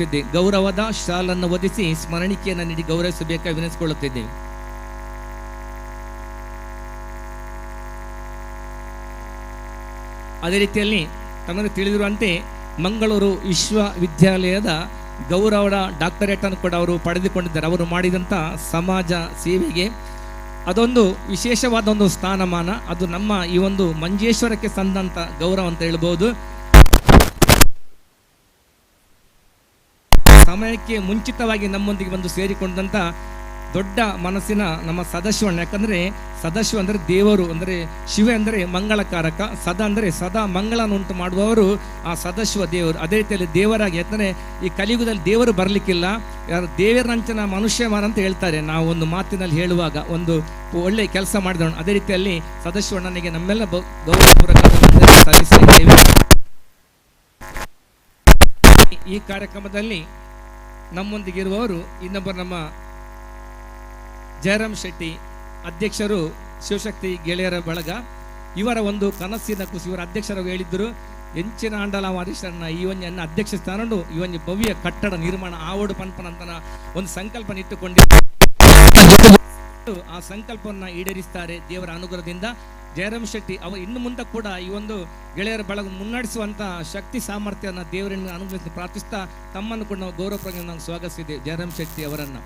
ವಿನಂತಿಸಿಕೊಳ್ಳುತ್ತಿದ್ದೇವೆ. ಗೌರವದ ಶಾಲನ್ನು ಒದಿಸಿ ಸ್ಮರಣಿಕೆಯನ್ನು ನೀಡಿ ಗೌರವಿಸಬೇಕಾಗಿ ವಿನಂತಿಸಿಕೊಳ್ಳುತ್ತಿದ್ದೇವೆ. ಅದೇ ರೀತಿಯಲ್ಲಿ ತಮಗೆ ತಿಳಿದಿರುವಂತೆ ಮಂಗಳೂರು ವಿಶ್ವವಿದ್ಯಾಲಯದ ಗೌರವದ ಡಾಕ್ಟರೇಟನ್ನು ಕೂಡ ಅವರು ಪಡೆದುಕೊಂಡಿದ್ದಾರೆ. ಅವರು ಮಾಡಿದಂಥ ಸಮಾಜ ಸೇವೆಗೆ ಅದೊಂದು ವಿಶೇಷವಾದ ಒಂದು ಸ್ಥಾನಮಾನ, ಅದು ನಮ್ಮ ಈ ಒಂದು ಮಂಜೇಶ್ವರಕ್ಕೆ ಸಂದಂಥ ಗೌರವ ಅಂತ ಹೇಳ್ಬೋದು. ಸಮಯಕ್ಕೆ ಮುಂಚಿತವಾಗಿ ನಮ್ಮೊಂದಿಗೆ ಬಂದು ಸೇರಿಕೊಂಡಂಥ ದೊಡ್ಡ ಮನಸ್ಸಿನ ನಮ್ಮ ಸದಾಶಿವಣ್ಣ. ಯಾಕಂದರೆ ಸದಾಶಿವ ಅಂದರೆ ದೇವರು, ಅಂದರೆ ಶಿವ ಅಂದರೆ ಮಂಗಳಕಾರಕ, ಸದಾ ಅಂದರೆ ಸದಾ ಮಂಗಳವನ್ನು ಉಂಟು ಮಾಡುವವರು ಆ ಸದಾಶಿವ ದೇವರು. ಅದೇ ರೀತಿಯಲ್ಲಿ ದೇವರಾಗಿ, ಯಾಕಂದರೆ ಈ ಕಲಿಯುಗದಲ್ಲಿ ದೇವರು ಬರಲಿಕ್ಕಿಲ್ಲ, ಯಾರು ದೇವರಂಚನ ಮನುಷ್ಯಮಾನ ಅಂತ ಹೇಳ್ತಾರೆ. ನಾವು ಒಂದು ಮಾತಿನಲ್ಲಿ ಹೇಳುವಾಗ ಒಂದು ಒಳ್ಳೆಯ ಕೆಲಸ ಮಾಡಿದವನು. ಅದೇ ರೀತಿಯಲ್ಲಿ ಸದಾಶಿವಣ್ಣನಿಗೆ ನಮ್ಮೆಲ್ಲ ಗೌರವಪೂರ್ವಕ ಸಲ್ಲಿಸ್ತಾ ಇದ್ದೇವೆ. ಈ ಕಾರ್ಯಕ್ರಮದಲ್ಲಿ ನಮ್ಮೊಂದಿಗಿರುವವರು ಇನ್ನೊಬ್ಬರು ನಮ್ಮ ಜಯರಾಮ್ ಶೆಟ್ಟಿ, ಅಧ್ಯಕ್ಷರು ಶಿವಶಕ್ತಿ ಗೆಳೆಯರ ಬಳಗ. ಇವರ ಒಂದು ಕನಸಿನ ಕುಸಿ. ಇವರ ಅಧ್ಯಕ್ಷರು ಹೇಳಿದ್ದರು, ಎಂಚಿನ ಆಂಡಲ ವಾರಿಸಣ್ಣ ಈ ಒಂಜಿ ಅನ್ನ ಅಧ್ಯಕ್ಷ ಸ್ಥಾನಡು ಈ ಒಂಜಿ ಭವ್ಯ ಕಟ್ಟಡ ನಿರ್ಮಾಣ ಆವಡು ಪನ್ಪನಂತನ ಒಂದು ಸಂಕಲ್ಪನ ಇಟ್ಟುಕೊಂಡಿದ್ದು ಆ ಸಂಕಲ್ಪವನ್ನು ಈಡೇರಿಸ್ತಾರೆ ದೇವರ ಅನುಗ್ರಹದಿಂದ. ಜಯರಾಮ್ ಶೆಟ್ಟಿ ಅವರು ಇನ್ನು ಮುಂದೆ ಕೂಡ ಈ ಒಂದು ಗೆಳೆಯರ ಬಳಗ ಮುನ್ನಡೆಸುವಂಥ ಶಕ್ತಿ ಸಾಮರ್ಥ್ಯವನ್ನು ದೇವರನ್ನು ಅನುಗ್ರಹಿಸಿ ಪ್ರಾರ್ಥಿಸ್ತಾ ತಮ್ಮನ್ನು ಕೂಡ ನಾವು ಗೌರವಪೂರ್ವಕ ನಾವು ಸ್ವಾಗತಿಸಿದ್ದೇವೆ ಜಯರಾಮ್ ಶೆಟ್ಟಿ ಅವರನ್ನು.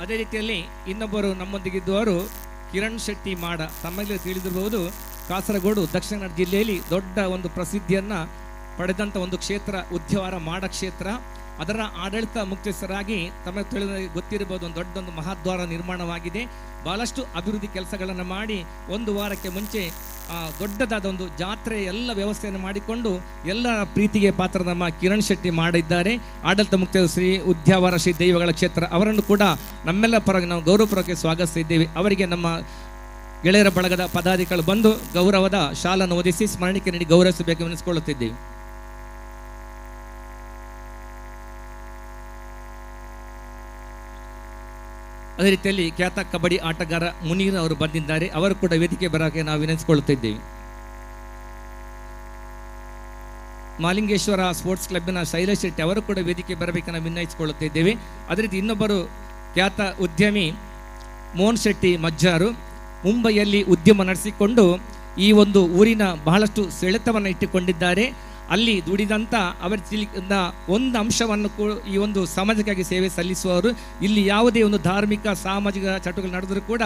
ಅದೇ ರೀತಿಯಲ್ಲಿ ಇನ್ನೊಬ್ಬರು ನಮ್ಮೊಂದಿಗಿದ್ದುವರು ಕಿರಣ್ ಶೆಟ್ಟಿ ಮಾಡ. ತಮಗೆ ತಿಳಿದಿರಬಹುದು, ಕಾಸರಗೋಡು ದಕ್ಷಿಣ ಕನ್ನಡ ಜಿಲ್ಲೆಯಲ್ಲಿ ದೊಡ್ಡ ಒಂದು ಪ್ರಸಿದ್ಧಿಯನ್ನು ಪಡೆದಂಥ ಒಂದು ಕ್ಷೇತ್ರ ಉದ್ಯಾವರ ಮಾಡ ಕ್ಷೇತ್ರ. ಅದರ ಆಡಳಿತ ಮುಖ್ಯಸ್ಥರಾಗಿ ತಮಗೆ ತಿಳಿದ ಗೊತ್ತಿರಬಹುದು, ಒಂದು ದೊಡ್ಡೊಂದು ಮಹಾದ್ವಾರ ನಿರ್ಮಾಣವಾಗಿದೆ. ಭಾಳಷ್ಟು ಅಭಿವೃದ್ಧಿ ಕೆಲಸಗಳನ್ನು ಮಾಡಿ ಒಂದು ವಾರಕ್ಕೆ ಮುಂಚೆ ದೊಡ್ಡದಾದ ಒಂದು ಜಾತ್ರೆ ಎಲ್ಲ ವ್ಯವಸ್ಥೆಯನ್ನು ಮಾಡಿಕೊಂಡು ಎಲ್ಲ ಪ್ರೀತಿಗೆ ಪಾತ್ರ ನಮ್ಮ ಕಿರಣ್ ಶೆಟ್ಟಿ ಮಾಡಿದ್ದಾರೆ. ಆಡಳಿತ ಮುಖ್ಯ ಶ್ರೀ ಉದ್ಯಾವರ ಶ್ರೀ ದೈವಗಳ ಕ್ಷೇತ್ರ, ಅವರನ್ನು ಕೂಡ ನಮ್ಮೆಲ್ಲ ಪರವಾಗಿ ನಾವು ಗೌರವಪೂರ್ವಕ ಸ್ವಾಗತಿಸಿದ್ದೇವೆ. ಅವರಿಗೆ ನಮ್ಮ ಗೆಳೆಯರ ಬಳಗದ ಪದಾಧಿಕಾರಿಗಳು ಬಂದು ಗೌರವದ ಶಾಲನ್ನು ಒದಿಸಿ ಸ್ಮರಣಿಕೆ ನೀಡಿ ಗೌರವಿಸಬೇಕು ಎನಿಸಿಕೊಳ್ಳುತ್ತಿದ್ದೇವೆ. ಅದೇ ರೀತಿಯಲ್ಲಿ ಖ್ಯಾತ ಕಬಡ್ಡಿ ಆಟಗಾರ ಮುನೀರ್ ಅವರು ಬಂದಿದ್ದಾರೆ. ಅವರು ಕೂಡ ವೇದಿಕೆ ಬರೋಕೆ ನಾವು ವಿನಂತಿಸಿಕೊಳ್ಳುತ್ತಿದ್ದೇವೆ. ಮಾಲಿಂಗೇಶ್ವರ ಸ್ಪೋರ್ಟ್ಸ್ ಕ್ಲಬ್ನ ಶೈಲೇಶ್ ಶೆಟ್ಟಿ ಅವರು ಕೂಡ ವೇದಿಕೆ ಬರಬೇಕು ನಾವು ವಿನಂತಿಸಿಕೊಳ್ಳುತ್ತಿದ್ದೇವೆ. ಅದೇ ರೀತಿ ಇನ್ನೊಬ್ಬರು ಖ್ಯಾತ ಉದ್ಯಮಿ ಮೋಹನ್ ಶೆಟ್ಟಿ ಮಜ್ಜಾರು, ಮುಂಬೈಯಲ್ಲಿ ಉದ್ಯಮ ನಡೆಸಿಕೊಂಡು ಈ ಒಂದು ಊರಿನ ಬಹಳಷ್ಟು ಸೆಳೆತವನ್ನು ಇಟ್ಟುಕೊಂಡಿದ್ದಾರೆ. ಅಲ್ಲಿ ದುಡಿದಂಥ ಅವರ ತಿಳಿದ ಒಂದು ಅಂಶವನ್ನು ಈ ಒಂದು ಸಮಾಜಕ್ಕಾಗಿ ಸೇವೆ ಸಲ್ಲಿಸುವವರು. ಇಲ್ಲಿ ಯಾವುದೇ ಒಂದು ಧಾರ್ಮಿಕ ಸಾಮಾಜಿಕ ಚಟುವಟಿಕೆ ನಡೆದರೂ ಕೂಡ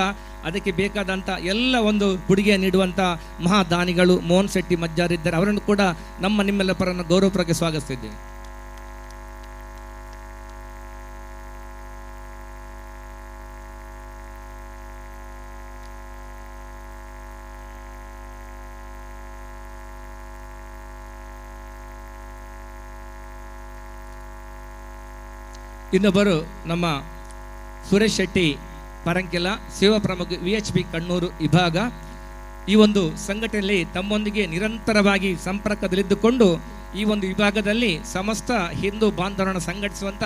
ಅದಕ್ಕೆ ಬೇಕಾದಂಥ ಎಲ್ಲ ಒಂದು ಕೊಡುಗೆ ನೀಡುವಂಥ ಮಹಾದಾನಿಗಳು ಮೋಹನ್ ಶೆಟ್ಟಿ ಮಜ್ಜಾರಿದ್ದಾರೆ. ಅವರನ್ನು ಕೂಡ ನಮ್ಮ ನಿಮ್ಮೆಲ್ಲ ಪರನ್ನು ಗೌರವಪೂರ್ವಕ ಸ್ವಾಗತಿಸಿದ್ದೇವೆ. ಇನ್ನೊಬ್ಬರು ನಮ್ಮ ಸುರೇಶ್ ಶೆಟ್ಟಿ ಪರಂಕೆಲ, ಸೇವಾ ಪ್ರಮುಖ VHP Kannur ವಿಭಾಗ. ಈ ಒಂದು ಸಂಘಟನೆಯಲ್ಲಿ ತಮ್ಮೊಂದಿಗೆ ನಿರಂತರವಾಗಿ ಸಂಪರ್ಕದಲ್ಲಿದ್ದುಕೊಂಡು ಈ ಒಂದು ವಿಭಾಗದಲ್ಲಿ ಸಮಸ್ತ ಹಿಂದೂ ಬಾಂಧವರನ್ನು ಸಂಘಟಿಸುವಂಥ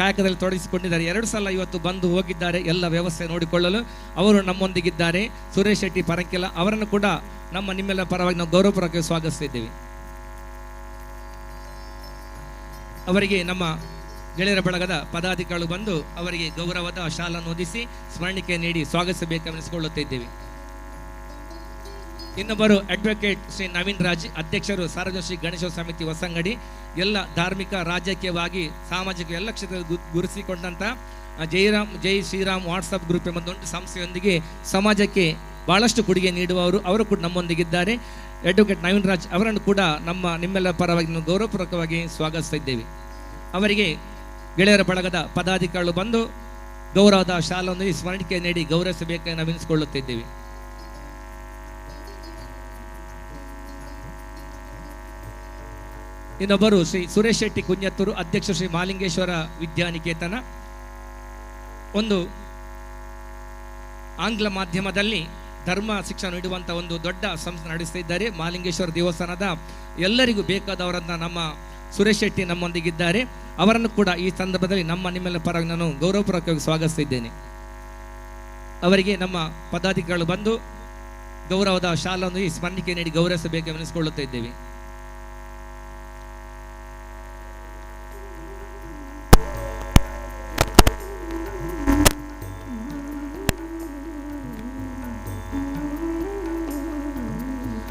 ಕಾಯಕದಲ್ಲಿ ತೊಡಗಿಸಿಕೊಂಡಿದ್ದಾರೆ. 2 ಸಲ ಇವತ್ತು ಬಂದು ಹೋಗಿದ್ದಾರೆ ಎಲ್ಲ ವ್ಯವಸ್ಥೆ ನೋಡಿಕೊಳ್ಳಲು. ಅವರು ನಮ್ಮೊಂದಿಗಿದ್ದಾರೆ. ಸುರೇಶ್ ಶೆಟ್ಟಿ ಪರಂಕೆಲ ಅವರನ್ನು ಕೂಡ ನಮ್ಮ ನಿಮ್ಮೆಲ್ಲ ಪರವಾಗಿ ನಾವು ಗೌರವಪೂರ್ವಕ ಸ್ವಾಗತಿಸಿದ್ದೇವೆ. ಅವರಿಗೆ ನಮ್ಮ ಗೆಳೆಯರ ಬಳಗದ ಪದಾಧಿಕಾರಿಗಳು ಬಂದು ಅವರಿಗೆ ಗೌರವದ ಶಾಲನ್ನು ಹೊದಿಸಿ ಸ್ಮರಣಿಕೆ ನೀಡಿ ಸ್ವಾಗತಿಸಬೇಕೆನಿಸಿಕೊಳ್ಳುತ್ತಿದ್ದೇವೆ. ಇನ್ನೊಬ್ಬರು ಅಡ್ವೊಕೇಟ್ ಶ್ರೀ ನವೀನ್ ರಾಜ್, ಅಧ್ಯಕ್ಷರು ಸಾರ್ವಜನಿಕ ಶ್ರೀ ಗಣೇಶ ಸಮಿತಿ ಹೊಸಂಗಡಿ. ಎಲ್ಲ ಧಾರ್ಮಿಕ, ರಾಜಕೀಯವಾಗಿ, ಸಾಮಾಜಿಕ ಎಲ್ಲ ಕ್ಷೇತ್ರ ಗುರುತಿಸಿಕೊಂಡಂಥ ಜೈರಾಮ್ ಜೈ ಶ್ರೀರಾಮ್ ವಾಟ್ಸಪ್ ಗ್ರೂಪ್ ಎಂಬ ದೊಡ್ಡ ಸಂಸ್ಥೆಯೊಂದಿಗೆ ಸಮಾಜಕ್ಕೆ ಬಹಳಷ್ಟು ಕೊಡುಗೆ ನೀಡುವವರು, ಅವರು ಕೂಡ ನಮ್ಮೊಂದಿಗಿದ್ದಾರೆ. ಅಡ್ವೊಕೇಟ್ ನವೀನ್ ರಾಜ್ ಅವರನ್ನು ಕೂಡ ನಮ್ಮ ನಿಮ್ಮೆಲ್ಲ ಪರವಾಗಿ ನಾವು ಗೌರವಪೂರ್ವಕವಾಗಿ ಸ್ವಾಗತಿಸ್ತಾ ಇದ್ದೇವೆ. ಅವರಿಗೆ ಗೆಳೆಯರ ಬಳಗದ ಪದಾಧಿಕಾರಿಗಳು ಬಂದು ಗೌರವದ ಶಾಲೊಂದಿಗೆ ಸ್ಮರಣಿಕೆ ನೀಡಿ ಗೌರವಿಸಬೇಕಾಗಿ ನಾವು ವಿನಂತಿಸಿಕೊಳ್ಳುತ್ತಿದ್ದೇವೆ. ಇನ್ನೊಬ್ಬರು ಶ್ರೀ ಸುರೇಶ್ ಶೆಟ್ಟಿ ಕುಂಜತ್ತೂರು, ಅಧ್ಯಕ್ಷ ಶ್ರೀ ಮಾಲಿಂಗೇಶ್ವರ ವಿದ್ಯಾನಿಕೇತನ. ಒಂದು ಆಂಗ್ಲ ಮಾಧ್ಯಮದಲ್ಲಿ ಧರ್ಮ ಶಿಕ್ಷಣ ನೀಡುವಂಥ ಒಂದು ದೊಡ್ಡ ಸಂಸ್ಥೆ ನಡೆಸ್ತಾ ಇದ್ದಾರೆ. ಮಾಲಿಂಗೇಶ್ವರ ದೇವಸ್ಥಾನದ ಎಲ್ಲರಿಗೂ ಬೇಕಾದವರನ್ನ ನಮ್ಮ ಸುರೇಶ್ ಶೆಟ್ಟಿ ನಮ್ಮೊಂದಿಗಿದ್ದಾರೆ. ಅವರನ್ನು ಕೂಡ ಈ ಸಂದರ್ಭದಲ್ಲಿ ನಮ್ಮ ನಿಮ್ಮೆಲ್ಲ ಪರವಾಗಿ ನಾನು ಗೌರವಪೂರ್ವಕವಾಗಿ ಸ್ವಾಗತಿಸಿದ್ದೇನೆ. ಅವರಿಗೆ ನಮ್ಮ ಪದಾಧಿಕಾರಿಗಳು ಬಂದು ಗೌರವದ ಶಾಲನ್ನು ಈ ಸ್ಮರಣಿಕೆ ನೀಡಿ ಗೌರವಿಸಬೇಕು ಎನಿಸಿಕೊಳ್ಳುತ್ತಿದ್ದೇವೆ.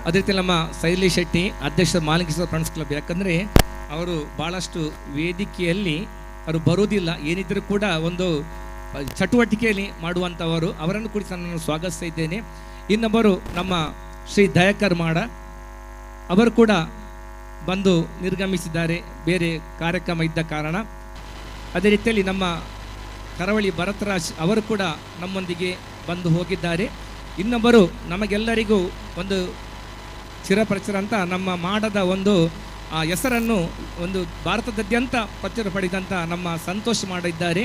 ಅದೇ ರೀತಿ ನಮ್ಮ ಶೈಲಿ ಶೆಟ್ಟಿ ಅಧ್ಯಕ್ಷ ಮಾಲಿಂಗೇಶ್ವರ ಫ್ರೆಂಡ್ಸ್ ಕ್ಲಬ್. ಯಾಕಂದರೆ ಅವರು ಭಾಳಷ್ಟು ವೇದಿಕೆಯಲ್ಲಿ ಅವರು ಬರುವುದಿಲ್ಲ, ಏನಿದ್ದರೂ ಕೂಡ ಒಂದು ಚಟುವಟಿಕೆಯಲ್ಲಿ ಮಾಡುವಂಥವರು. ಅವರನ್ನು ಕೂಡ ನಾನು ಸ್ವಾಗತಿಸ್ತಾ ಇದ್ದೇನೆ. ಇನ್ನೊಬ್ಬರು ನಮ್ಮ ಶ್ರೀ ದಯಾಕರ್ ಮಾಡ, ಅವರು ಕೂಡ ಬಂದು ನಿರ್ಗಮಿಸಿದ್ದಾರೆ ಬೇರೆ ಕಾರ್ಯಕ್ರಮ ಇದ್ದ ಕಾರಣ. ಅದೇ ರೀತಿಯಲ್ಲಿ ನಮ್ಮ ಕರಾವಳಿ ಭರತರಾಜ್ ಅವರು ಕೂಡ ನಮ್ಮೊಂದಿಗೆ ಬಂದು ಹೋಗಿದ್ದಾರೆ. ಇನ್ನೊಬ್ಬರು ನಮಗೆಲ್ಲರಿಗೂ ಒಂದು ಚಿರಪರಿಚಿತ ಅಂತ ನಮ್ಮ ಮಾಡದ ಒಂದು ಆ ಹೆಸರನ್ನು ಒಂದು ಭಾರತದಾದ್ಯಂತ ಪ್ರಚುರ ಪಡೆದಂಥ ನಮ್ಮ ಸಂತೋಷ್ ಮಾಡಿದ್ದಾರೆ.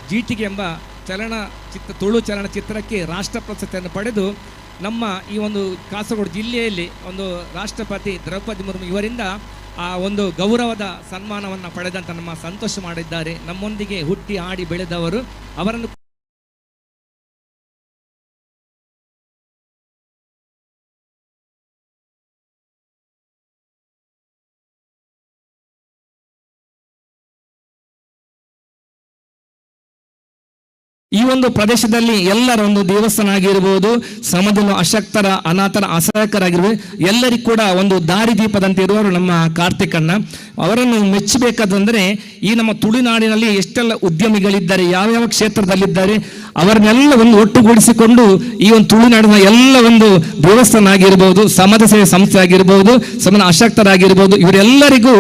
ಜೀಟಿಗೆ ಎಂಬ ಚಲನಚಿತ್ರ, ತುಳು ಚಲನಚಿತ್ರಕ್ಕೆ ರಾಷ್ಟ್ರ ಪ್ರಶಸ್ತಿಯನ್ನು ಪಡೆದು ನಮ್ಮ ಈ ಒಂದು ಕಾಸರಗೋಡು ಜಿಲ್ಲೆಯಲ್ಲಿ ಒಂದು ರಾಷ್ಟ್ರಪತಿ ದ್ರೌಪದಿ ಮುರ್ಮು ಇವರಿಂದ ಆ ಒಂದು ಗೌರವದ ಸನ್ಮಾನವನ್ನು ಪಡೆದಂಥ ನಮ್ಮ ಸಂತೋಷ ಮಾಡಿದ್ದಾರೆ. ನಮ್ಮೊಂದಿಗೆ ಹುಟ್ಟಿ ಆಡಿ ಬೆಳೆದವರು, ಅವರನ್ನು ಈ ಒಂದು ಪ್ರದೇಶದಲ್ಲಿ ಎಲ್ಲರ ಒಂದು ದೇವಸ್ಥಾನ ಆಗಿರ್ಬೋದು, ಸಮಾಜದ ಅಶಕ್ತರ, ಅನಾಥರ, ಅಸಹಾಯಕರಾಗಿರ್ಬೋದು, ಎಲ್ಲರಿಗೂ ಕೂಡ ಒಂದು ದಾರಿದೀಪದಂತೆ ಇರುವವರು ನಮ್ಮ ಕಾರ್ತಿಕಣ್ಣ. ಅವರನ್ನು ಮೆಚ್ಚಬೇಕಾದಂದ್ರೆ ಈ ನಮ್ಮ ತುಳುನಾಡಿನಲ್ಲಿ ಎಷ್ಟೆಲ್ಲ ಉದ್ಯಮಿಗಳಿದ್ದಾರೆ, ಯಾವ್ಯಾವ ಕ್ಷೇತ್ರದಲ್ಲಿದ್ದಾರೆ, ಅವರನ್ನೆಲ್ಲ ಒಂದು ಒಟ್ಟುಗೂಡಿಸಿಕೊಂಡು ಈ ಒಂದು ತುಳುನಾಡಿನ ಎಲ್ಲ ಒಂದು ದೇವಸ್ಥಾನ ಆಗಿರ್ಬೋದು, ಸಮಾಜ ಸೇವೆ ಸಂಸ್ಥೆ ಆಗಿರ್ಬೋದು, ಸಮಾಜ ಅಶಕ್ತರಾಗಿರ್ಬೋದು, ಇವರೆಲ್ಲರಿಗೂ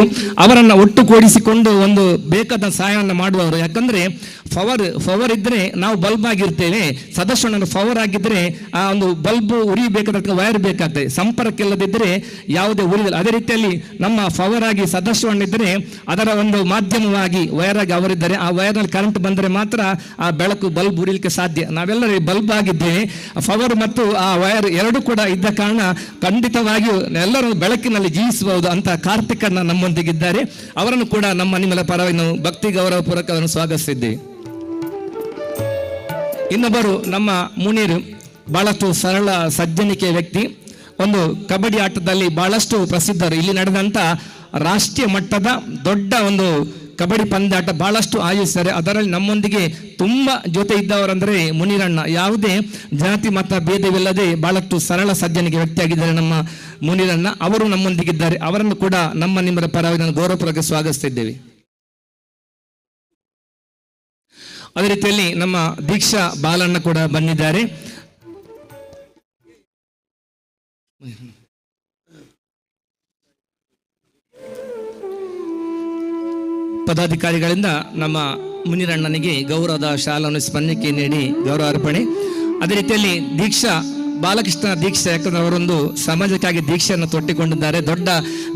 ಅವರನ್ನು ಒಟ್ಟುಗೂಡಿಸಿಕೊಂಡು ಒಂದು ಬೇಕಾದ ಸಹಾಯವನ್ನು ಮಾಡುವವರು. ಯಾಕಂದ್ರೆ ಪವರ್ ಪವರ್ ಇದ್ರೆ ನಾವು ಬಲ್ಬ್ ಆಗಿರ್ತೇವೆ, ಸದಸ್ಯನ ಪವರ್ ಆಗಿದ್ರೆ ಆ ಒಂದು ಬಲ್ಬ್ ಉರಿಬೇಕಾದ ವೈರ್ ಬೇಕಾಗ್ತದೆ, ಸಂಪರ್ಕ ಇಲ್ಲದಿದ್ದರೆ ಯಾವುದೇ ಉರಿದಿಲ್ಲ. ಅದೇ ರೀತಿಯಲ್ಲಿ ನಮ್ಮ ಪವರ್ ಆಗಿ ಸದಸ್ಯನಿದ್ದರೆ ಅದರ ಒಂದು ಮಾಧ್ಯಮವಾಗಿ ವೈರ್ ಆಗಿ ಅವರಿದ್ದಾರೆ, ಆ ವೈರ್ನಲ್ಲಿ ಕರೆಂಟ್ ಬಂದರೆ ಮಾತ್ರ ಆ ಬೆಳಕು ಬಲ್ಬ್ ಉರಿಲಿಕ್ಕೆ ಸಾಧ್ಯ. ನಾವೆಲ್ಲರೂ ಬಲ್ಬ್ ಆಗಿದ್ದೇವೆ, ಪವರ್ ಮತ್ತು ಆ ವೈರ್ ಎರಡೂ ಕೂಡ ಇದ್ದ ಕಾರಣ ಖಂಡಿತವಾಗಿಯೂ ಎಲ್ಲರೂ ಬೆಳಕಿನಲ್ಲಿ ಜೀವಿಸಬಹುದು ಅಂತ ಕಾರ್ತಿಕಣ್ಣ ನಮ್ಮೊಂದಿಗಿದ್ದಾರೆ. ಅವರನ್ನು ಕೂಡ ನಮ್ಮ ನಿಮ್ಮೆಲ್ಲ ಪರವಾಗಿ ನಾವು ಭಕ್ತಿ ಗೌರವ ಪೂರ್ವಕ ಅವರನ್ನು ಸ್ವಾಗತಿಸಿದ್ದೇವೆ. ಇನ್ನೊಬ್ಬರು ನಮ್ಮ ಮುನೀರ್, ಬಹಳಷ್ಟು ಸರಳ ಸಜ್ಜನಿಕೆ ವ್ಯಕ್ತಿ, ಒಂದು ಕಬಡ್ಡಿ ಆಟದಲ್ಲಿ ಬಹಳಷ್ಟು ಪ್ರಸಿದ್ಧರು. ಇಲ್ಲಿ ನಡೆದಂಥ ರಾಷ್ಟ್ರೀಯ ಮಟ್ಟದ ದೊಡ್ಡ ಒಂದು ಕಬಡ್ಡಿ ಪಂದ್ಯಾಟ ಬಹಳಷ್ಟು ಆಯೋಜಿಸ್ತಾರೆ. ಅದರಲ್ಲಿ ನಮ್ಮೊಂದಿಗೆ ತುಂಬ ಜೊತೆ ಇದ್ದವರಂದರೆ ಮುನೀರಣ್ಣ. ಯಾವುದೇ ಜಾತಿ ಮತ ಭೇದವಿಲ್ಲದೆ ಬಹಳಷ್ಟು ಸರಳ ಸಜ್ಜನಿಕೆ ವ್ಯಕ್ತಿಯಾಗಿದ್ದಾರೆ ನಮ್ಮ ಮುನೀರಣ್ಣ. ಅವರು ನಮ್ಮೊಂದಿಗಿದ್ದಾರೆ. ಅವರನ್ನು ಕೂಡ ನಮ್ಮ ನಿಮ್ಮರ ಪರವಾಗಿ ನಾನು ಗೌರವಪೂರ್ವಕ ಸ್ವಾಗತಿಸ್ತಿದ್ದೇವೆ. ಅದೇ ರೀತಿಯಲ್ಲಿ ನಮ್ಮ ದೀಕ್ಷಾ ಬಾಲಣ್ಣ ಕೂಡ ಬಂದಿದ್ದಾರೆ. ಪದಾಧಿಕಾರಿಗಳಿಂದ ನಮ್ಮ ಮುನಿರಣ್ಣನಿಗೆ ಗೌರವದ ಶಾಲನ್ನು ಸ್ಪಂದಿಕೆ ನೀಡಿ ಗೌರವ ಅರ್ಪಣೆ. ಅದೇ ರೀತಿಯಲ್ಲಿ ದೀಕ್ಷಾ ಬಾಲಕೃಷ್ಣ ದೀಕ್ಷಾ, ಯಾಕಂದ್ರೆ ಅವರೊಂದು ಸಮಾಜಕ್ಕಾಗಿ ದೀಕ್ಷೆಯನ್ನು ತೊಟ್ಟಿಕೊಂಡಿದ್ದಾರೆ. ದೊಡ್ಡ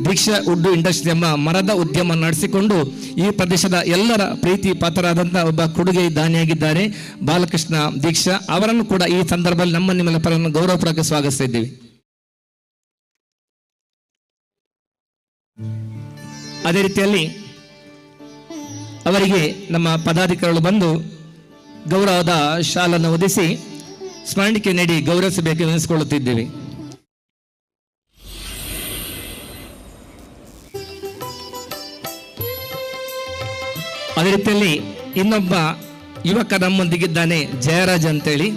ದೀಕ್ಷಾ ವುಡ್ ಇಂಡಸ್ಟ್ರಿ ಎಂಬ ಮರದ ಉದ್ಯಮ ನಡೆಸಿಕೊಂಡು ಈ ಪ್ರದೇಶದ ಎಲ್ಲರ ಪ್ರೀತಿ ಪಾತ್ರರಾದಂಥ ಒಬ್ಬ ಕೊಡುಗೆ ದಾನಿಯಾಗಿದ್ದಾರೆ ಬಾಲಕೃಷ್ಣ ದೀಕ್ಷಾ. ಅವರನ್ನು ಕೂಡ ಈ ಸಂದರ್ಭದಲ್ಲಿ ನಮ್ಮ ನಿಮ್ಮೆಲ್ಲ ಪರವನ್ನು ಗೌರವಪೂರ್ವಕ ಸ್ವಾಗತಿಸ್ತಾ ಇದ್ದೀವಿ. ಅದೇ ರೀತಿಯಲ್ಲಿ ಅವರಿಗೆ ನಮ್ಮ ಪದಾಧಿಕಾರಿಗಳು ಬಂದು ಗೌರವದ ಶಾಲನ್ನು ಒದಿಸಿ ಸ್ಮರಣಿಕೆ ನೀಡಿ ಗೌರವಿಸಬೇಕು ಎನಿಸಿಕೊಳ್ಳುತ್ತಿದ್ದೇವೆ. ಅದೇ ರೀತಿಯಲ್ಲಿ ಇನ್ನೊಬ್ಬ ಯುವಕ ನಮ್ಮೊಂದಿಗಿದ್ದಾನೆ, ಜಯರಾಜ್ ಅಂತೇಳಿ.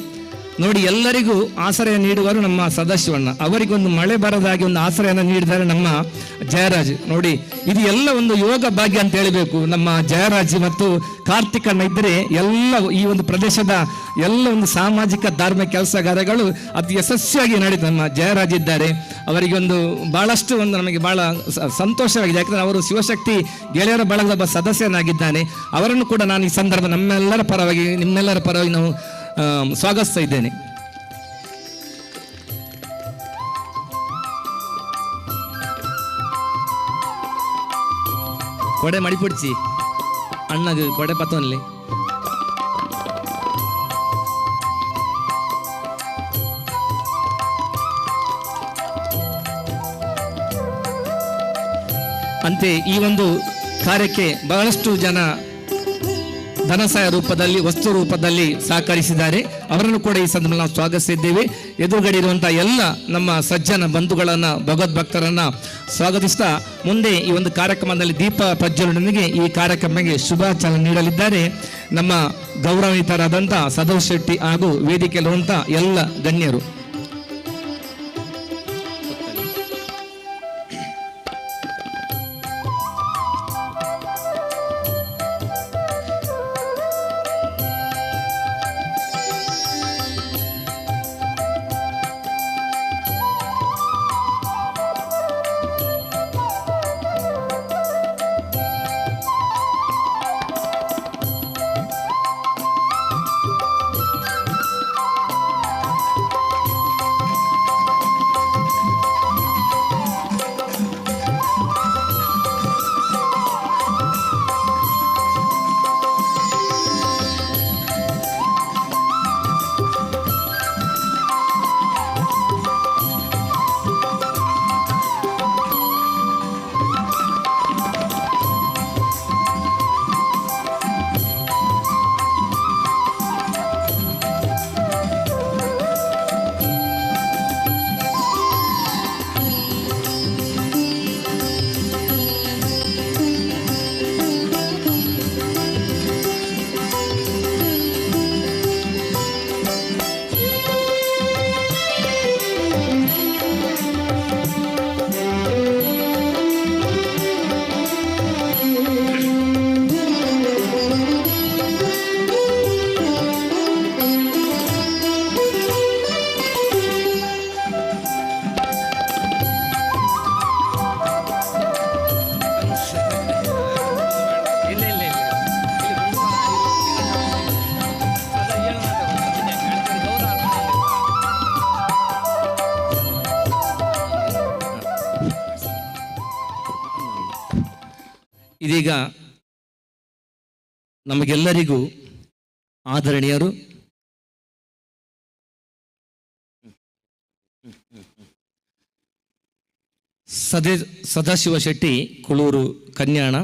ನೋಡಿ, ಎಲ್ಲರಿಗೂ ಆಶ್ರಯ ನೀಡುವರು ನಮ್ಮ ಸದಸ್ಯವನ್ನ. ಅವರಿಗೊಂದು ಮಳೆ ಬರದಾಗಿ ಒಂದು ಆಶ್ರಯನ ನೀಡಿದ್ದಾರೆ ನಮ್ಮ ಜಯರಾಜ್. ನೋಡಿ, ಇದು ಎಲ್ಲ ಒಂದು ಯೋಗ ಭಾಗ್ಯ ಅಂತ ಹೇಳಬೇಕು. ನಮ್ಮ ಜಯರಾಜ್ ಮತ್ತು ಕಾರ್ತಿಕಣ್ಣ ಇದ್ದರೆ ಎಲ್ಲ ಈ ಒಂದು ಪ್ರದೇಶದ ಎಲ್ಲ ಒಂದು ಸಾಮಾಜಿಕ ಧಾರ್ಮಿಕ ಕೆಲಸ ಕಾರ್ಯಗಳು ಅತಿ ಯಶಸ್ವಿಯಾಗಿ ನಡೀತದೆ. ನಮ್ಮ ಜಯರಾಜ್ ಇದ್ದಾರೆ, ಅವರಿಗೊಂದು ಬಹಳಷ್ಟು ಒಂದು ನಮಗೆ ಬಹಳ ಸಂತೋಷವಾಗಿದೆ. ಯಾಕಂದರೆ ಅವರು ಶಿವಶಕ್ತಿ ಗೆಳೆಯರ ಬಳಗದ ಒಬ್ಬ ಸದಸ್ಯನಾಗಿದ್ದಾನೆ. ಅವರನ್ನು ಕೂಡ ನಾನು ಈ ಸಂದರ್ಭ ನಮ್ಮೆಲ್ಲರ ಪರವಾಗಿ ನಿಮ್ಮೆಲ್ಲರ ಪರವಾಗಿ ನಾವು ಸ್ವಾಗತಿಸ್ತಾ ಇದ್ದೇನೆ. ಕೊಡೆ ಮಡಿಪುಡ್ಚಿ ಅಣ್ಣಗೆ ಕೊಡೆ ಪತ್ತೊನ್ಲಿ. ಅಂತೆ ಈ ಒಂದು ಕಾರ್ಯಕ್ಕೆ ಬಹಳಷ್ಟು ಜನ ಧನಸಹಾಯ ರೂಪದಲ್ಲಿ, ವಸ್ತು ರೂಪದಲ್ಲಿ ಸಹಕರಿಸಿದ್ದಾರೆ. ಅವರನ್ನು ಕೂಡ ಈ ಸಂದರ್ಭದಲ್ಲಿ ನಾವು ಸ್ವಾಗತಿಸಿದ್ದೇವೆ. ಎದುರುಗಡೆ ಇರುವಂತಹ ಎಲ್ಲ ನಮ್ಮ ಸಜ್ಜನ ಬಂಧುಗಳನ್ನ, ಭಗವದ್ಭಕ್ತರನ್ನ ಸ್ವಾಗತಿಸ್ತಾ ಮುಂದೆ ಈ ಒಂದು ಕಾರ್ಯಕ್ರಮದಲ್ಲಿ ದೀಪ ಪ್ರಜ್ವಲನೊಂದಿಗೆ ಈ ಕಾರ್ಯಕ್ರಮಕ್ಕೆ ಶುಭಾಚಾರ ನೀಡಲಿದ್ದಾರೆ ನಮ್ಮ ಗೌರವಾನ್ವಿತರಾದಂಥ ಸದವ್ ಶೆಟ್ಟಿ ಹಾಗೂ ವೇದಿಕೆಯಲ್ಲಿರುವಂತಹ ಎಲ್ಲ ಗಣ್ಯರು. ಇದೀಗ ನಮಗೆಲ್ಲರಿಗೂ ಆದರಣೀಯರು ಸದಾಶಿವ ಶೆಟ್ಟಿ ಕುಳೂರು ಕನ್ಯಾಣ.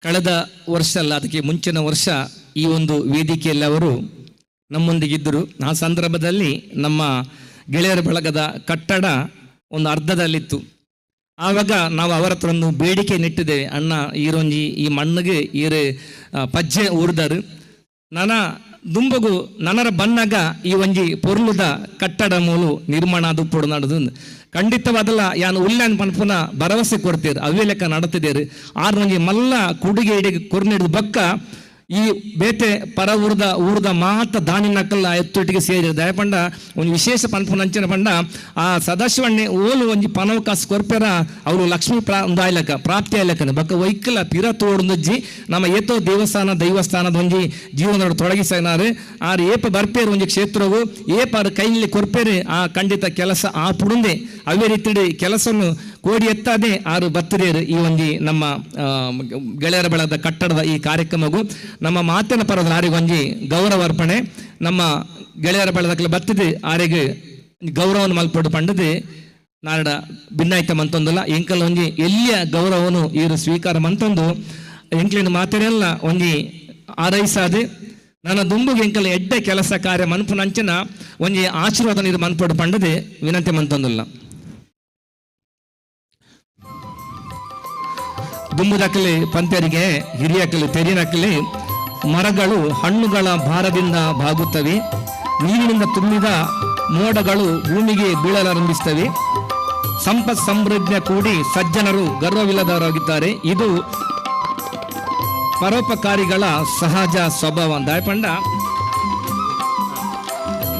ಕಳೆದ ವರ್ಷ ಅಲ್ಲ, ಅದಕ್ಕೆ ಮುಂಚಿನ ವರ್ಷ ಈ ಒಂದು ವೇದಿಕೆಯಲ್ಲಿ ಅವರು ನಮ್ಮೊಂದಿಗಿದ್ದರು. ಆ ಸಂದರ್ಭದಲ್ಲಿ ನಮ್ಮ ಗೆಳೆಯರ ಬಳಗದ ಕಟ್ಟಡ ಒಂದು ಅರ್ಧದಲ್ಲಿತ್ತು. ಆವಾಗ ನಾವು ಅವರ ಹತ್ರ ಒಂದು ಬೇಡಿಕೆ ನೆಟ್ಟಿದ್ದೇವೆ, ಅಣ್ಣ ಈರೊಂಜಿ ಈ ಮಣ್ಣಿಗೆ ಈರು ಪಜ್ಜೆ ಊರ್ದರು, ನನ ದುಂಬಗು ನನರ ಬನ್ನಗ ಈ ಒಂಜಿ ಪೊರ್ಲುದ ಕಟ್ಟಡ ಮೂಲು ನಿರ್ಮಾಣ ಅದು ಪೊಡು ನಡದು ಖಂಡಿತವಾದಲ್ಲ ಯಾನು ಉಲ್ಲಾನ್ ಪನ್ಪುನ ಭರವಸೆ ಕೊಡ್ತೀರು, ಅವೇ ಲೆಕ್ಕ ನಡತಿದ್ದೇರು. ಆರ್ ಒಂಜಿ ಮಲ್ಲ ಕುಡುಗೆ ಇಡಿಗೆ ಕೊರ್ನಿಡ್ದು ಬಕ್ಕ ಈ ಬೇತೆ ಪರ ಊರ್ದ ಊರ್ದ ಮಾತ ದಾನಿನಕಲ್ಲ ಎತ್ತೊಟ್ಟಿಗೆ ಸೇರಿ ದಯಪಂಡ ಒಂದು ವಿಶೇಷ ಪನ್ಪುನ ಅಂಚಿನ ಪಂಡ ಆ ಸದಾಶಿವಣ್ಣೆ ಓಲು ಒಂಜಿ ಪನವಕಾಸು ಕೊರ್ಪೆರ ಅವರು ಲಕ್ಷ್ಮೀ ಒಂದು ಆಯ್ಲಕ ಪ್ರಾಪ್ತಿ ಆಯ್ಲಕನ ಬಕ್ಕ ವೈಕಲ ಪಿರ ತೋಡುಂದಜ್ಜಿ ನಮ್ಮ ಏತೋ ದೇವಸ್ಥಾನ ದೈವಸ್ಥಾನದ ಒಂಜಿ ಜೀವನದ ತೊಡಗಿಸನಾರು ಆರು ಏಪ ಬರ್ಪೇರು ಒಂಜಿ ಕ್ಷೇತ್ರವು ಏಪ ಆರು ಕೈಯಲ್ಲಿ ಕೊರ್ಪೇರು ಆ ಖಂಡಿತ ಕೆಲಸ ಆ ಪುಡುಂದೆ ಅವೇ ರೀತಿ ಕೆಲಸವನ್ನು ಕೋಡಿ ಎತ್ತಾದೆ ಆರು ಬತ್ತದೇರು. ಈ ಒಂಜಿ ನಮ್ಮ ಗೆಳೆಯರ ಬಳಗದ ಕಟ್ಟಡದ ಈ ಕಾರ್ಯಕ್ರಮಗೂ ನಮ್ಮ ಮಾತಿನ ಪರದ ಆರಿಗೆ ಒಂಜಿ ಗೌರವ ಅರ್ಪಣೆ. ನಮ್ಮ ಗೆಳೆಯರ ಬಳಗದ ಬತ್ತಿದೆ ಆರಿಗೆ ಗೌರವವನ್ನು ಮಲ್ಪಡು ಪಂಡದೆ ನಾಡ ಭಿನ್ನಾಯ್ತ ಮಂತೊಂದಲ್ಲ ಎಂಕಲ್ ಒಂಜಿ ಎಲ್ಲಿಯ ಗೌರವನು ಈರು ಸ್ವೀಕಾರ ಮಂತೊಂದು ಎಂಕ್ಲಿನ ಮಾತಿನೆಲ್ಲ ಒಂಜಿ ಆರೈಸಾದೆ ನನ್ನ ದುಂಬುಗೆ ಎಂಕಲ್ ಎಡ್ಡೆ ಕೆಲಸ ಕಾರ್ಯ ಮನ್ಪುನಂಚಿನ ಒಂಜಿ ಆಶೀರ್ವಾದ ನೀರು ಮನ್ಪಡು ಪಂಡದೆ ವಿನಂತಿ ಮಂತೊಂದುಲ್ಲ. ದುಂಬುದಕ್ಕಲಿ ಪಂತೆರಿಗೆ ಹಿರಿಯಕಲಿ ತೆರಿನಕಲಿ ಮರಗಳು ಹಣ್ಣುಗಳ ಭಾರದಿಂದ ಬಾಗುತ್ತವೆ, ನೀರಿನಿಂದ ತುಂಬಿದ ಮೋಡಗಳು ಭೂಮಿಗೆ ಬೀಳಲಾರಂಭಿಸ್ತವೆ. ಸಂಪತ್ ಸಮೃದ್ಧಿಯ ಕೂಡಿ ಸಜ್ಜನರು ಗರ್ವವಿಲ್ಲದವರಾಗಿದ್ದಾರೆ. ಇದು ಪರೋಪಕಾರಿಗಳ ಸಹಜ ಸ್ವಭಾವ ದಾಯಪಂಡ.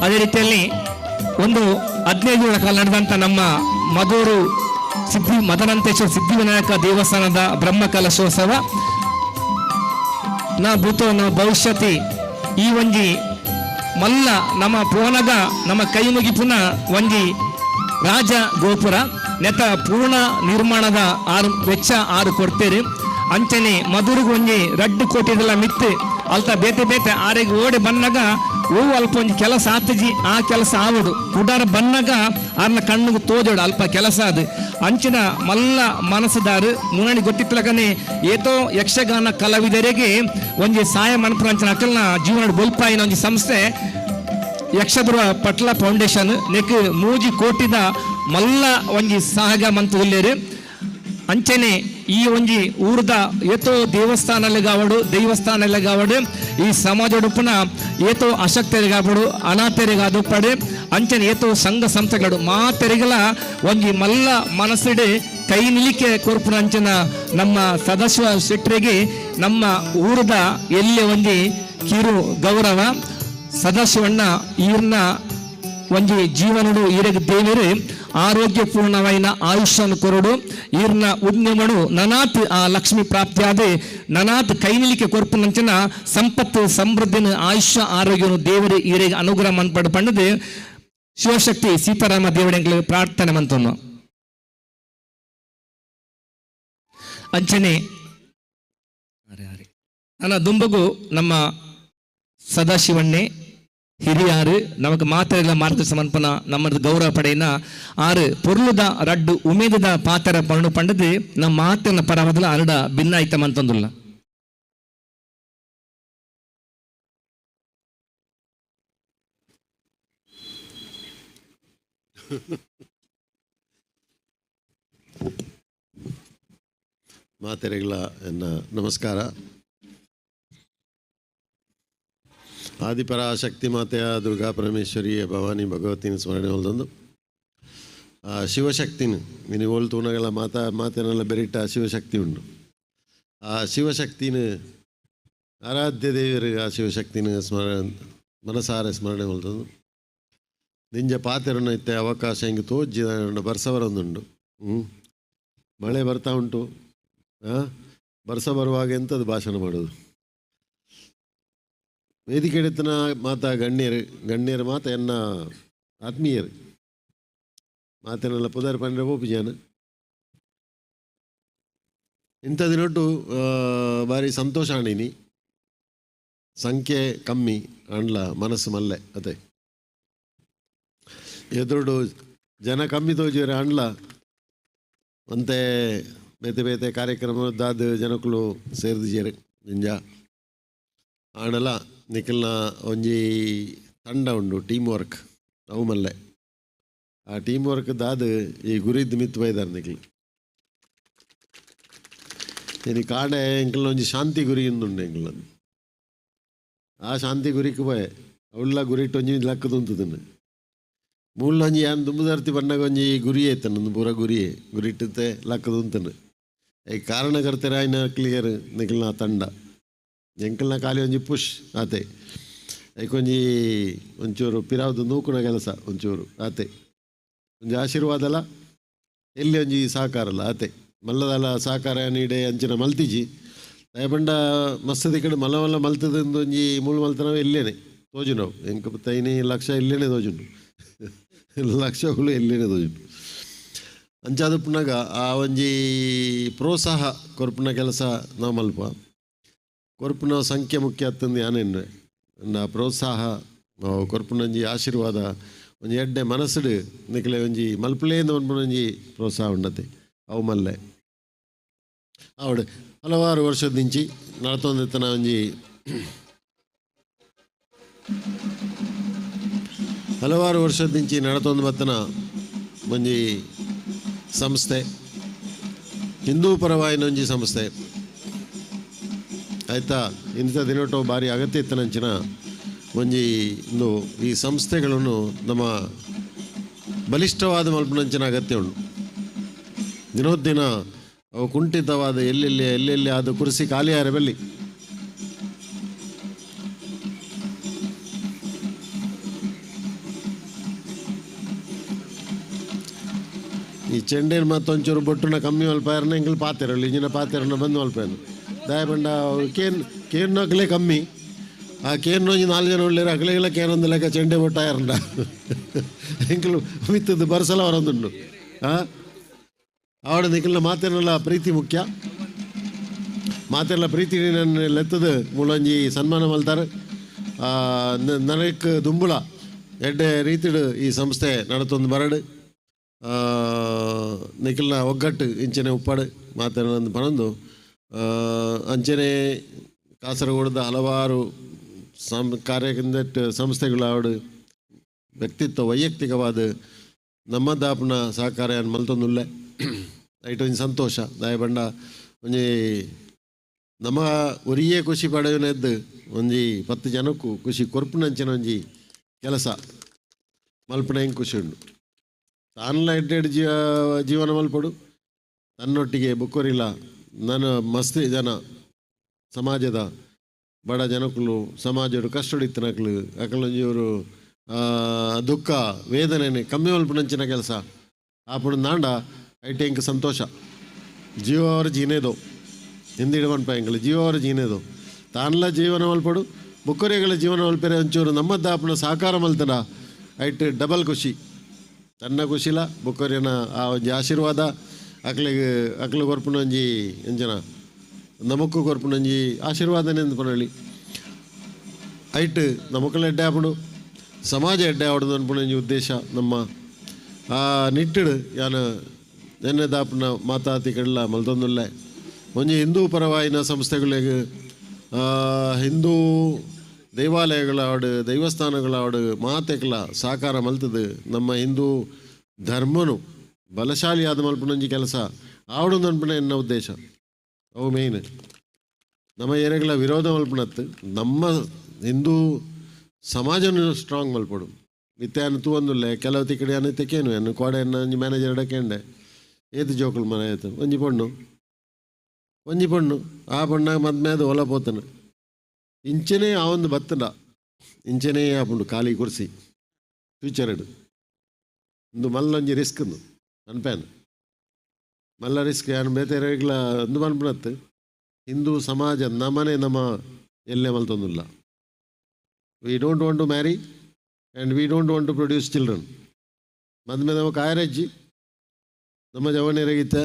ಅದೇ ರೀತಿಯಲ್ಲಿ ಒಂದು 15 ಕಾಲ ನಡೆದಂತ ನಮ್ಮ ಮಧೂರು ಸಿದ್ಧಿ ಮದನಂತೇಶ್ವರ ಸಿದ್ಧಿವಿನಾಯಕ ದೇವಸ್ಥಾನದ ಬ್ರಹ್ಮ ಕಲಶೋತ್ಸವ ನ ಭೂತೋ ನ ಭವಿಷ್ಯತಿ ಈ ಒಂಜಿ ಮಲ್ಲ ನಮ್ಮ ಪೋನಗ ನಮ್ಮ ಕೈ ಮುಗಿಪುನ ಒಂಜಿ ರಾಜ ಗೋಪುರ ನೆತ ಪೂರ್ಣ ನಿರ್ಮಾಣದ ಆರು ವೆಚ್ಚ ಆರು ಕೊಡ್ತೇರಿ. ಅಂಚನೆ ಮಧುರಿಗೆ ಒಂಜಿ ರಡ್ಡು ಕೋಟಿದೆಲ್ಲ ಮಿತ್ತು ಅಲ್ತ ಬೇತೆ ಬೇತೆ ಆರೆಗೆ ಓಡಿ ಬನ್ನಗ ಓ ಅಲ್ಪ ಒಂಜಿ ಕೆಲಸ ಆತಜಿ ಆ ಕೆಲಸ ಆವಡು ಕುಡಾರ ಬನ್ನಗ ಆರ್ನ ಕಣ್ಣುಗು ತೋಜೋಡು ಅಲ್ಪ ಕೆಲಸ ಅದು ಅಂಚಿನ ಮಲ್ಲ ಮನಸ್ಸುದಾರು ಮುನ್ನಣಿ ಗೊತ್ತಿತ್ತಲಕನೆ ಏತೋ ಯಕ್ಷಗಾನ ಕಲಾವಿದರಿಗೆ ಒಂಜಿ ಸಾಯ ಮನ್ಪುನ ಅಂಚಿನ ಅಕಲ್ನ ಜೀವನ ಬೊಲ್ಪಾಯಿನ ಒಂಜಿ ಸಂಸ್ಥೆ ಯಕ್ಷಧ್ರುವ ಪಟ್ಲ ಫೌಂಡೇಶನ್ ನೆಕ್ ಮೂಜಿ ಕೋಟಿದ ಮಲ್ಲ ಒಂಜಿ ಸಹಗ ಮಂತು ಉಲ್ಲೇರು. ಅಂಚನೆ ಈ ಒಂಜಿ ಊರ್ದ ಏತೋ ದೇವಸ್ಥಾನಲಿಗಾವಡು ದೈವಸ್ಥಾನಲಿಗಾವಡು ಈ ಸಮಾಜಡುಪ್ಪುನ ಏತೋ ಅಶಕ್ತರಿಗಾವಡು ಅನಾಥರಿಗಾದುಪ್ಪಡು ಅಂಚನೆ ಏತೋ ಸಂಘ ಸಂಸ್ಥೆಗಳು ಮಾತೆರಿಗಲ ಒಂಜಿ ಮಲ್ಲ ಮನಸ್ಸಿಡೆ ಕೈ ನಿಲಿಕೆ ಕೊರ್ಪುನ ಅಂಚಿನ ನಮ್ಮ ಸದಾಶಿವ ಶೆಟ್ಟರಿಗೆ ನಮ್ಮ ಊರದ ಎಲ್ಲಿ ಒಂಜಿ ಕಿರು ಗೌರವ. ಸದಾಶಿವಣ್ಣ ಈರ್ನ ಒಂಜಿ ಜೀವನಡು ಈರಗ ದೇವರು ಆರೋಗ್ಯಪೂರ್ಣವಾಯಿನ ಆಯುಷ್ಯನು ಕೊರಡು ಈರ್ನ ಉದ್ಯಮಡು ನನಾತ್ ಆ ಲಕ್ಷ್ಮಿ ಪ್ರಾಪ್ತಿಯಾದ ನನಾತ್ ಕೈನಿಲಿಕೆ ಕೊರ್ಪುನಂಚಿನ ಸಂಪತ್ತು ಸಮೃದ್ಧಿನ ಆಯುಷ್ಯ ಆರೋಗ್ಯನು ದೇವರು ಈರೆಗೆ ಅನುಗ್ರಹ ಮನ್ಪಡು ಪಂಡದು ಶಿವಶಕ್ತಿ ಸೀತಾರಾಮ ದೇವಡೆಂಗ್ಲು ಪ್ರಾರ್ಥನೆ ಮಂತನ್ನು. ಅಂಚನೆ ನನ್ನ ದುಂಬಗು ನಮ್ಮ ಸದಾಶಿವಣ್ಣೆ ಹಿರಿಯಾರು ನಮಕ್ ಮಾತೆರೆಗ್ಲ ಮಾರ್ಗದರ್ಶನ ಮನ್ಪುನ ನಮ್ಮದು ಗೌರವ ಪಡೆಯಿನ ಆರು ಪೊರ್ಲುದ ರಡ್ಡು ಉಮೇದದ ಪಾತರ ಪಣ್ಣು ಪಂಡದು ನಮ್ಮ ಮಾತಿನ ಪರವದಲ ಅರಡ ಭಿನ್ನಾಯ್ತ ಮಂತೊಂದುಲ್ಲ. ಮಾತೆರೆಗಳ ಎನ್ನ ನಮಸ್ಕಾರ. ಆದಿಪರಾಶಕ್ತಿ ಮಾತೆಯ ದುರ್ಗಾ ಪರಮೇಶ್ವರಿಯ ಭವಾನಿ ಭಗವತಿನ ಸ್ಮರಣೆ ಹೊಲ್ದೊಂದು ಆ ಶಿವಶಕ್ತಿನ ಮಿನಿ ಓಲ್ ತೂನಗಳ ಮಾತಾ ಮಾತೆನೆಲ್ಲ ಬೆರಿಟ ಶಿವಶಕ್ತಿ ಉಂಡು. ಆ ಶಿವಶಕ್ತಿನ ಆರಾಧ್ಯ ದೇವಿಯರು ಆ ಶಿವಶಕ್ತಿನ ಸ್ಮರಣೆ ಮನಸಾರೆ ಸ್ಮರಣೆ ಹೊಲ್ದೊಂದು ನಿಂಜ ಪಾತೆರನ್ನು ಇತ್ತೆ ಅವಕಾಶ ಹಿಂಗೆ ತೋಜ್ಜಿ ಬರ್ಸವರೊಂದುಂಡು. ಮಳೆ ಬರ್ತಾ ಉಂಟು. ಬರ್ಸ ಬರುವಾಗ ಎಂಥದ್ದು ಭಾಷಣ ಮಾಡೋದು? ವೇದಿಕೆಡೆತ್ತನ ಮಾತಾ ಗಣ್ಯರು ಗಣ್ಯರು ಮಾತ ಎನ್ನ ಆತ್ಮೀಯರು ಮಾತನೆಲ್ಲ ಪುದರ್ ಪಂಡ್ರೆ ಪೋಪುಜಾನ. ಇಂಥ ದಿನೊಟ್ಟು ಭಾರಿ ಸಂತೋಷ ಆಣಿನಿ. ಸಂಖ್ಯೆ ಕಮ್ಮಿ ಅಂಡ್ಲ ಮನಸ್ಸು ಮಲ್ಲೆ ಅದೇ. ಎದುರುಡು ಜನ ಕಮ್ಮಿ ತೋಜಿಯರೆ ಅಂಡ್ಲ ಅಂತೆ ಬೇತೆ ಬೇತೆ ಕಾರ್ಯಕ್ರಮ ದಾದ ಜನಕ್ಕಳು ಸೇರಿದಿಜೇರು ನಿಂಜ ಆಂಡಲ ನಿಖಲ್ನ ಒಂಜಿ ತಂಡ ಉಂಡು, ಟೀಮ್ ವರ್ಕ್ ಅವು ಮಲ್ಲೆ. ಆ ಟೀಮ್ ವರ್ಕ್ ದಾದ ಈ ಗುರಿದ್ದು ಮಿತ್ತು ಬೈದಾರ ನಿಖಲ್. ಇನಿ ಕಾಡೆ ಎಂಕಲ್ನ ಒಂಜಿ ಶಾಂತಿ ಗುರಿ ಉಂಡು ಎಂಕಲ್ನ. ಆ ಶಾಂತಿ ಗುರಿಕ್ ಪೋಯೆ ಅವಳ ಗುರಿಟ್ಟು ಒಂಜಿ ಲಕ್ಕದುಂತದನ್ನು ಮೂಲ ಒಂಜಿ ಯಾನ್ ದುಂಬುದಾರ್ತಿ ಬಣ್ಣಗ ಒಂಜಿ ಗುರಿಯೇ ಇತ್ತನು ಪೂರ ಗುರಿಯೇ ಗುರಿಟ್ಟತೆ ಲಕ್ಕದುಂತನು. ಈ ಕಾರಣಕರ್ತರಾಯಿನ ಕ್ಲಿಯರ್ ನಿಖಲ್ನ ತಂಡ ಎಂಕಲ್ನ ಖಾಲಿ ಒಂಜಿ ಪುಷ್ ಆತೆ. ಐಕೊಂಜಿ ಒಂಚೂರು ಪಿರಾವ್ದು ನೂಕುನ ಕೆಲಸ ಒಂಚೂರು ಆತೆ, ಒಂಜಿ ಆಶೀರ್ವಾದಲ ಎಲ್ಲಿ ಒಂಜಿ ಸಹಕಾರಲ್ಲ ಆತೆ. ಮಲ್ಲದಲ ಸಹಕಾರ ನೀಡೆ ಅಂಚಿನ ಮಲ್ತಿಜಿ ದಯಪಂಡ ಮಸ್ತದಿ ಕಡೆ ಮಲ್ಲ ಮಲ್ಲ ಮಲ್ತದಂದು ಒಂಜಿ ಮೂಳು ಮಲ್ತನವು ಎಲ್ಲೇನೆ ತೋಜುನವು. ಎಂಕ ತೈನಿ ಲಕ್ಷ ಇಲ್ಲೇನೆ ತೋಜುಂಡು, ಲಕ್ಷಗಳು ಎಲ್ಲೇನೆ ತೋಜುಂಡು. ಅಂಚಾದ ಪುನಗ ಆ ಒಂಜಿ ಪ್ರೋತ್ಸಾಹ ಕೊರ್ಪುನ ಕೆಲಸ ನಾವು ಮಲ್ಪ ಕೊರ್ಪುನ ಸಂಖ್ಯೆ ಮುಖ್ಯ ಅತ್ತಂದು ಯಾನೆನ್ನುವೆ. ಆ ಪ್ರೋತ್ಸಾಹ ಕೊರ್ಪುನ ಒಂಜಿ ಆಶೀರ್ವಾದ ಒಂಜಿ ಎಡ್ಡೆ ಮನಸ್ಸುಡು ನಿಕಲೆ ಒಂಜಿ ಮಲ್ಪಲೇಂದು ಪನ್ಪುನ ಒಂಜಿ ಪ್ರೋತ್ಸಾಹ ಉಂಡತೆ ಅವು ಮಲ್ಲೆ. ಆವಡು ಹಲವಾರು ವರ್ಷದಿಂಚಿ ನಡತೊಂದಿತ್ತನ ಒಂಜಿ ಹಲವಾರು ವರ್ಷದಿಂಚಿ ನಡತೊಂದು ಬತ್ತನ ಒಂಜಿ ಸಂಸ್ಥೆ, ಹಿಂದೂ ಪರವಾಯಿನ ಒಂಜಿ ಸಂಸ್ಥೆ ಆಯಿತಾ. ಇಂಥ ದಿನಟೋ ಭಾರಿ ಅಗತ್ಯ ಇತ್ತನಂಚಿನ ಒಂಜಿ ಇಂದು ಈ ಸಂಸ್ಥೆಗಳನ್ನು ನಮ್ಮ ಬಲಿಷ್ಠವಾದ ಮಲ್ಪನಂಚಿನ ಅಗತ್ಯ ಉಂಟು. ದಿನೋದ್ದಿನ ಅವು ಕುಂಠಿತವಾದ ಎಲ್ಲೆಲ್ಲಿ ಎಲ್ಲೆಲ್ಲಿ ಅದು ಕುರ್ಸಿ ಖಾಲಿಯಾರ ಬಲ್ಲಿ. ಈ ಚೆಂಡೇನು ಮತ್ತೊಂಚೂರು ಬೊಟ್ಟುನ ಕಮ್ಮಿ ಮಲ್ಪಾಯರ್ನ ಎಂಕಲ್ ಪಾತೆರಲ್ಲ ಇಂಜಿನ ಪಾತೆರನ್ನ ಬಂದು ಮಲ್ಪಾಯನು ದಯಪಂಡ ಕೇನ್ ಕೇನ್ ಅಗಲೇ ಕಮ್ಮಿ. ಆ ಕೇನ್ ಒಂಜಿ 4 ಜನ ಉಳ್ಳೇರು ಅಗಲೆಗೆಲ್ಲ ಕೇನೊಂದು ಲೆಕ್ಕ ಚೆಂಡೆ ಬೊಟ್ಟಾಯರಂಡ ಎಂಕಲು ಮಿತ್ತದ್ದು ಬರ್ಸಲ ಹೊರೊಂದುಂಡು. ಹಾಂ ಆವಡ ನಿಖಲ್ನ ಮಾತೇನಲ್ಲ ಪ್ರೀತಿ ಮುಖ್ಯ, ಮಾತೆಲ್ಲ ಪ್ರೀತಿ ನನ್ನ ಲೆತ್ತದು ಮೂಲೊಂಜಿ ಸನ್ಮಾನ ಮಲ್ತಾರೆ. ನನಗೆ ದುಂಬುಳ ಎಡ್ಡೆ ರೀತಿಡು ಈ ಸಂಸ್ಥೆ ನಡತೊಂದು ಬರಡು ನಿಖಲ್ನ ಒಗ್ಗಟ್ಟು ಇಂಚನೆ ಉಪ್ಪಾಡು ಮಾತೇನಂದು ಪನೊಂದು ಅಂಚನೆ ಕಾಸರಗೋಡದ ಹಲವಾರು ಕಾರ್ಯದಿಂದ ಸಂಸ್ಥೆಗಳು ಆವಡು ವ್ಯಕ್ತಿತ್ವ ವೈಯಕ್ತಿಕವಾದ ನಮ್ಮ ದಾಪನ ಸಹಕಾರ ಮಲ್ತೊಂದುಲ್ಲೆ ಐಟ್ ಒಂಜಿ ಸಂತೋಷ. ದಯಬಂಡ ಒಂಜಿ ನಮ್ಮ ಒರಿಯೇ ಖುಷಿ ಪಡೆಯುವನೆದ್ದು ಒಂಜಿ 10 ಜನಕ್ಕೂ ಖುಷಿ ಕೊರ್ಪುನಂಚಿನ ಒಂಜಿ ಕೆಲಸ ಮಲ್ಪನ ಹೆಂಗೆ ಖುಷಿ ಉಂಡು. ತಾನ್ಲ ಎಡ್ಡೆಡ್ ಜೀವನ ಮಲ್ಪಡು ತನ್ನೊಟ್ಟಿಗೆ ಬುಕ್ಕೊರಿಲ್ಲ ನಾನು ಮಸ್ತ್ ಜನ ಸಮಾಜದ ಬಡ ಜನಕ್ಕಳು ಸಮಾಜರು ಕಷ್ಟಡಿತ್ತನಕ್ಲು ಅಕಲೊಂಜಿಯವರು ದುಃಖ ವೇದನೆ ಕಮ್ಮಿ ಮಲ್ಪನಂಚಿನ ಕೆಲಸ ಆಪುಣ ನಾಂಡ ಐಟೆ ಎಂಕ್ ಸಂತೋಷ. ಜೀವವರ ಜೀನೇದೋ ಹಿಂದಿಡ ಮನ್ಪ ಎಂಕಲು ಜೀವವರ ಜೀನೇದೋ ತಾನ್ಲ ಜೀವನ ಮಲ್ಪಡು ಬುಕ್ಕರೆಗಳ ಜೀವನ ಮಲ್ಪೆರೆ ಒಂಚೂರು ನಮ್ಮ ದಾಪನ ಸಹಕಾರ ಮಲ್ತನ ಐಟ್ ಡಬಲ್ ಖುಷಿ. ತನ್ನ ಖುಷಿಲ ಬುಕ್ಕರಿನ ಆ ಒಂಜಿ ಆಶೀರ್ವಾದ ಅಕ್ಲಿಗೆ ಅಕ್ಲು ಕೊರ್ಪುನ ಒಂಜಿ ಎಂಜನ ನಮಕ್ಕು ಕೊರ್ಪುನ ಒಂಜಿ ಆಶೀರ್ವಾದನೆ ಪನೊಳಿ ಐಟ್ ನಮಕ್ಕಲ ಎಡ್ಡೆ ಆಪುಂಡು ಸಮಾಜ ಎಡ್ಡೆ ಆವಡು ಅನ್ಪುನ ಒಂಜಿ ಉದ್ದೇಶ ನಮ್ಮ ಆ ನಿಟ್ಟಿಡು ಯಾನು ಎನ್ನೆ ದಾಪನ ಮಾತಾತಿ ಕಡಲ ಮಲ್ತೊಂದುಲ್ಲೆ. ಒಂಜಿ ಹಿಂದೂ ಪರವಾಯಿನ ಸಂಸ್ಥೆಗಳಿಗೆ ಹಿಂದೂ ದೇವಾಲಯಗಳಾಡು ದೈವಸ್ಥಾನಗಳಾಡು ಮಾತೆಕ್ಲ ಸಹಕಾರ ಮಲ್ತದು ನಮ್ಮ ಹಿಂದೂ ಧರ್ಮನು ಬಲಶಾಲಿಯಾದ ಮಲ್ಪನೊಂಜಿ ಕೆಲಸ ಆವಡು ಅನ್ಪುನ ಎನ್ನ ಉದ್ದೇಶ. ಅವು ಮೇಯ್ನ್ ನಮ್ಮ ಏರಿಯಾಗಳ ವಿರೋಧ ಮಲ್ಪನತ್ತು ನಮ್ಮ ಹಿಂದೂ ಸಮಾಜನು ಸ್ಟ್ರಾಂಗ್ ಮಲ್ಪಡು. ಇತ್ತೆ ಅನ್ನು ತೂವೊಂದುಲ್ಲೆ ಕೆಲವು ತಿಕ್ಕಡೆ ಅನ್ನು ತೆಕ್ಕೇನು ಅನ್ನು ಕೋಡೆ ಅನ್ನ ಒಂಜಿ ಮ್ಯಾನೇಜರ್ ಡಕೇಂಡೆ ಏತು ಜೋಕುಲು ಮನೆ ಆಯ್ತು ಒಂಜಿ ಪೊಣ್ಣು ಒಂಜಿ ಪೊಣ್ಣು ಆ ಪೊಣ್ಣಾಗ ಮದ್ಮೆ ಅದು ಹೊಲ ಪೋತನು ಇಂಚನೇ ಆ ಒಂದು ಬತ್ತಂಡ ಇಂಚನೇ ಆಪುಂಡು ಖಾಲಿ ಕುರ್ಸಿ ಫ್ಯೂಚರ್ ಇಂದು ಮಲ್ಲೊಂಜಿ ರಿಸ್ಕ್ ಇಂದು ಅನ್ಪೇನು ಮಲ್ಲ ರಿಸ್ಕ್ ಯಾನು ಬೇತೆ ರೇಗ್ಲ ಅಂದು ಮನ್ಪುನತ್ತು ಹಿಂದೂ ಸಮಾಜ ನಮ್ಮನೆ ನಮ್ಮ ಎಲ್ಲೇ ಮಲ್ತೊಂದುಲ್ಲ. We don't want to marry and we don't want to produce children. ಮದ್ಮೆ ನಮ್ಮ ಕಾಯರಜ್ಜಿ ನಮ್ಮ ಜವನಿರಗಿತ್ತೆ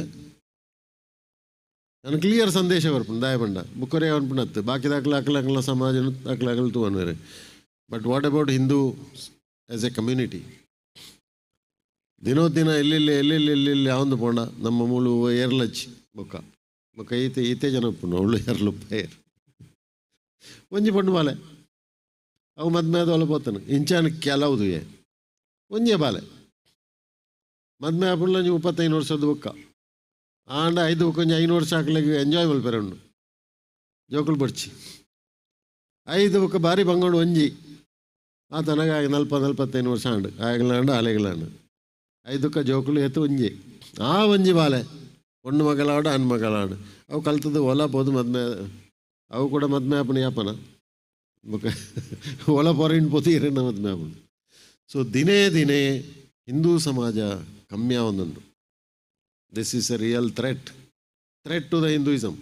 ನಾನು ಕ್ಲಿಯರ್ ಸಂದೇಶ ಬರ್ಪುಂಡು ದಾಯ ಪಂಡ ಬುಕ್ಕರೆ ಅನ್ಪುಣತ್ತು ಬಾಕಿ ದಾಖಲೆ ಅಕ್ಲ ಸಮಾಜ ಅಕ್ಲ ತೂವನ್ವೇರೆ. But what about Hindu as a community? ದಿನೋ ದಿನ ಎಲ್ಲೆಲ್ಲಿ ಎಲ್ಲೆಲ್ಲಿ ಎಲ್ಲೆಲ್ಲಿ ಆವಂದು ಪೋಂಡ ನಮ್ಮ ಮೂಲು ಏರ್ಲಚ್ಚಿ ಬೊಕ್ಕ ಬೊಕ್ಕ ಈತೆ ಈತೆ ಜನ ಉಪ್ಪುಂಡು ಅವಳು ಏರ್ಲು ಏರ್ ಒಂಜಿ ಪಂಡು ಬಾಲೆ ಅವು ಮದ್ಮೆ ಅದು ಪೋತಾನೆ ಇಂಚಾನ ಕೆಲವುದು ಏ ಒಂಜೇ ಬಾಲೆ ಮದ್ಮೆ ಆಪುಂಡ್ಲ ಒಂಜಿ 35 ವರ್ಷದ ಬೊಕ್ಕ ಆಂಡ ಐದು ಬೊಕ್ಕ ಒಂಜಿ 5 ವರ್ಷ ಆಕ್ಲೆಗ್ ಎಂಜಾಯ್ ಮಲ್ಪೆರೆ ಉಂಡು ಜೋಕುಲು ಬಡ್ಚಿ ಐದು ಬೊಕ್ಕ ಬಾರಿ ಬಂಗೋಡು ಒಂಜಿ ಆತನಗ 40-45 ವರ್ಷ ಆಂಡು ಆಯಗ್ಲಾಂಡು ಆಲೆಗ್ಲಾಂಡು ಐದಕ್ಕ ಜೋಕುಲು ಏತು ಒಂಜಿ ಆ ಒಂಜಿ ಬಾಲೆ ಪೊಣ್ಣು ಮಗಳಾಡು ಆಣ್ ಮಗಳಾಡು ಅವು ಕಲ್ತದ್ದು ಹೊಲ ಪೋದು ಮದ್ಮೆ ಅವು ಕೂಡ ಮದ್ಮೆ ಆಪುನ ಯಾಪನ ಬೊಕ್ಕ ಹೊಲ ಪೊರಿನ್ ಪೋತು ಇರನ್ನ ಮದ್ಮೆ ಆಪುಂಡು. ಸೊ ದಿನೇ ದಿನೇ ಹಿಂದೂ ಸಮಾಜ ಕಮ್ಮಿ ಆವೊಂದುಂಡು. This is a real threat to the Hinduism.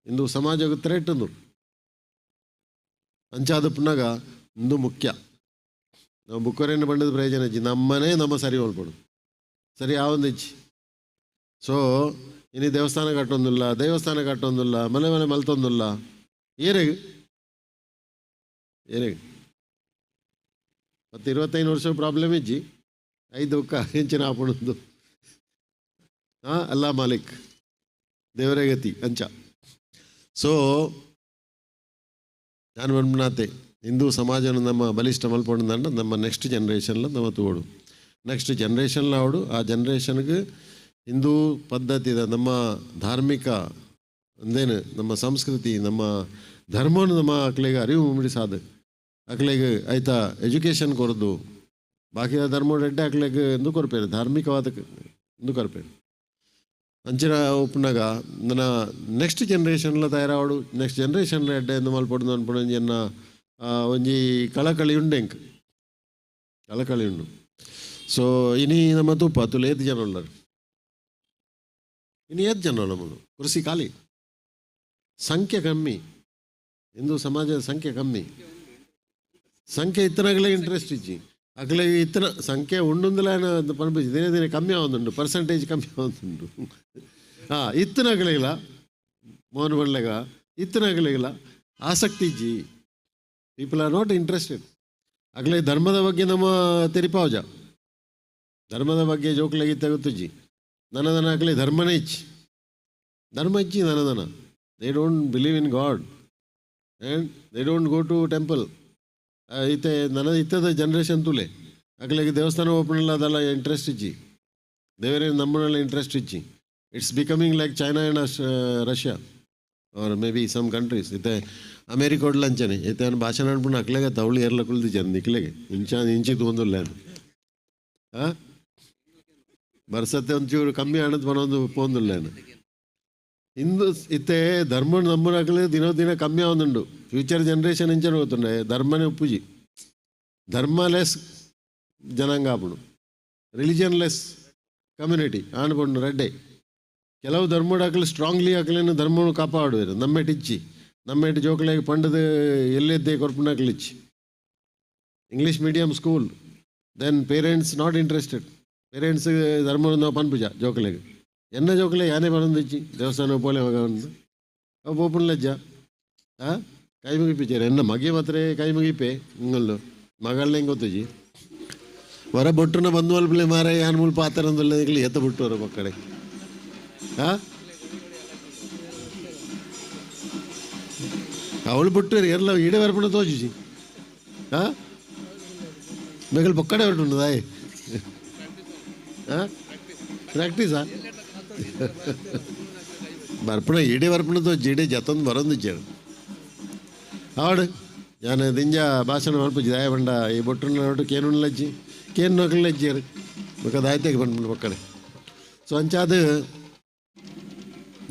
Hindu ಸಮಾಜಕ್ಕೆ ಥ್ರೆಟ್ ಉಂದು ಅಂಚಾದ ಪುನಗ ಇಂದು ಮುಖ್ಯ. ನಾವು ಬುಕ್ಕರೇನು ಬಂಡದ ಪ್ರಯೋಜನ ಇಜ್ಜಿ, ನಮ್ಮನೇ ನಮ್ಮ ಸರಿ ಹೋಲ್ಪಡು ಸರಿ ಯಾವೊಂದು ಇಜ್ಜಿ. ಸೊ ಇನಿ ದೇವಸ್ಥಾನ ಕಟ್ಟೊಂದಿಲ್ಲ, ದೇವಸ್ಥಾನ ಕಟ್ಟೊಂದಿಲ್ಲ, ಮನೆ ಮನೆ ಮಲ್ತೊಂದಿಲ್ಲ, ಏರೆಗ್ ಏರೆಗ್ ಮತ್ತು 25 ವರ್ಷ ಪ್ರಾಬ್ಲಮ್ ಇಜ್ಜಿ. ಐದು ಒಕ್ಕ ಹೆಂಚಿನ ಆಪಣದ್ದು ಹಾಂ ಅಲ್ಲ ಮಾಲಿಕ್ ದೇವರೇ ಗತಿ ಅಂಚ. ಸೊ ನಾನು ಮನ್ಮನಾತೆ ಹಿಂದೂ ಸಮಾಜನ ನಮ್ಮ ಬಲಿಷ್ಠ ಮಲ್ಪೊಂಡು ನಮ್ಮ ನೆಕ್ಸ್ಟ್ ಜನ್ರೇಷನ್ಲ ನಮ್ಮ ತೋಡು ನೆಕ್ಸ್ಟ್ ಜನ್ರೇಷನ್ಲ ಅವಡು ಆ ಜನ್ರೇಷನ್ಗೆ ಹಿಂದೂ ಪದ್ಧತಿದ ನಮ್ಮ ಧಾರ್ಮಿಕ ಅಂದೇನು ನಮ್ಮ ಸಂಸ್ಕೃತಿ ನಮ್ಮ ಧರ್ಮವನ್ನು ನಮ್ಮ ಅಕ್ಲೆಗೆ ಅರಿವು ಮೂಡಿಸಾದ ಅಕ್ಲೆಗೆ ಆಯ್ತಾ ಎಜುಕೇಷನ್ ಕೊರದು ಬಾಕಿ ಧರ್ಮ ಎಡ್ಡೆ ಅಕ್ಲೆಗೆ ಎಂದು ಕೊರ್ಪೇರು ಧಾರ್ಮಿಕವಾದ ಎಂದು ಕೊರ್ಪೇರು ಅಂಚಿನ ಉಪ್ಪುನಾಗ ನನ್ನ ನೆಕ್ಸ್ಟ್ ಜನ್ರೇಷನ್ಲ ತಯಾರಾವಡು ನೆಕ್ಸ್ಟ್ ಜನ್ರೇಷನ್ಲ ಎಡ್ಡೆ ಎಂದು ಮಲ್ಪೊಡು ಅನ್ಪುಣ ಒಂಜಿ ಒಂಜಿ ಕಳಕಳಿ ಉಂಡು ಎಂಕ್ ಕಳಕಳಿ ಉಂಡು. ಸೊ ಇನಿ ನಮ್ಮ ತೂಪ ತುಲು ಏತ್ ಜನ ಉಳ್ಳರು ಇನ್ನು ಏತ್ ಜನ ನಮ್ಮದು ಕೃಷಿ ಖಾಲಿ ಸಂಖ್ಯೆ ಕಮ್ಮಿ ಹಿಂದೂ ಸಮಾಜದ ಸಂಖ್ಯೆ ಕಮ್ಮಿ ಸಂಖ್ಯೆ ಇತ್ತನಾಗಲೇ ಇಂಟ್ರೆಸ್ಟ್ ಇಜ್ಜಿ ಅಗಲೇ ಇತ್ತನ ಸಂಖ್ಯೆ ಉಂಡುಂದಲ ಪನ್ಪುಜಿ ದಿನೇ ದಿನೇ ಕಮ್ಮಿ ಆವೊಂದುಂಡು ಪರ್ಸೆಂಟೇಜ್ ಕಮ್ಮಿ ಆವೊಂದುಂಡು. ಹಾಂ ಇತ್ತನಾಗಲಿಲ್ಲ ಮೋಹನ್ ಬಣ್ಲೆಗ ಇತ್ತನಾಗಲಿಲ್ಲ ಆಸಕ್ತಿ ಇಜ್ಜಿ. People are not interested. ಅಗಲೇ ಧರ್ಮದ ಬಗ್ಗೆ ನಮ್ಮ ತೆರಿಪಾವಜ ಧರ್ಮದ ಬಗ್ಗೆ ಜೋಕ್ಲಾಗಿ ತೆಗುತ್ತುಜ್ಜಿ ನನ್ನ ದನ ಆಗಲಿ ಧರ್ಮನೇ ಇಚ್ಚಿ ಧರ್ಮ ಇಚ್ಚಿ ನನ್ನ ದನ. They don't believe in God and they don't go to temple. ಇತ್ತೆ ನನ್ನ ಇತ್ತದ ಜನ್ರೇಷನ್ ತುಲೆ ಅಗಲಿಗೆ ದೇವಸ್ಥಾನ ಓಪನ್ ಇಲ್ಲ ಅದೆಲ್ಲ ಇಂಟ್ರೆಸ್ಟ್ ಇಚ್ಚಿ ದೇವರೇ ನಮ್ಮನೆಲ್ಲ interest ಇಚ್ಚಿ. It's becoming like China and Russia or maybe some countries. ಇತ್ತೆ ಅಮೇರಿಕ ಅಂಚನೆ ಇತ್ತೆ ಅವನು ಭಾಷಣ ಅನ್ಪುಣ ಅಕ್ಲೆಗೆ ತವಳು ಏರ್ಲ ಕುಳ್ದು ಜನ ನಿಕ್ಲೆಗೆ ಇಂಚ ಇಂಚಿ ತೂಂದುಲ್ಲ ಹಾಂ ಬರ್ಸತ್ತೆ ಒಂಚೂರು ಕಮ್ಮಿ ಹಣದ ಬನೊಂದು ಪೋಂದುಲ್ಲ ಹಿಂದೂ ಇತ್ತೆ ಧರ್ಮ ನಮ್ಮನಾಗಲಿ ದಿನೋ ದಿನ ಕಮ್ಮಿ ಆವೊಂದುಂಡು. ಫ್ಯೂಚರ್ ಜನ್ರೇಷನ್ ಇಂಚನೆ ಹೋಗ್ತುಂಡೆ ಧರ್ಮನೇ ಉಪ್ಪುಜಿ ಧರ್ಮ ಲೆಸ್ ಜನಾಂಗ ಆಪುಂಡು ರಿಲಿಜನ್ ಲೆಸ್ ಕಮ್ಯುನಿಟಿ ಆಣ್ಪುಂಡು ರಡ್ಡೆ. ಕೆಲವು ಧರ್ಮಡಾಕಲು ಸ್ಟ್ರಾಂಗ್ಲಿ ಆಕಲೇನು ಧರ್ಮವನ್ನು ಕಾಪಾಡುವರು ನಮ್ಮೆಟ್ ಇಚ್ಚಿ ನಮ್ಮೆಟ್ ಜೋಕ್ಲಾಗಿ ಪಂಡದ ಎಲ್ಲೆದ್ದೆ ಕೊರ್ಪುನಾಕಲು ಇಚ್ಚಿ. English medium school then parents not interested. Parents ಧರ್ಮವನ್ನು ನಾವು ಪನ್ಪುಜ ಜೋಕ್ಲೆಗ್ ಎನ್ನ ಜೋಕ್ಲೆ ಯಾನೇ ಬರೊಂದಿಚ್ಚಿ ದೇವಸ್ಥಾನ ಪೋಲೆ ಮಗ ಅವು ಪೋಪುನ್ ಲಜ್ಜ ಹಾಂ ಕೈ ಮುಗಿಪಿಚಾರೆ ಎನ್ನ ಮಗೆ ಮಾತ್ರ ಕೈ ಮುಗಿಪೆ ಇಂಗಲ್ಲು ಮಗಳನ್ನ ಹೆಂಗೆ ಗೊತ್ತುಜಿ ಹೊರ ಬೊಟ್ಟುನ ಬಂದು ಮಲ್ಪಲೆ ಮಾರ ಯಾನ್ ಮುಲ್ಪ ಆತರಂದುಲ್ಲ ಎತ್ತ ಬಿಟ್ಟುವರು ಮಕ್ಕಳೆ ಹಾಂ ಅವಳು ಬಿಟ್ಟು ಎಲ್ಲ ಈಡೆ ಬರ್ಪುಣ ತೋಜುಜಿ ಹಾಂ ಮೆಗಲ್ ಪೊಕ್ಕಡೆ ಹೊರಟುಂಡು ದಾಯ್ ಹಾಂ ಪ್ರಾಕ್ಟೀಸಾ ಬರ್ಪಣ ಇಡೀ ಬರ್ಪಣ ತೋಜಿ ಇಡೀ ಜತೊಂದು ಬರೊಂದಿಜ್ಜಾడు ಆವಡು ഞാൻ ದಿಂಜ ಭಾಷಣ ಮಲ್ಪುಜಿ ದಾಯ ಬಂಡ ಈ ಬೊಟ್ಟುನ ಒಟ್ಟು ಕೇನುನ್ ಲಜ್ಜಿ ಕೇನ್ ನೋಕಲ್ ಲಜ್ಜಿಯರು ಬೊಕ್ಕ ದಾಯತೆಗೆ ಬಂದ್ಬಿಡು ಮಕ್ಕಳೆ. ಸೊ ಅಂಚಾದ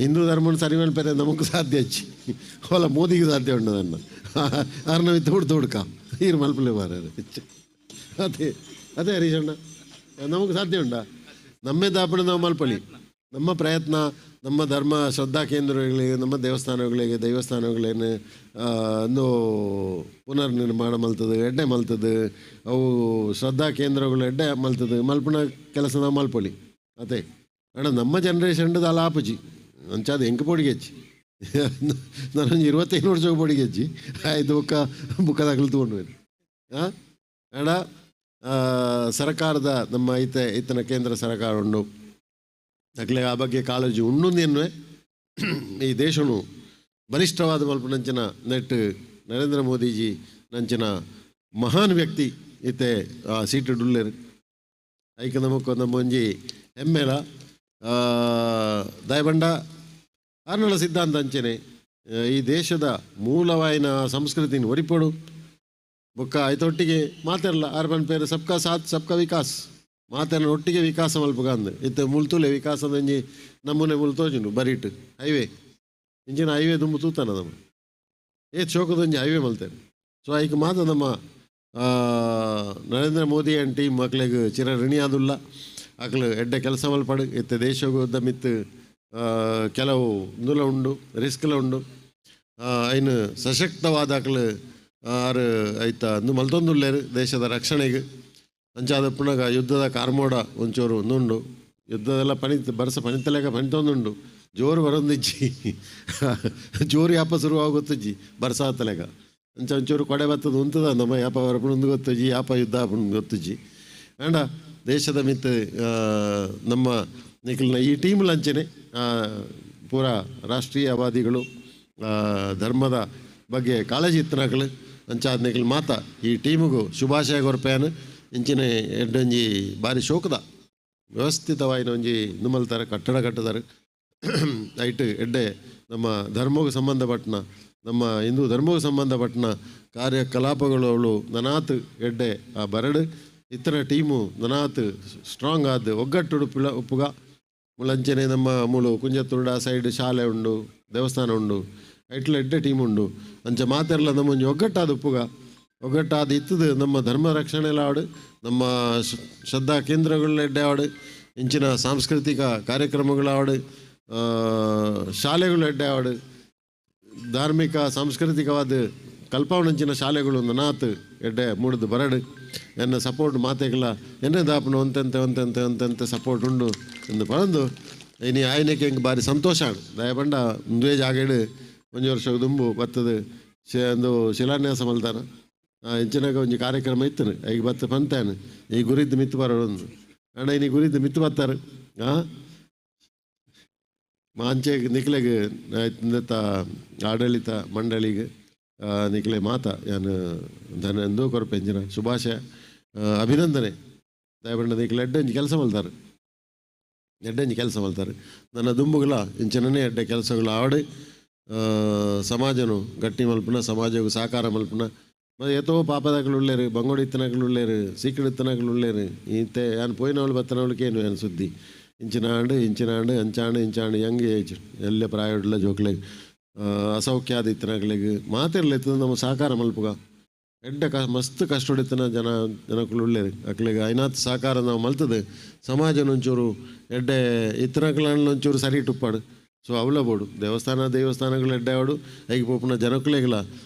ಹಿಂದೂ ಧರ್ಮನ ಸರಿ ಮಲ್ಪೆರೆ ನಮಕ್ ಸಾಧ್ಯ ಅಚ್ಚಿ ಓಲ ಮೋದಿಗೆ ಸಾಧ್ಯ ಉಂಡು ನನ್ನ ಆರ್ನ ವಿತ್ತ ಹುಡ್ತು ಹುಡ್ಕ ಈರು ಮಲ್ಪಲೆ ಮಾರ ಅದೇ ಅದೇ ಹರೀಶಣ್ಣ ನಮಗೆ ಸಾಧ್ಯ ಉಂಟಾ ನಮ್ಮೇ ದಾಪಣ ನಾವು ಮಲ್ಪಳಿ ನಮ್ಮ ಪ್ರಯತ್ನ ನಮ್ಮ ಧರ್ಮ ಶ್ರದ್ಧಾ ಕೇಂದ್ರಗಳಿಗೆ ನಮ್ಮ ದೇವಸ್ಥಾನಗಳಿಗೆ ದೈವಸ್ಥಾನಗಳೇನು ಒಂದು ಪುನರ್ ನಿರ್ಮಾಣ ಮಲ್ತದೆ ಎಡ್ಡೆ ಮಲ್ತದೆ ಅವು ಶ್ರದ್ಧಾ ಕೇಂದ್ರಗಳು ಎಡ್ಡೆ ಮಲ್ತದೆ ಮಲ್ಪನ ಕೆಲಸ ನಾವು ಮಲ್ಪೊಳಿ ಅದೇ ಅಣ್ಣ ನಮ್ಮ ಜನ್ರೇಷನ್ ಅಲ್ಲ ಆಪುಜಿ ಅಂಚಾದ ಎಂಕ್ ಪೋಡಿಗೆಚ್ಚಿ ನಾನೊಂಜಿ 25 ವರ್ಷ ಪೋಡಿಗೆಚ್ಚಿ ಆಯ್ತು ಬೊಕ್ಕ ಬುಕ್ಕದಾಗಲು ತಗೊಂಡು ಹಾಂ ಅಡ ಸರ್ಕಾರದ ನಮ್ಮ ಐತೆ ಇತ್ತನ ಕೇಂದ್ರ ಸರ್ಕಾರ ಉಂಡು ಅಕ್ಲೆ ಆ ಬಗ್ಗೆ ಕಾಳಜಿ ಉಂಡು ಈ ದೇಶನು ಬಲಿಷ್ಠವಾದ ಮಲ್ಪನಂಚಿನ ನೆಟ್ ನರೇಂದ್ರ ಮೋದಿಜಿ ನಂಚಿನ ಮಹಾನ್ ವ್ಯಕ್ತಿ ಇತ್ತೆ ಆ ಸೀಟು ಡುಲ್ಲೇರು ಐಕ ನಮಕ್ ನಮ್ಮ ಒಂಜಿ ಹೆಮ್ಮೆಲ ದಯಬಂಡ ಆರ್ನಳ ಸಿದ್ಧಾಂತ ಅಂಚನೆ ಈ ದೇಶದ ಮೂಲವಾಯಿನ ಸಂಸ್ಕೃತಿನ ಒರಿಪೊಡು ಬೊಕ್ಕ ಐತೊಟ್ಟಿಗೆ ಮಾತಾಡಲ್ಲ ಆರ್ಬನ್ ಪೇರು ಸಬ್ಕಾ ಸಾಥ್ ಸಬ್ಕಾ ವಿಕಾಸ್ ಮಾತನ್ನ ಒಟ್ಟಿಗೆ ವಿಕಾಸ ಮಲ್ಪುಗ ಅಂದ್ ಇತ್ತೆ ಮುಲ್ತುಲೆ ವಿಕಾಸದಂಜಿ ನಮ್ಮನೆ ಮುಲ್ತೋಜುಂಡು ಬರೀಟ್ ಹೈವೇ ಇಂಚಿನ ಹೈವೇ ದುಂಬು ತೂತಾನ ನಮ್ಮ ಏ ಚೌಕದೊಂಜಿ ಹೈವೇ ಮಲ್ತೇನೆ. ಸೊ ಐಕ್ ಮಾತ ನಮ್ಮ ನರೇಂದ್ರ ಮೋದಿ ಆ್ಯಂಡ್ ಟೀಮ್ ಮಕ್ಳಿಗೆ ಚಿರ ಋಣಿಯಾದುಲ್ಲ ಅಕ್ಲು ಎಡ್ಡೆ ಕೆಲಸ ಮಲ್ಪಡು ಇತ್ತೆ ದೇಶದ ಮಿತ್ತು ಕೆಲವು ಇಂದುಲ ಉಂಡು ರಿಸ್ಕ್ಲ ಉಂಡು ಐನು ಸಶಕ್ತವಾದ ಅಕ್ಲು ಆರು ಐತ ಅಂದು ಮಲ್ತೊಂದುಲ್ಲೇರು ದೇಶದ ರಕ್ಷಣೆಗೆ ಅಂಚಾದ ಪುನಗ ಯುದ್ಧದ ಕಾರ್ಮೋಡ ಒಂಚೂರು ಒಂದುಂಡು ಯುದ್ಧದೆಲ್ಲ ಪನಿ ಬರ್ಸ ಪನಿತಲೇಕ ಪನಿತೊಂದುಂಡು ಜೋರು ಬರೊಂದಿಜ್ಜಿ ಜೋರು ಯಾಪ ಶುರುವಾಗ ಗೊತ್ತಿಜ್ಜಿ ಬರ್ಸ ಆತಲೇಕ ಅಂಚ ಒಂಚೂರು ಕೊಡೆ ಬತ್ತದ ಉಂತದ ನಮ್ಮ ಯಾಪ ಬರಪುಣಂದು ಗೊತ್ತಿಜ್ಜಿ ಯಾಪ ಯುದ್ಧ ಆಪುಂಡು ಗೊತ್ತಿಜ್ಜಿ ಆಂಡ ದೇಶದ ಮಿತ್ತು ನಮ್ಮ ನಿಖಲ್ನ ಈ ಟೀಮ್ ಲಂಚನೆ ಪೂರಾ ರಾಷ್ಟ್ರೀಯವಾದಿಗಳು ಧರ್ಮದ ಬಗ್ಗೆ ಕಾಳಜಿ ಇತ್ತನಕಲು ಅಂಚಾದ ನಿಖಲ್ ಮಾತ ಈ ಟೀಮಿಗೂ ಶುಭಾಶಯ ಕೊರ್ಪೇನು ಇಂಚಿನ ಎಡ್ಡೊಂಜಿ ಭಾರಿ ಶೋಕದ ವ್ಯವಸ್ಥಿತವಾಯಿನ ಒಂಜಿ ನುಮಲ್ತಾರೆ ಕಟ್ಟಡ ಕಟ್ಟದಾರೆ ಐಟ್ ಎಡ್ಡೆ ನಮ್ಮ ಧರ್ಮಕ್ಕೆ ಸಂಬಂಧಪಟ್ಟನ ನಮ್ಮ ಹಿಂದೂ ಧರ್ಮಕ್ಕೆ ಸಂಬಂಧಪಟ್ಟನ ಕಾರ್ಯಕಲಾಪಗಳು ಅವಳು ನನಾತ್ ಎಡ್ಡೆ ಆ ಬರಡು ಇತರ ಟೀಮು ನನಾತ್ ಸ್ಟ್ರಾಂಗ್ ಆದ ಒಗ್ಗಟ್ಟು ಪಿಳ ಉಪ್ಪುಗ ಮುಳಂಚನೆ ನಮ್ಮ ಮೂಲು ಕುಂಜತ್ತುರುಡ ಸೈಡ್ ಶಾಲೆ ಉಂಡು ದೇವಸ್ಥಾನ ಉಂಡು ಐಟ್ಲ ಎಡ್ಡೆ ಟೀಮ್ ಉಂಡು ಅಂಚ ಮಾತೆರ್ಲ ನಮ್ಮ ಒಂಜಿ ಒಗ್ಗಟ್ಟಾದ ಉಪ್ಪುಗ ಒಗ್ಗಟ್ಟಾದ ಇತ್ತದು ನಮ್ಮ ಧರ್ಮ ರಕ್ಷಣೆ ಆಡು ನಮ್ಮ ಶ್ರದ್ಧಾ ಕೇಂದ್ರಗಳ ಎಡ್ಡೆ ಆಡು ಇಂಚಿನ ಸಾಂಸ್ಕೃತಿಕ ಕಾರ್ಯಕ್ರಮಗಳಾಡು ಶಾಲೆಗಳು ಎಡ್ಡೆ ಆಡು ಧಾರ್ಮಿಕ ಸಾಂಸ್ಕೃತಿಕವಾದ ಕಲ್ಪವನಂಚಿನ ಶಾಲೆಗಳು ನನಾತ್ ಎಡ್ಡೆ ಮೂಡ್ದು ಬರಡು ಎನ್ನ ಸಪೋರ್ಟ್ ಮಾತೆಗಳ ಎನ್ನೆ ದಾಪನ ಒಂತೆಂತೆ ಒಂತೆಂತೆ ಒಂತೆಂತೆ ಸಪೋರ್ಟ್ ಉಂಡು ಎಂದು ಪರಂದು ಇನಿ ಆಯ್ನಕ್ಕೆ ಹೆಂಗೆ ಭಾರಿ ಸಂತೋಷ ದಯಪಂಡ ಒಂದೇ ಜಾಗೇಡು ಒಂಜಿ ವರ್ಷ ದುಂಬು ಬತ್ತದು ಒಂದು ಶಿಲಾನ್ಯಾಸ ಮಲ್ತಾನ ಇಂಚಿನಾಗ ಒಂಜಿ ಕಾರ್ಯಕ್ರಮ ಇತ್ತು ಈಗ ಬತ್ತ ಪಂತಾನು ಈ ಗುರಿದ್ದು ಮಿತ್ತು ಬರೋದು ಅಣ್ಣ ಇನಿ ಗುರಿದ್ದು ಮಿತ್ತು ಬತ್ತಾರೆ ಹಾಂ ಮಾಂಚೆ ನಿಕ್ಲೆಗ್ ಆಡಳಿತ ಮಂಡಳಿಗೆ ನಿಕ್ಲೆ ಮಾತ ಯಾನು ಧನ ಎಂದೋ ಕೊರಪೆಂಜಿನ ಶುಭಾಶಯ ಅಭಿನಂದನೆ ದಯಪಂಡ ನಿಕ್ಲೆ ಎಡ್ಡಂಜಿ ಕೆಲಸ ಮಲ್ತಾರೆ ಎಡ್ಡಂಜಿ ಕೆಲಸ ಮಲ್ತಾರೆ ನನ್ನ ದುಂಬುಗಳ ಇಂಚಿನನೇ ಎಡ್ಡೆ ಕೆಲಸಗಳು ಆಡಿ ಸಮಾಜನು ಗಟ್ಟಿ ಮಲ್ಪುನ ಸಮಾಜకు ಸಹಕಾರ ಮಲ್ಪುನ ಮತ್ತು ಏತೋ ಪಾಪದಾಗಲು ಉಳ್ಳೇರು ಬಂಗೋಡಿ ಇತ್ತನಗಳು ಉಳ್ಳೇರು ಸೀಕಡೆ ಇತ್ತನಗಳು ಉಳ್ಳೇರು ಈತೆ ಯಾನು ಪೋಯಿನವಳು ಬತ್ತನವಳಿಗೆ ಏನು ಏನು ಸುದ್ದಿ ಇಂಚಿನಾಂಡು ಇಂಚಿನಾಂಡು ಅಂಚಾಂಡು ಇಂಚಾಂಡು ಯಂಗ್ ಏಜ್ ಎಲ್ಲ ಪ್ರಾಯಡುള്ള ಜೋಕ್ಲೆಗ್ ಅಸೌಖ್ಯಾದ ಇತ್ತನಗಳಿಗೆ ಮಾತಿರ್ಲ ಇತ್ತದ ನಮ್ಮ ಸಹಕಾರ ಮಲ್ಪುಗ ಎಡ್ಡೆ ಕ ಮಸ್ತ್ ಕಷ್ಟೊಡಿತನ ಜನ ಜನಕುಲು ಉಳ್ಳೇರು ಅಕ್ಲೆಗ್ ಐನಾತ್ ಸಹಕಾರ ನಾವು ಮಲ್ತದೆ ಸಮಾಜನ ಒಂಚೂರು ಎಡ್ಡೆ ಇತ್ತನಕ್ಲನ್ನ ಒಂಚೂರು ಸರಿ ಟುಪ್ಪಾಡು. ಸೊ ಅವಲ ಬೋಡು ದೇವಸ್ಥಾನ ದೇವಸ್ಥಾನಗಳು ಎಡ್ಡೆ ಆಡು ಐಗೆ ಪೋಪುನ ಜನಕುಲೆಗ್ಲ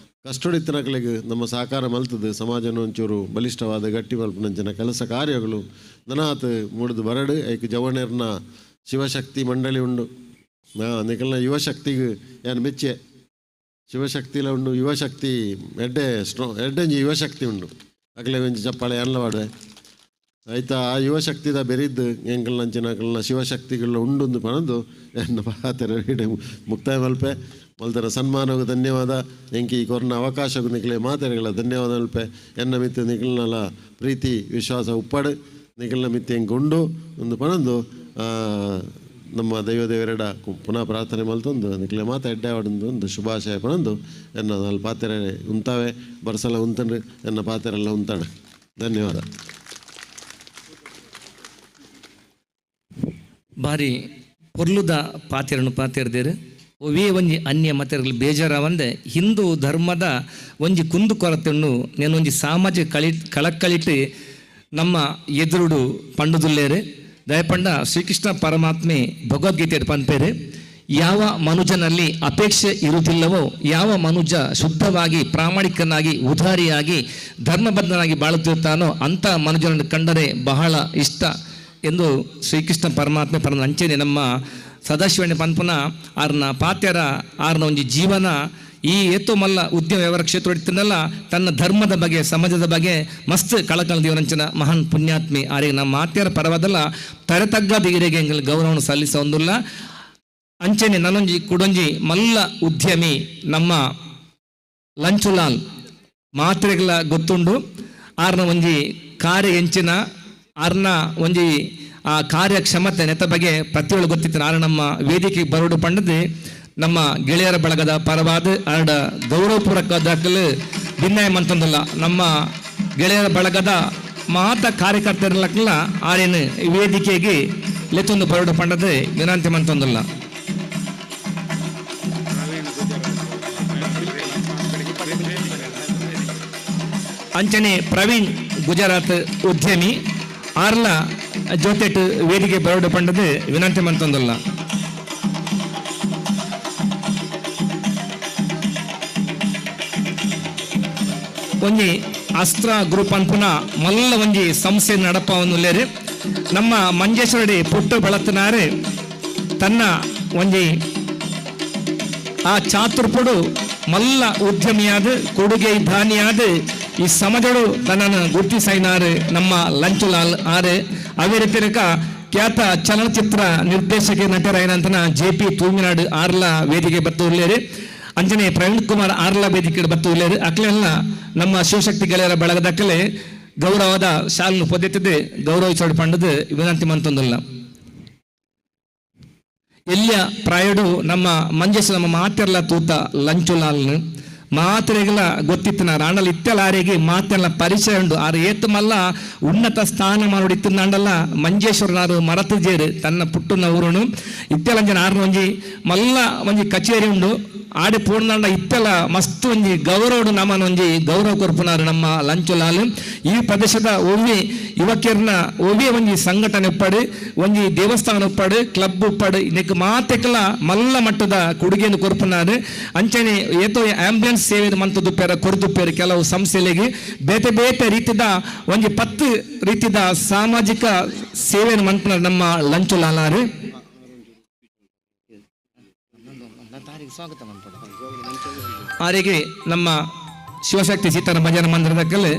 ಕಷ್ಟೊಡಿತ್ತನಕ್ಲೆಗ್ ನಮ್ಮ ಸಹಕಾರ ಮಲ್ತದೆ ಸಮಾಜನ ಒಂಚೂರು ಬಲಿಷ್ಠವಾದ ಗಟ್ಟಿ ಮಲ್ಪುನಂಚಿನ ಕೆಲಸ ಕಾರ್ಯಗಳು ನನಾತ್ ಮೂಡ್ದು ಬರಡು ಐಕ್ ಜವಣೆರ್ನ ಶಿವಶಕ್ತಿ ಮಂಡಳಿ ಉಂಡು ನಿಕಲ್ನ ಯುವಶಕ್ತಿಗೆ ಯಾನು ಮೆಚ್ಚೆ ಶಿವಶಕ್ತಿಲ ಉಂಡು ಯುವಶಕ್ತಿ ಎಡ್ಡೆ ಸ್ಟ್ರಾ ಎಡ್ಡೆಂಜಿ ಯುವಶಕ್ತಿ ಉಂಡು ಅಕ್ಲೆ ಒಂಜಿ ಚಪ್ಪಾಳೆ ಅನ್ಲವಾಡೆ ಆಯ್ತಾ ಆ ಯುವಶಕ್ತಿದ ಬೆರಿದ್ದು ಎಂಕಲ್ನಂಚಿನ ಅಕಲ್ನ ಶಿವಶಕ್ತಿಗಳ ಉಂಡೊಂದು ಪಣಂದು ಎನ್ನ ಪಾತೆರ ಮುಕ್ತಾಯ ಮಲ್ಪೆ ಮಲ್ತರ ಸನ್ಮಾನಗೂ ಧನ್ಯವಾದ ಎಂಕಿ ಈ ಕೊರ್ನ ಅವಕಾಶಕ್ಕೂ ನಿಕ್ಲೆ ಮಾತೆರೆಗಳ ಧನ್ಯವಾದ ಮಲ್ಪೆ ಎನ್ನ ಮಿತ್ತು ನಿಖಲ್ನಲ ಪ್ರೀತಿ ವಿಶ್ವಾಸ ಉಪ್ಪಾಡು ನಿಖಲ್ನ ಮಿತ್ತು ಎಂಕ್ ಉಂಡು ಒಂದು ಪಣಂದು ನಮ್ಮ ದೈವ ದೇವರೆಡ ಪುನಃ ಪ್ರಾರ್ಥನೆ ಮಲ್ತೊಂದು ನಿಕ್ಲೆ ಮಾತ ಎಡ್ಡೆ ಒಂದು ಶುಭಾಶಯ ಪಣಂದು ಎನ್ನ ನಾಲ್ ಪಾತೆರೆ ಉಂತಾವೆ ಬರ್ಸಲ ಉಂತಂದ್ರೆ ಎನ್ನ ಪಾತೆರೆಲ್ಲ ಉಂತಾಳೆ. ಧನ್ಯವಾದ. ಬಾರಿ ಪೊರ್ಲುದ ಪಾತೆರನ್ನು ಪಾತೆರ್ದೇರು ಒವೇ ಒಂಜಿ ಅನ್ಯ ಮತೆರ್ಗಳು ಬೇಜಾರಾವಂದೆ ಹಿಂದೂ ಧರ್ಮದ ಒಂಜಿ ಕುಂದು ಕೊರತೆಯನ್ನು నేనೊಂಜಿ ಸಾಮಾಜಿಕ ಕಳಕಳಿಟ್ಟು ನಮ್ಮ ಎದುರುಡು ಪಂಡುದುಲ್ಲೇರು. ದಯಪಂಡ ಶ್ರೀಕೃಷ್ಣ ಪರಮಾತ್ಮೆ ಭಗವದ್ಗೀತೆ ಪನ್ಪೇರು ಯಾವ ಮನುಜನಲ್ಲಿ ಅಪೇಕ್ಷೆ ಇರುವುದಿಲ್ಲವೋ ಯಾವ ಮನುಜ ಶುದ್ಧವಾಗಿ ಪ್ರಾಮಾಣಿಕನಾಗಿ ಉದಾರಿಯಾಗಿ ಧರ್ಮಬದ್ಧನಾಗಿ ಬಾಳುತ್ತಿರುತ್ತಾನೋ ಅಂಥ ಮನುಜನನ್ನು ಕಂಡರೆ ಬಹಳ ಇಷ್ಟ ಎಂದು ಶ್ರೀಕೃಷ್ಣ ಪರಮಾತ್ಮೆ ಪರಮ ಅಂಚೆನೆ ನಮ್ಮ ಸದಾಶಿವಣ್ಣೆ ಪನ್ಪುನ ಆರ್ನ ಪಾತ್ಯರ ಆರ್ನ ಒಂಜಿ ಜೀವನ ಈ ಏತೋ ಮಲ್ಲ ಉದ್ಯಮ ವ್ಯವಹಾರ ಕ್ಷೇತ್ರ ಇತ್ತಿನಲ್ಲ ತನ್ನ ಧರ್ಮದ ಬಗ್ಗೆ ಸಮಾಜದ ಬಗ್ಗೆ ಮಸ್ತ್ ಕಳಕಳ ದೇವರಂಚನ ಮಹಾನ್ ಪುಣ್ಯಾತ್ಮಿ ಆರಿಗೆ ನಮ್ಮ ಮಾತ್ಯರ ಪರವಾದಲ್ಲ ತರತಗ್ಗದ ಇರೆಗೆ ಎಂಗಲ್ ಗೌರವವನ್ನು ಸಲ್ಲಿಸ ಒಂದುಲ್ಲ. ಅಂಚನೆ ನನೊಂಜಿ ಕುಡೊಂಜಿ ಮಲ್ಲ ಉದ್ಯಮಿ ನಮ್ಮ ಲಂಚುಲಾಲ್ ಮಾತ್ರೆಗಳ ಗೊತ್ತುಂಡು. ಆರ್ನ ಒಂಜಿ ಕಾರ್ಯ ಎಂಚಿನ ಆರ್ನ ಒಂಜಿ ಆ ಕಾರ್ಯಕ್ಷಮತೆ ನೆತ್ತ ಬಗ್ಗೆ ಪ್ರತಿಯೊಳು ಗೊತ್ತಿತ್ತು. ಆರ್ ನಮ್ಮ ವೇದಿಕೆ ಬರೋಡು ಪಂಡದು ನಮ್ಮ ಗೆಳೆಯರ ಬಳಗದ ಪರವಾದ ಆರ್ಡ ಗೌರವಪೂರ್ವಕ ದಾಖಲು ಭಿನ್ನಾಯ ಮಂತಂದಲ್ಲ. ನಮ್ಮ ಗೆಳೆಯರ ಬಳಗದ ಮಾತ ಕಾರ್ಯಕರ್ತರಲ್ಲ ಆರೇನು ವೇದಿಕೆಗೆ ಲೆತ್ತೊಂದು ಬರೋಡು ಪಂಡದು ವಿನಂತಿ ಮಂತಂದಲ್ಲ. ಅಂಚನೆ ಪ್ರವೀಣ್ ಗುಜರಾತ್ ಉದ್ಯಮಿ ಆರ್ಲ ಜೊತೆಟ್ ವೇದಿಕೆ ಬರೋಡು ಪಂಡದು ವಿನಂತಿ ಮಂತಂದಲ್ಲ. ಒಂಜಿ ಅಸ್ತ್ರ ಗ್ರೂಪ್ ಅನ್ಪುನ ಮಲ್ಲ ಒಂಜಿ ಸಂಸ್ಥೆ ನಡಪವನ್ನುಲ್ಲೇರು ನಮ್ಮ ಮಂಜೇಶ್ವರಡಿ ಪುಟ್ಟು ಬಳತನಾರು ತನ್ನ ಒಂಜಿ ಆ ಚಾತುರ್ಪುಡು ಮಲ್ಲ ಉದ್ಯಮಿಯಾದ ಕೊಡುಗೆ ದಾನಿಯಾದ ಈ ಸಮಾಜಡು ತನ್ನನ್ನು ಗುರುತಿಸೈನಾರು ನಮ್ಮ ಲಂಚುಲಾಲ್ ಆರು. ಅದೇ ರೀತಿಯಕ ಖ್ಯಾತ ಚಲನಚಿತ್ರ ನಿರ್ದೇಶಕ ನಟರಾಯನಂತನ ಜೆ ಪಿ ತೂಮಿನಾಡು ಆರ್ಲ ವೇದಿಕೆ ಬತ್ತು ಉಲ್ಲೇರು. ಅಂಜನೆ ಪ್ರವೀಣ್ ಕುಮಾರ್ ಆರ್ಲ ವೇದಿಕೆ ಬತ್ತು ಉಲ್ಲೇರು. ಅಕ್ಲೆಲ್ಲ ನಮ್ಮ ಶಿವಶಕ್ತಿ ಗೆಳೆಯರ ಬಳಗದಕ್ಕಲೆ ಗೌರವದ ಶಾಲನ್ನು ಪೊದೆತ್ತದೆ ಗೌರವಿಸೋಡು ಪಂಡದು ವಿನಂತಿ ಮಂತೊಂದಲ್ಲ. ಎಲ್ಲಿಯ ಪ್ರಾಯಡು ನಮ್ಮ ಮಂಜೇಶ ನಮ್ಮ ಮಾತೆರ್ಲ ತೂತ ಲಂಚುಲಾಲ್ನು ಮಾತ್ರೆಗಳ ಗೊತ್ತಿತ್ತಿನ ರಾಂಡಲ್ ಇತ್ತೆಲಾರಿಗೆ ಮಾತೆಲ್ಲ ಪರಿಚಯ ಉಂಡು. ಆರು ಏತು ಮಲ್ಲ ಉನ್ನತ ಸ್ಥಾನಮಾನ ಇತ್ತಿನಾಂಡಲ್ಲ ಮಂಜೇಶ್ವರನಾರು ಮರತು ಜೇರು ತನ್ನ ಪುಟ್ಟುನ ಊರುನು ಇತ್ತೆಲಂಜನ ಆರ್ನ ಒಂಜಿ ಮಲ್ಲ ಒಂಜಿ ಕಚೇರಿ ಉಂಡು. ಆಡೆ ಪೂರ್ಣಾಂಡ ಇತ್ತೆಲ ಮಸ್ತ್ ಒಂಜಿ ಗೌರವಡು ನಮ್ಮನ ಒಂಜಿ ಗೌರವ ಕೊರ್ಪುನಾರು ನಮ್ಮ ಲಂಚುಲಾಲ್. ಈ ಪ್ರದೇಶದ ಒವ್ವೆ ಯುವಕಿಯರ್ನ ಒವ್ವೆ ಒಂಜಿ ಸಂಘಟನೆ ಉಪ್ಪಾಡು, ಒಂಜಿ ದೇವಸ್ಥಾನ ಉಪ್ಪಾಡು, ಕ್ಲಬ್ ಉಪ್ಪಾಡು, ಇದಕ್ಕೆ ಮಾತೆಕಲ ಮಲ್ಲ ಮಟ್ಟದ ಕೊಡುಗೆಯನ್ನು ಕೊರ್ಪುನಾರು. ಅಂಚನೆ ಏತೋ ಆಂಬ್ಯುಲೆನ್ಸ್ ಸೇವೆ ಮಂತದುಪ್ಪೇರ ಕೊರ್ದುಪ್ಪೇರು ಕೆಲವು ಸಂಸ್ಥೆಗಳಿಗೆ ಬೇತೆ ಬೇತೆ ರೀತಿದ ಒಂಜಿ 10 ರೀತಿದ ಸಾಮಾಜಿಕ ಸೇವೆಯನ್ನು ಮಂತುನಾರು ನಮ್ಮ ಲಂಚುಲಾಲಾರು. ಆರಿಗೆ ನಮ್ಮ ಶಿವಶಕ್ತಿ ಸೀತಾರಾಮ ಭಜನಾ ಮಂದಿರದಕ್ಕಲ್ಲಿ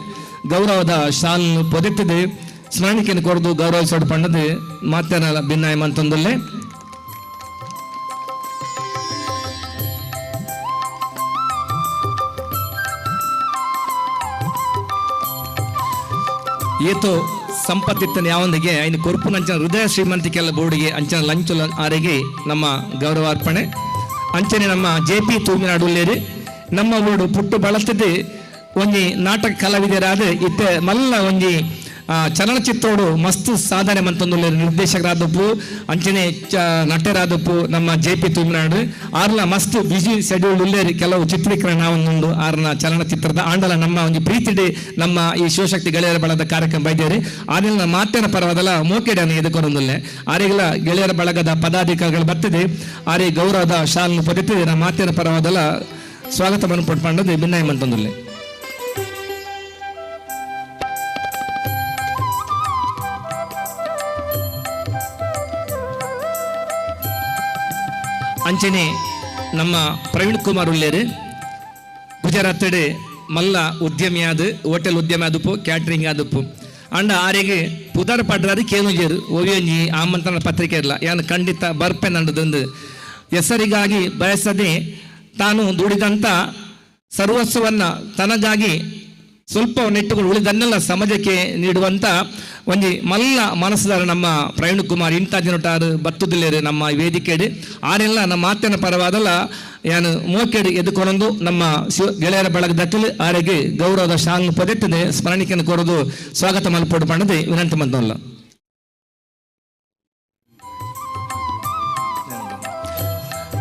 ಗೌರವದ ಶಾಲನ್ನು ಪೊದೆತ್ತದೆ ಸ್ಮರಣಿಕೆಯನ್ನು ಕೊರದು ಗೌರವಿಸೋಡು ಪಂಡದು ಮಾತೇನ ಭಿನ್ನಾಯ ಮಂತಂದಲ್ಲೇ. ಏತೋ ಸಂಪತ್ತಿತ್ತನ ಯಾವೊಂದಿಗೆ ಐನು ಕೊರ್ಪುನಂಚನ ಹೃದಯ ಶ್ರೀಮಂತಿಕೆಲ್ಲ ಬೋರ್ಡಿಗೆ ಅಂಚನ ಲಂಚುಲ ಆರಿಗೆ ನಮ್ಮ ಗೌರವಾರ್ಪಣೆ. ಅಂಚನೆ ನಮ್ಮ ಜೆ ಪಿ ತೂಮಿನಾಡುಲ್ಲೇರಿ ನಮ್ಮ ಊರು ಪುಟ್ಟು ಬಳಸ್ತಿದ್ದು ಒಂಜಿ ನಾಟಕ ಕಲಾವಿದರಾದ ಇತ್ತೆ ಮಲ್ಲ ಒಂಜಿ ಚಲನಚಿತ್ರೋಡು ಮಸ್ತ್ ಸಾಧನೆ ಮಂತೊಂದುಲ್ಲೇರು ನಿರ್ದೇಶಕರಾದಪ್ಪು ಅಂಚನೆ ನಟರಾದಪ್ಪು ನಮ್ಮ ಜೆ ಪಿ ತೂಮಿನಾಡು. ಆರ್ಲ ಮಸ್ತ್ ಬಿಜಿ ಶೆಡ್ಯೂಲ್ ಉಲ್ಲೇರಿ ಕೆಲವು ಚಿತ್ರೀಕರಣ ಒಂದುಂಡು ಆರ್ನ ಚಲನಚಿತ್ರದ ಆಂಡಲ ನಮ್ಮ ಒಂಜಿ ಪ್ರೀತಿಡಿ ನಮ್ಮ ಈ ಶಿವಶಕ್ತಿ ಗೆಳೆಯರ ಬಳಗದ ಕಾರ್ಯಕ್ರಮ ಬೈದೇರಿ. ಆಮೇಲೆ ಮಾತಿನ ಪರವಾದಲ್ಲ ಮೋಕೆಡನ್ನು ಎದುಕೊರೊಂದುಲ್ಲೆ ಆರಿಗಲ ಗೆಳೆಯರ ಬಳಗದ ಪದಾಧಿಕಾರಿಗಳು ಬರ್ತದೆ ಆರಿ ಗೌರವದ ಶಾಲನ್ನು ಪೊದೆತಿದೆ ನಮ್ಮ ಮಾತಿನ ಪರವಾದಲ್ಲ ಸ್ವಾಗತವನ್ನು ಪಟ್ಪಂಡದು ಭಿನ್ನಾಯ ಮಂತೊಂದುಲ್ಲೆ. ಅಂಚನೆ ನಮ್ಮ ಪ್ರವೀಣ್ ಕುಮಾರ್ ಉಲ್ಲೇರು ಗುಜರಾತ್ ಮಲ್ಲ ಉದ್ಯಮಿ ಆದ ಹೋಟೆಲ್ ಉದ್ಯಮಿ ಆದಪ್ಪು ಕ್ಯಾಟ್ರಿಂಗ್ ಆದಪ್ಪು ಅಂಡ ಆರಿಗೆ ಪುದರ್ ಪಡ್ರಾರು ಕೇನುಜೇರು ಒವಿಯೊಂಜಿ ಆಮಂತ್ರಣ ಪತ್ರಿಕೆ ಇರಲ್ಲ ಯಾನು ಖಂಡಿತ ಬರ್ಪೆ ನಂಡದೊಂದು ಹೆಸರಿಗಾಗಿ ಬಯಸದೆ ತಾನು ದುಡಿದಂಥ ಸರ್ವಸ್ವವನ್ನು ತನಗಾಗಿ ಸ್ವಲ್ಪ ನೆಟ್ಟುಗಳು ಉಳಿದನ್ನೆಲ್ಲ ಸಮಾಜಕ್ಕೆ ನೀಡುವಂಥ ಒಂಜಿ ಮಲ್ಲ ಮನಸ್ಸುದಾರ ನಮ್ಮ ಪ್ರವೀಣ್ ಕುಮಾರ್. ಇಂಥ ಜನಟಾರು ಬತ್ತುದಿಲ್ಲೇರು ನಮ್ಮ ವೇದಿಕೆಡು ಆರೆಲ್ಲ ನಮ್ಮ ಮಾತಿನ ಪರವಾದಲ್ಲ ಯಾನು ಮೋಕೆಡು ಎದುಕೊನೊಂದು ನಮ್ಮ ಶಿವ ಗೆಳೆಯರ ಬಳಗದಕ್ಕಲು ಆರೆಗೆ ಗೌರವದ ಶಾಲು ಪೊದೆತ್ತದೆ ಸ್ಮರಣಿಕೆಯನ್ನು ಕೋರದು ಸ್ವಾಗತ ಮಲ್ಪೋಡು ಪಂಡದೆ ವಿನಂತಿ ಮಂತಲ್ಲ.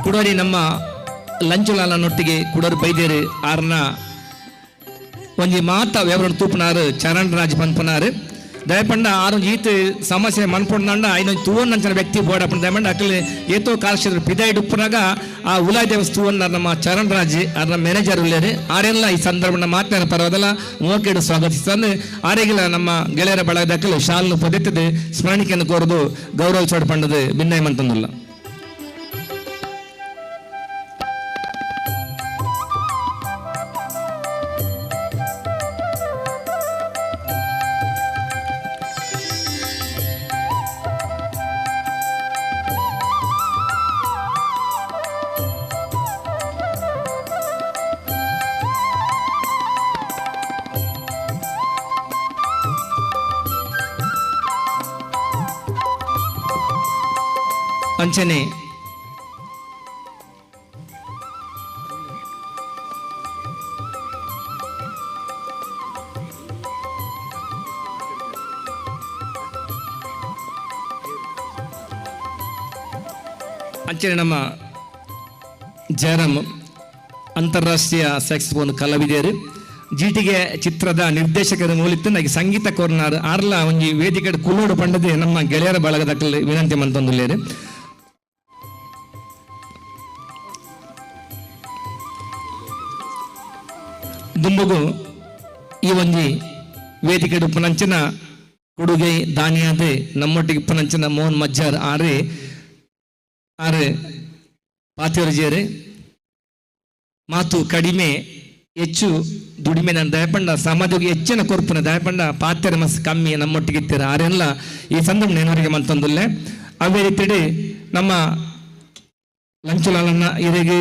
ಕುಡೋರಿ ನಮ್ಮ ಲಂಚುಲಾಲನೊಟ್ಟಿಗೆ ಕುಡೋರು ಬೈದೇರು ಆರ್ನ ಒಂಜಿ ಮಾತ ವ್ಯವಹಾರ ತೂಪುನಾರು ಚರಣ್ ರಾಜ್ ಪನ್ಪುನಾರು. ದಯಪಂಡ ಆರು ಈತ ಸಮಸ್ಯೆ ಮನ್ಪೊಂಡ ಐನೊಂದು ತೂವನ್ನಂಚನ ವ್ಯಕ್ತಿ ಬೋಡಪ್ಪನ ದಯಪಂಡ ಅಕಲ್ ಏತೋ ಕಾಲಕ್ಷೇತ್ರ ಪಿದಾಯಿ ಉಪ್ಪುನಾಗ ಆ ಉಲಾಯ್ ದೇವಸ್ ತೂವನ್ನ ನಮ್ಮ ಚರಣ್ ರಾಜ್ ಆರ್ನ ಮ್ಯಾನೇಜರ್ ಉಲ್ಲೇರು. ಆರೆಲ್ಲ ಈ ಸಂದರ್ಭ ಮಾತಿನ ಪರವಾದಲ್ಲ ಮೋಕೆಡು ಸ್ವಾಗತಿಸ್ತಂದು ಆರೆಗಿಲ್ಲ ನಮ್ಮ ಗೆಳೆಯರ ಬಳಗದಕ್ಕಲು ಶಾಲನ್ನು ಪೊದೆತ್ತದೆ ಸ್ಮರಣಿಕೆಯನ್ನು ಕೋರದು ಗೌರವ ಚೋಡ್ ಪಂಡದು ಭಿನ್ನಾಯ ಮಂತಂದುಲ್ಲ. ಅಂಚನೆ ಅಂಚನೆ ನಮ್ಮ ಜಯರಾಮ್ ಅಂತಾರಾಷ್ಟ್ರೀಯ ಸ್ಯಾಕ್ಸ್ಫೋನ್ ಕಲಾವಿದರು, ಜೀಟಿಗೆ ಚಿತ್ರದ ನಿರ್ದೇಶಕರ ಮೂಲಿತ್ತು ನಾಗಿ ಸಂಗೀತ ಕೋರ್ನಾರ್ ಆರ್ಲ ಒಂಜಿ ವೇದಿಕೆ ಕುಲೋಡು ಪಂಡದೆ ನಮ್ಮ ಗೆಳೆಯರ ಬಳಗದ ವಿನಂತಿ ಮಂತೊಂದುಲ್ಲೇರು. ದುಂಬುಗು ಈ ಒಂಜಿ ವೇದಿಕೆ ಉಪ್ಪುನಂಚಿನ ಕೊಡುಗೆ ದಾನಿಯಾದ ನಮ್ಮೊಟ್ಟಿಗೆ ಉಪ್ಪುನಂಚಿನ ಮೋಹನ್ ಮಜ್ಜಾರ್ ಆರೆ ಆರೆ ಪಾತಿಯರ್ಜಿಯರೇ ಮಾತು ಕಡಿಮೆ ಹೆಚ್ಚು ದುಡಿಮೆ ನನ್ನ ದಯಪಂಡ ಸಮಾಜಕ್ಕೆ ಹೆಚ್ಚಿನ ಕೊರ್ಪುನ ದಯಪಂಡ ಪಾತ್ರೆ ಮಸ್ ಕಮ್ಮಿ ನಮ್ಮೊಟ್ಟಿಗೆ ಇತ್ತೀರ ಆರೆಲ್ಲ ಈ ಸಂದರ್ಭ ನೆನವರಿಗೆ ಮಂತೊಂದುಲ್ಲೆ. ಅವೇ ರೀತಿಯಲ್ಲಿ ನಮ್ಮ ಲಂಚುಲಾಲನ್ನ ಇರಿಗೆ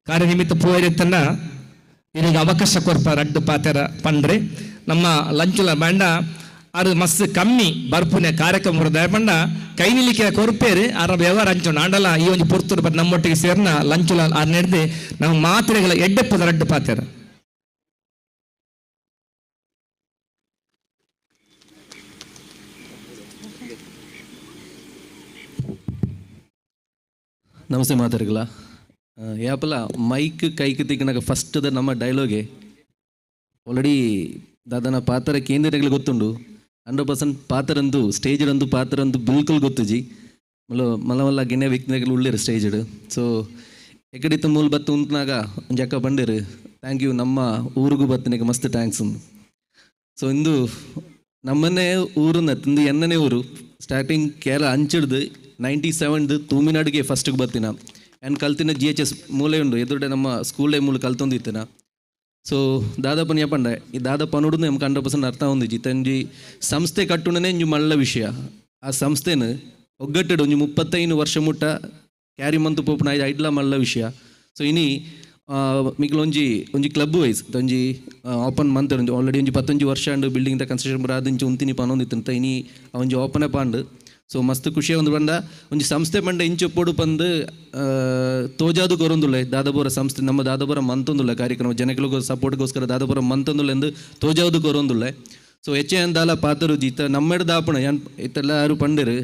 ಕಾರ್ಯನಿಮಿತ್ತ ಪೂವೈರಿತ್ತನ್ನ ಇರಿಗೆ ಅವಕಾಶ ಕೊರ್ಪ ರಡ್ಡು ಪಾತೆರ ಪಂಡ್ರೆ ನಮ್ಮ ಲಂಚುಲ ಬಂಡ ಅದು ಮಸ್ತ್ ಕಮ್ಮಿ ಬರ್ಪುನೆ ಕಾರ್ಯಕ್ರಮ ದಯಪಂಡ ಕೈ ನಿಲ್ಲಿಕೆ ಕೊರ್ಪೇರು ಆರ ವ್ಯವಹಾರ ಅಂಚು ಆಂಡಲ ಈ ಒಂದು ಪೊರ್ತುಡು ಬಟ್ ನಮ್ಮೊಟ್ಟಿಗೆ ಸೇರ್ನ ಲಂಚುಲ ಆರ್ ನಡೆದು ನಮ್ಮ ಮಾತ್ರೆಗಳ ಎಡ್ಡೆಪ್ಪದ ರಡ್ಡು ಪಾತೆರ. ನಮಸ್ತೆ ಮಾತಾಡ್ಗಲ. ಯಾಪಲ ಮೈಕ್ ಕೈಕ್ ತಿಕ್ಕನಾಗ ಫಸ್ಟ್ ನಮ್ಮ ಡೈಲಾಗೆ ಆಲ್ರೆಡಿ ದಾದನ ಪಾತ್ರ ಕೇಂದ್ರಗಳಿಗೆ ಗೊತ್ತುಂಡು 100% ಪಾತ್ರಂದು ಸ್ಟೇಜ್ ಪಾತ್ರಂದು ಬಿಲ್ಕುಲ್ ಗೊತ್ತುಜಿ ಮಲ್ಲ ಮಲ್ಲ ಮಲ್ಲ ಗೆಣ್ಣೆ ವ್ಯಕ್ತಿಗಳು ಉಳ್ಳೇರು ಸ್ಟೇಜ್. ಸೊ ಎಕಡಿತ್ತ ಮೂಲ ಬತ್ತು ಉಂತ್ನಾಗ ಒಂಜಿ ಅಕ್ಕ ಬಂಡೇರು thank you ನಮ್ಮ ಊರಿಗೂ ಬತ್ತನಿಗೆ ಮಸ್ತ್ thanks. So ಇಂದು ನಮ್ಮನ್ನೇ ಊರು ಇಂದು ಎನ್ನನೇ ಊರು ಸ್ಟಾರ್ಟಿಂಗ್ ಕೇರಳ ಅಂಚಿಡ್ದು 97 ತೂಮಿನಾಡಿಗೆ ಫಸ್ಟಿಗೆ ಬರ್ತೀನ ಆ್ಯಂಡ್ ಕಲ್ತಿನ ಜಿ ಎಚ್ ಎಸ್ ಮೂಲೆ ಉಂಡು ಎದುರುಡೆ ನಮ್ಮ ಸ್ಕೂಲ್ ಮೂಲ ಕಲ್ತೊಂದಿತ್ತಿನ. ಸೊ ದಾದಾಪನ ಯಪಂಡ ಈ ದಾದಪ್ಪ ನೋಡುದು ನಮ್ಗೆ 100% ಅರ್ಥ ಹೊಂದಿಜಿ ತಂಜಿ ಸಂಸ್ಥೆ ಕಟ್ಟುಣನೇ ಒಂಜಿ ಮಲ್ಲ ವಿಷಯ. ಆ ಸಂಸ್ಥೆನ ಒಗ್ಗಟ್ಟೆಡು ಒಂಜಿ 35 ವರ್ಷ ಮುಟ್ಟ ಕ್ಯಾರಿ ಮಂತು ಪೋಪುನ ಐಡ್ಲ ಮಲ್ಲ ವಿಷಯ. ಸೊ ಇನಿ ಮಿಗ್ಲ ಒಂಜಿ ಒಂಜಿ ಕ್ಲಬ್ ವೈಸ್ ಒಂಜಿ ಓಪನ್ ಮಂತ್ ಒಂಜಿ ಆಲ್ರೆಡಿ ಒಂಜಿ 15 ವರ್ಷ ಅಂಡು ಬಿಲ್ಡಿಂಗ್ the construction ಪೂರ ಆದಿಂಚಿ ಉಂತಿನಿ ಪನೊಂದಿತ್ತಂತ ಇನಿ ಒಂಜಿ ಓಪನ್ ಪಾಂಡು. ಸೊ ಮಸ್ತ್ ಖುಷಿ ಒಂದು ಬಂದ ಒಂಜಿ ಸಂಸ್ಥೆ ಪಂಡ ಇಂಚೊಪ್ಪೊಡು ಪಂದು ತೋಜಾದು ಕೊರೊಂದುಲ್ಲೆ ದಾದಾಪುರ ಸಂಸ್ಥೆ ನಮ್ಮ ದಾದಾಪುರ ಮಂತೊಂದುಲ್ಲೆ ಕಾರ್ಯಕ್ರಮ ಜನಗಳಿಗೆ ಸಪೋರ್ಟ್ಗೋಸ್ಕರ ದಾದಾಪುರ ಮಂತೊಂದುಲ್ಲೆ ಎಂದು ತೋಜಾದು ಕೊರೊಂದುಲ್ಲೆ. ಸೊ ಹೆಚ್ಚೆ ಅಂದಾಲ ಪಾತರು ಇತ್ತ ನಮ್ಮೆಡ್ ದಾಪಣ ಯಾನ್ ಇತ್ತೆಲ್ಲ ಯಾರು ಪಂಡಿರು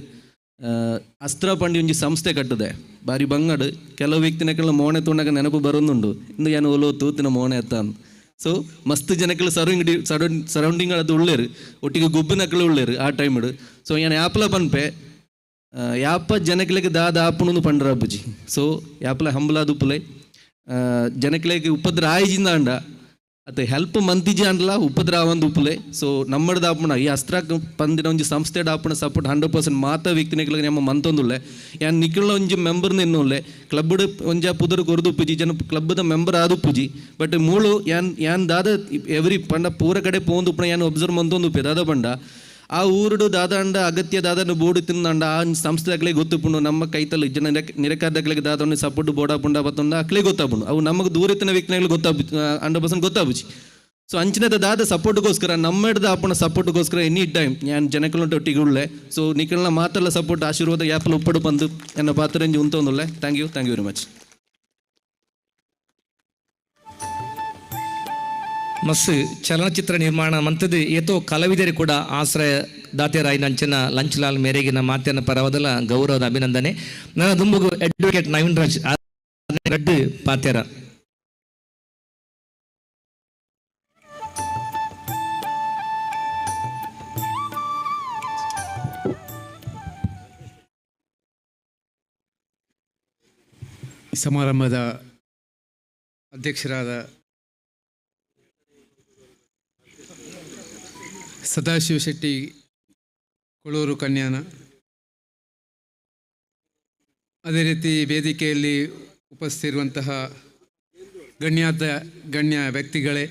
ಅಸ್ತ್ರ ಪಂಡಿ ಒಂಜಿ ಸಂಸ್ಥೆ ಕಟ್ಟದೆ ಬಾರಿ ಬಂಗಡು ಕೆಲವು ವ್ಯಕ್ತಿನಕ್ಕೆಲ್ಲ ಮೋಣೆ ತೋಂಡಾಗ ನೆನಪು ಬರೋದುಂಡು ಇಂದು ಯಾನು ಒಲೋ ತೂತಿನ ಮೋಣೆ ಅತ್ತ. ಸೊ ಮಸ್ತ್ ಜನಕ್ಕಲು ಸರೌಂಡಿಂಗ್ ಅದು ಉಳ್ಳೇರು ಒಟ್ಟಿಗೆ ಗುಬ್ಬಿನಕ್ಕಲು ಉಳ್ಳೇರು ಆ ಟೈಮ್ಡು. ಸೊ ಯಾನ್ ಯಾಪಲ ಪನ್ಪೆ ಯಾಪ ಜನಕ್ಲೆಗ್ ದಾದ ಆಪುಣು ಪಂಡ್ರ ಅಪ್ಪುಜಿ. ಸೊ ಯಾಪಲ ಹಂಬಲಾದ ಉಪ್ಪುಲೆ ಜನಕ್ಲೆಗ್ ಉಪದ್ರ ಆಯ್ಜಿಂದ ಅಂಡ ಅತ್ತ ಹೆಲ್ಪ್ ಮಂತಿಜಿ ಅಂಡಲ ಉಪದ್ರ ಆವಂದು ಉಪ್ಪುಲೆ. ಸೊ ನಮ್ಮಡ್ದ ಆಪುಣ ಈ ಅಸ್ತ್ರ ಪಂದಿನ ಒಂಜಿ ಸಂಸ್ಥೆ ಆಪುಣ ಸಪೋರ್ಟ್ 100% ಮಾತ ವ್ಯಕ್ತಿನಕ್ಲೆಗ್ ನಮ್ಮ ಮಂತೊಂದುಲ್ಲೆ. ಯಾನ್ ನಿಕ್ಕುಲ ಒಂಜಿ ಮೆಂಬರ್ನ ಎನ್ನುಲ್ಲೆ ಕ್ಲಬ್ಡ್ ಒಂಜ ಪುದರ್ ಕೊರ್ದು ಉಪ್ಪುಜಿ ಜನ ಕ್ಲಬ್ದ ಮೆಂಬರ್ ಆದ ಉಪ್ಪುಜಿ ಬಟ್ ಮೂಳು ಯಾನ್ ಯಾನ್ ದಾದ ಎವ್ರಿ ಪಂಡ ಪೂರ ಕಡೆ ಪೋಂದು ಉಪ್ಪುಣ ಯಾನ್ ಒಬ್ಸರ್ವ್ ಮಂತೊಂದು ಉಪ್ಪೆ ದಾದ ಪಂಡ ಆ ಊರುಡು ದಾದಾಂಡ ಅಗತ್ಯ ದಾದನ ಬೋಡು ತಿಂದಂಡ ಆ ಸಂಸ್ಥೆ ಅಕ್ಲೆ ಗೊತ್ತುಪುಂಡು ನಮ್ಮ ಕೈತಲ್ ಜನ ನಿರಕಾರದಕ್ಲೆಗ್ ದಾದನ್ನು ಸಪೋರ್ಟ್ ಬೋಡಾಪುಂಡ ಬತ್ತೊಂಡ ಅಕ್ಲೆ ಗೊತ್ತಾಪುಂಡು ಅವು ನಮಗೆ ದೂರ ಇತ್ತಿನ ವ್ಯಕ್ತಿಗಳಿಗೆ ಗೊತ್ತಾಪು 100% ಗೊತ್ತಾಪುಜಿ. ಸೊ ಅಂಚಿನದ ದಾದ ಸಪೋರ್ಟ್ಗೋಸ್ಕರ ನಮ್ಮೆಡ್ದ ಆಪುನ ಸಪೋರ್ಟ್ಗೋಸ್ಕರ ಎನಿ ಟೈಮ್ ಯಾನ್ ಜನಕುಲಂಟ ಒಟ್ಟಿಗೆ ಉಳ್ಳೆ. ಸೊ ನಿಕಲ್ನ ಮಾತೆಲ್ಲ ಸಪೋರ್ಟ್ ಆಶೀರ್ವಾದ ಯಾಪಲ ಉಪ್ಪಡು ಬಂದು ಎನ್ನ ಪಾತ್ರಂಜಿ ಉಂತೊಂದುಲ್ಲೆ. Thank you, thank you very much. ಮಸ್ ಚಲನಚಿತ್ರ ನಿರ್ಮಾಣ ಮಂತದ್ದು ಏತೋ ಕಲಾವಿದರು ಕೂಡ ಆಶ್ರಯ ದಾತೆರಾಯಿ ನಂಚಿನ ಲಂಚಲಾಲ್ ಮೇರೆಗಿನ ಮಾತಿನ ಪರವದಲ ಗೌರವದ ಅಭಿನಂದನೆ. ನನ್ನ ದುಂಬುಗು ಅಡ್ವೊಕೇಟ್ ನವೀನ್ ರಾಜ್ ರಡ್ಡು ಪಾತ್ಯರ. ಸಮಾರಂಭದ ಅಧ್ಯಕ್ಷರಾದ ಸದಾಶಿವ ಶೆಟ್ಟಿ ಕೊಳೂರು ಕನ್ಯಾನ, ಅದೇ ರೀತಿ ವೇದಿಕೆಯಲ್ಲಿ ಉಪಸ್ಥಿತಿರುವಂತಹ ಗಣ್ಯ ವ್ಯಕ್ತಿಗಳೇ,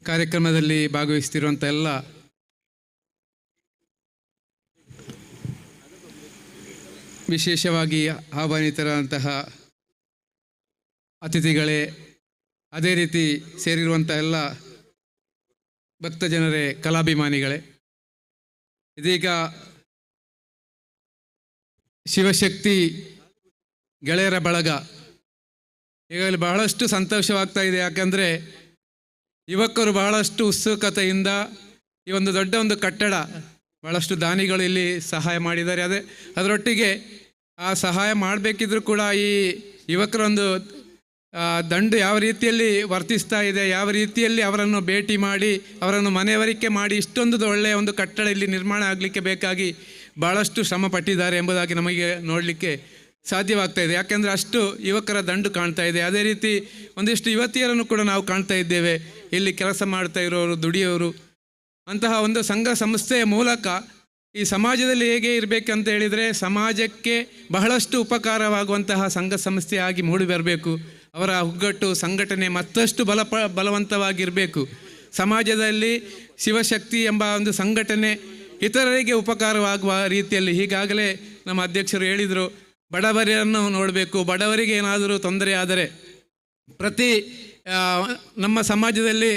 ಕಾರ್ಯಕ್ರಮದಲ್ಲಿ ಭಾಗವಹಿಸ್ತಿರುವಂಥ ಎಲ್ಲ ವಿಶೇಷವಾಗಿ ಆಹ್ವಾನಿತರಾದಂತಹ ಅತಿಥಿಗಳೇ, ಅದೇ ರೀತಿ ಸೇರಿರುವಂಥ ಎಲ್ಲ ಭಕ್ತ ಜನರೇ, ಕಲಾಭಿಮಾನಿಗಳೇ, ಇದೀಗ ಶಿವಶಕ್ತಿ ಗೆಳೆಯರ ಬಳಗ ಈಗಾಗಲೇ ಬಹಳಷ್ಟು ಸಂತೋಷವಾಗ್ತಾ ಇದೆ. ಯಾಕಂದರೆ ಯುವಕರು ಬಹಳಷ್ಟು ಉತ್ಸುಕತೆಯಿಂದ ಈ ಒಂದು ದೊಡ್ಡ ಒಂದು ಕಟ್ಟಡ, ಬಹಳಷ್ಟು ದಾನಿಗಳು ಇಲ್ಲಿ ಸಹಾಯ ಮಾಡಿದ್ದಾರೆ. ಅದೇ ಅದರೊಟ್ಟಿಗೆ ಆ ಸಹಾಯ ಮಾಡಬೇಕಿದ್ರೂ ಕೂಡ ಈ ಯುವಕರೊಂದು ದಂಡು ಯಾವ ರೀತಿಯಲ್ಲಿ ವರ್ತಿಸ್ತಾ ಇದೆ, ಯಾವ ರೀತಿಯಲ್ಲಿ ಅವರನ್ನು ಭೇಟಿ ಮಾಡಿ ಅವರನ್ನು ಮನೆಯವರಿಕೆ ಮಾಡಿ ಇಷ್ಟೊಂದು ಒಳ್ಳೆಯ ಒಂದು ಕಟ್ಟಡ ಇಲ್ಲಿ ನಿರ್ಮಾಣ ಆಗಲಿಕ್ಕೆ ಬೇಕಾಗಿ ಭಾಳಷ್ಟು ಶ್ರಮ ಪಟ್ಟಿದ್ದಾರೆ ಎಂಬುದಾಗಿ ನಮಗೆ ನೋಡಲಿಕ್ಕೆ ಸಾಧ್ಯವಾಗ್ತಾ ಇದೆ. ಯಾಕೆಂದರೆ ಅಷ್ಟು ಯುವಕರ ದಂಡು ಕಾಣ್ತಾ ಇದೆ. ಅದೇ ರೀತಿ ಒಂದಿಷ್ಟು ಯುವತಿಯರನ್ನು ಕೂಡ ನಾವು ಕಾಣ್ತಾ ಇದ್ದೇವೆ, ಇಲ್ಲಿ ಕೆಲಸ ಮಾಡ್ತಾ ಇರೋರು, ದುಡಿಯೋರು. ಅಂತಹ ಒಂದು ಸಂಘ ಸಂಸ್ಥೆಯ ಮೂಲಕ ಈ ಸಮಾಜದಲ್ಲಿ ಹೇಗೆ ಇರಬೇಕಂತ ಹೇಳಿದರೆ ಸಮಾಜಕ್ಕೆ ಬಹಳಷ್ಟು ಉಪಕಾರವಾಗುವಂತಹ ಸಂಘ ಸಂಸ್ಥೆಯಾಗಿ ಮೂಡಿ ಬರಬೇಕು. ಅವರ ಒಗ್ಗಟ್ಟು ಸಂಘಟನೆ ಮತ್ತಷ್ಟು ಬಲವಂತವಾಗಿರಬೇಕು. ಸಮಾಜದಲ್ಲಿ ಶಿವಶಕ್ತಿ ಎಂಬ ಒಂದು ಸಂಘಟನೆ ಇತರರಿಗೆ ಉಪಕಾರವಾಗುವ ರೀತಿಯಲ್ಲಿ, ಈಗಾಗಲೇ ನಮ್ಮ ಅಧ್ಯಕ್ಷರು ಹೇಳಿದರು, ಬಡವರನ್ನು ನೋಡಬೇಕು, ಬಡವರಿಗೆ ಏನಾದರೂ ತೊಂದರೆ ಆದರೆ ಪ್ರತಿ ನಮ್ಮ ಸಮಾಜದಲ್ಲಿ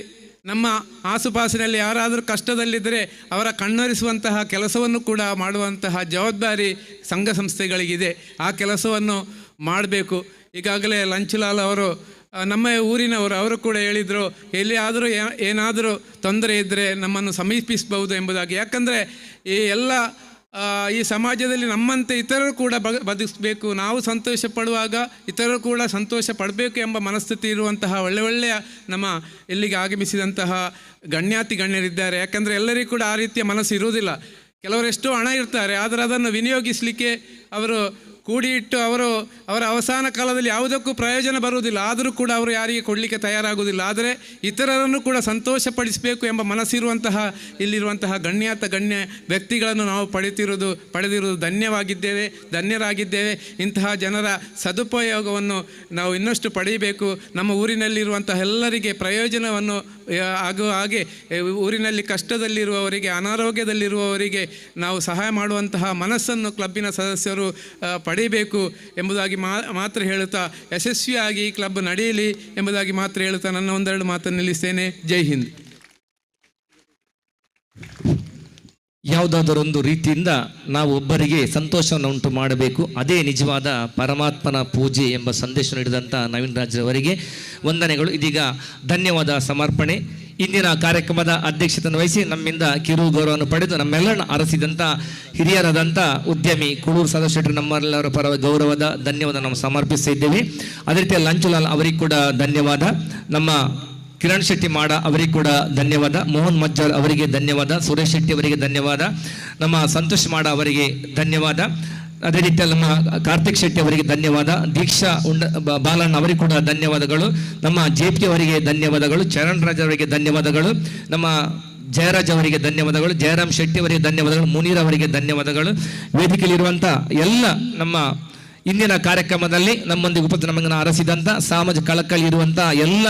ನಮ್ಮ ಆಸುಪಾಸಿನಲ್ಲಿ ಯಾರಾದರೂ ಕಷ್ಟದಲ್ಲಿದ್ದರೆ ಅವರ ಕಣ್ಣೊರೆಸುವಂತಹ ಕೆಲಸವನ್ನು ಕೂಡ ಮಾಡುವಂತಹ ಜವಾಬ್ದಾರಿ ಸಂಘ ಸಂಸ್ಥೆಗಳಿಗಿದೆ. ಆ ಕೆಲಸವನ್ನು ಮಾಡಬೇಕು. ಈಗಾಗಲೇ ಲಂಚುಲಾಲ್ ಅವರು ನಮ್ಮ ಊರಿನವರು, ಅವರು ಕೂಡ ಹೇಳಿದರು, ಎಲ್ಲಿಯಾದರೂ ಏನಾದರೂ ತೊಂದರೆ ಇದ್ದರೆ ನಮ್ಮನ್ನು ಸಮೀಪಿಸಬಹುದು ಎಂಬುದಾಗಿ. ಯಾಕಂದರೆ ಈ ಎಲ್ಲ ಈ ಸಮಾಜದಲ್ಲಿ ನಮ್ಮಂತೆ ಇತರರು ಕೂಡ ಬದುಕಬೇಕು, ನಾವು ಸಂತೋಷ ಪಡುವಾಗ ಇತರರು ಕೂಡ ಸಂತೋಷ ಪಡಬೇಕು ಎಂಬ ಮನಸ್ಥಿತಿ ಇರುವಂತಹ ಒಳ್ಳೆ ಒಳ್ಳೆಯ ನಮ್ಮ ಇಲ್ಲಿಗೆ ಆಗಮಿಸಿದಂತಹ ಗಣ್ಯಾತಿ ಗಣ್ಯರಿದ್ದಾರೆ. ಯಾಕಂದರೆ ಎಲ್ಲರಿಗೂ ಕೂಡ ಆ ರೀತಿಯ ಮನಸ್ಸು ಇರುವುದಿಲ್ಲ. ಕೆಲವರೆಷ್ಟೋ ಹಣ ಇರ್ತಾರೆ, ಆದರೆ ಅದನ್ನು ವಿನಿಯೋಗಿಸಲಿಕ್ಕೆ ಅವರು ಕೂಡಿ ಇಟ್ಟು ಅವರು ಅವರ ಅವಸಾನ ಕಾಲದಲ್ಲಿ ಯಾವುದಕ್ಕೂ ಪ್ರಯೋಜನ ಬರುವುದಿಲ್ಲ. ಆದರೂ ಕೂಡ ಅವರು ಯಾರಿಗೆ ಕೊಡಲಿಕ್ಕೆ ತಯಾರಾಗುವುದಿಲ್ಲ. ಆದರೆ ಇತರರನ್ನು ಕೂಡ ಸಂತೋಷಪಡಿಸಬೇಕು ಎಂಬ ಮನಸ್ಸಿರುವಂತಹ ಇಲ್ಲಿರುವಂತಹ ಗಣ್ಯ ವ್ಯಕ್ತಿಗಳನ್ನು ನಾವು ಪಡೆದಿರುವುದು ಧನ್ಯವಾಗಿದ್ದೇವೆ, ಧನ್ಯರಾಗಿದ್ದೇವೆ. ಇಂತಹ ಜನರ ಸದುಪಯೋಗವನ್ನು ನಾವು ಇನ್ನಷ್ಟು ಪಡೆಯಬೇಕು. ನಮ್ಮ ಊರಿನಲ್ಲಿರುವಂತಹ ಎಲ್ಲರಿಗೆ ಪ್ರಯೋಜನವನ್ನು ಆಗುವ ಹಾಗೆ ಊರಿನಲ್ಲಿ ಕಷ್ಟದಲ್ಲಿರುವವರಿಗೆ, ಅನಾರೋಗ್ಯದಲ್ಲಿರುವವರಿಗೆ ನಾವು ಸಹಾಯ ಮಾಡುವಂತಹ ಮನಸ್ಸನ್ನು ಕ್ಲಬ್ಬಿನ ಸದಸ್ಯರು ಪಡೆಯಬೇಕು ಎಂಬುದಾಗಿ ಮಾತ್ರ ಹೇಳುತ್ತಾ, ಯಶಸ್ವಿಯಾಗಿ ಈ ಕ್ಲಬ್ ನಡೆಯಲಿ ಎಂಬುದಾಗಿ ಮಾತ್ರ ಹೇಳುತ್ತಾ ನನ್ನ ಒಂದೆರಡು ಮಾತನ್ನು ನಿಲ್ಲಿಸ್ತೇನೆ. ಜೈ ಹಿಂದ್. ಯಾವುದಾದರೊಂದು ರೀತಿಯಿಂದ ನಾವು ಒಬ್ಬರಿಗೆ ಸಂತೋಷವನ್ನು ಉಂಟು ಮಾಡಬೇಕು, ಅದೇ ನಿಜವಾದ ಪರಮಾತ್ಮನ ಪೂಜೆ ಎಂಬ ಸಂದೇಶ ನೀಡಿದಂಥ ನವೀನ್ ರಾಜ್ರವರಿಗೆ ವಂದನೆಗಳು. ಇದೀಗ ಧನ್ಯವಾದ ಸಮರ್ಪಣೆ. ಇಂದಿನ ಕಾರ್ಯಕ್ರಮದ ಅಧ್ಯಕ್ಷತೆಯನ್ನು ವಹಿಸಿ ನಮ್ಮಿಂದ ಕಿರು ಗೌರವವನ್ನು ಪಡೆದು ನಮ್ಮೆಲ್ಲರನ್ನು ಅರಸಿದಂಥ ಹಿರಿಯರಾದಂಥ ಉದ್ಯಮಿ ಕುಳೂರು ಸದಾಶಿವ ಶೆಟ್ಟರು ನಮ್ಮೆಲ್ಲರ ಪರ ಗೌರವದ ಧನ್ಯವಾದ ನಾವು ಸಮರ್ಪಿಸ್ತಾ ಇದ್ದೇವೆ. ಅದೇ ರೀತಿಯ ಲಂಚುಲಾಲ್ ಅವರಿಗೆ ಕೂಡ ಧನ್ಯವಾದ, ನಮ್ಮ ಕಿರಣ್ ಶೆಟ್ಟಿ ಮಾಡ ಅವರಿಗೆ ಕೂಡ ಧನ್ಯವಾದ, ಮೋಹನ್ ಮಜ್ಜಾರ್ ಅವರಿಗೆ ಧನ್ಯವಾದ, ಸುರೇಶ್ ಶೆಟ್ಟಿ ಅವರಿಗೆ ಧನ್ಯವಾದ, ನಮ್ಮ ಸಂತೋಷ್ ಮಾಡ ಅವರಿಗೆ ಧನ್ಯವಾದ, ಅದೇ ರೀತಿಯಲ್ಲಿ ನಮ್ಮ ಕಾರ್ತಿಕ್ ಶೆಟ್ಟಿ ಅವರಿಗೆ ಧನ್ಯವಾದ, ದೀಕ್ಷಾ ಉಂಡ ಬಾಲಣ್ಣ ಅವರಿಗೆ ಕೂಡ ಧನ್ಯವಾದಗಳು, ನಮ್ಮ ಜೆ ಪಿ ಅವರಿಗೆ ಧನ್ಯವಾದಗಳು, ಚರಣ್ ರಾಜ್ ಅವರಿಗೆ ಧನ್ಯವಾದಗಳು, ನಮ್ಮ ಜಯರಾಜ್ ಅವರಿಗೆ ಧನ್ಯವಾದಗಳು, ಜಯರಾಮ್ ಶೆಟ್ಟಿ ಅವರಿಗೆ ಧನ್ಯವಾದಗಳು, ಮುನೀರ್ ಅವರಿಗೆ ಧನ್ಯವಾದಗಳು. ವೇದಿಕೆಯಲ್ಲಿರುವಂಥ ಎಲ್ಲ ನಮ್ಮ ಇಂದಿನ ಕಾರ್ಯಕ್ರಮದಲ್ಲಿ ನಮ್ಮೊಂದಿಗೆ ಉಪಸ್ಥಿತ ನಮ್ಮನ್ನು ಅರಸಿದಂಥ ಸಾಮಾಜಿಕ ಕಳಕಳಿ ಇರುವಂಥ ಎಲ್ಲ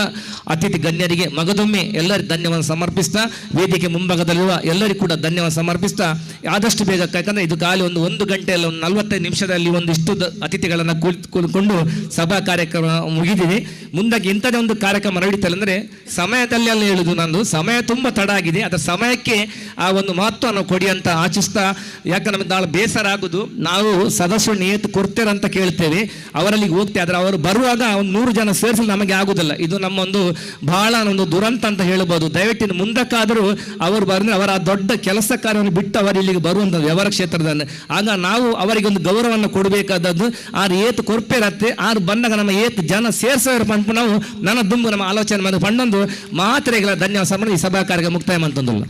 ಅತಿಥಿ ಗಣ್ಯರಿಗೆ ಮಗದೊಮ್ಮೆ ಎಲ್ಲರಿಗೂ ಧನ್ಯವಾದ ಸಮರ್ಪಿಸ್ತಾ, ವೇದಿಕೆ ಮುಂಭಾಗದಲ್ಲಿರುವ ಎಲ್ಲರಿಗೂ ಕೂಡ ಧನ್ಯವಾದ ಸಮರ್ಪಿಸ್ತಾ, ಆದಷ್ಟು ಬೇಗ, ಯಾಕಂದರೆ ಇದು ಖಾಲಿ ಒಂದು ಗಂಟೆಯಲ್ಲಿ ಒಂದು 45 ನಿಮಿಷದಲ್ಲಿ ಒಂದಿಷ್ಟು ಅತಿಥಿಗಳನ್ನು ಕೂತ್ಕೊಂಡು ಸಭಾ ಕಾರ್ಯಕ್ರಮ ಮುಗಿದಿದೆ. ಮುಂದಾಗಿ ಇಂಥದೇ ಒಂದು ಕಾರ್ಯಕ್ರಮ ನಡೀತಲ್ಲ ಅಂದರೆ ಸಮಯದಲ್ಲಿ ಅಲ್ಲ ಹೇಳುದು ನಂದು, ಸಮಯ ತುಂಬ ತಡ ಆಗಿದೆ, ಅದರ ಸಮಯಕ್ಕೆ ಆ ಒಂದು ಮಹತ್ವವನ್ನು ಕೊಡಿ ಅಂತ ಆಚಿಸ್ತಾ, ಯಾಕಂದ್ರೆ ನಮಗೆ ನಾಳೆ ಬೇಸರ ಆಗುದು, ನಾವು ಸದಸ್ಯರು ನಿಯತ್ತು ಕೊಡ್ತೇವೆ ಅಂತ ಕೇಳ್ತೇವೆ, ಅವರಲ್ಲಿ ಹೋಗ್ತೇವೆ, ಆದರೆ ಅವರು ಬರುವಾಗ ಒಂದು 100 ಜನ ಸೇರಿಸಲು ನಮಗೆ ಆಗುದಿಲ್ಲ. ಇದು ನಮ್ಮೊಂದು ಬಹಳ ಒಂದು ದುರಂತ ಅಂತ ಹೇಳ್ಬೋದು. ದಯವಿಟ್ಟು ಇನ್ನು ಮುಂದಕ್ಕಾದರೂ ಅವರು ಬಂದ್ರೆ ಅವರ ಆ ದೊಡ್ಡ ಕೆಲಸ ಕಾರ್ಯವನ್ನು ಬಿಟ್ಟು ಅವರು ಇಲ್ಲಿಗೆ ಬರುವಂಥ ವ್ಯವಹಾರ ಕ್ಷೇತ್ರದಲ್ಲಿ, ಆಗ ನಾವು ಅವರಿಗೆ ಒಂದು ಗೌರವವನ್ನು ಕೊಡಬೇಕಾದದ್ದು. ಆರು ಏತು ಕೊರ್ಪೇರತ್ತೆ, ಆರು ಬಂದಾಗ ನಮ್ಮ ಏತು ಜನ ಸೇರ್ಸೋರ ಪಂಪು ನಾವು ನನ್ನ ದುಂಬು ನಮ್ಮ ಆಲೋಚನೆ ಮಾಡಿ ಪಣ್ಣೊಂದು ಮಾತ್ರೆಗಳ ಧನ್ಯವಾದ ಸಮರ್ಪಣೆ ಈ ಸಭಾ ಕಾರ್ಯ ಮುಕ್ತಾಯ ಅಂತಂದಿಲ್ಲ.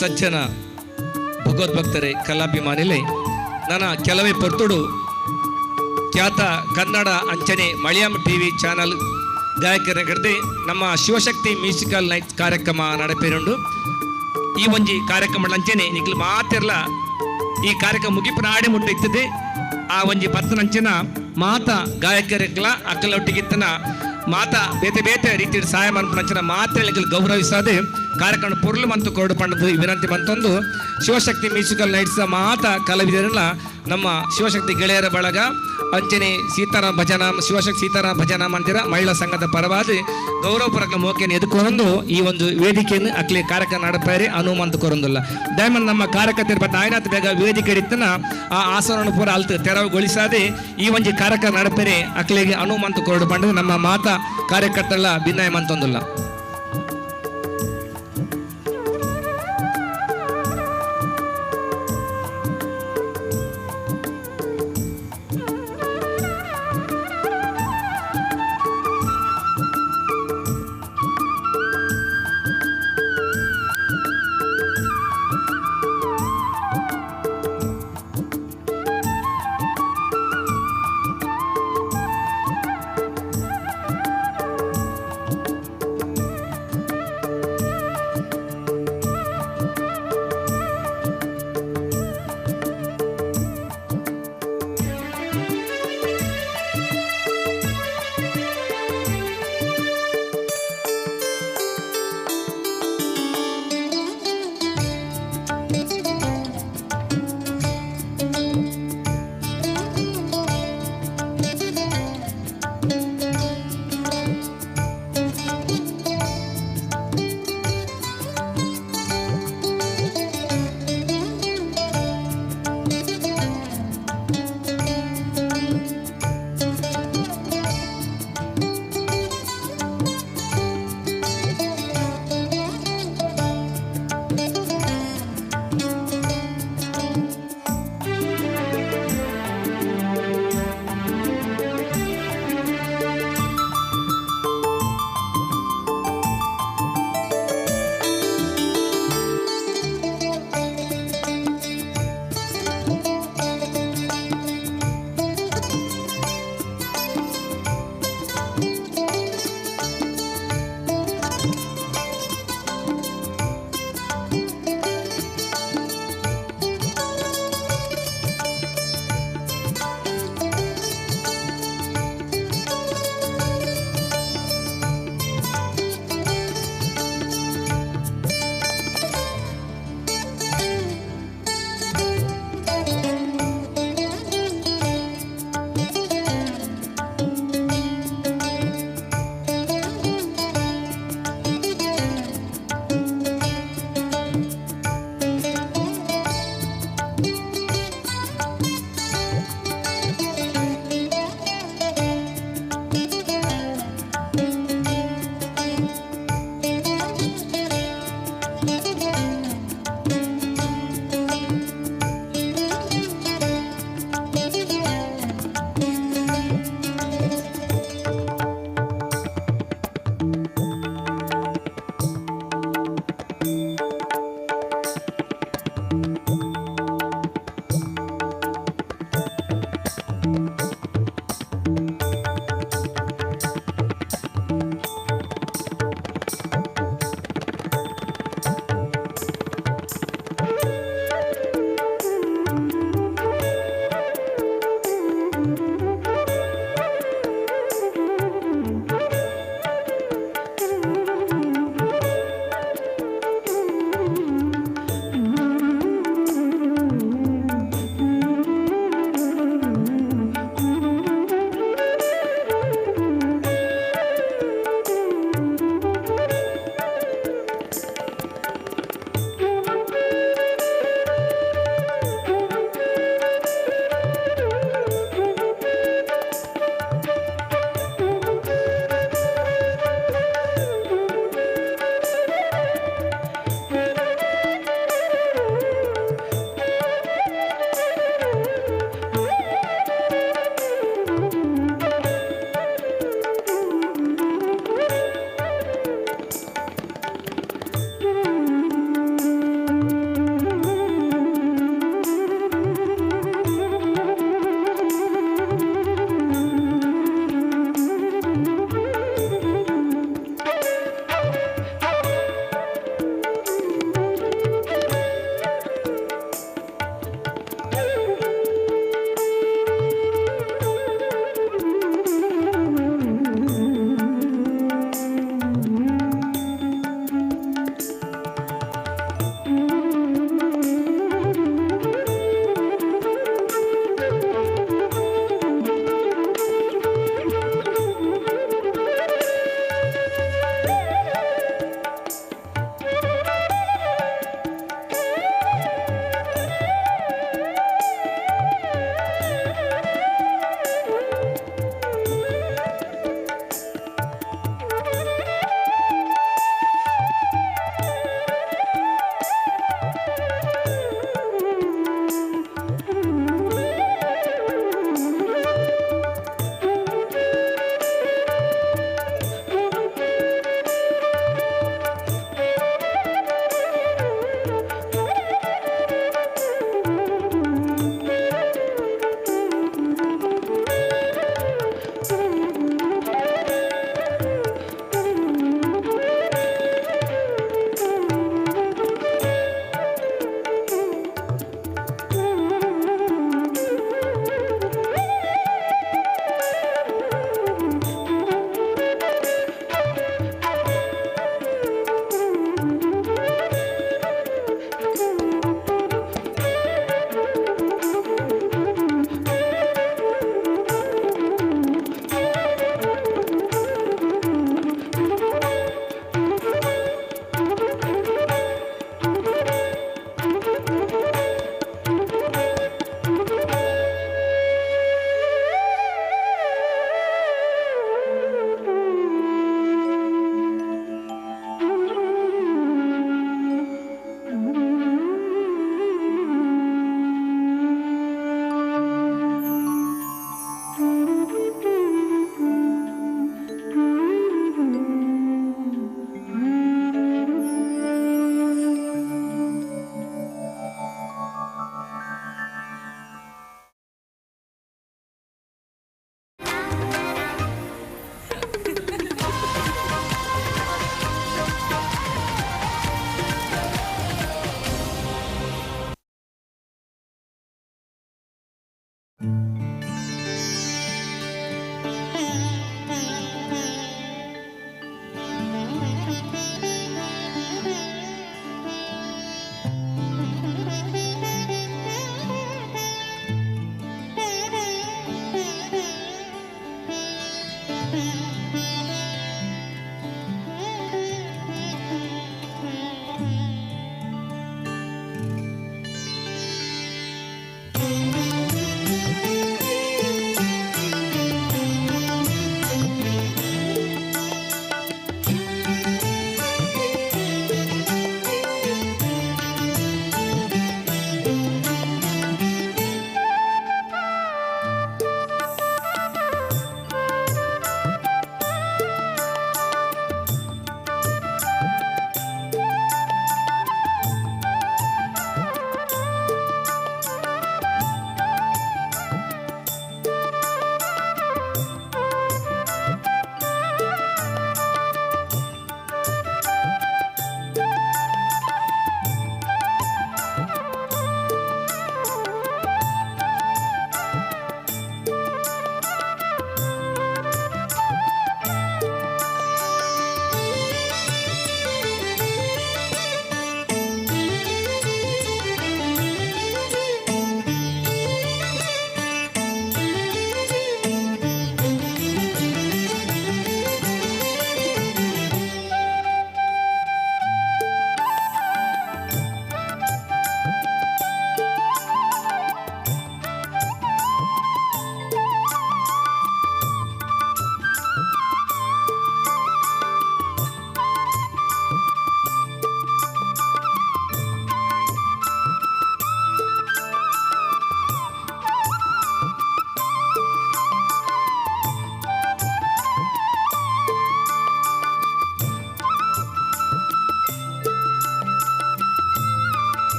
ಸಜ್ಜನ ಭಗವದ್ಭಕ್ತರೇ, ಕಲಾಭಿಮಾನಿಲೆ, ನನ್ನ ಕೆಲವೇ ಪೊರ್ತುಡು ಖ್ಯಾತ ಕನ್ನಡ ಅಂಚನೆ ಮಲಯಾಳಂ ಟಿವಿ ಚಾನಲ್ ಗಾಯಕರ ಕರೆದೆ ನಮ್ಮ ಶಿವಶಕ್ತಿ ಮ್ಯೂಸಿಕಲ್ ನೈಟ್ ಕಾರ್ಯಕ್ರಮ ನಡೆಪೇರುಂಡು. ಈ ಒಂಜಿ ಕಾರ್ಯಕ್ರಮ ಅಂಚನೆ ನಿಕ್ಲು ಮಾತಿರ್ಲ ಈ ಕಾರ್ಯಕ್ರಮ ಮುಗಿಪು ನಾಡೆ ಮುಟ್ಟ ಇತ್ತದೆ. ಆ ಒಂಜಿ ಪತ್ತನಂಚಿನ ಮಾತ ಗಾಯಕರಿಗ್ಲ ಅಕ್ಕಲೊಟ್ಟಿಗಿತ್ತನ ಮಾತ ಬೇತೆ ಬೇತೆ ರೀತಿ ಸಹಾಯ ಮನ್ಪುನಂಚಿನ ಮಾತೆಗಳಿಗೆ ಗೌರವಿಸದೆ ಕಾರ್ಯಕ್ರಮ ಪೊರ್ಲು ಮಂತು ಕೊರಡು ಪಂಡದು ವಿನಂತಿ ಮಂತೊಂದು ಶಿವಶಕ್ತಿ ಮ್ಯೂಸಿಕಲ್ ನೈಟ್ಸ್ ಮಾತ ಕಲಾವಿದರನ್ನ ನಮ್ಮ ಶಿವಶಕ್ತಿ ಗೆಳೆಯರ ಬಳಗ ಅಂಚನೆ ಸೀತಾರಾಮ ಭಜನಾ, ಶಿವಶಕ್ತಿ ಸೀತಾರಾಮ ಭಜನಾ ಮಂದಿರ ಮಹಿಳಾ ಸಂಘದ ಪರವಾಗಿ ಗೌರವಪರಕ ಮೋಕೆಯನ್ನು ಎದುಕೊಂಡು ಈ ಒಂದು ವೇದಿಕೆಯನ್ನು ಅಕ್ಲಿ ಕಾರ್ಯಕ್ರಮ ನಡಪಾರಿ ಅನುಮಂತ ಕೊರೊಂದಿಲ್ಲ. ದಯಮಂದ್ ನಮ್ಮ ಕಾರ್ಯಕರ್ತರು ಬಟ್ ಆಯ್ನಾತ್ ಬೇಗ ವೇದಿಕೆ ಇತ್ತನ ಆ ಆಸನವನ್ನು ಪೂರ ಅಲ್ತು ತೆರವುಗೊಳಿಸಾದೆ ಈ ಒಂಜಿ ಕಾರ್ಯಕ್ರಮ ನಡಪೇರೆ ಅಕ್ಲಿಗೆ ಅನುಮಂತ ಕೊರಡು ಪಂಡದು ನಮ್ಮ ಮಾತಾ ಕಾರ್ಯಕರ್ತಲ್ಲ ಭಿನ್ನಾಯ ಮಂತೊಂದಿಲ್ಲ.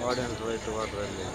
ಆಡಿಯನ್ಸ್ ವೈಟ್ ವಾಟರಲ್ಲಿ.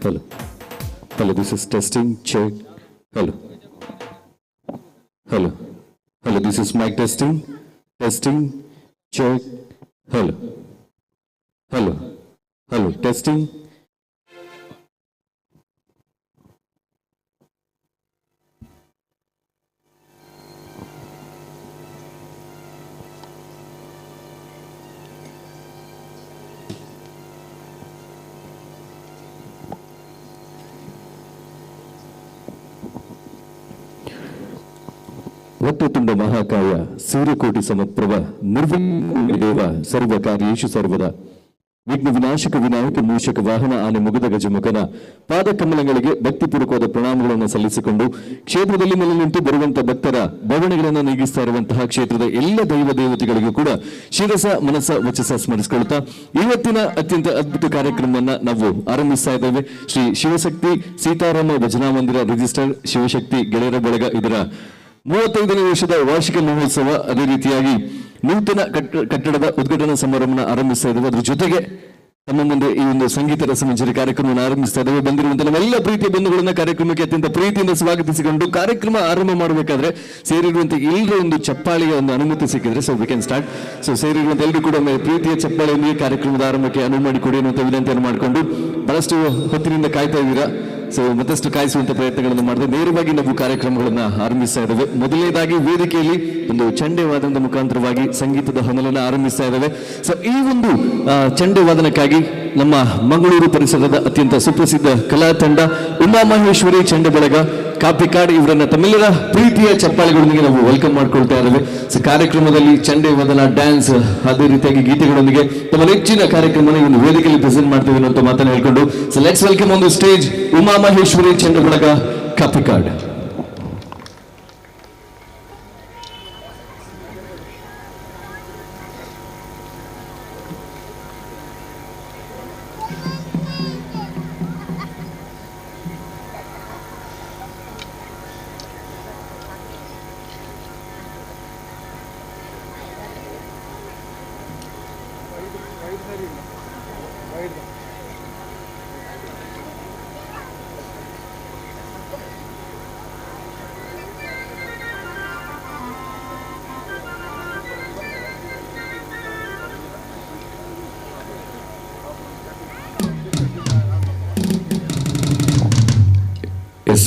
Hello. Hello, this is testing, check. Hello. Hello. Hello, this is mic testing. Testing, check. Hello. Hello. Hello, testing. Vakratunda Mahakaya Suryakoti Samaprabha ನಿರ್ವಿಘ್ನ ದೇವ ಸರ್ವ ಕಾರ್ಯೇಷು ಸರ್ವದ ವಿಘ್ನ ವಿನಾಶಕ ವಿನಾಯಕ ಮೂಷಕ ವಾಹನ ಆನೆ ಮುಗಿದ ಗಜಮುಖನ ಪಾದಕಮಲಗಳಿಗೆ ಭಕ್ತಿಪೂರ್ವಕವಾದ ಪ್ರಣಾಮಗಳನ್ನು ಸಲ್ಲಿಸಿಕೊಂಡು ಕ್ಷೇತ್ರದಲ್ಲಿ ನೆಲೆ ನಿಂತು ಬರುವಂತಹ ಭಕ್ತರ ಬವಣೆಗಳನ್ನು ನೀಗಿಸ್ತಾ ಇರುವಂತಹ ಕ್ಷೇತ್ರದ ಎಲ್ಲ ದೈವ ದೇವತೆಗಳಿಗೂ ಕೂಡ ಶಿರಸ ಮನಸ ವಚಸ ಸ್ಮರಿಸಿಕೊಳ್ಳುತ್ತಾ ಇವತ್ತಿನ ಅತ್ಯಂತ ಅದ್ಭುತ ಕಾರ್ಯಕ್ರಮವನ್ನ ನಾವು ಆರಂಭಿಸ್ತಾ ಇದ್ದೇವೆ. ಶ್ರೀ ಶಿವಶಕ್ತಿ ಸೀತಾರಾಮ ಭಜನಾ ಮಂದಿರ ರಿಜಿಸ್ಟರ್ ಶಿವಶಕ್ತಿ ಗೆಳೆಯರ ಬಳಗ ಇದರ 35ನೇ ವರ್ಷದ ವಾರ್ಷಿಕ ಮಹೋತ್ಸವ, ಅದೇ ರೀತಿಯಾಗಿ ನೂತನ ಕಟ್ಟಡದ ಉದ್ಘಾಟನಾ ಸಮಾರಂಭನ ಆರಂಭಿಸ್ತಾ ಇದ್ದೇವೆ. ಅದರ ಜೊತೆಗೆ ತಮ್ಮ ಮುಂದೆ ಈ ಒಂದು ಸಂಗೀತ ರಸಮಂಜರಿ ಕಾರ್ಯಕ್ರಮವನ್ನು ಆರಂಭಿಸ್ತಾ ಇದ್ದೇವೆ. ಬಂದಿರುವಂತಹ ನಮ್ಮೆಲ್ಲ ಪ್ರೀತಿಯ ಬಂಧುಗಳನ್ನ ಕಾರ್ಯಕ್ರಮಕ್ಕೆ ಅತ್ಯಂತ ಪ್ರೀತಿಯಿಂದ ಸ್ವಾಗತಿಸಿಕೊಂಡು ಕಾರ್ಯಕ್ರಮ ಆರಂಭ ಮಾಡಬೇಕಾದ್ರೆ ಸೇರಿರುವಂತಹ ಎಲ್ಲರ ಒಂದು ಚಪ್ಪಾಳೆಯ ಒಂದು ಅನುಮತಿ ಸಿಕ್ಕಿದ್ರೆ so we can start. So ಸೇರಿರುವಂತಹ ಎಲ್ಲರೂ ಕೂಡ ಒಮ್ಮೆ ಪ್ರೀತಿಯ ಚಪ್ಪಾಳೆಯೊಂದಿಗೆ ಕಾರ್ಯಕ್ರಮದ ಆರಂಭಕ್ಕೆ ಅನುವು ಮಾಡಿಕೊಡಿ ಅನ್ನುವಂಥ ವಿನಂತಿಯನ್ನು ಮಾಡಿಕೊಂಡು ಬಹಳಷ್ಟು ಹೊತ್ತಿನಿಂದ ಕಾಯ್ತಾ ಇದ್ದೀರಾ. ಸೊ ಮತ್ತಷ್ಟು ಕಾಯಿಸುವಂತ ಪ್ರಯತ್ನಗಳನ್ನು ಮಾಡಿದ್ರೆ ನೇರವಾಗಿ ನಾವು ಕಾರ್ಯಕ್ರಮಗಳನ್ನ ಆರಂಭಿಸ್ತಾ ಇದ್ದೇವೆ. ಮೊದಲನೇದಾಗಿ ವೇದಿಕೆಯಲ್ಲಿ ಒಂದು ಚಂಡೆ ವಾದನದ ಮುಖಾಂತರವಾಗಿ ಸಂಗೀತದ ಹೊನಲನ್ನು ಆರಂಭಿಸ್ತಾ ಇದ್ದೇವೆ. ಸೊ ಈ ಒಂದು ಚಂಡೆ ವಾದನಕ್ಕಾಗಿ ನಮ್ಮ ಮಂಗಳೂರು ಪರಿಸರದ ಅತ್ಯಂತ ಸುಪ್ರಸಿದ್ಧ ಕಲಾ ತಂಡ ಉಮಾ ಮಹೇಶ್ವರಿ ಚಂಡೆ ಬಳಗ ಕಾಪಿಕಾಡ್ ಇವರನ್ನ ತಮ್ಮೆಲ್ಲರ ಪ್ರೀತಿಯ ಚಪ್ಪಾಳೆಗಳೊಂದಿಗೆ ನಾವು welcome ಮಾಡ್ಕೊಳ್ತಾ ಇದ್ದೇವೆ. ಸೊ ಕಾರ್ಯಕ್ರಮದಲ್ಲಿ ಚಂಡೆ ವಾದನ, ಡ್ಯಾನ್ಸ್, ಅದೇ ರೀತಿಯಾಗಿ ಗೀತೆಗಳೊಂದಿಗೆ ತಮ್ಮ ನೆಚ್ಚಿನ ಕಾರ್ಯಕ್ರಮವನ್ನು ಈ ಒಂದು ವೇದಿಕೆಯಲ್ಲಿ ಪ್ರೆಸೆಂಟ್ ಮಾಡ್ತೇವೆ ಅನ್ನುವಂಥ ಮಾತನ್ನು ಹೇಳ್ಕೊಂಡು so let's welcome on the stage Uma Maheshwari Chende Balaga Kapikad.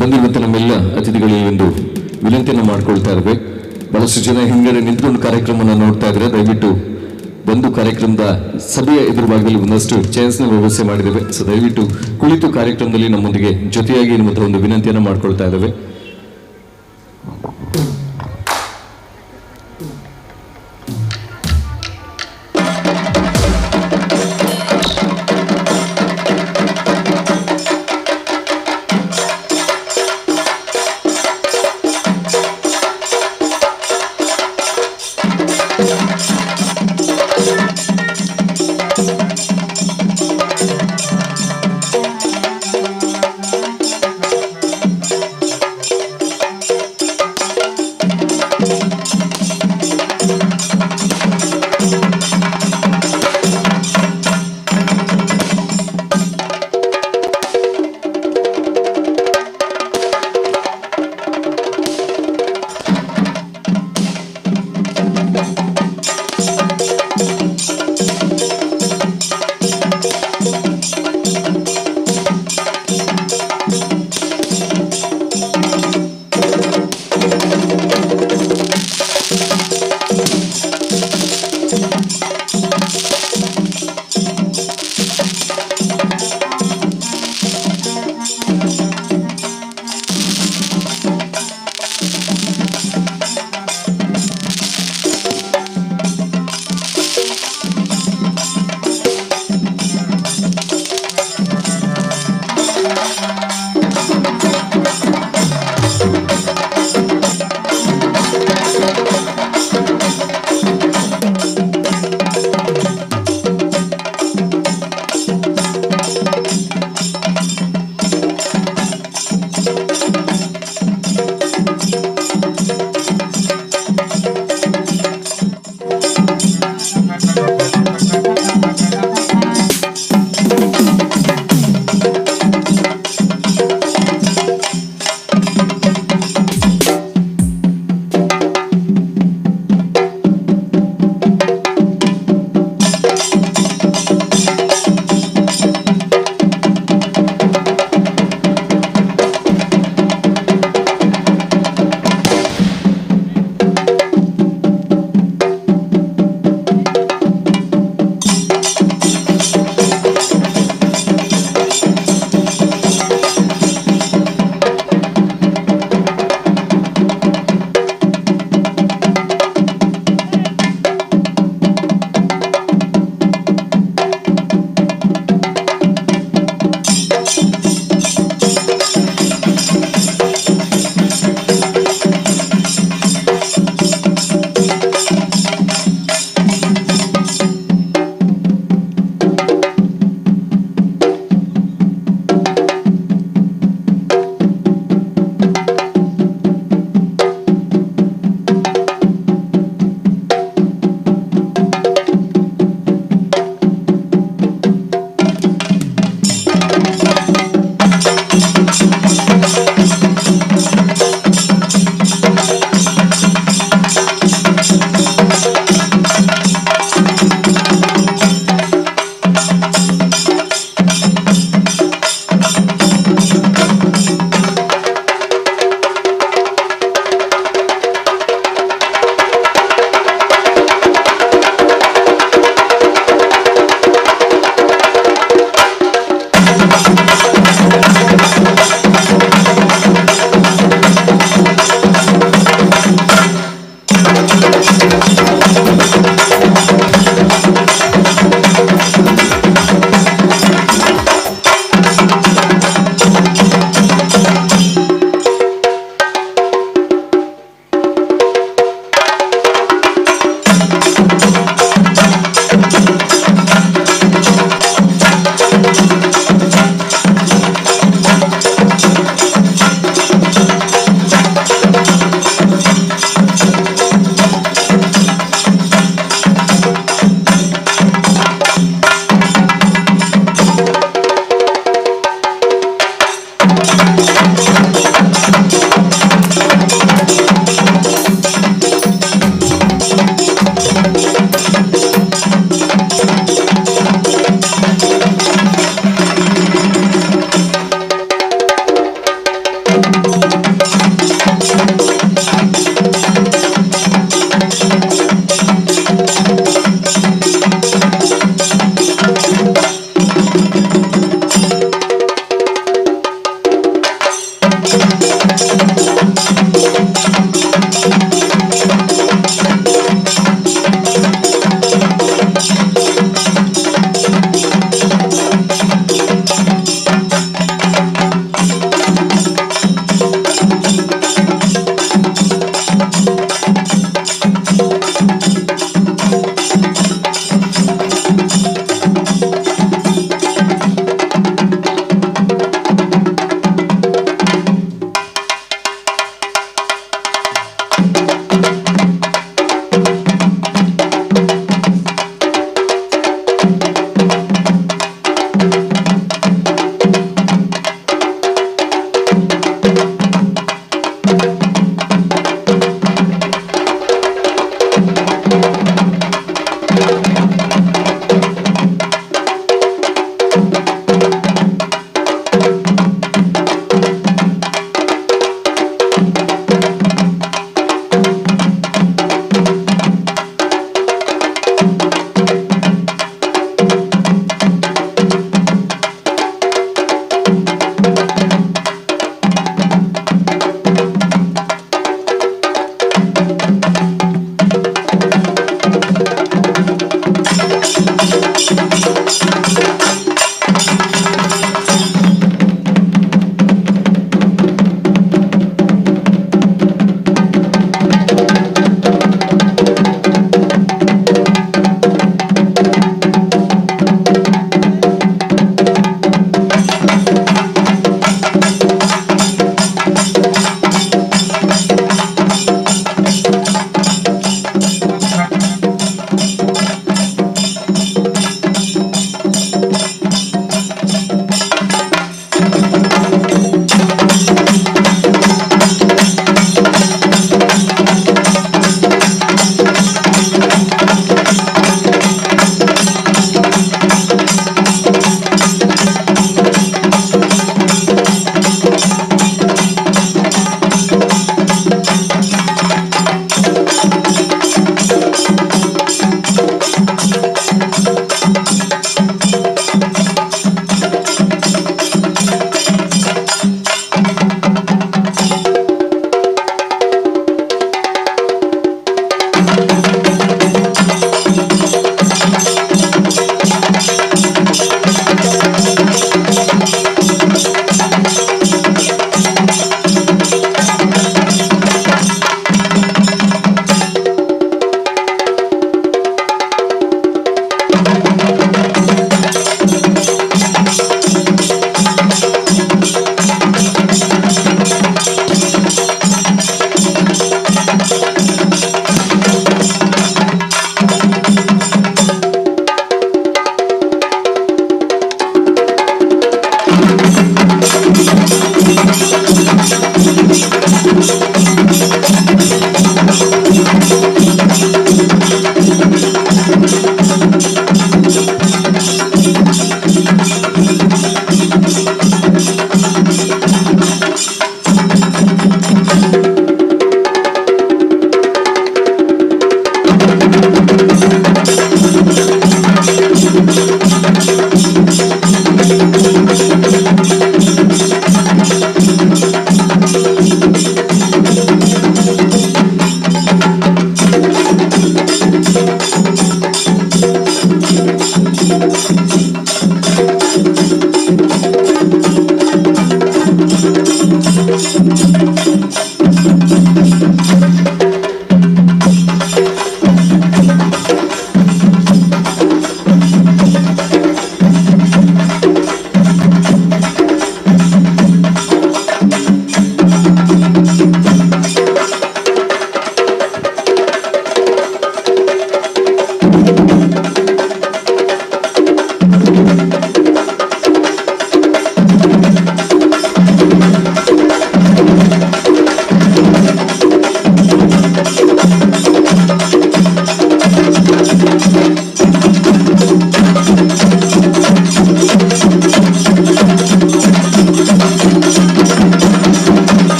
ಬಂದಿರುವಂಥ ನಮ್ಮೆಲ್ಲ ಅತಿಥಿಗಳಿಗೆ ಒಂದು ವಿನಂತಿಯನ್ನು ಮಾಡ್ಕೊಳ್ತಾ ಇರ್ಬೇಕು. ಬಹಳಷ್ಟು ಜನ ಹಿಂದ್ಗಡೆ ನಿಂತ್ಕೊಂಡು ಕಾರ್ಯಕ್ರಮವನ್ನು ನೋಡ್ತಾ ಇದ್ದಾರೆ. ದಯವಿಟ್ಟು ಬಂದು ಕಾರ್ಯಕ್ರಮದ ಸಭೆಯ ಎದುರು ಭಾಗದಲ್ಲಿ ಒಂದಷ್ಟು ಚೇರ್ಸ್ನ ವ್ಯವಸ್ಥೆ ಮಾಡಿದ್ದೇವೆ. ಸೊ ದಯವಿಟ್ಟು ಕುಳಿತು ಕಾರ್ಯಕ್ರಮದಲ್ಲಿ ನಮ್ಮೊಂದಿಗೆ ಜೊತೆಯಾಗಿ ನಿಮ್ಮ ಹತ್ರ ಒಂದು ವಿನಂತಿಯನ್ನು ಮಾಡ್ಕೊಳ್ತಾ ಇದ್ದೇವೆ.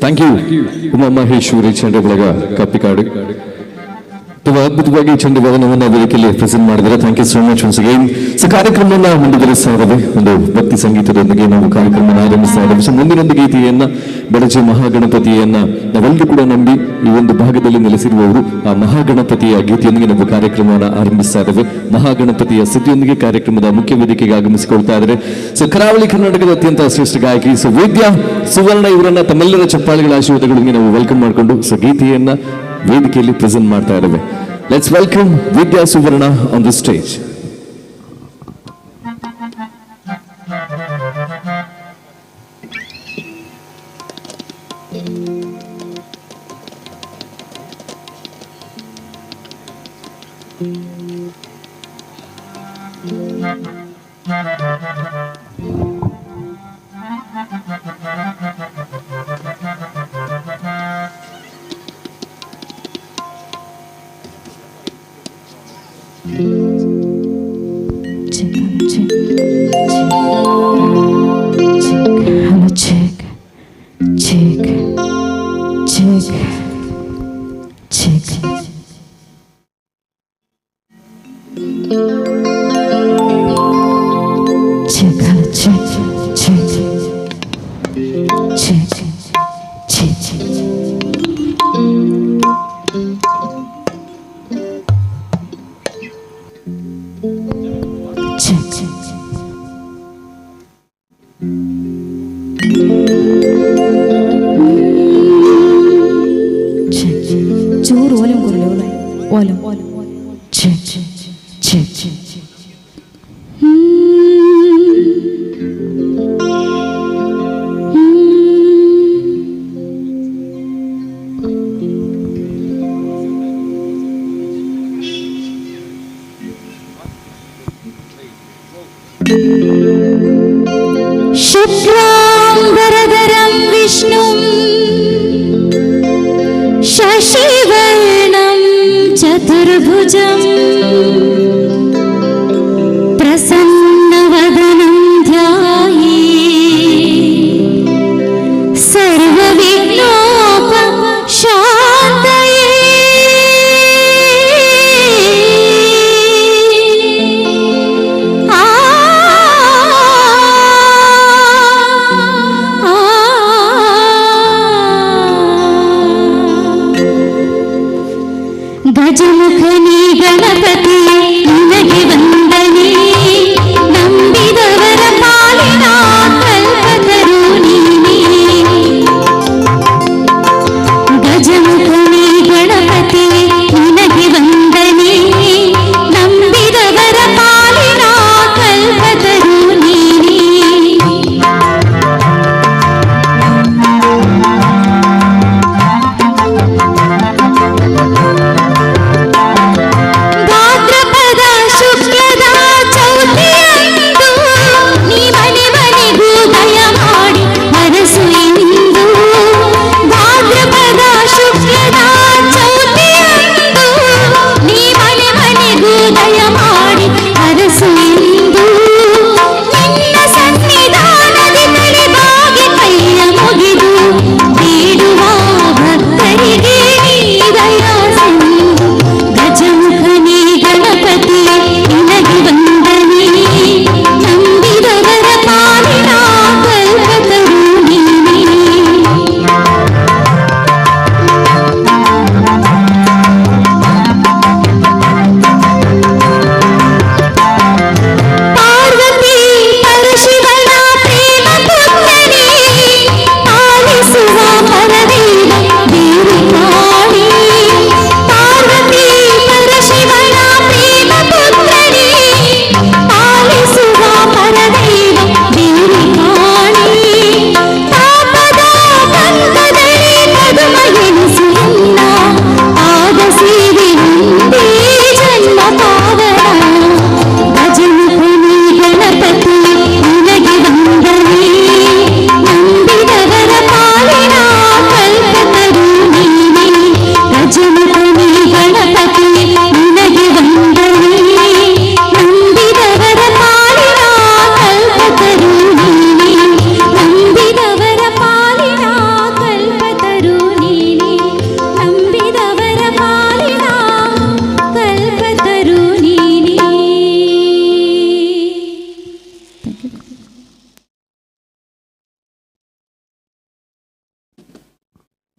Thank you Uma Maheshwari ಚೆಂಡೆ ಬಳಗ ಕಪ್ಪಿಕಾಡು. ತುಂಬಾ ಅದ್ಭುತವಾಗಿ ಚೆಂಡು ವಾದನವನ್ನು ವೇದಿಕೆಯಲ್ಲಿ ಪ್ರೆಸೆಂಟ್ ಮಾಡಿದ್ದಾರೆ. Thank you so much once again. So ಕಾರ್ಯಕ್ರಮವನ್ನು ಮುಂದುವರಿಸ್ತಾ ಇದ್ದೇವೆ. ಒಂದು ಭಕ್ತಿ ಸಂಗೀತದೊಂದಿಗೆ ನಾವು ಕಾರ್ಯಕ್ರಮವನ್ನು ಆರಂಭಿಸ್ತಾ ಇದ್ದೇವೆ. ಸೊ ಮುಂದಿನೊಂದು ಗೀತೆಯನ್ನ, ಬೆಳಜೆ ಮಹಾಗಣಪತಿಯನ್ನ ನಾವೆಲ್ಲರೂ ಕೂಡ ನಂಬಿ ಈ ಒಂದು ಭಾಗದಲ್ಲಿ ನೆಲೆಸಿರುವವರು, ಆ ಮಹಾಗಣಪತಿಯ ಗೀತೆಯೊಂದಿಗೆ ನಾವು ಕಾರ್ಯಕ್ರಮವನ್ನು ಆರಂಭಿಸ್ತಾ ಇದ್ದೇವೆ. ಮಹಾಗಣಪತಿಯ ಸ್ತುತಿಯೊಂದಿಗೆ ಕಾರ್ಯಕ್ರಮದ ಮುಖ್ಯ ವೇದಿಕೆಗೆ ಆಗಮಿಸಿಕೊಳ್ತಾ ಇದ್ದಾರೆ ಸೊ ಕರಾವಳಿ ಕರ್ನಾಟಕದ ಅತ್ಯಂತ ಶ್ರೇಷ್ಠ ಗಾಯಕಿ ಸೊ ವಿದ್ಯಾ ಸುವರ್ಣ ಇವರನ್ನ ತಮ್ಮೆಲ್ಲರ ಚಪ್ಪಾಳೆಗಳ ಆಶೀರ್ವಾದಗಳೊಂದಿಗೆ ನಾವು welcome ಮಾಡಿಕೊಂಡು ಸೊ ಗೀತೆಯನ್ನ ವೇದಿಕೆಯಲ್ಲಿ ಪ್ರೆಸೆಂಟ್ ಮಾಡ್ತಾ ಇದ್ದೇವೆ. Let's welcome Vidya Suvarna on the stage. Check, check, check, check, hello, check, check, check, check. Check, hello, check, check, check, check. Check. Check. ಚೂರು ವಾಲ್ಯೂಮ್ ಕೊರಲೆ, ವಾಲ್ಯೂಮ್. Check, check. शुक्लाम्बरधरं विष्णुं शशिवर्णं चतुर्भुजं प्रसन्नवदनं ध्याये सर्वविघ्नोपशान्तये। ಆ ಆ ಗಜಮುಖನಿ ಗಣಪತಿ ನಿನಗೆ ವಂದನೆ, ನಂಬಿದವರ ಪಾಲಿನ ಕಲ್ಪತರು ನೀನೇ. ಗಜಮುಖನಿ ಗಣಪತಿ ನಿನಗೆ ವಂದನೆ, ನಂಬಿದವರ ಪಾಲಿನ ಕಲ್ಪತರು ನೀನೇ. ಭಾದ್ರಪದ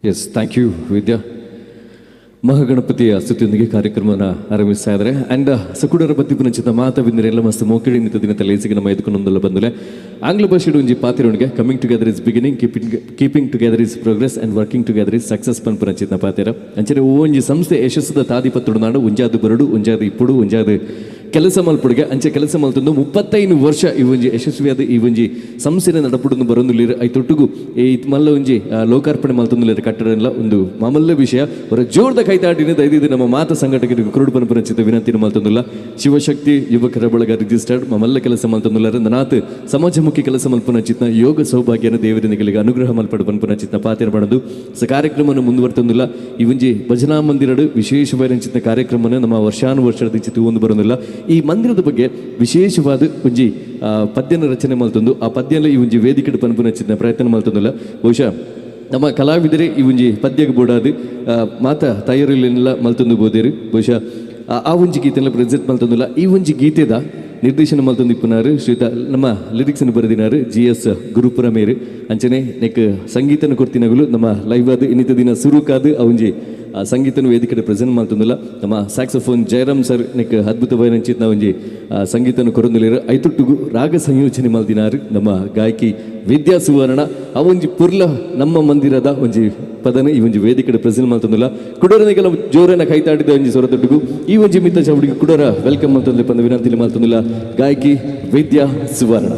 Yes, thank you Vidya. ಮಹಾಗಣಪತಿಯ ಸ್ತುತಿಯೊಂದಿಗೆ ಕಾರ್ಯಕ್ರಮನ ಆರಂಭಿಸ್ತಾ ಇದ್ದಾರೆ. ಆ್ಯಂಡ್ ಸಕುಡರ ಬತ್ತಿಪುನಂಚಿತ ಮಾತ ಬಿಂದಿರೆಲ್ಲ ಮಸ್ತ್ ಮೋಕಿಡಿ ನಿಂತ ದಿನ ತಲೇಸಿಗೆ ನಮ್ಮ ಎದುಕೊಂಡೊಂದಲ್ಲ ಬಂದಲೆ ಆಂಗ್ಲ ಭಾಷೆಡು ಒಂಜಿ ಪಾತಿರೊಂಡಿಗೆ coming together is beginning, keeping together is progress and working together is success ಪನ್ಪುನಂಚಿತ ಪಾತಿರ. ಅಂಚನೆ ಒಂಜಿ ಸಂಸ್ಥೆ ಯಶಸ್ಸದ ತಾದಿಪತ್ತುಡು ನಾಡು ಒಂಜಾದು ಬರಡು ಒಂಜಾದು ಇಪ್ಪುಡು ಒಂಜಾದು ಕೆಲಸ ಮಲ್ಪುಡುಗೆ ಅಂಚೆ ಕೆಲಸ ಮಲ್ತೊಂದು 35 ವರ್ಷ ಈ ಒಂಜಿ ಯಶಸ್ವಿಯಾದ ಈ ಒಂಜಿ ಸಂಸ್ಥೆನ ನಡಪುಡನ್ನು ಬರೊಂದುಲ್ಲೆರ್. ಐತೊಟ್ಟುಗು ಈ ಮಲ್ಲ ಒಂಜಿ ಲೋಕಾರ್ಪಣೆ ಮಲ್ತೊಂದುಲ್ಲೆರ್ ಕಟ್ಟಡ ಒಂದು ಮಾಮಲ್ಲ ವಿಷಯ. ಅವರ ಜೋರ್ದ ಕೈತಾಟಿನ ದಯದಿದ್ದು ನಮ್ಮ ಮಾತ ಸಂಘಟಕರಿಗೆ ಕುರುಡು ಪನ್ಪುನಂಚಿತ ವಿನಂತಿನ ಮಲ್ತೊಂದುಲ್ಲ. ಶಿವಶಕ್ತಿ ಯುವಕರ ಬಳಗ ರಿಜಿಸ್ಟರ್ಡ್ ಮಲ್ಲ ಕೆಲಸ ಮಲ್ತೊಂದುಲ್ಲೆರ್. ನನಾತ್ ಸಮಾಜಮುಖಿ ಕೆಲಸ ಮಲ್ಪುನಂಚಿತ್ನ ಯೋಗ ಸೌಭಾಗ್ಯನ ದೇವರಿನಗಳಿಗೆ ಅನುಗ್ರಹ ಮಲ್ಪಡು ಪನ್ಪುನಂಚಿತ್ನ ಪಾತೆರ ಪಡೆದು ಸ ಕಾರ್ಯಕ್ರಮವನ್ನು ಮುಂದುವರ್ತೊಂದುಲ್ಲ. ಈ ಒಂಜಿ ಭಜನಾ ಮಂದಿರಡು ವಿಶೇಷವಾದ ಕಾರ್ಯಕ್ರಮವನ್ನು ನಮ್ಮ ವರ್ಷಾನುವರ್ಷದ ಒಂದು ಬರೋದಿಲ್ಲ. ಈ ಮಂದಿರದ ಬಗ್ಗೆ ವಿಶೇಷವಾದ ಒಂಜಿ ಪದ್ಯನ ರಚನೆ ಮಲ್ತೊಂದು ಆ ಪದ್ಯನ ಈ ಒಂಜಿ ವೇದಿಕೆ ಪನ್ಪುನಂಚಿತ್ನ ಪ್ರಯತ್ನ ಮಲ್ತೊಂದುಲ್ಲ. ಬಹುಶಃ ನಮ್ಮ ಕಲಾವಿದರೆ ಈ ಒಂಜಿ ಪದ್ಯಕ್ಕೆ ಬೋಡಾದು ಮಾತ ತಯಾರಿಲೆಲ್ಲ ಮಲ್ತೊಂದು ಬೋದೇರು. ಬಹುಶಃ ಆ ಒಂಜಿ ಗೀತೆಲ್ಲ ಪ್ರೆಸೆಂಟ್ ಮಲ್ತೊಂದುಲ್ಲ. ಈ ಒಂಜಿ ಗೀತೆದ ನಿರ್ದೇಶನ ಮಲ್ತೊಂದು ಇಪ್ಪುನಾರು ಶ್ರೀತ ನಮ್ಮ ಲಿರಿಕ್ಸ್ ಬರೆದಿನಾರು ಜಿ ಎಸ್ ಗುರುಪುರ ಮೇರು. ಅಂಚನೆ ನೆಕ್ ಸಂಗೀತನ ಕೊರ್ತಿನಗುಲು ನಮ್ಮ ಲೈವ್ ಆದ ಇನ್ನಿತ ದಿನ ಸುರುಕಾದು ಆ ಒಂಜಿ ಸಂಗೀತನ ವೇದಿಕೆ ಪ್ರೆಸೆಂಟ್ ಮಲ್ತೊಂದುಲ್ಲ. ನಮ್ಮ ಸ್ಯಾಕ್ಸೋಫೋನ್ ಜಯರಾಮ್ ಸರ್ ನೆಕ್ ಅದ್ಭುತವಾದ ಒಂಜಿ ಸಂಗೀತನ ಕೊರೊಂದುಲ್ಲೆರ್. ಐತೊಟ್ಟುಗು ರಾಗ ಸಂಯೋಜನೆ ಮಲ್ದಿನಾರು ನಮ್ಮ ಗಾಯಕಿ ವಿದ್ಯಾ ಸುವರ್ಣ. ಆ ಒಂಜಿ ಪುರ್ಲ ನಮ್ಮ ಮಂದಿರದ ಒಂಜಿ ಪದನ ಈ ಒಂಜಿ ವೇದಿಕೆ ಪ್ರೆಸೆಂಟ್ ಮಲ್ತೊಂದುಲ್ಲ. ಕುಡೋರನಿಗೆಲ್ಲ ಜೋರನ ಕೈತಾಡಿದ ಒಂಜಿ ಸೊರತೊಟ್ಟುಗು ಈ ಒಂಜಿ ಮಿತ್ತ ಚೌಡಿಗೆ ಕುಡೋರ welcome ಮಲ್ತೊಂದು ಪಂದ ವಿನಂತಿ ಮಲ್ತೊಂದುಲ್ಲ ಗಾಯಕಿ ವಿದ್ಯಾ ಸುವರ್ಣ.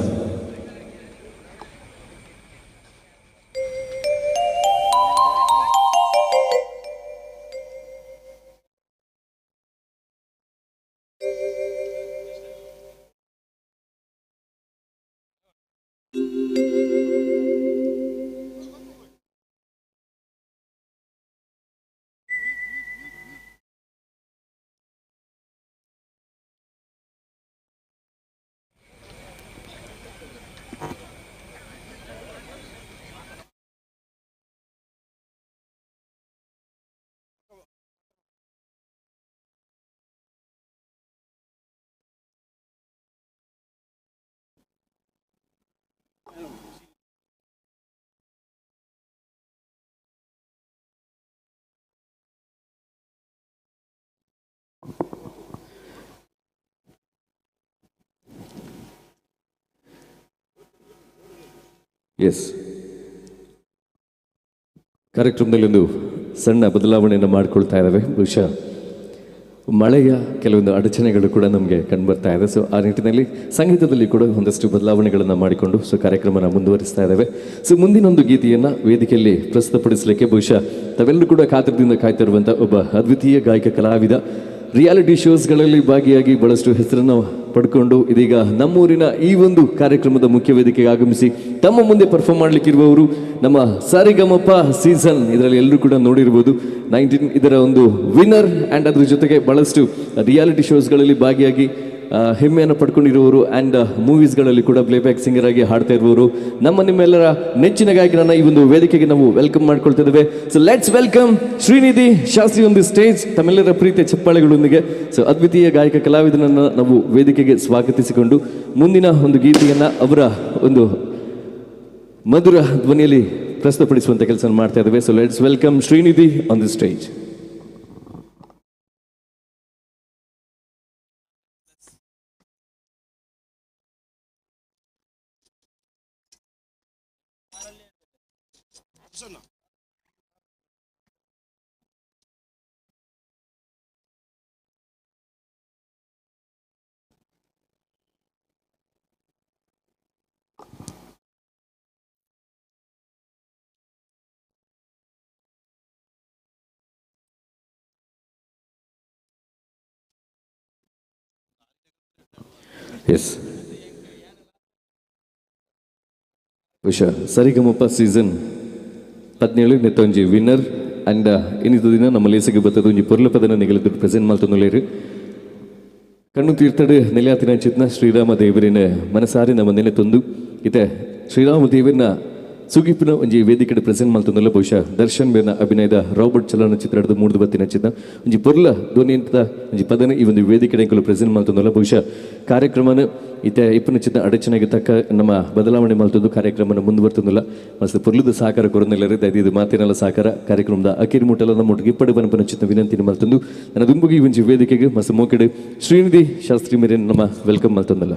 ಎಸ್, ಕಾರ್ಯಕ್ರಮದಲ್ಲಿ ಒಂದು ಸಣ್ಣ ಬದಲಾವಣೆಯನ್ನು ಮಾಡಿಕೊಳ್ತಾ ಇದ್ದಾವೆ. ಬಹುಶಃ ಮಳೆಯ ಕೆಲವೊಂದು ಅಡಚಣೆಗಳು ಕೂಡ ನಮಗೆ ಕಂಡುಬರ್ತಾ ಇದೆ. ಸೊ ಆ ನಿಟ್ಟಿನಲ್ಲಿ ಸಂಗೀತದಲ್ಲಿ ಕೂಡ ಒಂದಷ್ಟು ಬದಲಾವಣೆಗಳನ್ನು ಮಾಡಿಕೊಂಡು ಸೊ ಕಾರ್ಯಕ್ರಮನ ಮುಂದುವರಿಸ್ತಾ ಇದ್ದೇವೆ. ಸೊ ಮುಂದಿನೊಂದು ಗೀತೆಯನ್ನು ವೇದಿಕೆಯಲ್ಲಿ ಪ್ರಸ್ತುತಪಡಿಸಲಿಕ್ಕೆ ಬಹುಶಃ ತಾವೆಲ್ಲರೂ ಕೂಡ ಕಾತರದಿಂದ ಕಾಯ್ತಿರುವಂಥ ಒಬ್ಬ ಅದ್ವಿತೀಯ ಗಾಯಕ ಕಲಾವಿದ, ರಿಯಾಲಿಟಿ ಶೋಸ್ಗಳಲ್ಲಿ ಭಾಗಿಯಾಗಿ ಬಹಳಷ್ಟು ಹೆಸರನ್ನು ಪಡ್ಕೊಂಡು ಇದೀಗ ನಮ್ಮೂರಿನ ಈ ಒಂದು ಕಾರ್ಯಕ್ರಮದ ಮುಖ್ಯ ವೇದಿಕೆಗೆ ಆಗಮಿಸಿ ತಮ್ಮ ಮುಂದೆ ಪರ್ಫಾರ್ಮ್ ಮಾಡಲಿಕ್ಕಿರುವವರು ನಮ್ಮ ಸಾರಿಗಮಪ ಸೀಸನ್ ಇದರಲ್ಲಿ ಎಲ್ಲರೂ ಕೂಡ ನೋಡಿರ್ಬೋದು 19 ಇದರ ಒಂದು ವಿನ್ನರ್ ಆ್ಯಂಡ್ ಅದ್ರ ಜೊತೆಗೆ ಬಹಳಷ್ಟು ರಿಯಾಲಿಟಿ ಶೋಸ್ಗಳಲ್ಲಿ ಭಾಗಿಯಾಗಿ ಹೆಮ್ಮೆಯನ್ನು ಪಡ್ಕೊಂಡಿರುವವರು ಆ್ಯಂಡ್ ಮೂವೀಸ್ಗಳಲ್ಲಿ ಕೂಡ ಪ್ಲೇಬ್ಯಾಕ್ ಸಿಂಗರ್ ಆಗಿ ಹಾಡ್ತಾ ಇರುವವರು ನಮ್ಮ ನಿಮ್ಮೆಲ್ಲರ ನೆಚ್ಚಿನ ಗಾಯಕರನ್ನ ಈ ಒಂದು ವೇದಿಕೆಗೆ ನಾವು welcome ಮಾಡ್ಕೊಳ್ತಾ ಇದ್ದೇವೆ. So let's welcome Srinidhi Shastri ಒಂದು ಸ್ಟೇಜ್ ತಮ್ಮೆಲ್ಲರ ಪ್ರೀತಿಯ ಚಪ್ಪಾಳೆಗಳೊಂದಿಗೆ. ಸೊ ಅದ್ವಿತೀಯ ಗಾಯಕ ಕಲಾವಿದನನ್ನು ನಾವು ವೇದಿಕೆಗೆ ಸ್ವಾಗತಿಸಿಕೊಂಡು ಮುಂದಿನ ಒಂದು ಗೀತೆಯನ್ನು ಅವರ ಒಂದು ಮಧುರ ಧ್ವನಿಯಲ್ಲಿ ಪ್ರಸ್ತುತಪಡಿಸುವಂಥ ಕೆಲಸ ಮಾಡ್ತಾ ಇದ್ದೇವೆ. So let's welcome Srinidhi on the stage. Yes, ಬಹುಶಃ ಸರಿಗಮಪ ಸೀಸನ್ 17 ನೆತ್ತೊಂಜಿ ವಿನ್ನರ್ ಆ್ಯಂಡ್ ಇನ್ನಿತ ದಿನ ನಮ್ಮ ಲೇಸಿಗೆ ಬತ್ತದ ಒಂಜಿ ಪೊರ್ಲ ಪದನ ನಿಗಲಿದ್ದು ಪ್ರೆಸೆಂಟ್ ಮಲ್ತೊಂದುಲ್ಲೆರ್. ಕಣ್ಣು ತೀರ್ಥಡು ನೆಲೆಯಾತಿನ ಚಿತ್ನ ಶ್ರೀರಾಮ ದೇವರಿನ ಮನಸಾರಿ ನಮ್ಮ ನೆಲೆ ತಂದು ಇತ್ತೆ ಶ್ರೀರಾಮ ದೇವರಿನ ಸುಗಿಪಿನ ಒಂಜಿ ವೇದಿಕೆಡ್ ಪ್ರೆಸೆಂಟ್ ಮಲ್ತೊಂದುಲ್ಲ. ಬಹುಶಃ ದರ್ಶನ್ ಬೇರ್ನ ಅಭಿನಯದ ರಾಬರ್ಟ್ ಚಲನಚಿತ್ರದ ಮೂಡ್ದು ಬತ್ತಿನ ಚಿತ್ರ ಒಂಜಿ ಪೊರ್ಲ ಧ್ವನಿಯಂತ ಒಂಜಿ ಪದನ ಈ ಒಂದು ವೇದಿಕೆಡ್ ಎಂಕುಲು ಪ್ರೆಸೆಂಟ್ ಮಲ್ತೊಂದುಲ್ಲ. ಬಹುಶಃ ಕಾರ್ಯಕ್ರಮನ ಇತ್ತೆ ಇಪ್ಪುನ ಚಿತ್ರ ಅಡಚಣೆಗೆ ತಕ್ಕ ನಮ್ಮ ಬದಲಾವಣೆ ಮಲ್ತೊಂದು ಕಾರ್ಯಕ್ರಮನ ಮುಂದುವರ್ತೊಂದುಲ್ಲ. ಮಸ್ತ್ ಪೊರ್ಲುದ ಸಹಕಾರ ಕೊರೊಂದುಲ್ಲೆರ್. ದಯದೀದ್ ಮಾತೆರ್ನಲ ಸಹಕಾರ ಕಾರ್ಯಕ್ರಮದ ಅಕೇರಿ ಮುಟ್ಟಲ ನಮ್ಮ ಒಟ್ಟಿಗೆ ಇಪ್ಪಡು ಪನ್ಪುನ ಚಿತ್ರ ವಿನಂತಿನ ಮಲ್ತೊಂದು ನನ್ನ ದುಂಬುಗಿ ಒಂಜಿ ವೇದಿಕೆಗೆ ಮಸ್ತ್ ಮೋಕೆಡ್ ಶ್ರೀನಿಧಿ ಶಾಸ್ತ್ರಿ ಮೇರೆನ್ ನಮ್ಮ welcome ಮಲ್ತೊಂದುಲ್ಲ.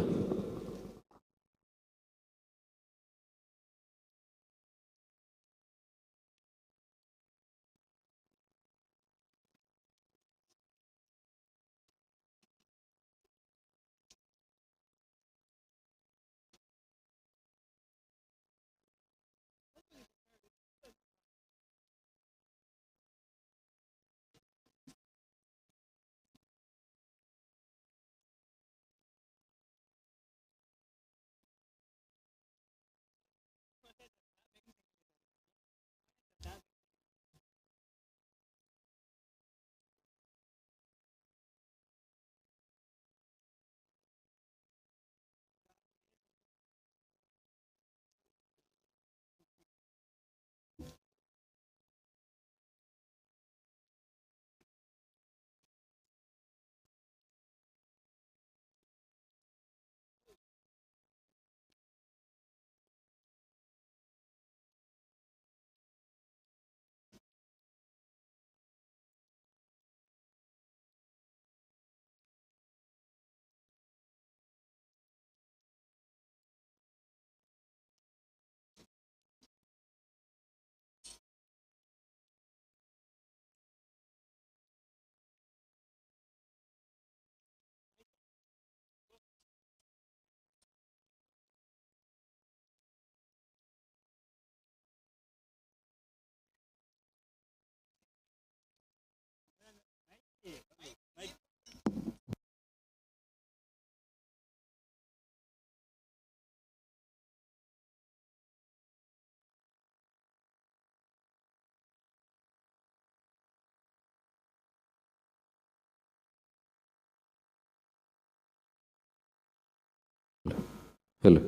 ಹಲೋ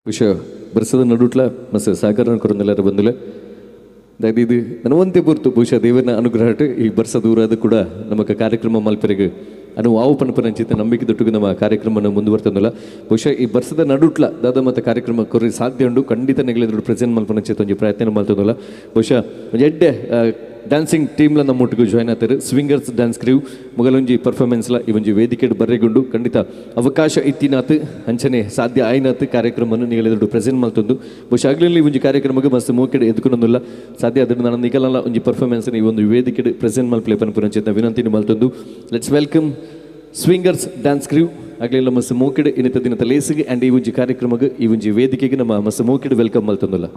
ವಿಷಯ ಬರ್ಸದ ನಡುಟ್ಲ ಮಸ್ತ್ ಸಹಕಾರ ಕೊರೊಂದುಲ್ಲೆರ್ ಬಂದುಲೆ. ದಯದೀದ್ ನನವಂತೆ ಪೊರ್ತು ಬಹುಶಃ ದೇವರ ಅನುಗ್ರಹಟ್ ಈ ಬರ್ಸ ದೂರಾದ ಕೂಡ ನಮಕ್ ಕಾರ್ಯಕ್ರಮ ಮಲ್ಪೆರೆಗ್ ಅನು ವಾವು ಪನ್ಪುನಂಚಿತ್ತ ನಂಬಿಕೆ ದೊಟ್ಟುಗು ನಮ್ಮ ಕಾರ್ಯಕ್ರಮನ ಮುಂದುವರ್ತೊಂದುಲ್ಲ. ಬಹುಶಃ ಈ ಬರ್ಸದ ನಡುಟ್ಲ ದಾದ ಮತ ಕಾರ್ಯಕ್ರಮ ಕೊರ್ರೆ ಸಾಧ್ಯ ಉಂಡು. ಖಂಡಿತ ನೆಗಲೆದುಡು ಪ್ರೆಸೆಂಟ್ ಮಲ್ಪುನಂಚಿತ್ತ ಒಂಜಿ ಪ್ರಯತ್ನ ಮಲ್ತೊಂದುಲ್ಲ. ಬಹುಶಃ ಒಂಜಿ ಎಡ್ಡೆ ಡ್ಯಾನ್ಸಿಂಗ್ ಟೀಮ್ಲ ನಮ್ಮ ಒಟ್ಟಿಗೆ ಜಾಯ್ನ್ ಆತಾರೆ ಸ್ವಿಂಗರ್ಸ್ ಡ್ಯಾನ್ಸ್ ಕ್ರೀವ್ ಮೊಗಲೊಂಜಿ ಪರ್ಫಾರ್ಮೆನ್ಸ್ಲ ಈ ಒಂಜಿ ವೇದಿಕೆಡ್ ಬರ್ರೆಗುಂಡು. ಖಂಡಿತ ಅವಕಾಶ ಇತ್ತಿನಾತ್ ಅಂಚನೆ ಸಾಧ್ಯ ಆಯ್ನಾತ್ ಕಾರ್ಯಕ್ರಮವನ್ನು ನಿಗಲೆದುಡು ಪ್ರೆಸೆಂಟ್ ಮಲ್ತೊಂದು. ಬಹುಶಃ ಆಗ್ಲಿಲ್ಲ ಈ ಒಂಜಿ ಕಾರ್ಯಕ್ರಮಕ್ಕೆ ಮಸ್ತ್ ಮೋಕೆಡ್ ಎದ್ಕೊನೊಂದುಲ್ಲ. ಸಾಧ್ಯ ಆದ್ರೆ ನಾನು ನಿಗಲಲ್ಲ ಒಂಜಿ ಪರ್ಫಾರ್ಮೆನ್ಸ್ ಈ ಒಂದು ವೇದಿಕೆಡ್ ಪ್ರೆಸೆಂಟ್ ಮಲ್ಪಲೆ ಪನ್ಪುನಂಚಿತ್ತ ವಿನಂತಿನ ಮಲ್ತೊಂದು. Let's welcome swingers dance crew ಆಗ್ಲಿಲ್ಲ ಮಸ್ತ್ ಮೋಕೆಡ್ ಇನ್ನಿತ ದಿನದ ಲೇಸಿಗೆ ಆ್ಯಂಡ್ ಈ ಒಂಜಿ ಕಾರ್ಯಕ್ರಮಕ್ಕೆ ಈ ಒಂಜಿ ವೇದಿಕೆಗೆ ನಮ್ಮ ಮಸ್ತ್ ಮೋಕೆಡ್ welcome ಮಲ್ತೊಂದುಲ್ಲ.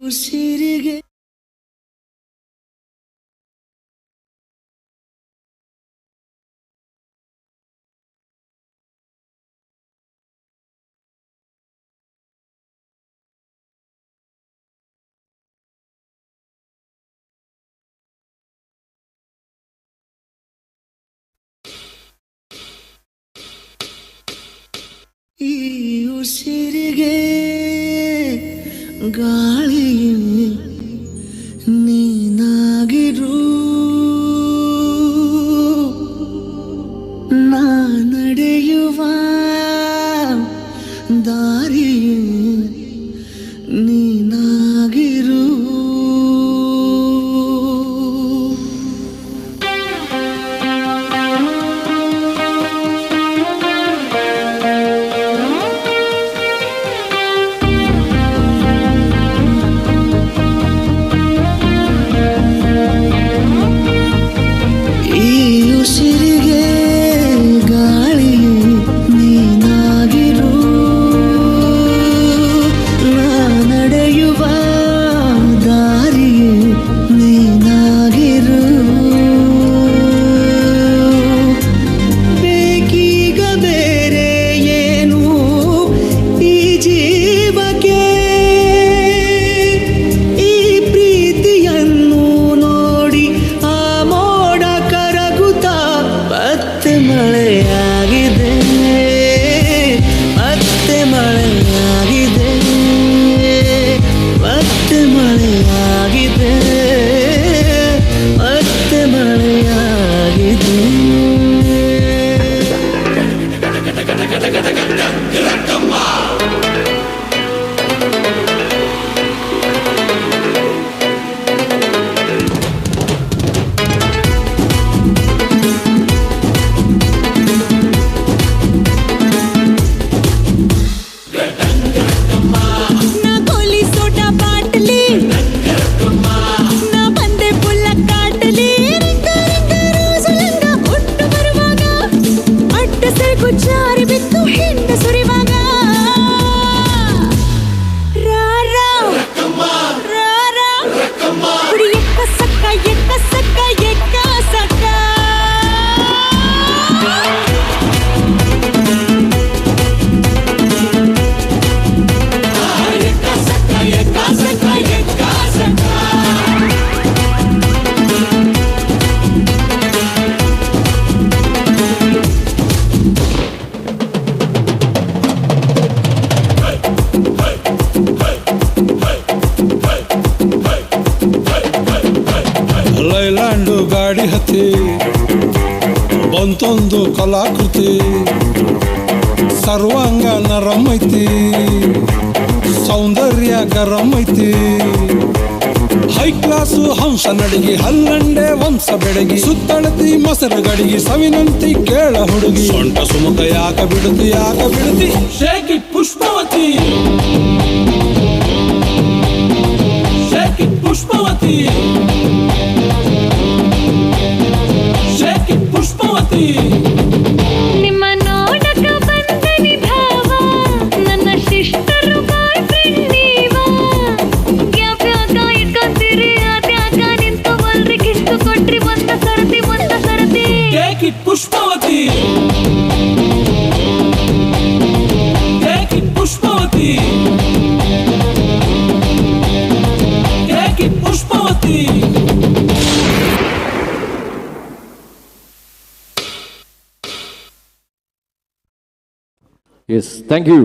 ಉಸಿರಿಗೆ ಈ ಉಸಿರಿಗೆ ಗಾಳಿ ನೀನಾಗಿರು, ನಾ ನಡೆಯುವ ದಾರಿ ನೀನಾಗಿರು. ಈ ಉಸಿರಿಗೆ ಗಾಳಿ ನೀನಾಗಿರು, ನಾ ನಡೆಯುವ ದಾರಿ ನೀನಾಗಿರು. ಬೇಕೀಗ ಬೇರೆ ಏನು ಈ ಜೀವಕ್ಕೆ, ಈ ಪ್ರೀತಿಯನ್ನು ನೋಡಿ ಆ ಮೋಡ ಕರಗುತ್ತಾ ಮತ್ತೆ ಮಳೆಯಾಗಿದೆ, ಮತ್ತೆ ಮಳೆಯಾಗಿದೆ, ಮತ್ತೆ ಮಳೆಯಾಗಿದೆ, ಮತ್ತೆ ಮಳೆಯಾಗಿದೆ. ನಾ ಗೋಲಿ ಸೋಡಾ ಬಾಟಲಿ, ನಾ ಬಂದೆ ಪುಲ್ಲ ಕಾಟಲಿ, ರಿಂಗ ರಿಂಗ ರೋಸು ಲಂಗ ಉಟ್ಟು ಬರುವಾಗ, ಅಡ್ಡ ಸೆರಗು ಜಾರಿ ಬಿತ್ತು ಹಿಂಡ ಸುರಿವಾಗ. ರಾ ರಾ ರಾ ರಾ ಗುಡಿ ಎಕ್ಕ ಸಕ್ಕ ಎಕ್ಕ ಸಕ್ಕ ಎಕ್ಕ ಸಕ್ಕ. ಲೈಲ್ಯಾಂಡು ಗಾಡಿ ಹತ್ತಿ ಬಂತೊಂದು ಕಲಾಕೃತಿ, ಸರ್ವಾಂಗ ನರಂ ಐತಿ, ಸೌಂದರ್ಯ ಗರಂ ಐತಿ. ಹೈ ಕ್ಲಾಸು ಹಂಸ ನಡಿಗಿ, ಹಲ್ಲಂಡೆ ವಂಶ ಬೆಡಗಿ, ಸುತ್ತಳತಿ ಮೊಸರು ಗಡಿಗಿ, ಸವಿನಂತಿ ಕೇಳ ಹುಡುಗಿ, ಸೊಂಟ ಸುಮುಖ ಯಾಕ ಬಿಡುತ್ತಿ ಯಾಕ ಬಿಡುತ್ತಿ. Shake it Pushpavati, shake it Pushpavati, shake it Pushpavati. ನಿಮ್ಮ ನೋಡಕ ಬಂದನಿ ಭಾವ, ನನ್ನ ಶಿಷ್ಟರು ಬಾಯ್ ಫ್ರೆಂಡ್ ನೀವ. ಯಾವ್ಯಾಗ ಇಟ್ಕೊಂತೀರಿ ಅದ್ಯಾಕ ನಿಂತವಲ್ರಿ, ಕಿಸ್ತು ಕೊಟ್ರಿ ಒಂದ ಸರತಿ ಒಂದ ಸರತಿ. Take it Pushpavati, take it Pushpavati, take it Pushpavati. Yes, thank you.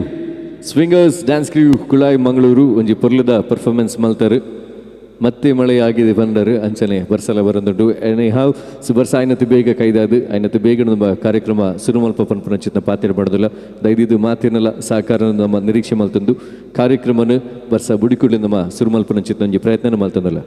Swingers dance crew Kulai Mangaluru ಒಂಜಿ ಪೊರ್ಲುದ ಪರ್ಫಾರ್ಮೆನ್ಸ್ ಮಲ್ತರು. ಮತ್ತೆ ಮಳೆ ಆಗಿದೆ ಬಂದರು ಅಂಚನೆ ಬರ್ಸಲ ಬರಂದುಂಡು. ಎನಿ ಹಾವ್ ಸೊ ಬರ್ಸ ಐನತಿ ಬೇಗ ಕೈದಾದು ಐನತಿ ಬೇಗ ನಮ್ಮ ಕಾರ್ಯಕ್ರಮ ಸುರುಮಲ್ಪ ಪನ್ಪುನ ಚಿತ್ನ ಪಾತಿರ ಬಡದಿಲ್ಲ. ದಯದಿದ್ದು ಮಾತಿನಲ್ಲ ಸಹಕಾರ ನಮ್ಮ ನಿರೀಕ್ಷೆ ಮಲ್ತಂದು ಕಾರ್ಯಕ್ರಮನ ಬರ್ಸ ಬುಡಿಕುಡ್ಲಿ ನಮ್ಮ ಸುರುಮಲ್ಪನ ಚಿತ್ನ ಒಂಜಿ ಪ್ರಯತ್ನ ಮಲ್ತಂದಲ್ಲ.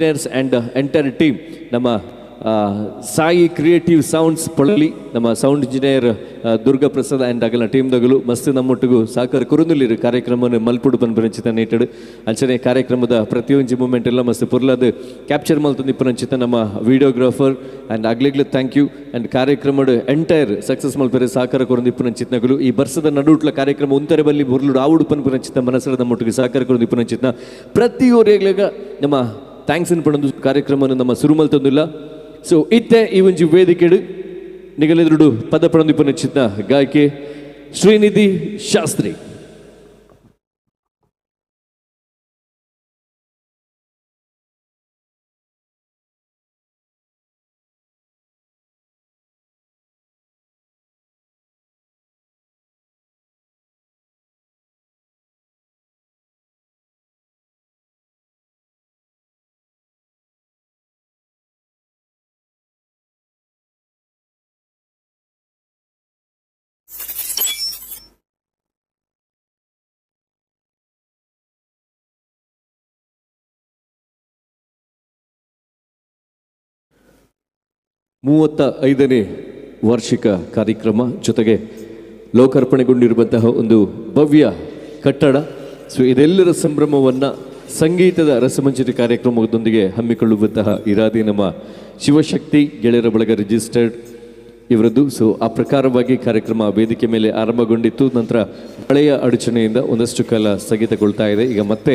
engineers and entire team, ನಮ್ಮ ಸಾಯಿ ಕ್ರಿಯೇಟಿವ್ ಸೌಂಡ್ಸ್ ಪೊಳಲಿ, ನಮ್ಮ sound engineer Durga Prasad and ಅಗಲ ಟೀಮ್ದಗಲು ಮಸ್ತ್ ನಮ್ಮೊಟ್ಟಿಗೂ ಸಾಕರ್ ಕುರುಂದುಲಿರು ಕಾರ್ಯಕ್ರಮವನ್ನು ಮಲ್ಪುಡು ಪನ್ಪುನಂಚಿತ ನೀಟಡು. ಅಂಚನೆ ಕಾರ್ಯಕ್ರಮದ ಪ್ರತಿಯೊಂಜಿ ಮೂಮೆಂಟ್ ಎಲ್ಲ ಮಸ್ತ್ ಪೊರ್ಲಾದ್ ಕ್ಯಾಪ್ಚರ್ ಮಲ್ತೊಂದು ಇಪ್ಪುನಂಚಿತ ನಮ್ಮ ವಿಡಿಯೋಗ್ರಾಫರ್ ಆ್ಯಂಡ್ ಅಗ್ಲಿಗ್ಲು thank you. And ಕಾರ್ಯಕ್ರಮದ ಎಂಟೈರ್ ಸಕ್ಸಸ್ ಮಲ್ಪೆರೆ ಸಾಕಾರ ಕೊರೊಂದು ಇಪ್ಪುನಂಚಿತ್ನಗಲು ಈ ಬರ್ಸದ ನಡುಟ್ಲ ಕಾರ್ಯಕ್ರಮ ಉಂತರೆ ಬಲ್ಲಿ ಬುರ್ಲುಡು ಆವುಡು ಪನ್ಪುನಂಚಿತ ಮನಸ್ಸರ ನಮ್ಮೊಟ್ಟಿಗೆ ಸಾಕಾರ ಕೊರೊಂದು ಇಪ್ಪುನಂಚಿತ್ನ ಪ್ರತಿಯೊರಿಗ್ಲಾಗ ನಮ್ಮ thanks ಪಣೊಂದು ಕಾರ್ಯಕ್ರಮವನ್ನು ನಮ್ಮ ಸುರು ಮಲ್ತೊಂದಿಲ್ಲ. ಸೊ ಇತ್ತೆ ಈ ಒಂಜಿ ವೇದಿಕೆಡು ನಿಗಲೆದುಡು ಪದ ಪಣೊಂದಿಪ್ಪುನಂಚಿತ್ನ ಗಾಯಕಿ ಶ್ರೀನಿಧಿ ಶಾಸ್ತ್ರಿ. ಮೂವತ್ತ ಐದನೇ ವಾರ್ಷಿಕ ಕಾರ್ಯಕ್ರಮ ಜೊತೆಗೆ ಲೋಕಾರ್ಪಣೆಗೊಂಡಿರುವಂತಹ ಒಂದು ಭವ್ಯ ಕಟ್ಟಡ. ಸೊ ಇದೆಲ್ಲರ ಸಂಭ್ರಮವನ್ನು ಸಂಗೀತದ ರಸಮಂಜರಿ ಕಾರ್ಯಕ್ರಮದೊಂದಿಗೆ ಹಮ್ಮಿಕೊಳ್ಳುವಂತಹ ಇರಾದೆ ನಮ್ಮ ಶಿವಶಕ್ತಿ ಗೆಳೆಯರ ಬಳಗ ರಿಜಿಸ್ಟರ್ಡ್ ಇವರದ್ದು. ಸೊ ಆ ಪ್ರಕಾರವಾಗಿ ಕಾರ್ಯಕ್ರಮ ವೇದಿಕೆ ಮೇಲೆ ಆರಂಭಗೊಂಡಿತ್ತು. ನಂತರ ಮಳೆಯ ಅಡಚಣೆಯಿಂದ ಒಂದಷ್ಟು ಕಾಲ ಸ್ಥಗಿತಗೊಳ್ತಾ ಇದೆ. ಈಗ ಮತ್ತೆ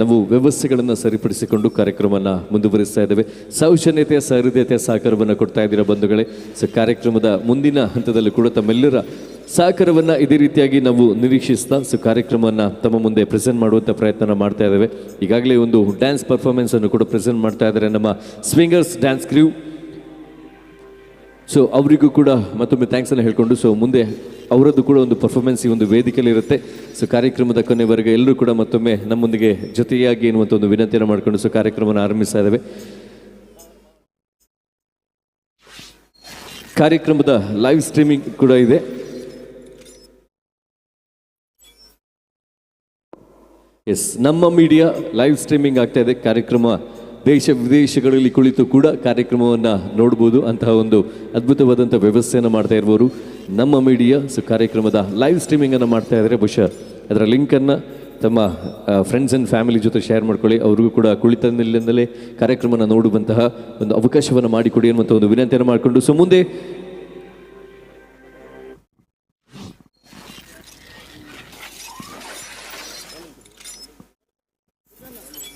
ನಾವು ವ್ಯವಸ್ಥೆಗಳನ್ನು ಸರಿಪಡಿಸಿಕೊಂಡು ಕಾರ್ಯಕ್ರಮವನ್ನು ಮುಂದುವರಿಸ್ತಾ ಇದ್ದೇವೆ. ಸೌಜನ್ಯತೆಯ ಸಹೃದಯತೆಯ ಸಹಕಾರವನ್ನು ಕೊಡ್ತಾ ಇದ್ದೀರಾ ಬಂಧುಗಳೇ. ಸೊ ಕಾರ್ಯಕ್ರಮದ ಮುಂದಿನ ಹಂತದಲ್ಲೂ ಕೂಡ ತಮ್ಮೆಲ್ಲರ ಸಹಕಾರವನ್ನು ಇದೇ ರೀತಿಯಾಗಿ ನಾವು ನಿರೀಕ್ಷಿಸ್ತಾ ಸೊ ಕಾರ್ಯಕ್ರಮವನ್ನು ತಮ್ಮ ಮುಂದೆ ಪ್ರೆಸೆಂಟ್ ಮಾಡುವಂಥ ಪ್ರಯತ್ನ ಮಾಡ್ತಾ ಇದ್ದೇವೆ. ಈಗಾಗಲೇ ಒಂದು ಡ್ಯಾನ್ಸ್ ಪರ್ಫಾರ್ಮೆನ್ಸನ್ನು ಕೂಡ ಪ್ರೆಸೆಂಟ್ ಮಾಡ್ತಾ ಇದ್ದಾರೆ ನಮ್ಮ ಸ್ವಿಂಗರ್ಸ್ ಡ್ಯಾನ್ಸ್ ಕ್ರ್ಯೂ. ಸೊ ಅವರಿಗೂ ಕೂಡ ಮತ್ತೊಮ್ಮೆ ಥ್ಯಾಂಕ್ಸನ್ನು ಹೇಳ್ಕೊಂಡು ಸೊ ಮುಂದೆ ಅವರದ್ದು ಕೂಡ ಒಂದು ಪರ್ಫಾರ್ಮೆನ್ಸ್ ಈ ಒಂದು ವೇದಿಕೆಯಲ್ಲಿ ಇರುತ್ತೆ. ಸೊ ಕಾರ್ಯಕ್ರಮದ ಕೊನೆವರೆಗೆ ಎಲ್ಲರೂ ಕೂಡ ಮತ್ತೊಮ್ಮೆ ನಮ್ಮೊಂದಿಗೆ ಜೊತೆಯಾಗಿ ಎನ್ನುವಂಥ ಒಂದು ವಿನಂತಿಯನ್ನು ಮಾಡಿಕೊಂಡು ಸೊ ಕಾರ್ಯಕ್ರಮವನ್ನು ಆರಂಭಿಸ್ತಾ ಇದ್ದೇವೆ. ಕಾರ್ಯಕ್ರಮದ ಲೈವ್ ಸ್ಟ್ರೀಮಿಂಗ್ ಕೂಡ ಇದೆ. ಎಸ್, ನಮ್ಮ ಮೀಡಿಯಾ ಲೈವ್ ಸ್ಟ್ರೀಮಿಂಗ್ ಆಗ್ತಾ ಇದೆ. ಕಾರ್ಯಕ್ರಮ ದೇಶ ವಿದೇಶಗಳಲ್ಲಿ ಕುಳಿತು ಕೂಡ ಕಾರ್ಯಕ್ರಮವನ್ನು ನೋಡ್ಬೋದು. ಅಂತಹ ಒಂದು ಅದ್ಭುತವಾದಂಥ ವ್ಯವಸ್ಥೆಯನ್ನು ಮಾಡ್ತಾ ಇರ್ಬೋದು ನಮ್ಮ ಮೀಡಿಯಾ. ಸೊ ಕಾರ್ಯಕ್ರಮದ ಲೈವ್ ಸ್ಟ್ರೀಮಿಂಗನ್ನು ಮಾಡ್ತಾ ಇದ್ದಾರೆ. ಬಹುಶಃ ಅದರ ಲಿಂಕನ್ನು ತಮ್ಮ ಫ್ರೆಂಡ್ಸ್ ಆ್ಯಂಡ್ ಫ್ಯಾಮಿಲಿ ಜೊತೆ ಶೇರ್ ಮಾಡ್ಕೊಳ್ಳಿ. ಅವ್ರಿಗೂ ಕೂಡ ಕುಳಿತಲ್ಲಿಂದಲೇ ಕಾರ್ಯಕ್ರಮನ ನೋಡುವಂತಹ ಒಂದು ಅವಕಾಶವನ್ನು ಮಾಡಿಕೊಡಿ ಅನ್ನುವಂಥ ಒಂದು ವಿನಂತಿಯನ್ನು ಮಾಡಿಕೊಂಡು ಸೊ ಮುಂದೆ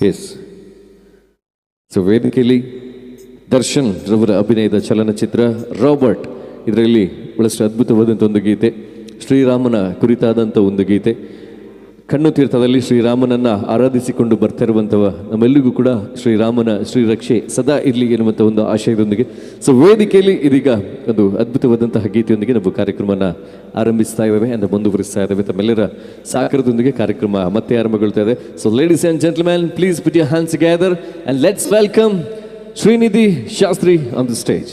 ಎಸ್, ಸೊ ವೇದಿಕೆಯಲ್ಲಿ ದರ್ಶನ್ ರವರ ಅಭಿನಯದ ಚಲನಚಿತ್ರ ರಾಬರ್ಟ್, ಇದರಲ್ಲಿ ಬಹಳಷ್ಟು ಅದ್ಭುತವಾದಂಥ ಒಂದು ಗೀತೆ, ಶ್ರೀರಾಮನ ಕುರಿತಾದಂಥ ಒಂದು ಗೀತೆ. ಕಣ್ಣು ತೀರ್ಥದಲ್ಲಿ ಶ್ರೀರಾಮನನ್ನು ಆರಾಧಿಸಿಕೊಂಡು ಬರ್ತಿರುವಂಥವ ನಮ್ಮೆಲ್ಲರಿಗೂ ಕೂಡ ಶ್ರೀರಾಮನ ಶ್ರೀರಕ್ಷೆ ಸದಾ ಇರಲಿ ಎನ್ನುವಂಥ ಒಂದು ಆಶಯದೊಂದಿಗೆ ಸೊ ವೇದಿಕೆಯಲ್ಲಿ ಇದೀಗ ಒಂದು ಅದ್ಭುತವಾದಂತಹ ಗೀತೆಯೊಂದಿಗೆ ನಾವು ಕಾರ್ಯಕ್ರಮನ ಆರಂಭಿಸ್ತಾ ಇದ್ದೇವೆ ಅಂದರೆ ಮುಂದುವರಿಸ್ತಾ ಇದ್ದೇವೆ. ತಮ್ಮೆಲ್ಲರ ಸಹಕಾರದೊಂದಿಗೆ ಕಾರ್ಯಕ್ರಮ ಮತ್ತೆ ಆರಂಭಗೊಳ್ತಾ ಇದೆ. So ladies and gentlemen, please put your hands together and let's welcome Srinidhi Shastri on the stage.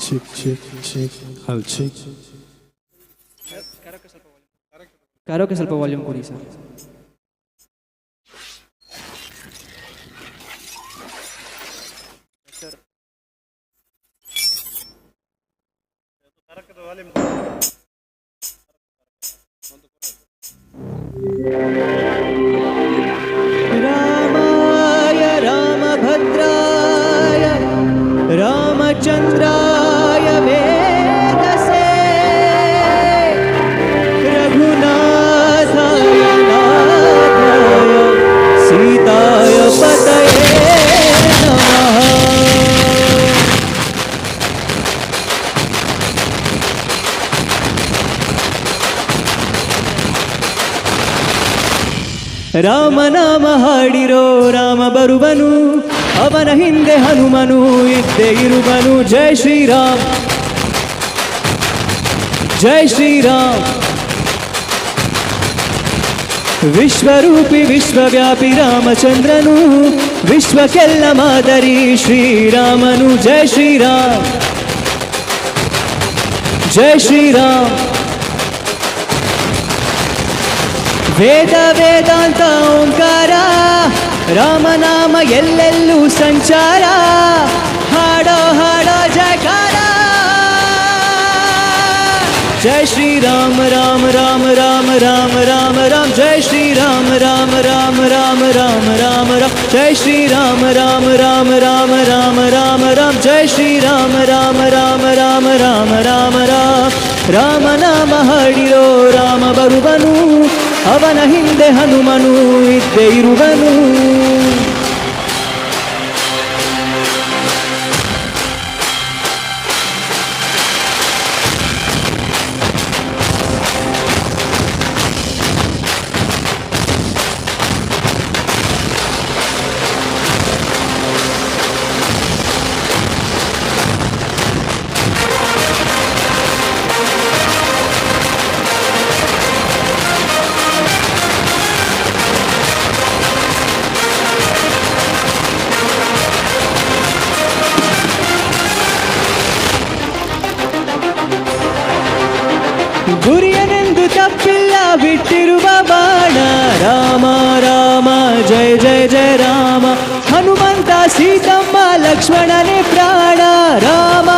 Check, check, check, hello, check. Karaoke ಸ್ವಲ್ಪ ವಾಲ್ಯೂಮ್ ಕೊಡಿ ಸರ್. ರಾಮಾಯ ರಾಮಭದ್ರಾಯ ರಾಮಚಂದ್ರಾಯ ವೇದಸೇ ರಘುನಾಥಾಯ ನಾಥಾಯ ಸೀತಾಯ ಪತಯೇ. ರಾಮನಾಮ ಹಾಡಿರೋ ರಾಮ ಬರುವನು, ಅವನ ಹಿಂದೆ ಹನುಮನು ಇದ್ದೇ ಇರುವನು. ಜೈ ಶ್ರೀರಾಮ್, ಜೈ ಶ್ರೀರಾಮ್. ವಿಶ್ವರೂಪಿ ವಿಶ್ವವ್ಯಾಪಿ ರಾಮಚಂದ್ರನು, ವಿಶ್ವಕ್ಕೆಲ್ಲ ಮಾದರಿ ಶ್ರೀರಾಮನು. ಜೈ ಶ್ರೀರಾಮ್, ಜೈ ಶ್ರೀರಾಮ್. ವೇದ ವೇದಾಂತ ಓಂಕಾರ, ರಾಮನಾಮ ಎಲ್ಲೆಲ್ಲೂ ಸಂಚಾರ. ಹಾಡೋ ಹಾಡೋ ಜಯಕಾರ. ಜೈ ಶ್ರೀರಾಮ ರಾಮ ರಾಮ ರಾಮ ರಾಮ ರಾಮ ರಾಮ. ಜೈ ಶ್ರೀರಾಮ ರಾಮ ರಾಮ ರಾಮ ರಾಮ ರಾಮ ರಾಮ. ಜೈ ಶ್ರೀರಾಮ ರಾಮ ರಾಮ ರಾಮ ರಾಮ ರಾಮ ರಾಮ. ಜೈ ಶ್ರೀರಾಮ ರಾಮ ರಾಮ ರಾಮ ರಾಮ ರಾಮ ರಾಮ. ರಾಮನಾಮ ಹಾಡಿರೋ ರಾಮ ಬರುವನು, ಅವನ ಹಿಂದೆ ಹನುಮನು ಇದ್ದೇ ಇರುವನು. ಗುರಿಯನೆಂದು ತಪ್ಪಿಲ್ಲ ಬಿಟ್ಟಿರುವ ಬಾಣ. ರಾಮ ರಾಮ ಜಯ ಜಯ ಜಯ ರಾಮ. ಹನುಮಂತ ಸೀತಮ್ಮ ಲಕ್ಷ್ಮಣನೇ ಪ್ರಾಣ. ರಾಮ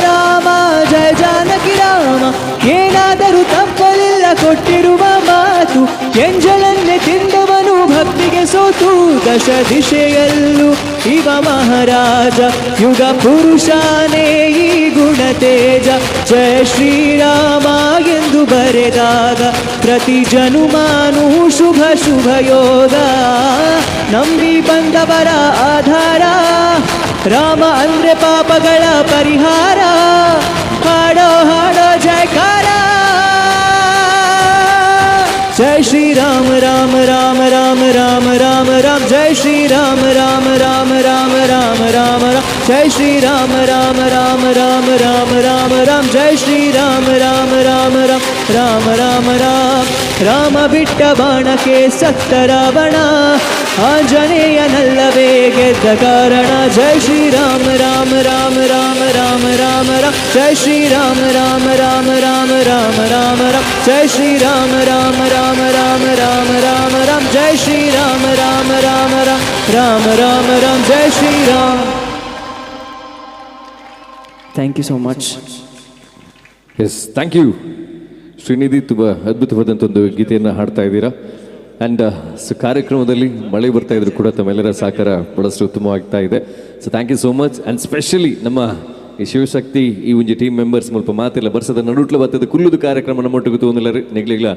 ರಾಮ ಜಯ ಜಾನಕಿ ರಾಮ. ಏನಾದರೂ ತಪ್ಪಲಿಲ್ಲ ಕೊಟ್ಟಿರುವ ಮಾತು, ಎಂಜಲನ್ನೇ ತಿಂದವನು ಭಕ್ತಿಗೆ ಸೋತು. ದಶ ದಿಶೆಯಲ್ಲೂ ಇವ ಮಹಾರಾಜ, ಯುಗ ಪುರುಷನೇ ಈ ಗುಣ ತೇಜ. ಜಯ ಶ್ರೀರಾಮ ಎಂದು ಬರೆದಾಗ ಪ್ರತಿ ಜನುಮಾನು ಶುಭ ಶುಭ ಯೋಗ. ನಂಬಿ ಬಂದವರ ಆಧಾರ ರಾಮ ಅಂದ್ರೆ ಪಾಪಗಳ ಪರಿಹಾರ. ಹಾಡೋ ಹಾಡೋ ಜಯಕಾರ. ಜೈ ಶ್ರೀರಾಮ ರಾಮ ರಾಮ ರಾಮ ರಾಮ ರಾಮ ರಾಮ. ಜೈ ಶ್ರೀರಾಮ ರಾಮ ರಾಮ ರಾಮ ರಾಮ ರಾಮ ರಾಮ. ಜೈ ಶ್ರೀರಾಮ ರಾಮ ರಾಮ ರಾಮ ರಾಮ ರಾಮ ರಾಮ. ಜೈ ಶ್ರೀರಾಮ ರಾಮ ರಾಮ ರಾಮ ರಾಮ ರಾಮ ರಾಮ. ರಾಮ ಬಿಟ್ಟ ಬಾಣಕ್ಕೆ ಸತ್ತ ರಾವಣ, ಆಂಜನೇಯನಲ್ಲವೇ ಗೆದ್ದ ಕಾರಣ. ಜೈ ಶ್ರೀರಾಮ ರಾಮ ರಾಮ ರಾಮ ರಾಮ ರಾಮ ರಾಮ. ಜೈ ಶ್ರೀರಾಮ ರಾಮ ರಾಮ ರಾಮ ರಾಮ ರಾಮ ರಾಮ. ಜೈ ಶ್ರೀರಾಮ ರಾಮ ರಾಮ ರಾಮ ರಾಮ ರಾಮ ರಾಮ. ಜೈ ಶ್ರೀರಾಮ ರಾಮ ರಾಮ ರಾಮ ರಾಮ ರಾಮ ರಾಮ. ಜೈ Sri Rama. Thank you so much. Yes, thank you Srinidhi. ತುಂಬ ಅದ್ಭುತವಾದಂಥ ಒಂದು ಗೀತೆಯನ್ನು ಹಾಡ್ತಾ ಇದ್ದೀರಾ. ಆ್ಯಂಡ್ ಸೊ ಕಾರ್ಯಕ್ರಮದಲ್ಲಿ ಮಳೆ ಬರ್ತಾ ಇದ್ರು ಕೂಡ ತಮ್ಮೆಲ್ಲರ ಸಹಕಾರ ಭಾಳಷ್ಟು ಉತ್ತಮವಾಗ್ತಾ ಇದೆ. So thank you so much. And specially ನಮ್ಮ ಈ ಶಿವಶಕ್ತಿ ಈ ಒಂಜಿ ಟೀಮ್ ಮೆಂಬರ್ಸ್ ಮುಲ್ಪ ಮಾತಿಲ್ಲ ಬರ್ಸದ ನಡುಟ್ಲ ಬರ್ತದೆ ಕುಲ್ಲುದು ಕಾರ್ಯಕ್ರಮ ನಮ್ಮೊಟ್ಟಿಗೆ ತೋಂದಿಲ್ಲ ನೆಗ್ಲಿಗ್ಲ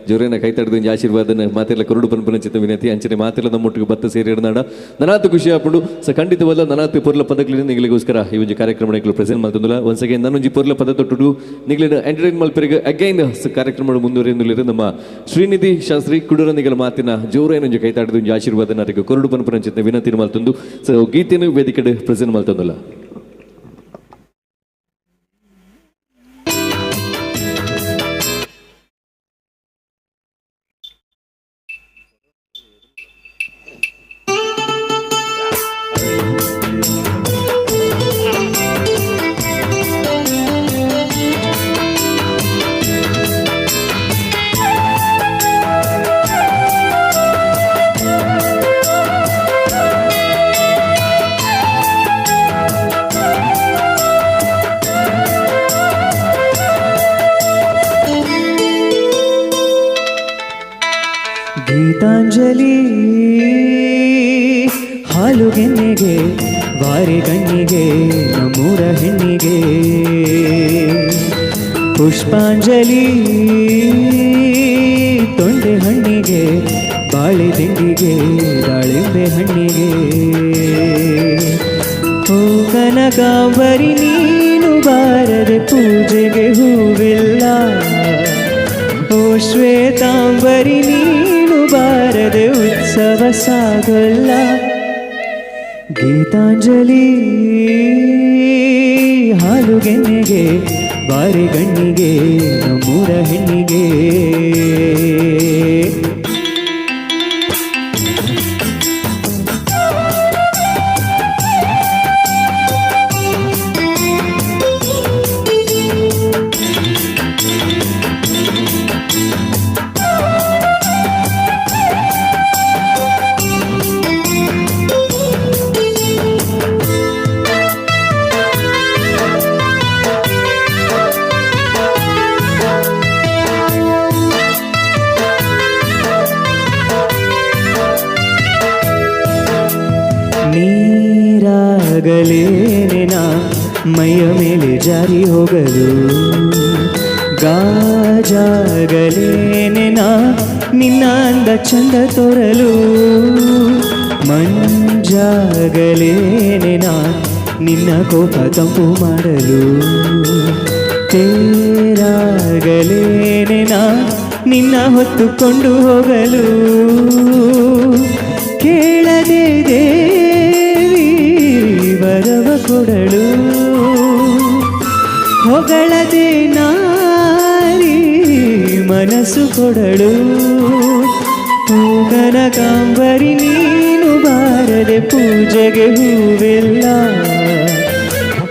ಜೋರೇನ ಕೈ ತಡೆದು ಒಂಜಿ ಆಶೀರ್ವಾದನ ಮಾತೆಲ್ಲ ಕೊರಡು ಪನ್ಪನ ಚಿತ್ತ ವಿನಂತಿ ಅಂಚನೆ ಮಾತೆಲ್ಲ ನಮ್ಮೊಟ್ಟಿಗೆ ಬತ್ತ ಸೇರಿ ಇಡನಾಡ ನನಾತು ಖುಷಿ ಆಪುಂಡು. ಸೊ ಖಂಡಿತವಲ್ಲ ನನಾತು ಪೊರ್ಲ ಪದಕ್ಲಿನ ನಿಗ್ಲಿಗೋಸ್ಕರ ಈ ಒಂಜಿ ಕಾರ್ಯಕ್ರಮ ನಿಗ್ಲು ಪ್ರೆಸೆಂಟ್ ಮಾಡ್ತಂದಿಲ್ಲ. ಒನ್ಸ್ ಅಗೈನ್ ನಾನೊಂಜಿ ಪೊರ್ಲ ಪದ ತೊಟ್ಟು ನಿಗ್ಲಿನ ಎಂಟರ್ಟೈನ್ ಮಲ್ಪೆರಿಗೆ ಅಗೈನ್ ಕಾರ್ಯಕ್ರಮ ಮುಂದುವರಿಯಲಿರು ನಮ್ಮ ಶ್ರೀನಿಧಿ ಶಾಸ್ತ್ರಿ ಕುಡುರ ನಿಗಲ ಮಾತಿನ ಜೋರೇನೊಂಜಿ ಕೈ ತಡೆದು ಒಂಜಿ ಆಶೀರ್ವಾದನ ಅವರಿಗೆ ಕೊರಡು ಪನ್ಪನ ಚಿತ್ತ ವಿನಂತಿ ಮಲ್ತಂದು ಸೊ ಗೀತೆಯನ್ನು ವೇದಿಕೆ ಪ್ರೆಸೆಂಟ್ ಮಾಡ್ತಂದಿಲ್ಲ. ಗೀತಾಂಜಲಿ ಹಾಲು ಗೆನ್ನೆಗೆ ವಾರಿ ಕಣ್ಣಿಗೆ ನಮ್ಮೂರ ಹೆಣ್ಣಿಗೆ ಪುಷ್ಪಾಂಜಲಿ ತೊಂಡೆ ಹಣ್ಣಿಗೆ ಬಾಳೆ ದಿಂಡಿಗೆ ದಾಳಿಂಬೆ ಹಣ್ಣಿಗೆ ಓ ಕನಕಾಂಬರಿ ನೀನು ಬಾರದೆ ಪೂಜೆಗೆ ಹೂವಿಲ್ಲ ಓ ಶ್ವೇತಾಂಬರಿ ನೀನು ಬಾರದೆ ಉತ್ತಮ ಉತ್ಸವ ಸಾಗಲ್ಲ. ಗೀತಾಂಜಲಿ ಹಾಲುಗೆನ್ನೆಗೆ ಬಾರಿ ಗಣ್ಣಿಗೆ ನಮ್ಮೂರ ಹೆಣ್ಣಿಗೆ. ನೀರಾಗಲೇನೆ ಮೈಯ ಮೇಲೆ ಜಾರಿ ಹೋಗಲು, ಗಾಜಾಗಲೇನೆ ನಿನ್ನ ಅಂದ ಚಂದ ತೋರಲು, ಮಂಜಾಗಲೇನೆ ನಿನ್ನ ಕೋಪ ತಂಪು ಮಾಡಲು, ತೇರಾಗಲೇನೆ ನಿನ್ನ ಹೊತ್ತುಕೊಂಡು ಹೋಗಲು. ಕೇಳದೆ ದೇವಿ ವರವ ಕೊಡಲು, ಹೊಗಳದೆ ನಾರಿ ಮನಸ್ಸು ಕೊಡಳು. ಕನಕಾಂಬರಿ ನೀನು ಬಾರದೆ ಪೂಜೆಗೆ ಹೂವಿಲ್ಲ,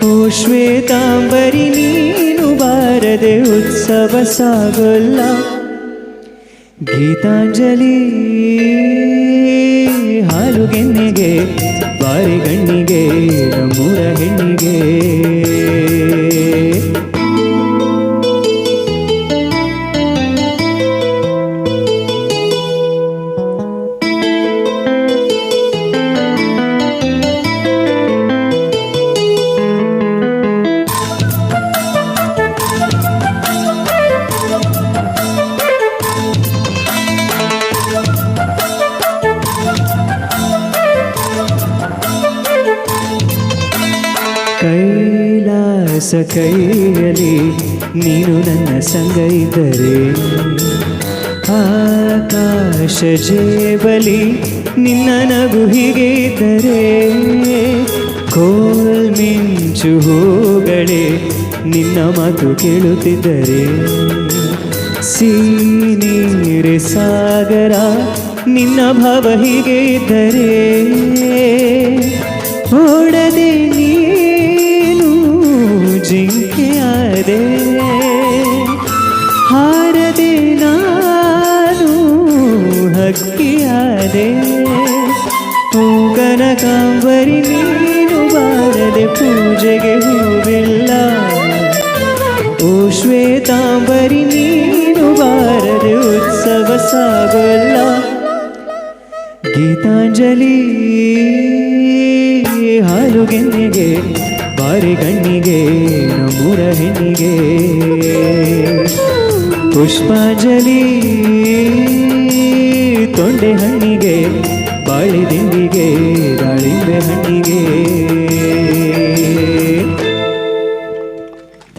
ಓ ಶ್ವೇತಾಂಬರಿ ನೀನು ಬಾರದೆ ಉತ್ಸವ ಸಾಗೋಲ್ಲ. ಗೀತಾಂಜಲಿ ಹಾಲುಗೆನ್ನೆಗೆ ಬಾರಿ ಗಣ್ಣಿಗೆ ನಮ್ಮೂರ ಹೆಣ್ಣಿಗೆ. ಕೈಲಾಸ ಕೈಯಲ್ಲಿ ನೀನು ನನ್ನ ಸಂಗ ಇದ್ದರೆ, ಆಕಾಶ ಜೇಬಲಿ ನಿನ್ನ ನಗು ಹೀಗೆ ಇದ್ದರೆ, ಕೋಲ್ಮಿಂಚು ಹೂಗಳೇ ನಿನ್ನ ಮಾತು ಕೇಳುತ್ತಿದ್ದರೆ, ಸೀನೀರೆ ಸಾಗರ ನಿನ್ನ ಭಾವ ಹೀಗೆ ಇದ್ದರೆ, ಓಡದೆ ನೀನು ಜಿಂಕೆಯಾದೆ, ಹಾರದೆ ನಾನು ಹಕ್ಕಿಯಾದೆ. ಓ ಕನಕಾಂಬರಿ ನೀನು ಬಾರದೆ ಪೂಜೆಗೆ ಹೂವಿಲ್ಲ, ಓ ಶ್ವೇತಾಂಬರಿ ನೀನು ಬಾರದೆ ಉತ್ಸವ ಸಾಗೋಲ್ಲ. ಗೀತಾಂಜಲಿ ಹಾಲುಗೆನ್ನೆಗೆ ಬಾರಿ ಗಣ್ಣಿಗೆ ನಮ್ಮೂರ ಹೆಣ್ಣಿಗೆ. ಪುಷ್ಪಾಂಜಲಿ ತೊಂಡೆ ಹಣ್ಣಿಗೆ ಬಾಳೆ ದಿಂಡಿಗೆ ದಾಳಿಂಬೆ ಹಣ್ಣಿಗೆ.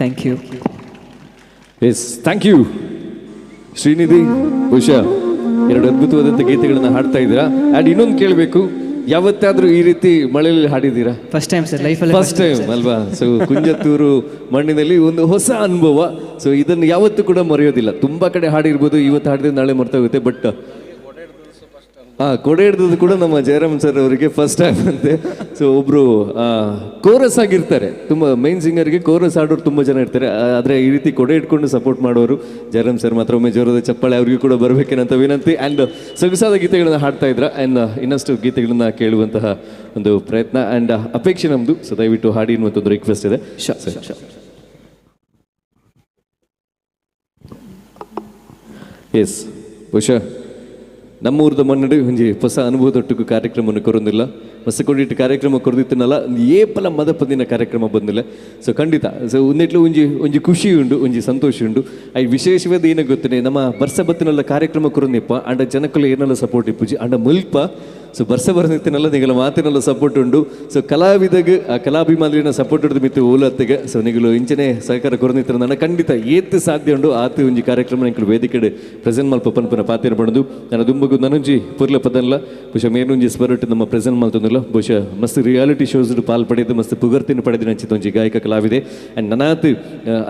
Thank you. Yes, thank you Srinidhi. ಬಹುಶಃ ಎರಡು ಅದ್ಭುತವಾದಂಥ ಗೀತೆಗಳನ್ನು ಹಾಡ್ತಾ ಇದ್ದೀರಾ. ಆ್ಯಂಡ್ ಇನ್ನೊಂದು ಕೇಳಬೇಕು, ಯಾವತ್ತಾದ್ರೂ ಈ ರೀತಿ ಮಳೆಯಲ್ಲಿ ಹಾಡಿದ್ದೀರಾ? First time sir, ಲೈಫಲ್ಲಿ ಫಸ್ಟ್ ಟೈಮ್ ಅಲ್ವಾ? ಸೊ ಕುಂಜತ್ತೂರು ಮಣ್ಣಿನಲ್ಲಿ ಒಂದು ಹೊಸ ಅನುಭವ. ಸೊ ಇದನ್ನು ಯಾವತ್ತೂ ಕೂಡ ಮರೆಯೋದಿಲ್ಲ. ತುಂಬ ಕಡೆ ಹಾಡಿರ್ಬೋದು, ಇವತ್ತು ಹಾಡಿದ್ರೆ ನಾಳೆ ಮರ್ತೋಗುತ್ತೆ. ಬಟ್ ಕೊಡೆ ಹಿಡಿದದ್ದು ಕೂಡ ನಮ್ಮ ಜಯರಾಮ್ ಸರ್ ಅವರಿಗೆ ಫಸ್ಟ್ ಟೈಮ್ ಅಂತೆ. ಸೊ ಒಬ್ಬರು ಕೋರಸ್ ಆಗಿರ್ತಾರೆ, ತುಂಬ ಮೈನ್ ಸಿಂಗರ್ಗೆ ಕೋರಸ್ ಹಾಡೋರು ತುಂಬ ಜನ ಇರ್ತಾರೆ. ಆದರೆ ಈ ರೀತಿ ಕೊಡೆ ಇಟ್ಕೊಂಡು ಸಪೋರ್ಟ್ ಮಾಡೋರು ಜಯರಾಮ್ ಸರ್ ಮಾತ್ರ. ಒಮ್ಮೆ ಜೋರದ ಚಪ್ಪಾಳೆ ಅವ್ರಿಗೂ ಕೂಡ ಬರಬೇಕೇನಂತ ವಿನಂತಿ. ಆ್ಯಂಡ್ ಸೊಗಸಾದ ಗೀತೆಗಳನ್ನು ಹಾಡ್ತಾ ಇದ್ರ. ಆ್ಯಂಡ್ ಇನ್ನಷ್ಟು ಗೀತೆಗಳನ್ನು ಕೇಳುವಂತಹ ಒಂದು ಪ್ರಯತ್ನ ಆ್ಯಂಡ್ ಅಪೇಕ್ಷೆ ನಮ್ಮದು. ಸೊ ದಯವಿಟ್ಟು ಹಾಡಿ ಅನ್ನುವಂಥ ಒಂದು ರಿಕ್ವೆಸ್ಟ್ ಇದೆ. ಎಸ್, ಬಹುಶಃ ನಮ್ಮೂರದ ಮನ್ನಡಿ ಒಂಜಿ ಹೊಸ ಅನುಭವದೊಟ್ಟಿಗೂ ಕಾರ್ಯಕ್ರಮವನ್ನು ಕೊರೊಂದಿಲ್ಲ. ಮಸ್ತ್ ಕೊಡಿಟ್ಟು ಕಾರ್ಯಕ್ರಮ ಕೊರ್ದಿತ್ತಿನಲ್ಲ ಏಪಲ ಮದಪದಿನ ಕಾರ್ಯಕ್ರಮ ಬಂದಿಲ್ಲ. ಸೊ ಖಂಡಿತ ಸೊ ಒಂದಿಟ್ಲು ಒಂಜಿ ಒಂಜಿ ಖುಷಿ ಉಂಡು, ಒಂಜಿ ಸಂತೋಷ ಉಂಡು. I ವಿಶೇಷವಾದ ಏನ ಗೊತ್ತನೆ ನಮ್ಮ ಬರ್ಸ ಬತ್ತಿನಲ್ಲ ಕಾರ್ಯಕ್ರಮ ಕೊರೊಂದಿಪ್ಪ ಅಂಡ ಜನಕ್ಕಲು ಏನೆಲ್ಲ ಸಪೋರ್ಟ್ ಇಪ್ಪುಜಿ ಅಂಡ ಮುಲ್ಪ. ಸೊ ಬರ್ಸ ಬರನಿತ್ತಿನಲ್ಲ ನಿಗಲ ಮಾತಿನಲ್ಲ ಸಪೋರ್ಟ್ ಉಂಡು. ಸೊ ಕಲಾವಿದಗ್ ಆ ಕಲಾಭಿಮಾನಿನ ಸಪೋರ್ಟ್ ಉಂಡು ಮಿತ್ತು ಓಲತ್ತಿಗೆ. ಸೊ ನಿಗಲು ಇಂಚನೆ ಸಹಕಾರ ಕೊರನಿತ್ತಿರ ನನ್ನ ಖಂಡಿತ ಏತ್ ಸಾಧ್ಯ ಉಂಡು ಆತು ಒಂಜಿ ಕಾರ್ಯಕ್ರಮ ನಿಕಲು ವೇದಿಕೆಡ್ ಪ್ರೆಸೆಂಟ್ ಮಲ್ಪ ಪನ್ಪುನ ಪಾತೆರ ಪಣದು. ನನ್ನ ದುಂಬಗು ನನೊಂಜಿ ಪುರ್ಲ ಪದನ್ಲ ಬಹುಶಃ ಮೇನೊಂಜಿ ಸ್ವರಟ್ ನಮ್ಮ ಪ್ರೆಸೆಂಟ್ ಮಲ್ತೊಂದಿಲ್ಲ. ಬಹುಶಃ ಮಸ್ತ್ ರಿಯಾಲಿಟಿ ಶೋಸ್ ಪಾಲ್ ಪಡೆದು ಮಸ್ತ್ ಪುಗರ್ತಿನ ಪಡೆದಿನ ಒಂಜಿ ಗಾಯಕ ಕಲಾವಿದೆ. ಆ್ಯಂಡ್ ನನಾತ್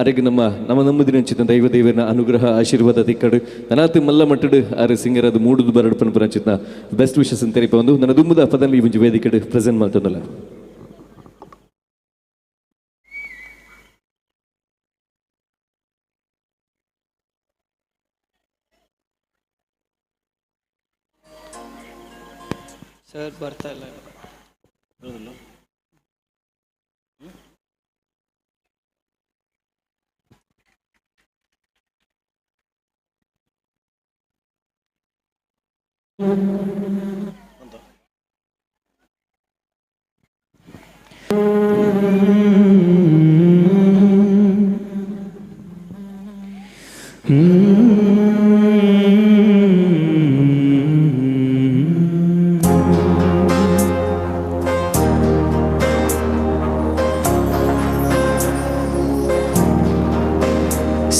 ಅರೆಗ್ ನಮ್ಮ ನಮ್ಮ ನಂಬುದಿನ ದೈವ ದೇವರ ಅನುಗ್ರಹ ಆಶೀರ್ವಾದ ತಿಕ್ಕಡು ನನಾತ್ ಮಲ್ಲ ಮಟ್ಟಡು ಅರೆ ಸಿಂಗರ್ ಅದು ಮೂಡುದು ಬರಡು ಪನ್ಪುನ ಚಿತ್ನ ಬೆಸ್ಟ್ ವಿಶಸ್ ಅಂತ ಒಂದು ನನ್ನ ದುಂಬುದ ಪದನಲ್ಲಿ ಒಂಜಿ ವೇದಿಕೆ ಪ್ರೆಸೆಂಟ್ ಮಾಡ್ತದಲ್ಲ. ಸರ್ ಬರ್ತಾ ಇಲ್ಲ.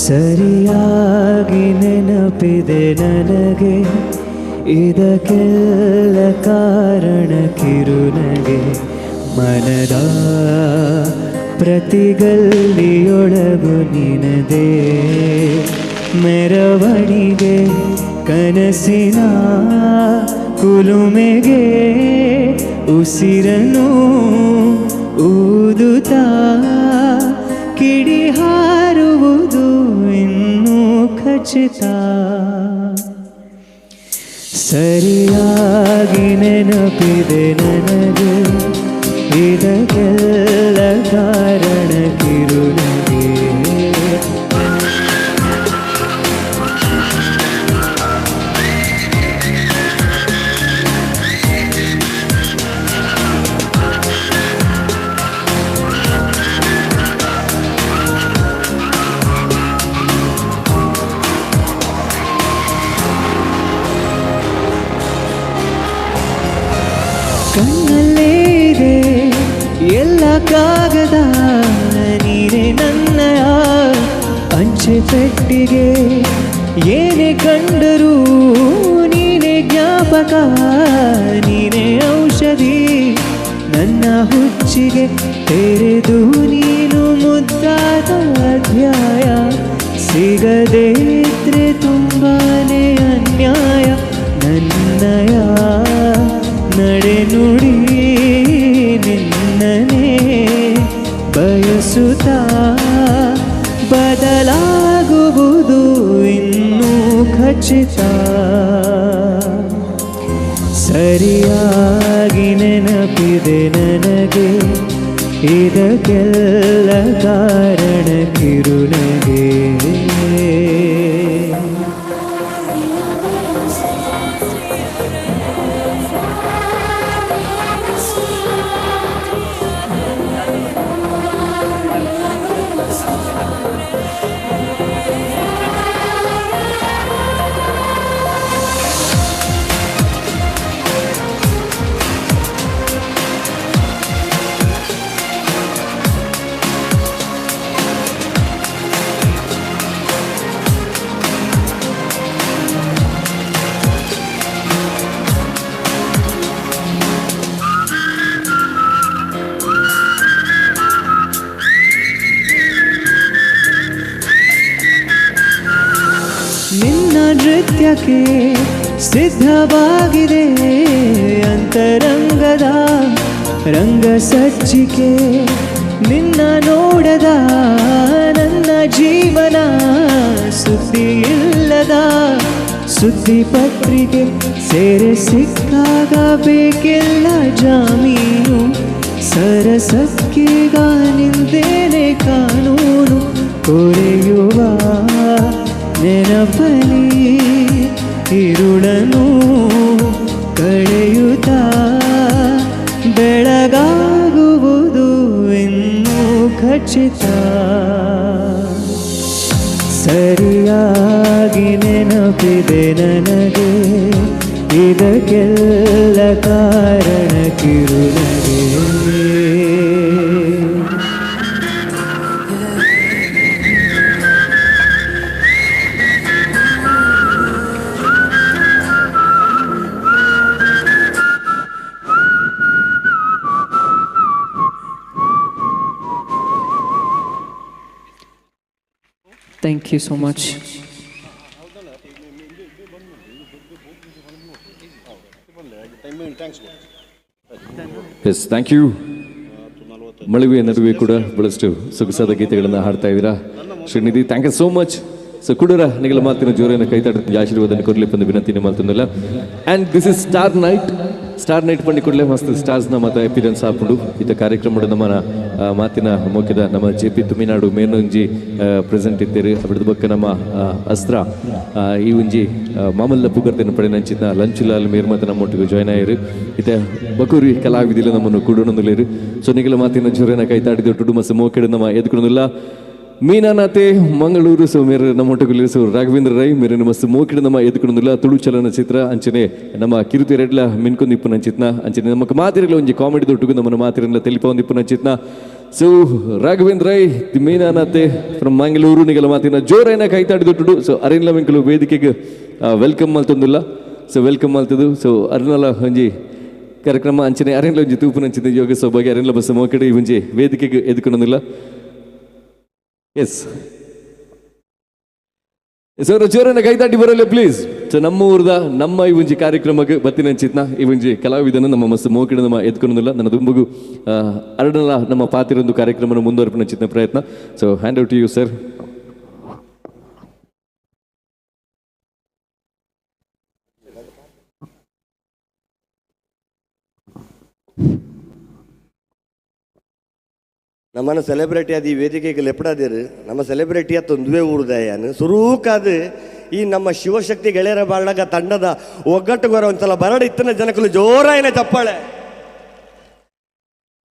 ಸರಿಯಾಗಿ ನೆನಪಿದೆ ನನಗೆ ಇದಕ್ಕೆಲ್ಲ ಕಾರಣ ಕಿರುನಗೆ. ಮನದ ಪ್ರತಿಗಲ್ಲಿಯೊಳಗು ನಿನದೇ ಮೆರವಣಿಗೆ, ಕನಸಿನ ಕುಲುಮೆಗೆ ಉಸಿರನು ಊದುತ್ತಾ ಕಿಡಿ ಹಾರುವುದು ಇನ್ನೂ ಖಚಿತ. ಸರಿಯಾಗಿ ನೆನಪಿದೆ ನನಗೆ ಇದಕ್ಕೆಲ್ಲ ಕಾರಣ ಕಿರುನಗೆ. ಕಣ್ಣಲ್ಲೇ ಇದೆ ಎಲ್ಲ ಕಾಗದ, ನೀನೇ ನನ್ನ ಅಂಚೆ ಪೆಟ್ಟಿಗೆ. ಏನೇ ಕಂಡರೂ ನೀನೇ ಜ್ಞಾಪಕ, ನೀನೇ ಔಷಧಿ ನನ್ನ ಹುಚ್ಚಿಗೆ. ತೆರೆದು ನೀನು ಮುದ್ದಾದ ಅಧ್ಯಾಯ, ಸಿಗದೇ ಇದ್ರೆ ತುಂಬಾನೇ ಅನ್ಯಾಯ. ನನ್ನಯ ನಡೆನುಡಿ ನಿನ್ನನೇ ಬಯಸುತ್ತಾ ಬದಲಾಗುವುದು ಇನ್ನೂ ಖಚಿತ. ಸರಿಯಾಗಿ ನೆನಪಿದೆ ನನಗೆ ಇದಕ್ಕೆಲ್ಲ ಕಾರಣ ಕಿರುನಗೆ. ನೃತ್ಯಕ್ಕೆ ಸಿದ್ಧವಾಗಿದೆ ಅಂತರಂಗದ ರಂಗ ಸಜ್ಜಿಕೆ. ನಿನ್ನ ನೋಡದ ನನ್ನ ಜೀವನ ಸುದ್ದಿ ಇಲ್ಲದ ಸುದ್ದಿ ಪತ್ರಿಕೆ. ಸೇರೆ ಸಿಕ್ಕಾಗ ಬೇಕೆಲ್ಲ ಜಾಮೀನು, ಸರಸಕ್ಕೀಗ ನಿಂದೇನೆ ಕಾನೂನು. ಕೊರೆಯುವ ನೆನಪಲಿ ಇರುಳನು ಕಳೆಯುತ್ತಾ ಖಚಿತ ಸರಿಯಾಗಿ ನೆನಪಿದೆ ನನಗೆ ಇದಕ್ಕೆಲ್ಲ ಕಾರಣ ಕಿರುನಗೆ. Thank you so much. Yes, thank you. ಮಳುವೆಯ ನಡುವೆ ಕೂಡ ಬಹಳಷ್ಟು ಸೊಗಸಾದ ಗೀತೆಗಳನ್ನು ಹಾಡ್ತಾ ಇದ್ದೀರಾ Srinidhi, thank you so much. So ಕುಡರ ನಿಗಲ ಮಾತಿನ ಜೋರನ್ನು ಕೈತಾಡ ಆಶೀರ್ವಾದನ್ನು ಕೊರಲಿ ಬಂದು ವಿನಂತಿನ ಮಾತನ್ನಲ್ಲ. And this is star night. Star night ಪಂಡಿ ಕೂಡಲೇ ಮಸ್ತ್ ಸ್ಟಾರ್ಸ್ನ ಮಾತ ಅಪಿಯರೆನ್ಸ್ ಆಪುಂಡು. ಇತ್ತ ಕಾರ್ಯಕ್ರಮದ ನಮ್ಮ ಮಾತಿನ ಮೋಕಿದ ನಮ್ಮ ಜೆ ಪಿ ತುಮಿನಾಡು ಮೇನೊಂಜಿ ಪ್ರೆಸೆಂಟ್ ಇದ್ದೀರಿ. ಅಬಿಡ್ದ ಬೊಕ್ಕ ನಮ್ಮ ಅಸ್ತ್ರ ಈ ಒಂಜಿ ಮಾಮಲ್ಲ ಪುಗರ್ತಿನ ಪಡೆನಂಚಿನ ಲಂಚುಲಾಲ್ ಮೇರ್ ಮಾತ ನಮ್ಮೊಟ್ಟಿಗೆ ಜಾಯ್ನ್ ಆಯಿರು. ಇತ್ತ ಬಕೂರಿ ಕಲಾವಿದಿಲ್ಲ ನಮ್ಮನ್ನು ಕೂಡೊಂದುಲೇರು. ಸೊ ನಿಗಲ ಮಾತಿನ ಜೋರೇನ ಕೈತಾಡಿದ ಟುಡು ಮಸ್ ಮೋಕೆಡು ನಮ್ಮ ಎದ್ಕೊಡೋದಿಲ್ಲ. ಮೀನಾನಾತೆ ಮಂಗಳೂರು ಸೊ ಮೇರೆ ನಮ್ಮೊಟ್ಟಿಗೆ ಸೊ ರಾಘವೇಂದ್ರ ರೈ ಮೇರೆ ಮಸ್ತ್ ಮೋಕಿಡ ನಮ್ಮ ಎದ್ಕೊಡೋದಿಲ್ಲ. ತುಳು ಚಲನಚಿತ್ರ ಅಂಚನೆ ನಮ್ಮ ಕಿರುತಿ ರೆಡ್ಲ ಮಿನ್ಕೊಂದಿಪ್ಪು ನಂಚಿತ್ನ ಅಂಚನೆ ನಮ್ಮ ಮಾತಿರಲ್ಲ ಒಂಜಿ ಕಾಮಿಡಿ ದೊಟ್ಟುಗು ನಮ್ಮನ್ನ ಮಾತಿರಲ್ಲ ತೆಲಿಪೊಂದಿಪ್ಪು ನಂಚಿತ್ನ. ಸೊ ರಾಘವೇಂದ್ರ ರೈ the ಮೀನಾನಾತೆ ಫ್ರಮ್ ಮಂಗಳೂರು ನಿಗಲ ಮಾತಿನ ಜೋರೇನ ಕೈತಾಡಿ ದೊಟ್ಟುಡು. ಸೊ ಅರಿನ್ಲ ಮಿಂಕಲು ವೇದಿಕೆಗೆ welcome ಮಲ್ತೊಂದಿಲ್ಲ. ಸೊ welcome ಮಲ್ತದು. ಸೊ ಅರಿನಲ ಒಂಜಿ ಕಾರ್ಯಕ್ರಮ ಅಂಚನೆ ಅರಿನ್ಲ ಒಂಜಿ ತೂಪು ನಂಚಿನ ಯೋಗ ಸೌಭಾಗ್ಯ ಅರಿನ್ಲ ಬಸ್ ಮೋಕಿಡ ಈ ಒಂಜಿ ವೇದಿಕೆಗೆ ಎದ್ಕೊಡೋದಿಲ್ಲ. ಎಸ್ ಸರ್ ಜೋರನ್ನ ಕೈತಾಟಿ ಬರಲ್ಲ ಪ್ಲೀಸ್. ಸೊ ನಮ್ಮ ಊರ್ದ ನಮ್ಮ ಈ ಒಂಜಿ ಕಾರ್ಯಕ್ರಮಕ್ಕೆ ಬತ್ತಿನಂಚಿತ್ನ ಈ ಒಂಜಿ ಕಲಾವಿದನ ನಮ್ಮ ಮಸ್ತ್ ಮೋಕಿಡ ನಮ್ಮ ಎದ್ಕೊಳೋದಿಲ್ಲ. ನನ್ನ ದುಂಬುಗು ಅರಡಲ ನಮ್ಮ ಪಾತಿರೊಂದು ಕಾರ್ಯಕ್ರಮನ ಮುಂದುವರೆಪಿನ ಪ್ರಯತ್ನ. So hand out to you sir. ನಮ್ಮನ್ನು ಸೆಲೆಬ್ರಿಟಿ ಅದು ಈ ವೇದಿಕೆಗೆ ಲೆಪ್ಪಡಾದಿರು. ನಮ್ಮ ಸೆಲೆಬ್ರಿಟಿ ಅತ್ತೊಂದುವೇ ಊರುದಯಾನು ಸುರೂಕಾದು ಈ ನಮ್ಮ ಶಿವಶಕ್ತಿ ಗೆಳೆಯರ ಬಾಳಗ ತಂಡದ ಒಗ್ಗಟ್ಟು ಗೊರ ಒಂದ್ಸಲ ಬರಡು ಇತ್ತನ ಜನಕಲು ಜೋರಾಯನ ಚಪ್ಪಾಳೆ.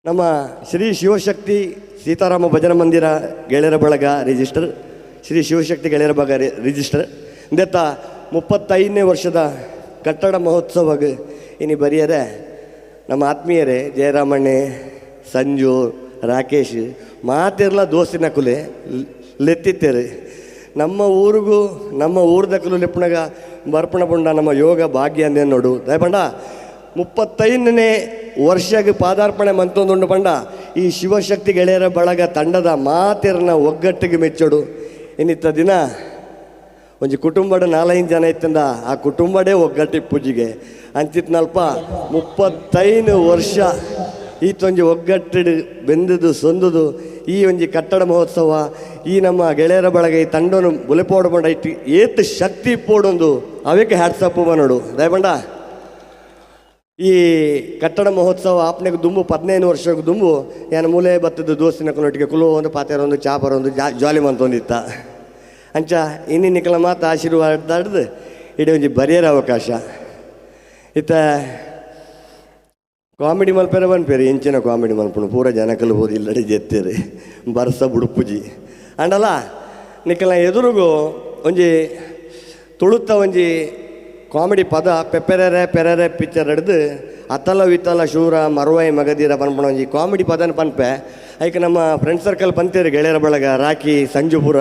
ನಮ್ಮ ಶ್ರೀ ಶಿವಶಕ್ತಿ ಸೀತಾರಾಮ ಭಜನಾ ಮಂದಿರ ಗೆಳೆಯರ ಬಳಗ ರಿಜಿಸ್ಟರ್, ಶ್ರೀ ಶಿವಶಕ್ತಿ ಗೆಳೆಯರ ಬಳಗ ರಿಜಿಸ್ಟರ್ ಇಂದೆತ್ತ 35ನೇ ವರ್ಷದ ಕಟ್ಟಡ ಮಹೋತ್ಸವಗೆ ಇನಿ ಬರಿಯರೆ ನಮ್ಮ ಆತ್ಮೀಯರೇ ಜಯರಾಮಣ್ಣೆ, ಸಂಜು, ರಾಕೇಶ್ ಮಾತಿರ್ಲ ದೋಸ್ತಿನ ಕುಲೆ ಲೆತ್ತಿತ್ತೇರು. ನಮ್ಮ ಊರಿಗೂ ನಮ್ಮ ಊರ್ದಕ್ಕಲು ಲೆಪ್ಪಣಗ ಬರ್ಪಣ ಪುಂಡ ನಮ್ಮ ಯೋಗ ಭಾಗ್ಯ ಅಂದೇ ನೋಡು ದಯಪಂಡ 35ನೇ ವರ್ಷಗೆ ಪಾದಾರ್ಪಣೆ ಮಂತೊಂದುಂಡು ಪಂಡ ಈ ಶಿವಶಕ್ತಿ ಗೆಳೆಯರ ಬಳಗ ತಂಡದ ಮಾತಿರ್ನ ಒಗ್ಗಟ್ಟಿಗೆ ಮೆಚ್ಚೋಡು. ಇನ್ನಿತ್ತ ದಿನ ಒಂಜಿ ಕುಟುಂಬಡ 4-5 ಜನ ಇತ್ತಂದ ಆ ಕುಟುಂಬಡೇ ಒಗ್ಗಟ್ಟಿ ಪೂಜೆಗೆ ಅಂಚಿತ್ನಲ್ಪ 35 ವರ್ಷ ಈತೊಂಜಿ ಒಗ್ಗಟ್ಟಿಡು ಬೆಂದುದು ಸೊಂದುದು ಈ ಒಂಜಿ ಕಟ್ಟಡ ಮಹೋತ್ಸವ ಈ ನಮ್ಮ ಗೆಳೆಯರ ಬಳಗ ಈ ತಂಡನು ಬುಲೆಪೋಡು ಬಂಡ ಇಟ್ಟು ಏತ್ ಶಕ್ತಿ ಪೋಡೊಂದು ಅವಕ್ಕೆ ಹ್ಯಾಟ್ಸಪ್ಪು ಬನ್ನೋಡು ದಯಬಂಡ. ಈ ಕಟ್ಟಡ ಮಹೋತ್ಸವ ಆಪ್ನೆಗೆ ದುಂಬು 15 ವರ್ಷಕ್ಕೆ ದುಂಬು ಏನು ಮೂಲೆ ಬತ್ತದ್ದು ದೋಸ್ತಿನ ಕುಲೊಟ್ಟಿಗೆ ಕುಲು ಒಂದು ಪಾತೆರೊಂದು ಚಾಪರೊಂದು ಜಾಲಿ ಮಂತೊಂದಿತ್ತ ಅಂಚ ಇನ್ನಿ ನಿಕಲ ಮಾತು ಆಶೀರ್ವಾದ ಇಡೀ ಒಂಜಿ ಬರಿಯರ ಅವಕಾಶ. ಇತ್ತ ಕಾಮಿಡಿ ಮಲ್ಪೆರ ಬನ್ಪೇರು ಇಂಚಿನ ಕಾಮಿಡಿ ಮಲ್ಪುಣು ಪೂರ ಜನಕಲು ಹೋದಿ ಇಲ್ಲಡೆ ಜೆತ್ತೇರಿ ಬರ್ಸ ಬುಡುಪುಜಿ ಅಂಡಲ ನಿಕಲ ಎದುರುಗು ಒಂಜಿ ತುಳುತ್ತ ಒಂಜಿ ಕಾಮಿಡಿ ಪದ ಪೆಪ್ಪೆರೆರೆ ಪೆರೆರೆ ಪಿಕ್ಚರ್ ಹಿಡ್ದು ಅತ್ತಲ ವಿತ್ತಲ ಶೂರ ಮರುವಾಯಿ ಮಗದೀರ ಪನ್ಪಣ ಒಂಜಿ ಕಾಮಿಡಿ ಪದನ ಪನ್ಪೆ. ಐಕೆ ನಮ್ಮ ಫ್ರೆಂಡ್ ಸರ್ಕಲ್ ಪಂತೇರು ಗೆಳೆಯರ ಬಳಗ ರಾಕಿ ಸಂಜುಪುರ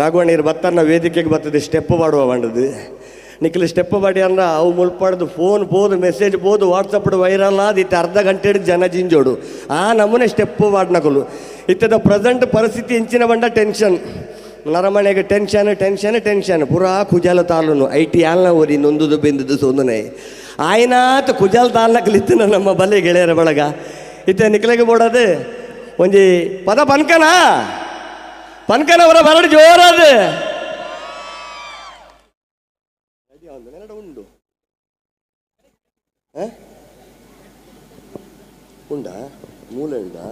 ರಾಘವಣ್ಣೀರು ಬತ್ತನ್ನ ವೇದಿಕೆಗೆ ಬರ್ತದೆ ಸ್ಟೆಪ್ ಮಾಡುವ ಬಂಡದು ನಿಖಿಲ್ ಸ್ಟೆಪ್ ಬಾಡಿ ಅಂದ್ರೆ ಅವು ಮುಲ್ಪಾಡ್ದು ಫೋನ್ ಪೋದು ಮೆಸೇಜ್ ಪೋದು ವಾಟ್ಸಪ್ ವೈರಲ್ ಆದ ಇತ್ತ ಅರ್ಧ ಗಂಟೆ ಹಿಡಿದು ಜನ ಜಿಂಜೋಡು ಆ ನಮೂನೆ ಸ್ಟೆಪ್ ವಾಡ್ನಕಲು. ಇತ್ತದ ಪ್ರೆಸೆಂಟ್ ಪರಿಸ್ಥಿತಿ ಇಂಚಿನ ಬಂಡ ಟೆನ್ಷನ್ ನರಮನೆಗೆ ಟೆನ್ಷನ್ ಟೆನ್ಷನ್ ಟೆನ್ಷನ್ ಪೂರಾ ಕುಜಾಲ ತಾಲೂನು I T ಆಲ್ನ ಓರಿ ನೊಂದುದು ಬೆಂದುದು ಸೊಂದನೆ ಆಯ್ನಾತ್ ಕುಜಾಲ ತಾಲ್ನಕಲಿತ್ತಿನ ನಮ್ಮ ಬಲೆ ಗೆಳೆಯರ ಬಳಗ. ಇತ್ತ ನಿಖಲಿಗೆ ಬೋಡದು ಒಂಜಿ ಪದ ಪನ್ಕನ ಪನ್ಕನ ಅವರ ಬರಡು ಜೋರದು ಉಂಡು ಉಂಡಾ ಮೂಲೆ ಉಂಡಾ.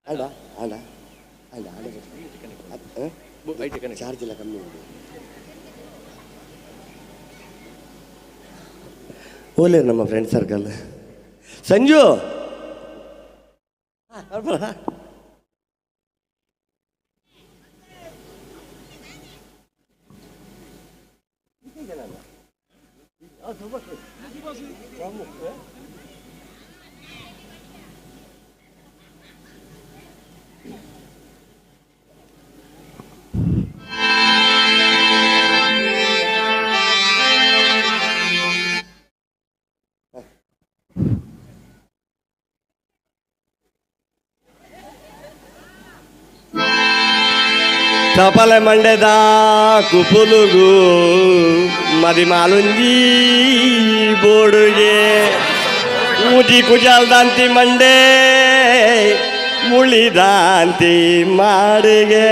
ಅಲ್ಲ ಅಲ್ಲ ಅಲ್ಲ ಚಾರ್ಜ್ ಎಲ್ಲ ಕಮ್ಮಿ ಉಂಟು. ಓಲೇರು ನಮ್ಮ ಫ್ರೆಂಡ್ ಸರ್ಕಲ್ ಸಂಜು ಚಪಲ ಮಂಡೆದ ಕುಪುಲುಗು ಮದಿಮಾಲುಂಜಿ ಬೋಡುಗೆ ಊಟಿ ಕುಜಾಲ್ದಾಂತಿ ಮಂಡೆ ಮುಳಿದಾಂತಿ ಮಾಡಿಗೆ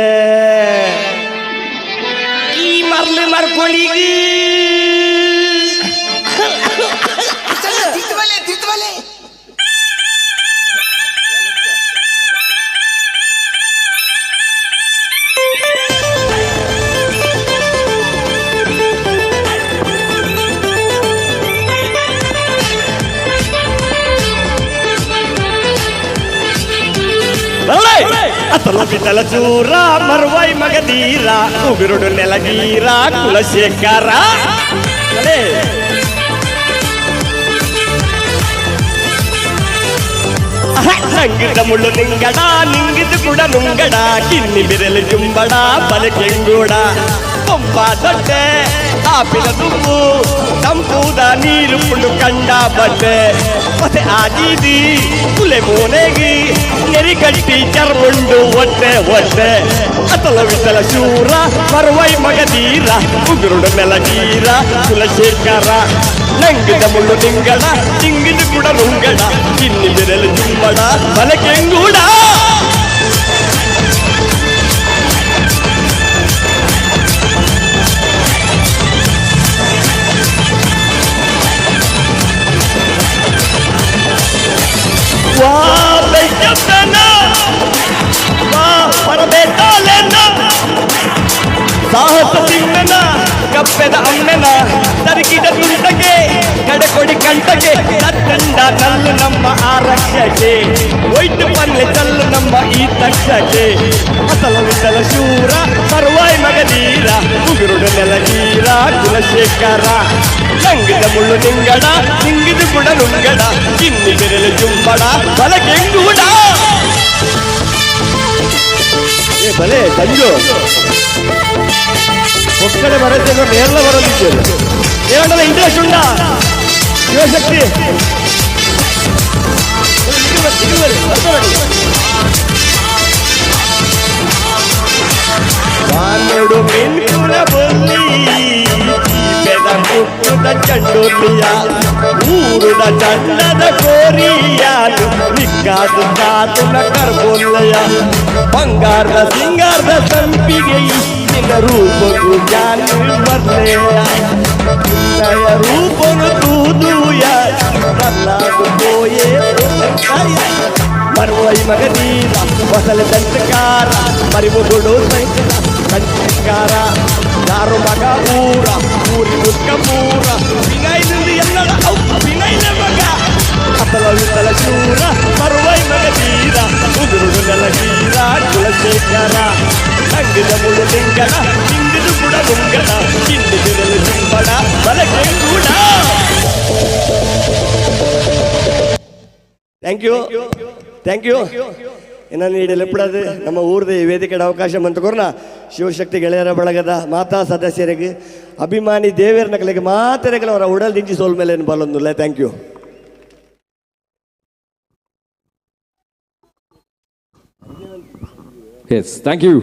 ಈ ಮರ್ಲು ಮರ್ಕೊಳಿಗಿ ಅತಲ ಚೂರ ಮರುವೈ ಮಗದೀರ ಉಗುರುಡು ನೆಲಗೀರ ಕುಲಶೇಖರ ನಂಗಿದ ಮುಳ್ಳು ನಿಂಗಡ ನಿಂಗಿದು ಕೂಡ ನುಂಗಡ ಕಿನ್ನಿ ಬಿರಲು ಜುಂಬಡ ಬಲೆ ಕೆಂಗೂಡ ಪಂಪ ದೊಡ್ಡೆ ಆಪಿನ ತುಂಬು ತಂಪೂದ ನೀರು ಪುಂಡು ಕಂಡ ಬಟ್ಟೆ ಮತ್ತೆ ಆಜೀದಿ ಕುಲೆ ಮೋನೆಗಿ ನೆರಿಗಟ್ಟಿ ಚರ್ಮುಂಡು ಒಟ್ಟೆ ಒಟ್ಟೆ ಅತಲ ವಿತಲ ಶೂರ ಮರುವೈ ಮಗದೀರ ಉಗುರುಡು ನೆಲಗೀರ ಕುಲಶೇಖರ ನಂಗಿದ ಮುಳ್ಳು ನಿಂಗಡ ನಿಂಗಿದು ಕೂಡ ನುಂಗಡ ಕಿನ್ನಿ ಬಿರಲು ಜುಂಬಡ ಬಲೆ ಕೆಂಗೂಡ ಸಾಹಸ ಸಿಂಹನ ಕಪ್ಪೆದ ಅಮ್ಮೆನ ತರಕಿದ ತುಂಟಗೆ ಕಡೆಕೊಡಿ ಕಂಟಗೆ ತತ್ತಂಡ ನಲ್ಲು ನಮ್ಮ ಆರಕ್ಷಕೆ ಒಯ್ತು ಪಲ್ಲೆ ಚಲ್ಲು ನಮ್ಮ ಈ ತಕ್ಷಕೆ ಅಸಲ ವಿಸಲ ಶೂರ ಪರ್ವಾಯ್ ಮಗಧೀರ ಉಗುರುಡು ನೆಲಗೀರ ಕುಲಶೇಖರ ನಂಗಿದ ಮುಳ್ಳು ನಿಂಗಡ ನಿಂಗಿದು ಕೂಡ ನುಂಗಡ ಕಿನ್ನಿ ಬೆರಳು ಜುಂಬಡ ಬಲಕೆಂಗೂಡ ಏ ಭಲೆ ಸಂಜು ಒಕ್ಕಡೆ ಬರುತ್ತೆ ನೇರಲ ಬರೋದಿತ್ತು ಏನಂದ್ರೆ ಇಂಟ್ರೆಸ್ಟ್ ಉಂಟಾ ಶಿವಶಕ್ತಿ ಬಾನುಡು ಮಿನ್ಕುಳ ಬೊಲ್ಲಿ ಬೆದ ಕುಟ್ಟುದ ಚಂಡೋಲಿಯ ಊರುದ ಚಂಡದ ಕೋರಿಯಾನು ನಿಕ್ಕಾದು ತಾತುನ ಕರ್ಬೊಲ್ಲಯ ಬಂಗಾರದ ಸಿಂಗಾರದ ಸಂಪಿಗೆ ನಿನ್ನ ರೂಪಗೂ ಜಾನು ಬರ್ಲೆಯ ನಿನ್ನಯ ರೂಪನು ತೂದೂಯ ಬರ್ಲಾದು ಪೋಯೇ ಮರುವೈ ಮಗದೀರ ಹೊಸಲ ಸಂತಕಾರ ಮರಿವುಗುಡು ಸಂಚಕಾರ ಯಾರು ಮಗ ಊರ ಊರಿ ಮುಕ್ಕ ಮೂರ ವಿನೈಲಿಂದ ಎಲ್ಲಡ ವಿನೈಲ ಮಗ ಅತಲ ವಿತಲ ಶೂರ ಮರುವೈ ಮಗದೀರ ಉದುರುಡು ನೆಲಗೀರ ಕುಲಶೇಖರ ನಂಗಿದ ಮುಳ್ಳು ನಿಂಗಡ ನಿಂಗಿದು ಕೂಡ ನುಂಗಡ ಕಿಂದು ಬಿರಲು ಜುಂಬಡ ಬಲಕೆಂಗೂಡ. Thank you thank you. ಇನ್ನನ್ನು ನೀಡಲೆಪ್ಪಡದು ನಮ್ಮ ಊರದ ಈ ವೇದಿಕೆಯ ಅವಕಾಶ ಮಂತುಕೊರ್ನ ಶಿವಶಕ್ತಿ ಗೆಳೆಯರ ಬಳಗದ ಮಾತಾ ಸದಸ್ಯರಿಗೆ ಅಭಿಮಾನಿ ದೇವಿಯರ ನಕಲಿಗೆ ಮಾತೆರೆಗಳ ಅವರ ಉಡಲ್ ದಿಂಚಿ ಸೋಲ್ ಮೇಲೆ ಬಲೊಂದುಲ್ಲ. Thank you. Yes, thank you.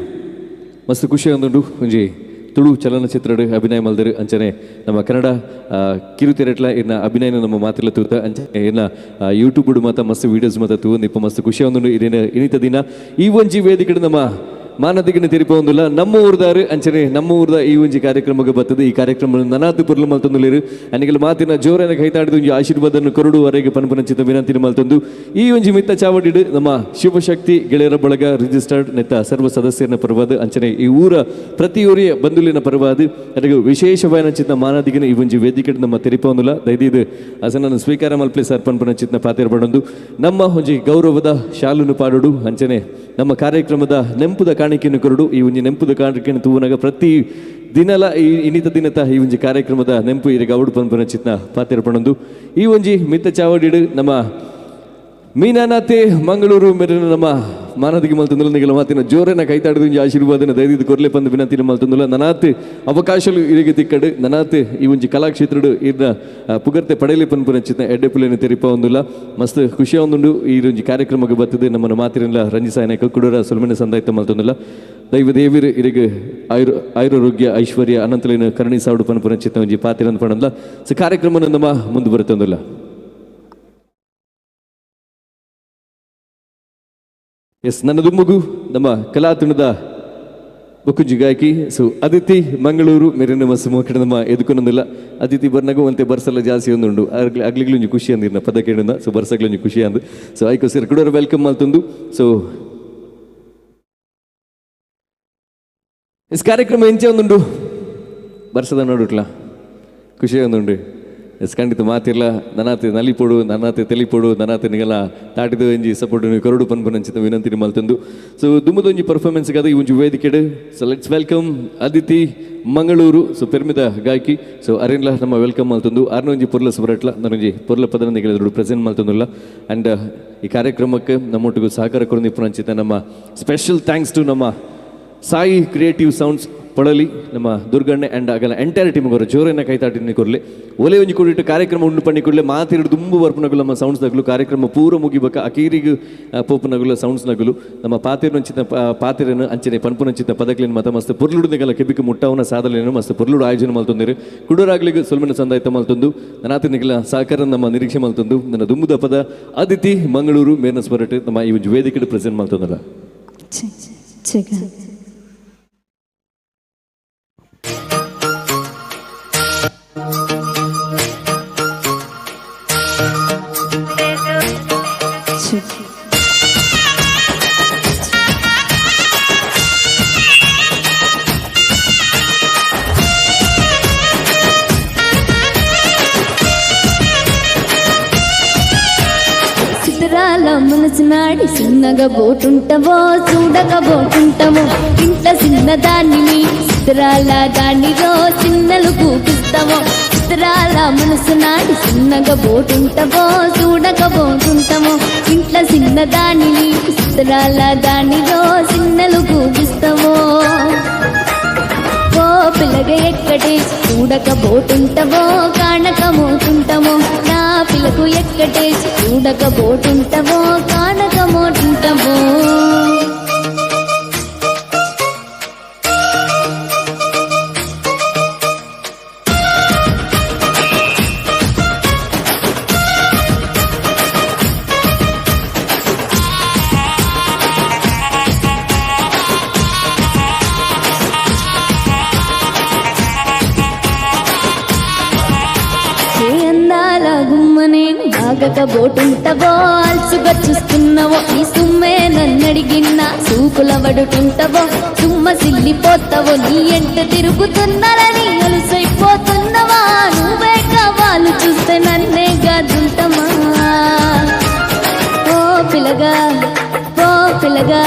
ಮಸ್ತ್ ಖುಷಿ ಒಂದುಂಡು ಒಂಜಿ ತುಳು ಚಲನಚಿತ್ರಡು ಅಭಿನಯ ಮಲ್ದರು ಅಂಚನೆ ನಮ್ಮ ಕನ್ನಡ ಕಿರುತೆರೆಟ್ಲ ಇನ್ನ ಅಭಿನಯನ ನಮ್ಮ ಮಾತಿಲ್ಲ ತೂತ ಅಂಚನೆ ಇನ್ನ ಯೂಟ್ಯೂಬ್ ಮಾತ ಮಸ್ತ್ ವೀಡಿಯೋಸ್ ಮಾತ ತೂ ಇಪ್ಪ ಮಸ್ತ್ ಖುಷಿ ಒಂದುಂಡು ಇದೇನ ಇನಿತ ದಿನ ಈ ಒಂಜಿ ವೇದಿಕೆ ನಮ್ಮ ಮಾನದಿಗನ ತೆರಿಪೊಂದುಲ್ಲ ನಮ್ಮ ಊರ್ದಾರು ಅಂಚನೆ ನಮ್ಮ ಊರ್ದ ಈ ಒಂಜಿ ಕಾರ್ಯಕ್ರಮಕ್ಕೆ ಬರ್ತದೆ. ಈ ಕಾರ್ಯಕ್ರಮ ನನಾತು ಪೊರ್ಲು ಮಲ್ತೊಂದುಲ್ಲೆರ್. ಅನಿಗಲ ಮಾತಿನ ಜೋರನ ಕೈತಾಡಿದ ಒಂಜಿ ಆಶೀರ್ವಾದನ್ನು ಕೊರಡುವರೆಗೆ ಪನ್ಪುನಂಚಿತ ವಿನಂತಿನ ಮಲ್ತೊಂದು ಈ ಒಂಜಿ ಮಿತ್ತ ಚಾವಡಿಡ್ ನಮ್ಮ ಶಿವಶಕ್ತಿ ಗೆಳೆಯರ ಬಳಗ ರಿಜಿಸ್ಟರ್ಡ್ ನೆತ್ತ ಸರ್ವ ಸದಸ್ಯರನ ಪರವಾದ ಅಂಚನೆ ಈ ಊರ ಪ್ರತಿಯೊರಿಯ ಬಂಧುಲಿನ ಪರವಾದ ಅದಕ್ಕೆ ವಿಶೇಷವಾಯಿನಂಚಿತ ಮಾನದಿಗನ ಈ ಒಂಜಿ ವೇದಿಕೆ ನಮ್ಮ ತೆರಿಪೊಂದುಲ್ಲ. ದಯದೀದು ಅಸನನ್ನು ಸ್ವೀಕಾರ ಮಲ್ಪಲೆ ಸರ್ ಪನ್ಪುನಂಚಿತ್ನ ಪಾತೆರ ಪಡೊಂದು ನಮ್ಮ ಒಂಜಿ ಗೌರವದ ಶಾಲುನು ಪಾಡೋಡು ಅಂಚನೆ ನಮ್ಮ ಕಾರ್ಯಕ್ರಮದ ನೆಂಪುದ ಕಾಣಿಕೆಯನ್ನು ಕೊರಡು. ಈ ಒಂಜಿ ನೆಂಪುದ ಕಾಣಿಕೆಯನ್ನು ತೂವನಾಗ ಪ್ರತಿ ದಿನಲ ಈ ಇನ್ನಿತ ದಿನತ ಈ ಒಂಜಿ ಕಾರ್ಯಕ್ರಮದ ನೆಂಪು ಇರಗ ಅವಡು ಪನ್ಪುನಂಚಿತ್ನ ಪಾತೆರ ಪಡೊಂದು ಈ ಒಂಜಿ ಮಿತ್ತ ಚಾವಡಿಡು ನಮ್ಮ ಮೀನಾನಾತೆ ಮಂಗಳೂರು ಮೇರಿನ ನಮ್ಮ ಮಾನದಿಗೆ ಮಲ್ತಂದುಲ್ಲ. ನಿಗಲ ಮಾತಿನ ಜೋರನ ಕೈತಾಡಿದ ಒಂಜಿ ಆಶೀರ್ವಾದನ ದಯದಿದ್ದು ಕೊರ್ಲೆ ಪಂದು ವಿನಂತಿನ ಮಲ್ತಂದುಲ್ಲ. ನನಾತ್ ಅವಕಾಶಲು ಇರಿಗೆ ತಿಕ್ಕಡು ನನಾತ್ ಈ ಒಂಜಿ ಕಲಾಕ್ಷೇತ್ರಡು ಇರ್ನ ಪುಗರ್ತೆ ಪಡೆಯಲಿ ಪನ್ಪುನಂಚಿತ್ನ ಎಡ್ಡೆಪುಲೆನ ತೆರಿಪ ಒಂದುಲ್ಲ. ಮಸ್ತ್ ಖುಷಿ ಒಂದುಂಡು ಈ ಒಂಜಿ ಕಾರ್ಯಕ್ರಮಕ್ಕೆ ಬರ್ತದೆ ನಮ್ಮನ್ನು ಮಾತಿರಲ್ಲ ರಂಜಿಸಾಯನ ಕುಡೂರ ಸುಲ್ಮನೆ ಸಂದಾಯ್ತ ಮಲ್ತಂದುಲ್ಲ. ದೈವ ದೇವಿರು ಇರಿಗೆ ಆಯುರಾರೋಗ್ಯ ಐಶ್ವರ್ಯ ಅನಂತಲೇನು ಕರುಣಿ ಸಾವುಡು ಪನ್ಪುನಂಚಿತ್ನ ಒಂಜಿ ಪಾತಿರಂದು ಪಣಂದ್ಲ. ಸೊ ಕಾರ್ಯಕ್ರಮನ ನಮ್ಮ ಮುಂದೆ ಬರುತ್ತಂದುಲ್ಲ. ಎಸ್, ನನ್ನ ದುಮ್ಮಗು ನಮ್ಮ ಕಲಾತುಣದ ಬೊಕ್ಕುಂಜಿ ಗಾಯಕಿ ಸೊ ಅದಿತಿ ಮಂಗಳೂರು ಮೇರಿನ ಮಸ್ತ್ ಮೋಕಡೆ ನಮ್ಮ ಎದುಕೊನೊಂದಿಲ್ಲ. ಅದಿತಿ ಬರ್ನಗು ಒಂತೆ ಬರ್ಸಲ್ಲ ಜಾಸ್ತಿ ಒಂದುಂಡು ಅಗ್ಲಿಗ್ಲು ಒಂಜಿ ಖುಷಿ ಅಂದಿರ್ನ ಪದ ಕೇಳಿನ. ಸೊ ಬರ್ಸಗ್ಲು ಒಂಜಿ ಖುಷಿ ಅಂದು ಸೊ ಐಕೋಸ್ಕರ ಕುಡೋರು welcome ಮಲ್ತೊಂದು. ಸೊ ಎಸ್, ಕಾರ್ಯಕ್ರಮ ಎಂಚೆ ಒಂದುಂಡು ಬರ್ಸದ ನೋಡುಟ್ಲ ಖುಷಿ ಒಂದುಂಡು. ಎಸ್, ಖಂಡಿತ ಮಾತಿರ್ಲ ನನಾತೆ ನಲಿಪೊಡು ನನಾತೆ ತೆಲಿಪೊಡು ನನಾತೆ ನಿಗಲ ತಾಟಿದ ಒಂಜಿ ಸಪೋರ್ಟ್ ಕೊರಡು ಪನ್ಪುನಂಚಿತ ವಿನಂತಿ ಮಲ್ತೊಂದು. ಸೊ ದುಮ್ಮದೊಂಜಿ ಪರ್ಫಾರ್ಮೆನ್ಸ್ ಗಾದ ಈ ಒಂಜಿ ವೇದಿಕೆಡ್. So let's welcome Aditi Mangaluru, so ಪೆರ್ಮಿದ ಗಾಯಕಿ. ಸೊ ಅರೇನ್ಲ ನಮ್ಮ welcome ಮಲ್ತೊಂದು. ಅರ್ನೊಂಜಿ ಪೊರ್ಲ ಸುಬರಟ್ಲ ನನೊಂಜಿ ಪೊರ್ಲ ಪದನ ನಿಗಲ ಪ್ರೆಸೆಂಟ್ ಮಲ್ತೊಂದುಲ್ಲ. ಆ್ಯಂಡ್ ಈ ಕಾರ್ಯಕ್ರಮಕ್ಕೆ ನಮ್ಮೊಟ್ಟಿಗೂ ಸಹಕಾರ ಕೊರೊಂದಿಪ್ಪುನಂಚಿತ ನಮ್ಮ ಸ್ಪೆಷಲ್ thanks to ನಮ್ಮ ಸಾಯಿ ಕ್ರಿಯೇಟಿವ್ ಸೌಂಡ್ಸ್ ಪೊಳಲಿ ನಮ್ಮ ದುರ್ಗಣ್ಣೆ ಆ್ಯಂಡ್ ಆಗಲ ಎಂಟೈರ್ ಟೀಮ್ ಅವರ ಜೋರನ್ನ ಕೈತಾಟಿನ ಕೊರಲೆ ಒಲೆ ಒಂಜಿ ಕೂಡಿಟ್ಟು ಕಾರ್ಯಕ್ರಮ ಉಂಡು ಪಣ್ಣಿ ಕೂಡಲೇ ಮಾತಿರಡು ದುಂಬು ಬರ್ಪುನಗುಲು ನಮ್ಮ ಸೌಂಡ್ಸ್ ನಗುಲು ಕಾರ್ಯಕ್ರಮ ಪೂರ ಮುಗಿಬಕ ಅಕೀರಿಗು ಪೋಪುನಗುಲ ಸೌಂಡ್ಸ್ ನಗುಲು ನಮ್ಮ ಪಾತಿರನಂಚಿತ ಪಾತಿರನು ಅಂಚನೆ ಪನ್ಪುನಂಚಿತ ಪದಕ್ಲಿನ ಮತ ಮಸ್ತ್ ಪೊರ್ಲುಡುದೆಗಲ ಕೆಬಿಕು ಮುಟ್ಟಾವನ ಸಾಧಲೇನು ಮಸ್ತ್ ಪೊರ್ಲುಡು ಆಯೋಜನೆ ಮಲ್ತೊಂದಿರು. ಕುಡೂರಾಗ್ಲಿಗೆ ಸೊಲ್ಮೆನ ಸಂದಾಯ್ತ ಮಲ್ತೊಂದು ನನಾತಿನಿಗಲ ಸಹಕಾರ ನಮ್ಮ ನಿರೀಕ್ಷೆ ಮಲ್ತೊಂದು ನನ್ನ ದುಂಬುದ ಪದ ಅದಿತಿ ಮಂಗಳೂರು ಮೇರ್ನ ಸ್ಮರಟ್ ನಮ್ಮ ಈ ಒಂಜಿ ವೇದಿಕೆ ಪ್ರೆಸೆಂಟ್ ಮಲ್ತೊಂದಲ್ಲ. మనసు నాడి చిన్నగా బోటుంటవో చూడక బోటుంటవో ఇంట్లో చిన్నదాన్ని చిత్రాల దానిలో చిన్నలు కూపిస్తావో చిత్రాల మనసు నాడి చిన్నగా బోటుంటవో చూడక బోటుంటవో ఇంట్లో చిన్నదాన్ని చిత్రాల దానిలో చిన్నలు కూపిస్తావో ఓ పిల్లగ ఎక్కడే చూడక బోటుంటవో కానక మోటుంటవో నా పిల్లకు ఎక్కటే చూడక బోటుంటవో కానక మోటుంటవో. ఆగక బోటుంటవో అల్సుగా చూస్తున్నావో నీ సుమ్మే నన్నడిగిన్నా సూకుల వడుటుంటవో సుమ్మ సిల్లిపోతావో నీ ఎంట తిరుగుతున్నారని అలుసైపోతున్నవా నువ్వే కావాలు చూస్తే నన్నే గాదుంటమా. ఓ పిల్లగా ఓ పిల్లగా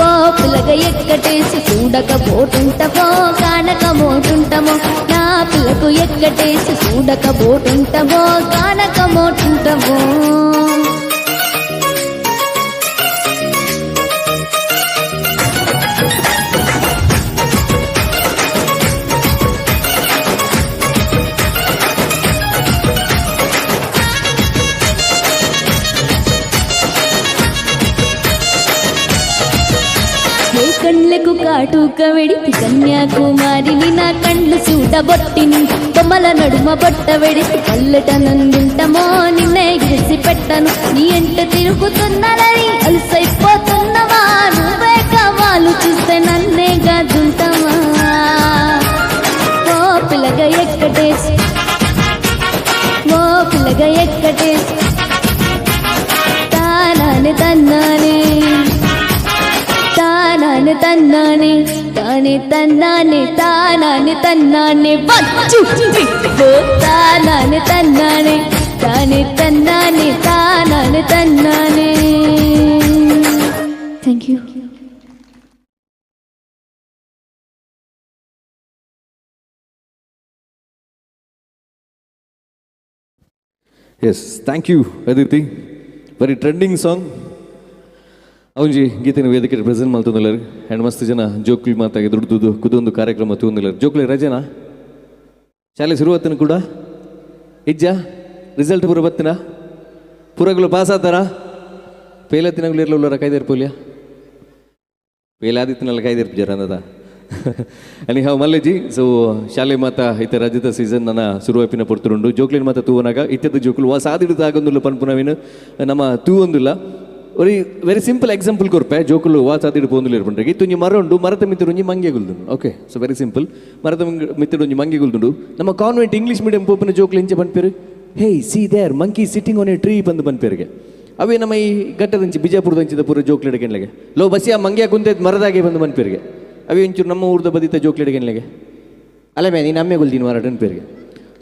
ఓ పిల్లగా ఎక్కటేసి చూడక బోటుంటవో కానక మోటుంటమో నా పిల్లకు ఎక్కటేసి చూడక బోటుంటవో కానక మోటుంటవో. కళ్ళకు కాటుక వెడితి కన్యాకుమారిని నా కండ్లు చూడబొట్టిని బొమ్మల నడుమ బొట్ట వెడితి కళ్ళట నందుంటమో నిన్నే గిరిసి పెట్టను నీ ఎంట తిరుగుతున్నారని అలసైపోతున్నవా నువ్వే కావాలు చూసి താനാനെ തന്നാനെ താനാനെ തന്നാനെ താനെ തന്നാനെ താനാനെ തന്നാനെ 1 2 3 4 താനാനെ തന്നാനെ താനെ തന്നാനെ താനാനെ തന്നാനെ. Thank you. Yes, thank you Aditi. Very trending song. ಅವಂಜಿ ಗೀತೆನ ವೇದಿಕೆ ಪ್ರೆಸೆಂಟ್ ಮಾಡ್ತಂದಿಲ್ಲರು ಆ್ಯಂಡ್ ಮಸ್ತ್ ಜನ ಜೋಕ್ಲಿ ಮಾತಾಗಿ ದುಡ್ದು ಕುದೊಂದು ಕಾರ್ಯಕ್ರಮ ತೂಂದಿಲ್ಲರು. ಜೋಕ್ಲಿ ರಜೆನಾ ಶಾಲೆ ಶುರುವತ್ತನ ಕೂಡ ಇಜ್ಜ ರಿಸಲ್ಟ್ ಪೂರ ಬತ್ತಿನ ಪೂರಗಳು ಪಾಸ್ ಆತಾರ ಪೇಲತ್ತಿನಗಳು ಇರಲಿಲ್ಲ ಕಾಯ್ದಿರ್ ಪೋಲಿಯ ಪೇಲಾದಿತ್ತಿನಲ್ಲ ಕಾಯ್ದಿರ್ಪು ಜರ ಅಂದದ ಅನಿ ಹಾವು ಮಲ್ಲೇಜಿ. ಸೊ ಶಾಲೆ ಮಾತ ಇತ್ತ ರಜದ ಸೀಸನ್ ನನ್ನ ಶುರುವಾಪಿನ ಪೊರ್ತುಂಡು ಜೋಕ್ಲಿನ ಮಾತ ತೂವನಾಗ ಇತ್ಯದ ಜೋಕುಲು ವಾ ಸಾದಿಡ್ದು ಆಗೊಂದುಲ್ಲ ಪನ್ಪುನವಿನ ನಮ್ಮ ತೂವೊಂದುಲ್ಲ. ಒರಿ ವೆರಿ ಸಿಂಪಲ್ ಎಕ್ಸಾಂಪಲ್ ಕೊರ್ಪೆ ಜೋಕುಲು ವಾ ಸಾದಿಡು ಪೋಂದುಲ್ಲ ಇರ್ಪಂಡ್ರೆ ಇತ್ತೊಂಜಿ ಮರ ಉಂಡು ಮರತ ಮಿತ್ತೊಂಜಿ ಮಂಗೆ ಗುಲ್ದುಂಡು. ಓಕೆ, ಸೊ ವೆರಿ ಸಿಂಪಲ್ ಮರತ ಮಿತ್ತೊಂಜಿ ಮಂಗೆ ಗುಲ್ದುಂಡು. ನಮ್ಮ ಕಾನ್ವೆಂಟ್ ಇಂಗ್ಲೀಷ್ ಮೀಡಿಯಂ ಪೋಪಿನ ಜೋಕುಲು ಇಂಚೆ ಪನ್ಪೇರು hey see there monkey sitting on a tree ಬಂದು ಪನ್ಪೇರಿಗೆ. ಅವೇ ನಮ್ಮ ಈ ಘಟ್ಟದಂಚಿ ಬಿಜಾಪುರದಂಚಿದ ಪೂರ ಜೋಕ್ಲಿಡಗೆನ್ಲೆಗೆ ಲೋ ಬಸಿ ಆ ಮಂಗ್ಯ ಕುಂತೈತೆ ಮರದಾಗೆ ಬಂದು ಪನ್ಪೇರಿಗೆ. ಅವೇ ಒಂಚೂರು ನಮ್ಮ ಊರ್ದ ಬದಿತ ಜೋಕ್ಲಿಡಗೆನ್ಲೆಗೆ ಅಲ್ಲ ಮೇ ನೀನು ಅಮ್ಮೆ ಗುಲ್ದಿನ ಮರ ಪೇರಿಗೆ.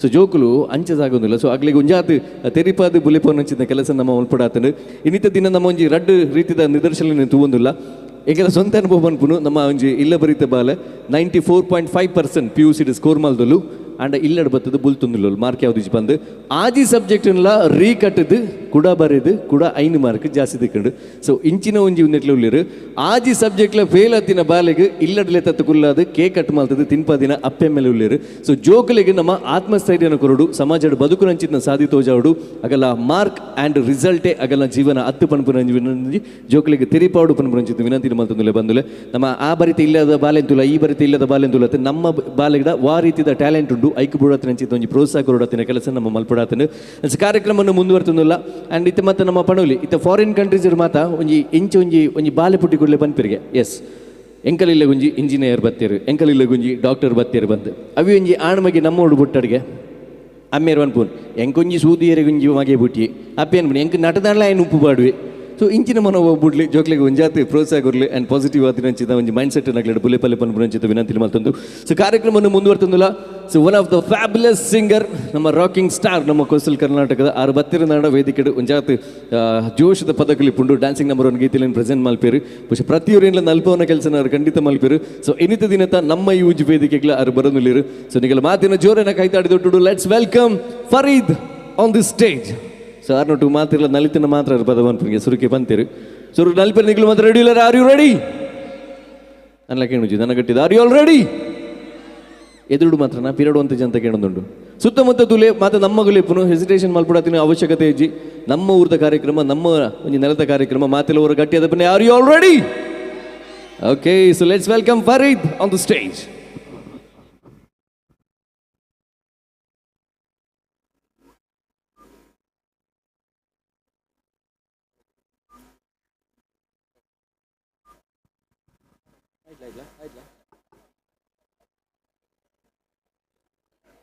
ಸೊ ಜೋಕುಲು ಅಂಚಸಾಗೊಂದಿಲ್ಲ. ಸೊ ಅಗ್ಲಿಗೆ ಒಂಜಾತ್ ತೆರಿಪಾದ ಬುಲೆಪೋನಂಚಿನ ಕೆಲಸ ನಮ್ಮ ಒಲ್ಪಡಾತನು. ಇನ್ನಿತ ದಿನ ನಮ್ಮ ಒಂಜಿ ರಡ್ಡು ರೀತಿದ ನಿದರ್ಶನ ತೂವೊಂದಿಲ್ಲ. ಏಕೆಂದ್ರೆ ಸ್ವಂತ ಅನುಭವ ಪನ್ಪುನು ನಮ್ಮ ಒಂಜಿ ಇಲ್ಲ ಬರೀತ ಬಾಲೆ 94.5% ಪಿ ಯು ಸಿ ಸ್ಕೋರ್ ಮಲ್ದಲು ಆಂಡ ಇಲ್ಲಡ್ ಬತ್ತದು ಬುಲ್ತುಂದಿಲ್ಲ ಮಾರ್ಕ್ ಯಾವ್ದು ಬಂದು ಆಜಿ ಸಬ್ಜೆಕ್ಟ್ಲ ರೀಕಟ್ಟದು ಕುಡ ಬರೆದು ಕುಡ 5 ಮಾರ್ಕ್ ಜಾಸ್ತಿ ತಿಕ್ಕಂಡು. ಸೊ ಇಂಚಿನ ಒಂಜಿ ಒಂದೆಟ್ಲೆ ಉಳ್ಳೇರು ಆಜಿ ಸಬ್ಜೆಕ್ಟ್ಲ ಫೇಲ್ ಆತಿನ ಬಾಲೆಗೆ ಇಲ್ಲಡ್ಲೆ ತತ್ತು ಕುಲ್ಲಾದು ಕೇಕ್ ಕಟ್ ಮಾಡ್ತದೆ ತಿನ್ಪಾದಿನ ಅಪ್ಪೆ ಮೇಲೆ ಉಳ್ಳೇರು. ಸೊ ಜೋಕುಲಿಗೆ ನಮ್ಮ ಆತ್ಮಸ್ಥೈರ್ಯನ ಕೊರಡು ಸಮಾಜದ ಬದುಕುನಂಚಿನ ಸಾಧಿ ತೋಜಾವಡು ಅಗಲ ಮಾರ್ಕ್ ಆ್ಯಂಡ್ ರಿಸಲ್ಟೇ ಅಗಲ ಜೀವನ ಅತ್ತು ಪನ್ಪುನ ಜೋಕುಲಿಗೆ ತೆರಿಪಾಡು ಪನ್ಪುನಂಚಿನ ವಿನಂತಿ ಮಲ್ತಂದುಲೆ ಬಂದುಲೆ. ನಮ್ಮ ಆ ಬರಿತ ಇಲ್ಲದ ಬಾಲೆಂತುಲ ಈ ಬರಿತ ಇಲ್ಲದ ಬಾಲೆಂತುಲ ನಮ್ಮ ಬಾಲೆಗಿಡ ವಾ ರೀತಿಯ ಟ್ಯಾಲೆಂಟ್ ಉಂಡು ಐಕು ಬುಡತಿನ ಒಂಜಿ ಪ್ರೋತ್ಸಾಹ ಕೊರಡತಿನ ಕೆಲಸ ನಮ್ಮ ಮಲ್ಪಡಾತನು ಕಾರ್ಯಕ್ರಮವನ್ನು ಮುಂದುವರ್ತುಂದಿಲ್ಲ. ಆ್ಯಂಡ್ ಇತ್ತ ಮತ್ತೆ ನಮ್ಮ ಪಣೋಲಿ ಇತ್ತ ಫಾರಿನ್ ಕಂಟ್ರೀಸ್ ಮಾತ ಒಂಜಿ ಇಂಚ ಒಂಜಿ ಒಂಜಿ ಬಾಲೆ ಪುಟ್ಟಿ ಕೂಡಲೇ ಪನ್ಪಿರಿಗೆ S ಎಂಕಲಿಲ್ಲ Gunji engineer ಬತ್ತೇರು ಎಂಕಲಿಲ್ಲ Gunji doctor ಬತ್ತೇರು ಬಂದು ಅವಿ ಒಂಜಿ ಆಣ್ಮಗೆ ನಮ್ಮೋಡು ಬುಟ್ಟಡಿಗೆ ಅಮ್ಮೇರು ಅನ್ಪೂನ್ ಎಂಕೊಂಜಿ ಸೂದಿಯರೆ ಗುಂಜಿ ಮಗೆ ಬುಟ್ಟಿ ಅಪ್ಪೆ ಅನ್ಪುನಿ ಎಂಕ್ ನಟದಾಂಡ್ಲ ಏನು ಉಪ್ಪು ಪಾಡುವೆ. ಸೊ ಇಂಚಿನ ಮನೋಭಾವ ಬುಡ್ಲಿ ಜೋಕ್ಲಿಗೆ ಒಂಜಾತಿ ಪ್ರೋತ್ಸಾಹ ಕೊರಲಿ ಆ್ಯಂಡ್ ಪಾಸಿಟಿವ್ ಆದಿನಂಚಿತ ಒಂಜಿ ಮೈಂಡ್ ಸೆಟ್ ನಗಲಿಡ ಬುಲೆ ಪಲ್ಲೆ ಪನ್ಪುನಂಚಿತ ವಿನಂತಿ ಮಲ್ತೊಂದು. ಸೊ ಕಾರ್ಯಕ್ರಮವನ್ನು ಮುಂದುವರ್ತಂದುಲ್ಲ. So one of the fabulous singer ನಮ್ಮ ರಾಕಿಂಗ್ ಸ್ಟಾರ್ ನಮ್ಮ ಕೋಸ್ಟಲ್ ಕರ್ನಾಟಕದ ಆರು ಬತ್ತಿರನಾಡ ವೇದಿಕೆಡು ಒಂಜಾತ್ ಜೋಶದ ಪದಕಲಿ ಪುಂಡು ಡ್ಯಾನ್ಸಿಂಗ್ ನಂಬರ್ 1 ಗೀತೆಯನ್ನು ಪ್ರೆಸೆಂಟ್ ಮಲ್ಪೇರು. ಬಹುಶಃ ಪ್ರತಿಯೊರಿನ ನಲ್ಪವನ ಕೆಲಸ ಖಂಡಿತ ಮಲ್ಪೇರು. ಸೊ ಇನ್ನಿತ ದಿನತ ನಮ್ಮ ಈ ಉಜ್ಜು ವೇದಿಕೆಗಳ ಆರು ಬರೋನುಲಿರು. ಸೊ ನಿಗಲ ಮಾತಿನ ಜೋರನ್ನ ಕೈತಾಡಿ ದೊಡ್ಡ let's welcome Farid on the stage. So ಆರ್ನೊಟ್ಟು ಮಾತಿರಲ್ಲ ನಲಿತನ ಮಾತ್ರ ಪದ ಪನ್ಪುನಿಗೆ ಸುರುಕೆ ಬಂತೀರು. ಸೊ ನಲ್ಪೇರು ನಿಗಲು ಮಾತ್ರ ರೆಡಿ ಇಲ್ಲ. Are you ready? ನನ್ನ ಕೇಳುಜಿ ನನ್ನ ಗಟ್ಟಿದ are you all ready? ಎದುರುಡು ಮಾತ್ರ ನಾ ಪಿರಡು ಅಂತ ಜಂತ ಕೇಳೊಂದುಂಡು. ಸುತ್ತಮುತ್ತ ತುಲೆ ಮಾತ್ರ ನಮ್ಮ ಗುಲಿಪುನು ಹೆಸಿಟೇಷನ್ ಮಲ್ಪಡತಿನ ಅವಶ್ಯಕತೆ ಇಜ್ಜಿ. ನಮ್ಮ ಊರದ ಕಾರ್ಯಕ್ರಮ ನಮ್ಮ ಒಂಜಿ ನೆಲದ ಕಾರ್ಯಕ್ರಮ ಮಾತೆಲ್ಲ ಊರ ಗಟ್ಟಿಯಾದ ಬನ್ನಿ. Are you all ready? Okay, so let's welcome Farid on the stage.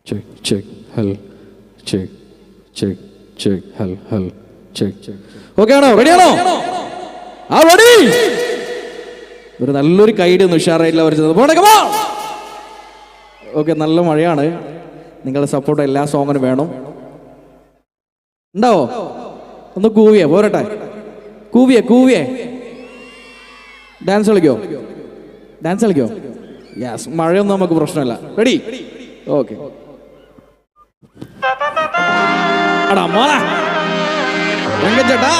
Check, check, hell, check, check, check, hell, hell, check, check. Okay ആണോ? റെഡി ആണോ? ആ റെഡി. ഒരു നല്ലൊരു കൈഡി ഒന്ന് ഉഷാറായിട്ടില്ല വരച്ചത്. ഓക്കെ, നല്ല മഴയാണ്. നിങ്ങളുടെ സപ്പോർട്ട് എല്ലാ സോങ്ങിനും വേണം. ഉണ്ടാവോ? ഒന്ന് കൂവിയേ പോരട്ടെ. കൂവിയേ കൂവിയേ. ഡാൻസ് കളിക്കോ? ഡാൻസ് കളിക്കോ? യെസ്, മഴയൊന്നും നമുക്ക് പ്രശ്നമല്ല. റെഡി? ഓക്കെ. അടാ മോളെ രംഗച്ചേട്ടാ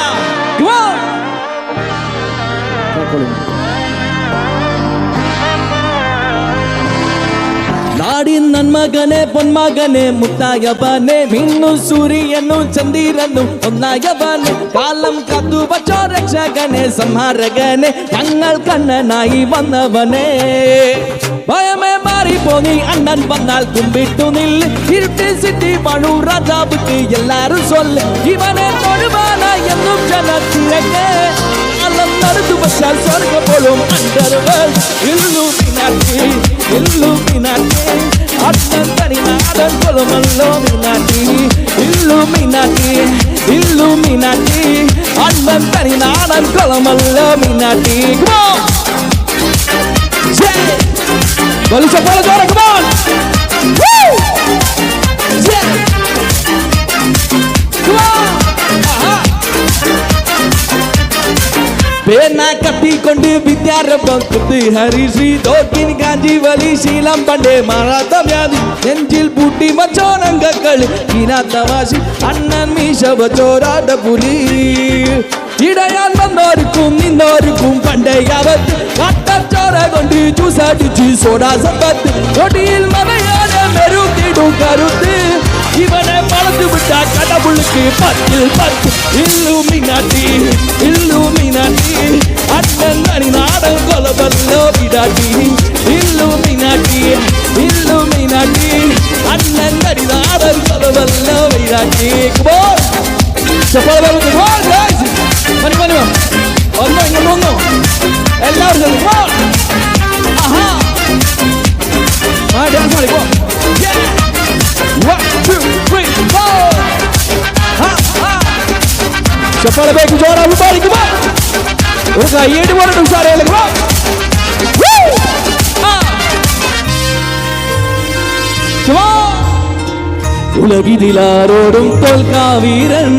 ನಾಡಿನ ನನ್ಮಗನೆ ಪೊನ್ಮಗನೆ ಮುತ್ತಾಯವನೆ ಮಿನ್ನು ಸೂರ್ಯನು ಚಂದಿರನು ഒന്നായവനെ കാലം കാത്തു വച്ചോ രക്ഷകനെ സംഹാരകനെ ഞങ്ങൾ കണ്ണനായി വന്നവനെ ഭയമേ മാറിപ്പോ നീ അണ്ണൻ വന്നാൽ കുമ്പിട്ടു നില്ല് ഇരുട്ടി സിറ്റി വാഴൂ രാജാവുക്ക് എല്ലാരും സൊല്ല് ഇവനെ തൊഴുവാനായി എന്നും ജനത്തിരക്ക് കാലം നടന്നു വച്ച ചിരിച്ചാൽ സ്വർഗം പോലും underworld. Illuminati, Illuminati, അണ്ണൻ തനി നാടൻ കൊലമല്ലോമിനാട്ടി. ഇല്ലുമിനാട്ടി, ഇല്ലുമിനാട്ടി, അണ്ണൻ തനി നാടൻ കൊലമല്ലോമിനാട്ടി. Come on! Yeah! വലിച്ചപ്പോൾ ചോര, come on! Woo! Yeah! Come on! Aha! പേന കത്തിക്കൊണ്ട് വിദ്യാരംഭം കുത്തി ഹരിശ്രീ തോക്കിൻ കാഞ്ചി വലി ശീലം പണ്ടേ മാറാത്ത വ്യാധി നെഞ്ചിൽ പൂട്ടി വച്ചോനങ്കളി ഇനാത്തവാശി അണ്ണൻ മീശ വച്ചോരാട പുലി ഇടയാൻ വന്നോർക്കും നിന്നോർക്കും പണ്ടേ അവത്ത് കട്ടച്ചോര കൊണ്ട് ജ്യൂസടിച്ച് സോഡാ സമ്പത്ത് കൊടിയിൽ മറയാതെ മെരുക്കിടും കരുത്ത് ഇവനെ വളർന്നു വിട്ട കടവുളുക്ക് 10-ൽ 10. ഇല്ലുമിനാട്ടി, ഇല്ലുമിനാട്ടി, അണ്ണൻ തനി നാടൻ കൊലബല്ലോ വിടാട്ടി. ഇല്ലുമിനാട്ടി, ഇല്ലുമിനാട്ടി, അണ്ണൻ തനി നാടൻ കൊലബല്ലോ വിടാട്ടി. ഒന്നോ ഇങ്ങോട്ട് ഒന്നോ എല്ലാവരും ആഹാ ആ ഡാൻസ് കളിക്കോ. 1 2 3 4. Ha ha. ചപ്പാളെ ಬೇಕು ಜೋರಾಗಿ ಬಾರಿ, come on. ഒരു കയ്യേടി പോലെ ഉഷാറല്ലേ, come on. Woo! ആ. Come on. ഉലകിതിലാരോടും തോൽക്കാവീരൻ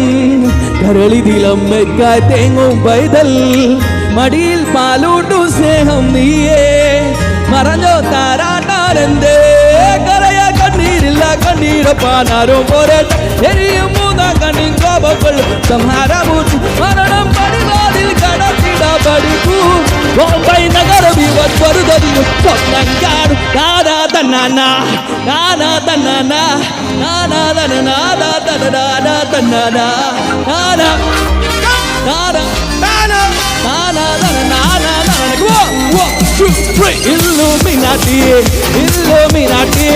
കരളിതിലമ്മയ്ക്കായി തേങ്ങും പൈതൽ മടിയിൽ പാലൂട്ടു സ്നേഹം നീയേ മറഞ്ഞോ താരാട്ടാനെന്തേ കരയ കണ്ണീരില്ല കണ്ണീരപ്പാനാരോ പോരട്ടെ എരിയും മൂന്നാം കണ്ണിൻ കോപക്കൊള്ളും സംഹാരമൂർത്തി മരണം പടിവാതിൽ കടത്തിട പഠിക്കൂ ബോംബൈ നഗരം ഇവൻ വരുതതിനും സ്വപ്നം കാണും. നാനാ തന്നാനാ നാനാ തന്നാനാ നാനാ തന്നാനാ തന്നാനാ തന്നാനാ നാനാ നാനാ നാനാ നാനാ തന്നാനാ നാനാ. 1 2 3. ഇല്ലുമിനാട്ടി, ഇല്ലുമിനാട്ടി,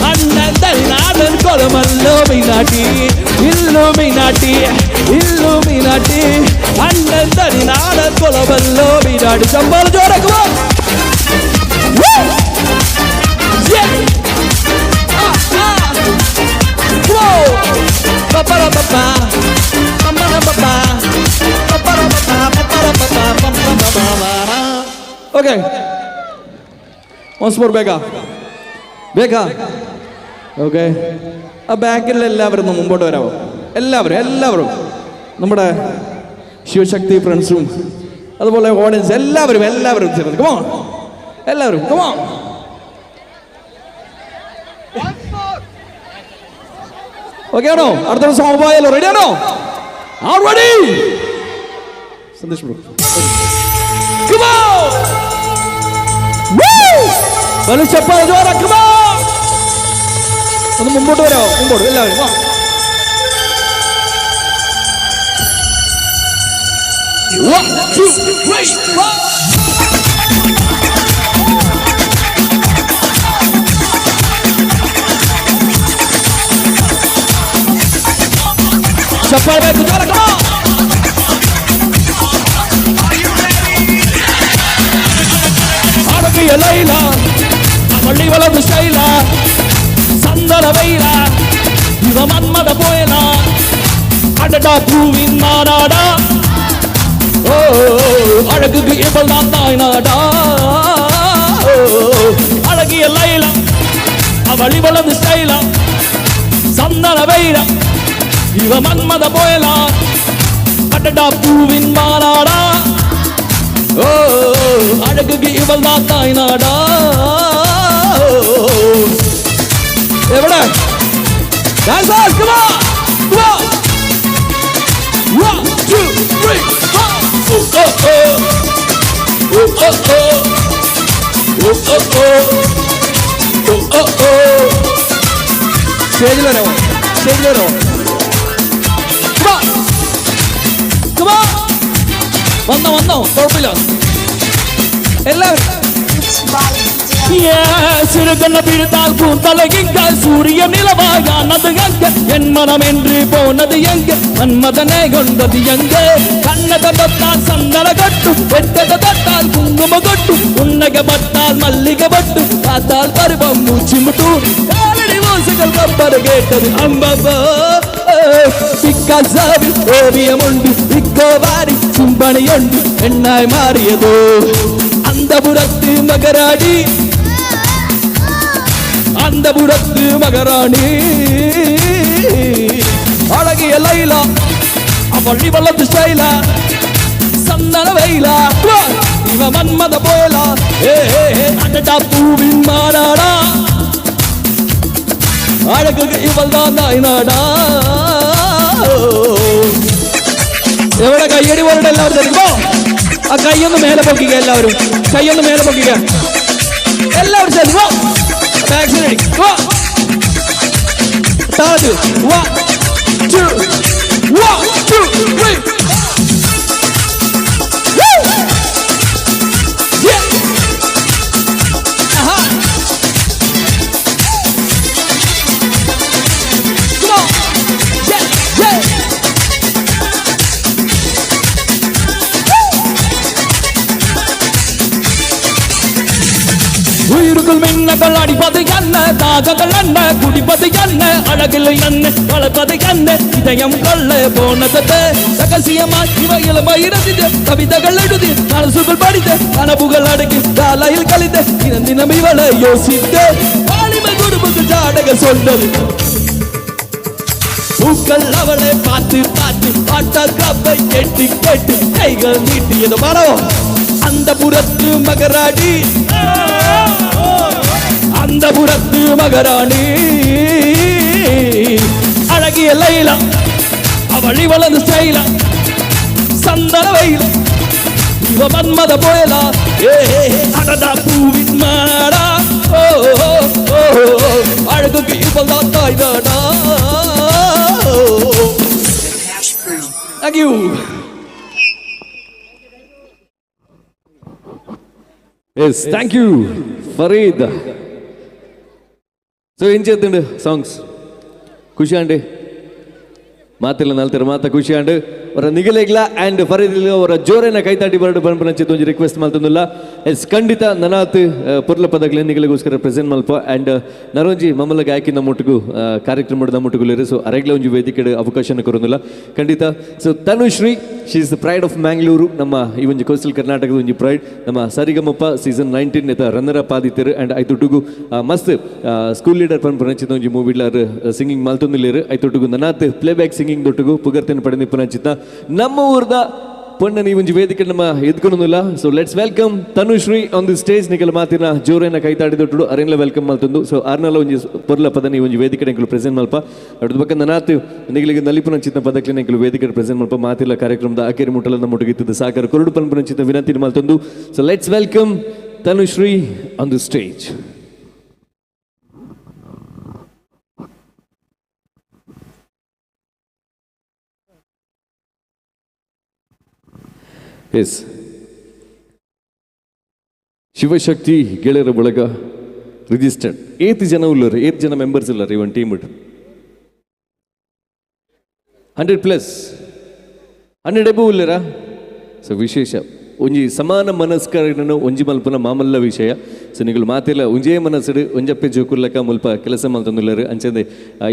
അണ്ണൻ തനി നാടൻ കൊലമല്ലോമിനാട്ടി. ഇല്ലുമിനാട്ടി, ഇല്ലുമിനാട്ടി, അണ്ണൻ തനി നാടൻ കൊലമല്ലോമിനാട്ടി. ശമ്പളം ചോരക്കുമോ? Okay, once more ബേഗ ബേഗ. Okay, ആ ബാക്കിൽ എല്ലാവരും ഒന്ന് മുമ്പോട്ട് വരാമോ? എല്ലാവരും എല്ലാവരും നമ്മുടെ ശിവശക്തി ഫ്രണ്ട്സും അതുപോലെ ഓഡിയൻസ് എല്ലാവരും എല്ലാവരും ചേർന്ന് കമോൺ, എല്ലാവരും come on. Okay ആണോ? അടുത്ത സോങ് പോയാലോ? റെഡി ആണോ? Ready? Sandesh bro, come on. Woo! വലിച്ചപ്പോൾ ചോര, come on. ഒന്ന് മുമ്പോട്ട് വരാമോ? മുമ്പോട്ട് എല്ലാവരും വാ. 1 2 3 4. ചപ്പാൾ ಬೇಕು ചോര, come on. அழகிய லைலா அவள் இவளது ஸ்டைலா சந்தன வெயிலா இவ மன்மத போயலா அடடா பூவின் மாநாடா ஓ அழகுக்கு இவள் தான் தாய் நாடா அழகிய லைலா அவள் இவளது ஸ்டைலா சந்தன வெயிலா இவ மன்மத போயலா அடடா பூவின் மாநாடா ஓ அழகுக்கு இவள் தான் தாய் நாடா. എവിടെ dancers? Come on, come on. 1 2 3 4. Oh oh oh oh oh oh oh oh oh oh. സ്റ്റേജിൽ വരാമോ? സ്റ്റേജിൽ വരാമോ? Come on, come on. വന്നോ വന്നോ, കുഴപ്പമില്ല. എല്ലാവരും சிறு கண்ண பிடித்தால் கூந்தலை எங்க சூரிய நிலவாயானது எங்க என் மனம் என்று போனது எங்க மன்மதனே கொண்டது எங்க கண்ணத தொட்டால் சந்தன கொட்டு வெட்டத தொட்டால் குங்கும கொட்டு உன்னக பட்டால் மல்லிகை பட்டு பார்த்தால் பருவம் மூச்சு முட்டு காலடி ஓசைகள் கப்பர் கேட்டது அம்பப்போ பிக்காசாவில் ஓவியம் உண்டு பிக்கோவாரி சிம்பனி உண்டு எண்ணாய் மாறியதோ அந்த புறத்து மகராடி அந்த புறத்து மகராணி அழகிய லைலா அவள் இவளது ஸ்டைலா சந்தன வெயிலா இவ மன்மத போலா ஏ அடடா பூவின் மாறாடா அழகுக்கு இவள் தான் தாய்நாடா. എവിടെ കയ്യടി പോലുണ്ട് എല്ലാവരും തരുമ്പോ ആ കൈയൊന്ന് മേലെ പൊക്കിക്ക, എല്ലാവരും കൈയൊന്ന് മേലെ പൊക്കിക്ക, എല്ലാവരും ചേർന്ന് വാക്സിൻ അടി. താഴത്ത് 1 2 1 2 3. உயிருக்குள் மின்னகள் அடிப்பது என்ன, தாகங்கள் என்ன, குடிப்பது என்ன, அழகில் என்ன, வளர்ப்பது என்ன, இதயம் கொள்ள போனது ரகசியமாய் இவ இளமை ரசித்து கவிதைகள் எழுதி மனசுக்குள் படித்து கனவுகள் அடக்கி காலையில் கழித்து தினம் தினம் இவளை யோசித்து வாலிப குடும்பத்து ஜாடக சொன்னது. பூக்கள் அவளை பார்த்து பார்த்து ஆட்டோகிராஃபை கேட்டு கேட்டு கைகள் நீட்டியது மரம். அந்த புறத்து மகராணி, அந்த புறத்து மகராணி அழகிய லைலா அவள் இவளது ஸ்டைலா சந்தன வெயிலா இவ மன்மத போயலா ஏ அடடா பூவின் மாடா ஓ ஓ அழகுக்கு இவள் தான் தாய் தானா. Thank you. Yes, thank you, Fareed. So ఏం చేద్దండి సాంగ్స్ ఖుషి అండి ಮಾತಿಲ್ಲ ನಲ್ತಿರ ಮಾತ ಖುಷಿ ಅಂಡ್ ಅವರ ನಿಗಲೇಗ್ಲ ಆ್ಯಂಡ್ ಫರೀದ್ ಅವರ ಜೋರೇನ ಕೈತಾಟಿ ಬರಡು ಪನ್ಪುನಂಚಿತ್ ಒಂಜಿ ರಿಕ್ವೆಸ್ಟ್ ಮಲ್ತೊಂದುಲ್ಲ. ಎಸ್ ಖಂಡಿತ ನನಾತ್ ಪೊರ್ಲ ಪದಗ್ಲೆ ನಿಗಲೆಗೋಸ್ಕರ ಪ್ರೆಸೆಂಟ್ ಮಲ್ಪ ಆ್ಯಂಡ್ ನರೊಂಜಿ ಮಮ್ಮಲ ಗಾಯಕಿ ನಮ್ಮೊಟ್ಟಿಗೂ ಕಾರ್ಯಕ್ರಮದ ನಮ್ಮೊಟ್ಟಿಗೂ ಸೊ ಅರೆಗ್ಲ ಒಂಜಿ ವೇದಿಕೆ ಅವಕಾಶನ ಕೊರೊಂದುಲ್ಲ ಖಂಡಿತ. So Tanushree, she is the pride of Mangalore, ನಮ್ಮ ಈ ಒಂಜಿ ಕೋಸ್ಟಲ್ ಕರ್ನಾಟಕದ ಒಂಜಿ ಪ್ರೈಡ್. ನಮ್ಮ ಸರಿಗಮಪ್ಪ ಸೀಸನ್ 19 ಎತ್ತ ರನ್ನರ್ ಅಪ್ ಆದಿತ್ತೆರ್ ಆ್ಯಂಡ್ ಐತೊಟ್ಟುಗು ಮಸ್ತ್ ಸ್ಕೂಲ್ ಲೀಡರ್ ಪನ್ಪುನಂಚಿತ್ ಒಂಜಿ ಮೂವಿಡ್ಲಾರ್ ಸಿಂಗಿಂಗ್ ಮಲ್ತೊಂದುಲ್ಲೆರ್. ಐತೊಟ್ಟುಗು ನನಾತ್ play back singing ದೊಟ್ಟುಗು ಪುಗರ್ತೆನ್ ಪಡೆದಿಪ್ಪುನಂಚಿತ್ತ ನಮ್ಮ ಊರ್ದ ಪೊಣ್ಣ ಈ ಒಂಜಿ ವೇದಿಕೆ ನಮ್ಮ ಎದ್ಕೊನೊಂದುಲ್ಲ. So let's welcome Tanushree on the stage. ನಿಕಲ್ ಮಾತಿನ ಜೋರೇನ ಕೈತಾಡಿದೊಟ್ಟು ಅರೆನ್ಲ welcome ಮಲ್ತೊಂದು. ಸೊ ಆರ್ನಲ ಒಂಜಿ ಪೊರ್ಲ ಪದನ ಈ ಒಂಜಿ ವೇದಿಕೆ ಎಂಕುಲು ಪ್ರೆಸೆಂಟ್ ಮಲ್ಪ. ಅಡ್ದ ಬೊಕ್ಕ ನನಾತ್ ನಿಗಲಿಗೆ ನಲಿಪುನಂಚಿತ್ತ ಪದಕ್ಲೆನ್ ಎಂಕುಲು ವೇದಿಕೆ ಪ್ರೆಸೆಂಟ್ ಮಲ್ಪ ಮಾತಿಲ್ಲ ಕಾರ್ಯಕ್ರಮದ ಅಕೇರಿ ಮುಟ್ಟಲ ನಮ್ಮೊಟ್ಟಿಗೆ ಸಾಕಾರ ಕೊರಡು ಪನ್ಪುನಂಚಿತ್ತ ವಿನಂತಿ ಮಲ್ತೊಂದು. So let's welcome Tanushree on the stage. Yes, Shivashakti Geleyara Balaga registered ಏತ್ ಜನ ಉಲ್ಲರು, ಏತ್ ಜನ ಮೆಂಬರ್ಸ್ ಇಲ್ಲರು ಈ ಒಂದು team 100+, 100 above ಉಲ್ಲೇರಾ. So ವಿಶೇಷ ಒಂಜಿ ಸಮಾನ ಮನಸ್ಕರನ್ನು ಒಂಜಿ ಮಲ್ಪುನ ಮಾಮಲ್ಲ ವಿಷಯ. ಸೊ ನಿಗಳು ಮಾತಿಲ್ಲ ಒಂಜೇ ಮನಸ್ಸು ಒಂಜಪ್ಪೆ ಜೋಕುರ್ಲಕ ಮುಲ್ಪ ಕೆಲಸ ಮಲ್ತೊಂದುಲ್ಲಾರು. ಅಂಚಂದೆ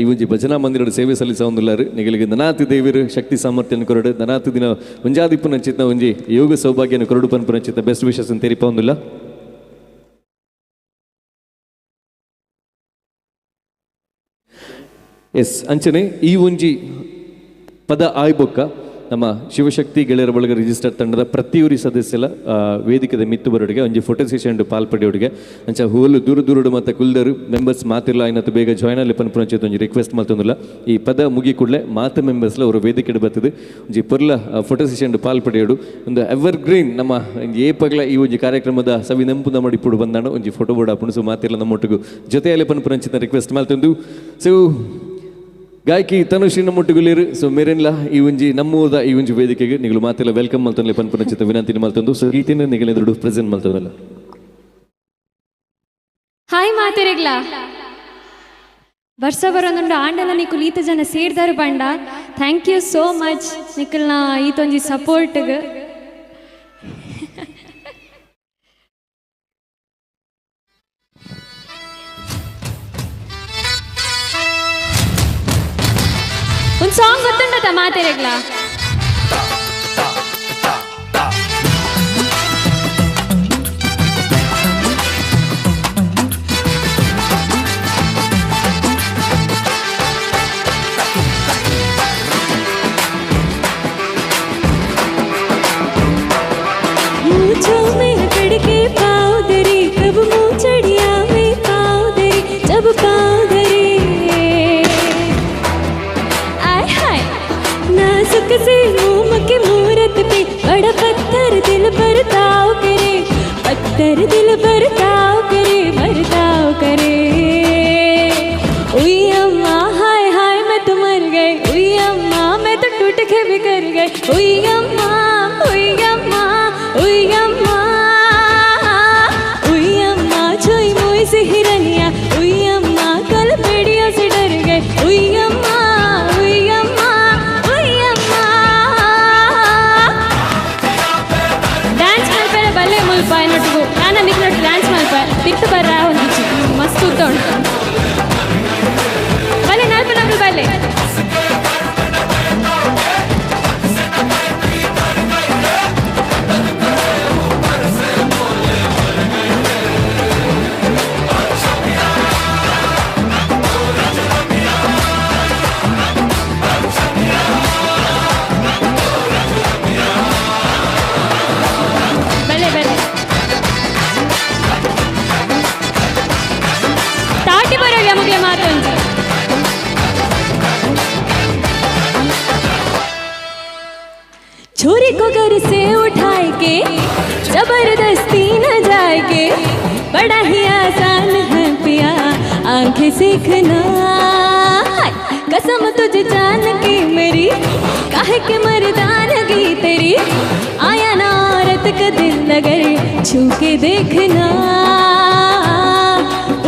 ಈ ಒಂಜಿ ಭಜನಾ ಮಂದಿರದ ಸೇವೆ ಸಲ್ಲಿಸೊಂದುಲ್ಲಾರು. ನಿಗಳಿಗೆ ನನಾತಿ ದೇವರು ಶಕ್ತಿ ಸಾಮರ್ಥ್ಯನ ಕೊರಡು ನನಾತಿ ದಿನ ಒಂಜಾದಿಪ್ಪುನಂಚಿತ್ತ ಒಂಜಿ ಯೋಗ ಸೌಭಾಗ್ಯನ ಕೊರಡು ಪನ್ಪುನಂಚಿತ್ತ ಬೆಸ್ಟ್ ವಿಶಸ್ ಅಂತ ತೆರಿಪೊಂದುಲ್ಲ. ಎಸ್ ಅಂಚನೆ ಈ ಒಂಜಿ ಪದ ಆಯ್ಬೊಕ್ಕ ನಮ್ಮ ಶಿವಶಕ್ತಿ ಗೆಳೆಯರ ಬಳಗ ರಿಜಿಸ್ಟರ್ ತಂಡದ ಪ್ರತಿಯೊರಿ ಸದಸ್ಯಲ ವೇದಿಕೆದ ಮಿತ್ತು ಬರೋಡಿಗೆ ಒಂಜಿ ಫೋಟೋ ಸೆಷನ್ ಪಾಲ್ಪಡೆಯೋಡಿಗೆ ಅಂಚ ಹೋಲು ದೂರ ದೂರಡು ಮತ್ತು ಕುಲ್ದರು ಮೆಂಬರ್ಸ್ ಮಾತಿಲ್ಲ ಐನತ್ತು ಬೇಗ ಜಾಯ್ನ್ ಅಲ್ಲಿ ಪನ್ಪುನಂಚಿತ್ ಒಂಜಿ ರಿಕ್ವೆಸ್ಟ್ ಮಲ್ತೊಂದುಲ್ಲ. ಈ ಪದ ಮುಗಿ ಕೂಡಲೇ ಮಾತು ಮೆಂಬರ್ಸ್ಲ ಅವರು ವೇದಿಕೆ ಬರ್ತದೆ ಒಂಜಿ ಪೊರ್ಲ ಫೋಟೋ ಸೆಷನ್ ಪಾಲ್ಪಡೆಯೋಡು. ಒಂದು ಎವರ್ ಗ್ರೀನ್ ನಮ್ಮ ಏಪಗ್ಲ ಈ ಒಂಜಿ ಕಾರ್ಯಕ್ರಮದ ಸವಿ ನೆಂಪು ನಮ್ಮ ಇಪ್ಪುಡು ಬಂದಾಣ ಒಂಜಿ ಫೋಟೋ ಬೋರ್ಡ್ ಆಪುಂಡು. ಸೊ ಮಾತಿಲ್ಲ ನಮ್ಮೊಟ್ಟಿಗೂ ಜೊತೆಯಲ್ಲಿ ಪನ್ಪುನಂಚಿತ ರಿಕ್ವೆಸ್ಟ್ ಮಲ್ತೊಂದು. ಸೊ ಗಾಯಕಿ ತನುಶ್ರೀ ನಮ್ಮೊಟ್ಟಿಗುಲೇರು. ಸೊ ಮೇರೆನ್ಲ ಈ ಒಂಜಿ ನಮ್ಮೂರ್ದ ಈ ಒಂಜಿ ವೇದಿಕೆಗೆ ನಿಗಳು ಮಾತೆಲ್ಲ welcome ಮಲ್ತೊಂದು ಪನ್ಪುನಂಚಿತ ವಿನಂತಿನ ಮಲ್ತೊಂದು. ಸೊ ಗೀತೆನ ನಿಗಲೆದುರು ಪ್ರೆಸೆಂಟ್ ಮಲ್ತೊಂದಲ್ಲ. ಮಾತೆರೆಗ್ಲಾ ವರ್ಷ ಬರೋದುಂಡು ಆಂಡಲ ನಿಕುಲು ಈತ ಜನ ಸೇರ್ದಾರು ಬಂಡ. Thank you so much ನಿಕಲ್ನ ಈತೊಂಜಿ ಸಪೋರ್ಟ್ಗ್. ಒಂದು ಸಾಂಗ್ ಗೊತ್ತುಂಡತ ಮಾತೆರೆಗ್ಲಾ? मूछों में अकड़ के पाँव धरे, कब मूछड़िया में पाँव धरे, जब पाँव धरे आय हाय। नाजुक से मोम के मूरत पे बड़ा पत्थर दिल पर ताव करे, पत्थर दिल पर ताव करे, बर्ताव करे। उई अम्मा हाय हाय मैं तो मर गई, उई अम्मा मैं तो टूट के बिखर गई, उई अम्मा उई अम्मा उई अम्मा उई अम्मा छुई मुई से हिरनिया, उई अम्मा कल भेड़िया से डर गए, उई अम्मा उई अम्मा उई अम्मा। ಡ್ಯಾನ್ಸ್ ಮಲ್ಪೆರೆ ಬಲ್ಲೆ ಮುಲ್ಪ ಎನ್ನೊಟ್ಟಿಗು ನಾನು ನಿಕ್ನೊಟ್ಟು ಡ್ಯಾನ್ಸ್ ಮಲ್ಪ ತಿಟ್ಟು ಬರ್ರ ಹೊಂದಿಚ್ಚಿ ಮಸ್ತ್ ಉದ್ದ ಉಂಟು. ಬಲ್ಲೆ ನಾಲ್ಕು ನಮ್ಗೆ ಬಲ್ಲೆ. ಬಲ್ಲೆ ಬಲ್ಲೆ ತಾಟಿ ಬರೋಳಿ ಅಮುಗ್ಲೆ ಮಾತೊಂಜಿ. छोरी को घर से उठाए के जबरदस्ती न जाए के, बड़ा ही आसान है पिया आंखें सीखना। कसम तुझे जान की मेरी, काहे के मर्दानगी तेरी, आया ना औरत का दिल अगर छू के देखना।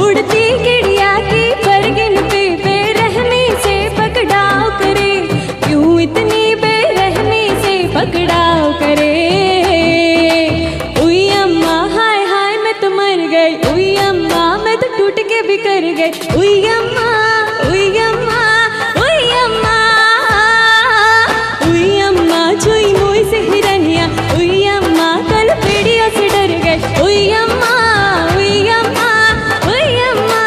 उड़ती गिड़िया की परगिन पे बेरहमी से पकड़ाओ करे, क्यों इतनी बेरहमी से पकड़ाओ करे। उई अम्मा हाय हाय मैं तो मर गई, उई अम्मा मैं तो टूट के बिखर गई, उई अम्मा उई अम्मा उई अम्मा उई अम्मा छुई मुई से हिरनिया, उई अम्मा कल भेड़िया से डर गई, उई अम्मा उई अम्मा उई अम्मा।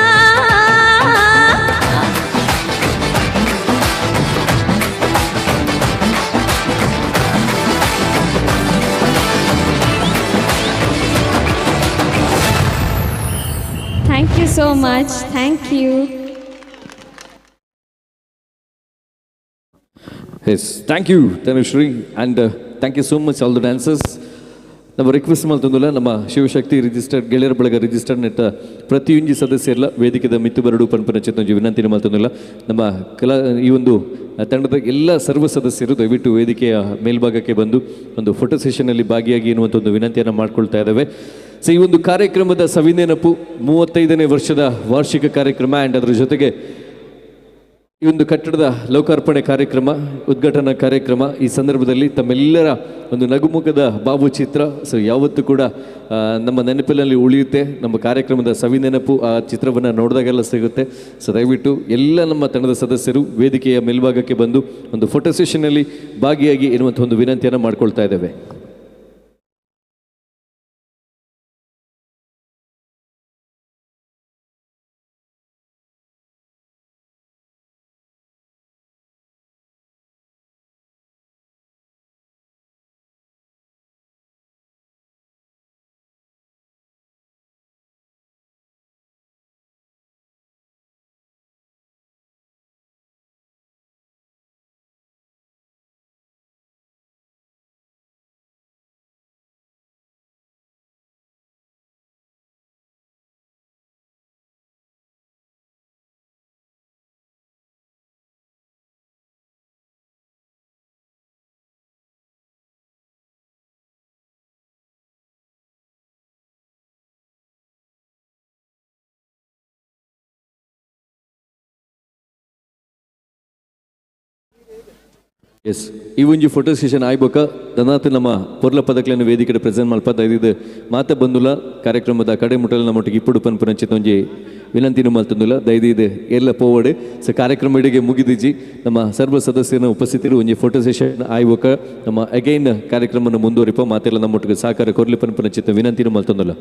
Thank you so much. Thank you. Yes, thank you, Tanushree, and thank you so much all the dancers. ನಮ್ಮ ರಿಕ್ವೆಸ್ಟ್ ಮಲ್ತೊಂದುಲ್ಲ ನಮ್ಮ ಶಿವಶಕ್ತಿ ರಿಜಿಸ್ಟರ್ಡ್ ಗೆಳೆಯರ ಬಳಗ ರಿಜಿಸ್ಟರ್ಡ್ ನೆಟ್ಟ ಪ್ರತಿಯೊಂಜಿ ಸದಸ್ಯರ್ಲ ವೇದಿಕೆದ ಮಿತ್ತು ಬರಡು ಪನ್ಪನ ಚೇತನೊಂಜಿ ವಿನಂತಿನ ಮಲ್ತೊಂದುಲ್ಲ. ನಮ್ಮ ಕಲಾ ಈ ಒಂದು ತಂಡದ ಎಲ್ಲ ಸರ್ವ ಸದಸ್ಯರು ದಯವಿಟ್ಟು ವೇದಿಕೆಯ ಮೇಲ್ಭಾಗಕ್ಕೆ ಬಂದು ಒಂದು ಫೋಟೋ ಸೆಷನ್ನಲ್ಲಿ ಭಾಗಿಯಾಗಿ ಎನ್ನುವಂಥ ಒಂದು ವಿನಂತಿಯನ್ನು ಮಾಡ್ಕೊಳ್ತಾ ಇದ್ದೇವೆ. ಈ ಒಂದು ಕಾರ್ಯಕ್ರಮದ ಸವಿನೆನಪು 35ನೇ ವರ್ಷದ ವಾರ್ಷಿಕ ಕಾರ್ಯಕ್ರಮ ಆ್ಯಂಡ್ ಅದರ ಜೊತೆಗೆ ಈ ಒಂದು ಕಟ್ಟಡದ ಲೋಕಾರ್ಪಣೆ ಕಾರ್ಯಕ್ರಮ, ಉದ್ಘಾಟನಾ ಕಾರ್ಯಕ್ರಮ. ಈ ಸಂದರ್ಭದಲ್ಲಿ ತಮ್ಮೆಲ್ಲರ ಒಂದು ನಗುಮುಖದ ಭಾವಚಿತ್ರ ಯಾವತ್ತೂ ಕೂಡ ನಮ್ಮ ನೆನಪಿನಲ್ಲಿ ಉಳಿಯುತ್ತೆ. ನಮ್ಮ ಕಾರ್ಯಕ್ರಮದ ಸವಿನೆನಪು ಆ ಚಿತ್ರವನ್ನು ನೋಡಿದಾಗೆಲ್ಲ ಸಿಗುತ್ತೆ. ದಯವಿಟ್ಟು ಎಲ್ಲ ನಮ್ಮ ತಂಡದ ಸದಸ್ಯರು ವೇದಿಕೆಯ ಮೇಲ್ಭಾಗಕ್ಕೆ ಬಂದು ಒಂದು ಫೋಟೋ ಸೆಷನ್ನಲ್ಲಿ ಭಾಗಿಯಾಗಿ ಎನ್ನುವಂಥ ಒಂದು ವಿನಂತಿಯನ್ನು ಮಾಡ್ಕೊಳ್ತಾ ಇದ್ದೇವೆ. S ಈ ಒಂಜಿ ಫೋಟೋ ಸೆಷನ್ ಆಯ್ಬೊಕ ದನಾತ್ ನಮ್ಮ ಪೊರ್ಲ ಪದಕ್ಲೆನ ವೇದಿಕೆ ಪ್ರೆಸೆಂಟ್ ಮಲ್ಪ ದಯದಿದ್ದು ಮಾತ ಬಂದುಲ ಕಾರ್ಯಕ್ರಮದ ಕಡೆ ಮುಟ್ಟಲು ನಮ್ಮೊಟ್ಟಿಗೆ ಇಪ್ಪುಡು ಪನ್ಪುನಂಚಿನ ಒಂಜಿ ವಿನಂತಿನ ಮಲ್ತಂದುಲ ದಯದಿದ್ದು ಎಲ್ಲ ಪೋವಡೆ. ಸೊ ಕಾರ್ಯಕ್ರಮ ಇಡಿಗೆ ಮುಗಿದಿಜ್ಜಿ ನಮ್ಮ ಸರ್ವ ಸದಸ್ಯರ ಉಪಸ್ಥಿತರು ಒಂಜಿ ಫೋಟೋ ಸೆಷನ್ ಆಯ್ಬೊಕ ನಮ್ಮ ಅಗೈನ್ ಕಾರ್ಯಕ್ರಮವನ್ನು ಮುಂದುವರಿಪ ಮಾತೆಲ್ಲ ನಮ್ಮೊಟ್ಟಿಗೆ ಸಹಕಾರ ಕೊರ್ಲಿ ಪನ್ಪುನಂಚಿನ ವಿನಂತಿನ ಮಲ್ತಂದುಲ.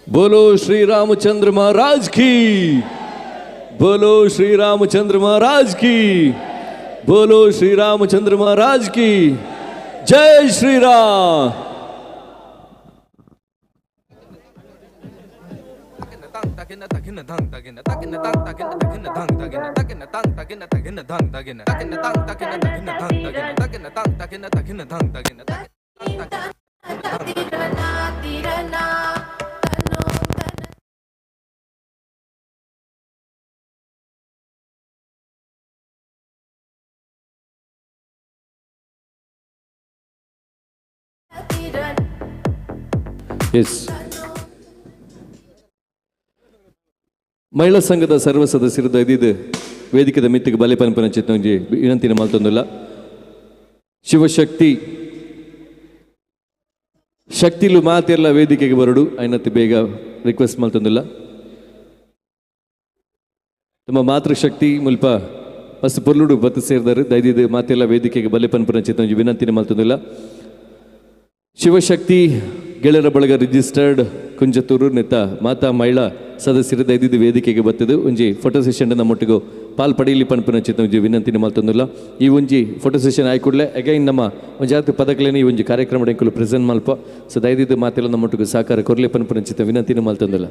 बोलो श्री रामचंद्र महाराज की, बोलो श्री रामचंद्र महाराज की, बोलो श्री रामचंद्र महाराज की जय श्री राम। ಎಸ್, ಮಹಿಳಾ ಸಂಘದ ಸರ್ವ ಸದಸ್ಯರು ದಯದಿದ್ದು ವೇದಿಕೆದ ಮಿತ್ತಿಗೆ ಬಲೆ ಪನ್ಪನ ಒಂಜಿ ವಿನಂತಿನ ಮಲ್ತೊಂದುಲ್ಲ. ಶಿವಶಕ್ತಿ ಶಕ್ತಿಲು ಮಾತೆಲ್ಲ ವೇದಿಕೆಗೆ ಬರಡು ಐನತ್ತಿ ಬೇಗ ರಿಕ್ವೆಸ್ಟ್ ಮಲ್ತೊಂದುಲ್ಲ. ತಮ್ಮ ಮಾತೃಶಕ್ತಿ ಮುಲ್ಪ ಮಸ್ತ್ ಪೊರ್ಲುಡು ಬತ್ತು ಸೇರಿದರು ದಯದಿದ್ದು ಮಾತೆಲ್ಲ ವೇದಿಕೆಗೆ ಬಲೆ ಪನ್ಪನ ಒಂಜಿ ವಿನಂತಿನ ಮಲ್ತೊಂದುಲ್ಲ. ಶಿವಶಕ್ತಿ ಗೆಳೆಯರ ಬಳಗ ರಿಜಿಸ್ಟರ್ಡ್ ಕುಂಜತೂರು ನೆತ್ತ ಮಾತಾ ಮಹಿಳಾ ಸದಸ್ಯರು ದಯದಿದ್ದು ವೇದಿಕೆಗೆ ಬತ್ತಿದ್ದು ಒಂಜಿ ಫೋಟೋ ಸೆಷನ್ ನಮ್ಮೊಟ್ಟಿಗೂ Pal ಪಡೀಲಿ ಪನ್ಪಿನ ಚಿತ್ತ ಒಂಜಿ ವಿನಂತಿನ ಮಲ್ತೊಂದುಲ್ಲ. ಈ ಒಂಜಿ ಫೋಟೋ ಸೆಷನ್ ಆಯ್ಕೂಡ್ಲೆ ಅಗೈನ್ ನಮ್ಮ ಒಂಜಾತ್ ಪದಕಲೇನೆ ಈ ಒಂಜಿ ಕಾರ್ಯಕ್ರಮ ಎಂಕುಲು ಪ್ರೆಸೆಂಟ್ ಮಲ್ಪ. ಸೊ ದಯದಿದ್ದು ಮಾತೆಲ್ಲ ನಮ್ಮೊಟ್ಟಿಗೆ ಸಹಕಾರ ಕೊರ್ಲಿ ಪನ್ಪಿನ ಚಿತ್ತ ವಿನಂತಿನ ಮಲ್ತೊಂದುಲ್ಲ.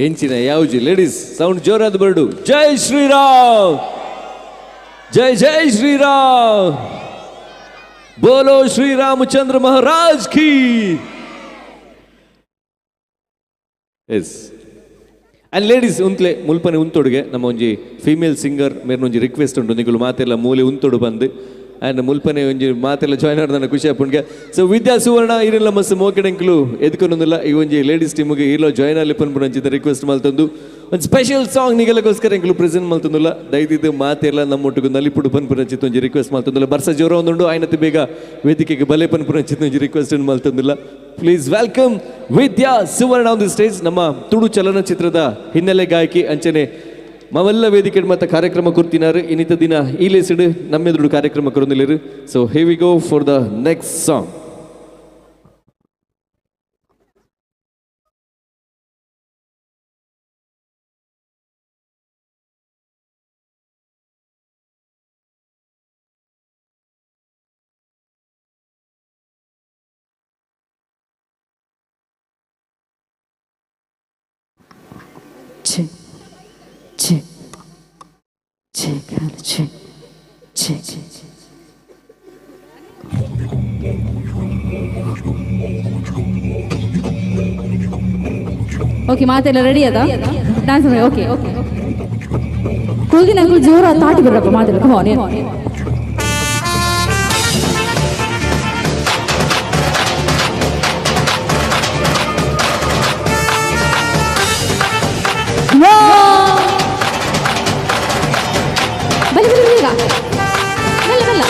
ಎಂಚಿನ ಯಾವುಜಿ ಲೇಡೀಸ್ ಸೌಂಡ್ ಜೋರಾದ ಬರ್ಡು. ಜೈ ಶ್ರೀರಾಮ್, ಜೈ ಜೈ ಶ್ರೀರಾಮ್, ಬೋಲೋ Sriramachandra Maharaj key. S and ladies ಉಂತ್ಲೆ ಮುಲ್ಪನೆ ಉಂತೊಡುಗೆ ನಮ್ಮ ಒಂಜಿ ಫೀಮೇಲ್ ಸಿಂಗರ್ ಮೇರ್ನೊಂಜಿ ರಿಕ್ವೆಸ್ಟ್ ಉಂಟು, ನಿಗುಲು ಮಾತೆಲ್ಲ ಮೂಲೆ ಉಂತೊಡು ಬಂದು ಆ್ಯಂಡ್ ಮುಲ್ಪನೆ ಒಂಜಿ ಮಾತೆಲ್ಲ ಜಾಯ್ನ್ ಆಡ್ದಾನ ಖುಷಿ ಆಪುಂಡ್ಗೆ. ಸೊ ವಿದ್ಯಾ ಸುವರ್ಣ ಇರೆಲ್ಲ ಮಸ್ತ್ ಮೋಕೆಡೆಂಕ್ಲು ಎದ್ಕೊನೊಂದಿಲ್ಲ ಈ ಒಂಜಿ ಲೇಡೀಸ್ ಟೀಮ್ಗೆ ಇಲ್ಲ ಜಾಯ್ನ್ ಅಲ್ಲಿ ಪನ್ಪುನಂಚಿತ ರಿಕ್ವೆಸ್ಟ್ ಮಲ್ತೊಂದು ಒಂದು ಸ್ಪೆಷಲ್ ಸಾಂಗ್ ನಿಗಲಕ್ಕೋಸ್ಕರ ಎಂಕ್ಲು ಪ್ರೆಸೆಂಟ್ ಮಲ್ತೊಂದುಲ್ಲ. ದಯದಿದ್ದು ಮಾತೆಲ್ಲ ನಮ್ಮೊಟ್ಟಿಗೆ ನಲಿಪುಡು ಪನ್ಪುನಂಚಿತ ಒಂಜಿ ರಿಕ್ವೆಸ್ಟ್ ಮಲ್ತೊಂದುಲ್ಲ. ಬರ್ಸ ಜೋರ ಒಂದುಂಡು ಆಯ್ನತಿ ಬೇಗ ವೇದಿಕೆಗೆ ಬಲೆ ಪನ್ಪುನಂಚಿತ ಒಂಜಿ request ಮಲ್ತೊಂದುಲ್ಲ. Please welcome Vidya Suvarna on the stage. ನಮ್ಮ ತುಳು ಚಲನಚಿತ್ರದ ಹಿನ್ನೆಲೆ ಗಾಯಕಿ ಅಂಚನೆ ಮವೆಲ್ಲ ವೇದಿಕೆ ಮತ್ತು ಕಾರ್ಯಕ್ರಮ ಕೊರ್ತಿನಾರು. ಇನ್ನಿತ ದಿನ ಈ ಲೇಸಿಡು ನಮ್ಮೆದುರು ಕಾರ್ಯಕ್ರಮ ಕೊರೊಂದಿಲ್ಲೆರ್. So here we go for the next song. Check, check, check, check, check, check. Okay, ಮಾತೆಲ್ಲ ರೆಡಿ ಅದ? Dance okay. ಕುಲ್ದಿನ uncle ಜೋರ ತಾಟಿ ಬರ್ರಪ್ಪ ಮಾತೆಲ್ಲ. ಕಮ್ ಆನ್. ಬನ್ನಿ ಬನ್ನಿ ಈಗ ಬಲ್ಲ ಬಲ್ಲ.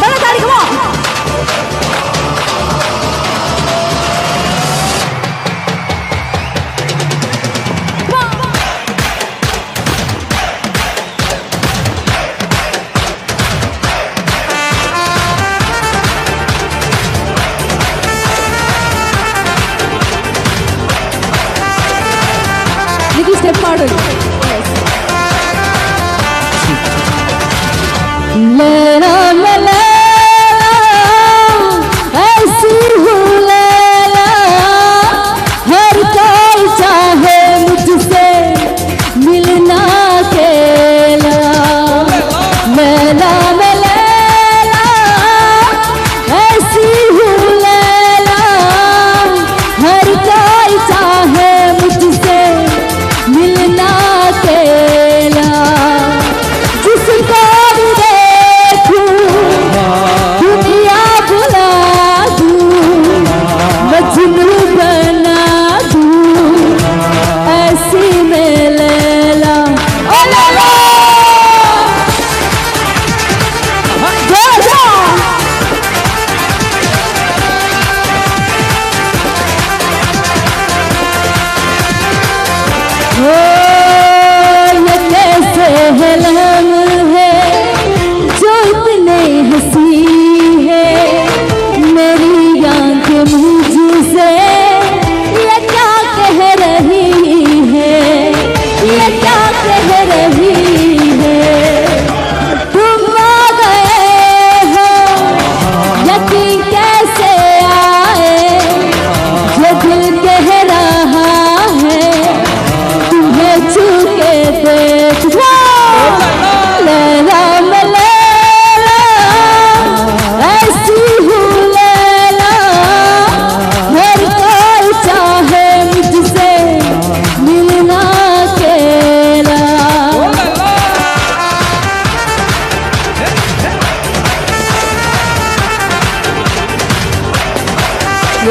ಬಲ್ಲ ತಾಡಿ ಕಮ.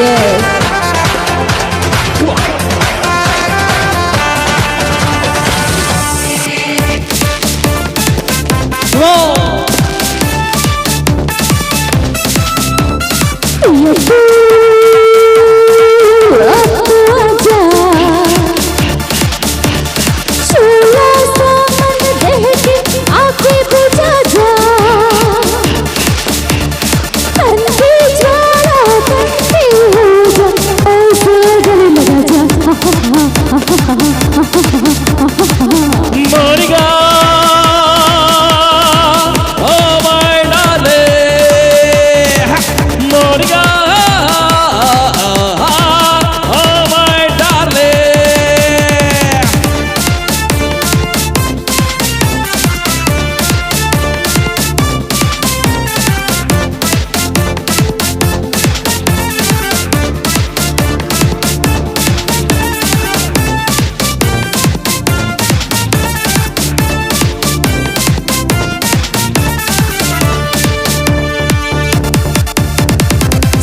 Yes. Come on. Monica, oh my darling, Monica, oh my darling.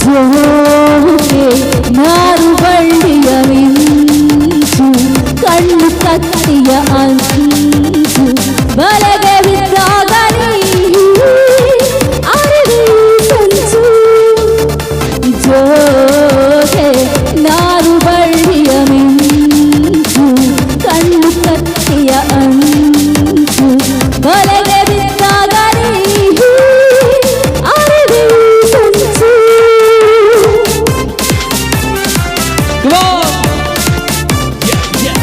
ಜೋಕೆ ನಾರು ಬಳ್ಳಿಯ ಮಿಂಚು ಕಣ್ಣು ಕತ್ತಿಯ ಅಂಚು ಬಲಗೆ ಬಿದ್ದಾಗ ನೀ ಅರಿವಿ ಸಂಚು. ಜೋಕೆ ನಾರು ಬಳ್ಳಿಯ ಮಿಂಚು ಕಣ್ಣು ಕತ್ತಿಯ ಅಂಚು ಬಲಗೆ ಬಿದ್ದಾಗ ನೀ ಅರಿವಿ ಸಂಚು. Come on. Yeah, yeah.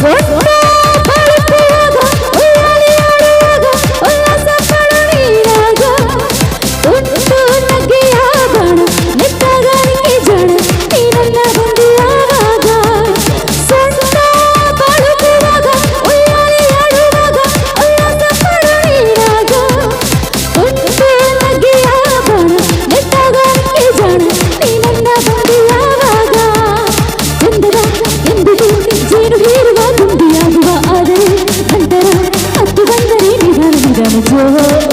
ಸೊಟ್ಟ ಬಳುಕುವಾಗ, ಉಯ್ಯಾಲೆಯಾಡುವಾಗ, ಉಲ್ಲಾಸ ಪಡುವೀರಾಗ, ತುಂಟು ನಗೆಯ ಬಾಣ, ನೆಟ್ಟಗಾರಿಕೆ ಜಾಣ, ನೀ ನನ್ನ ಬಂದಿಯಾವಾಗ. ಸೊಟ್ಟ ಬಳುಕುವಾಗ, ಉಯ್ಯಾಲೆಯಾಡುವಾಗ, ಉಲ್ಲಾಸ ಪಡುವೀರಾಗ, ತುಂಟು ನಗೆಯ ಬಾಣ, ನೆಟ್ಟಗಾರಿಕೆ ಜಾಣ, ನೀ ನನ್ನ ಬಂದಿಯಾವಾಗ. ಚಂದದ ಎಂದಿಗೂ ಜೇನು ಹೀರುವ ಗುಂಡಿಯಾಗುವ, ಆದರೆ ನಂತರ ಹತ್ತು ಬಂದರೆ ನಿಧಾನ ನಿಧಾನ ಜೋ.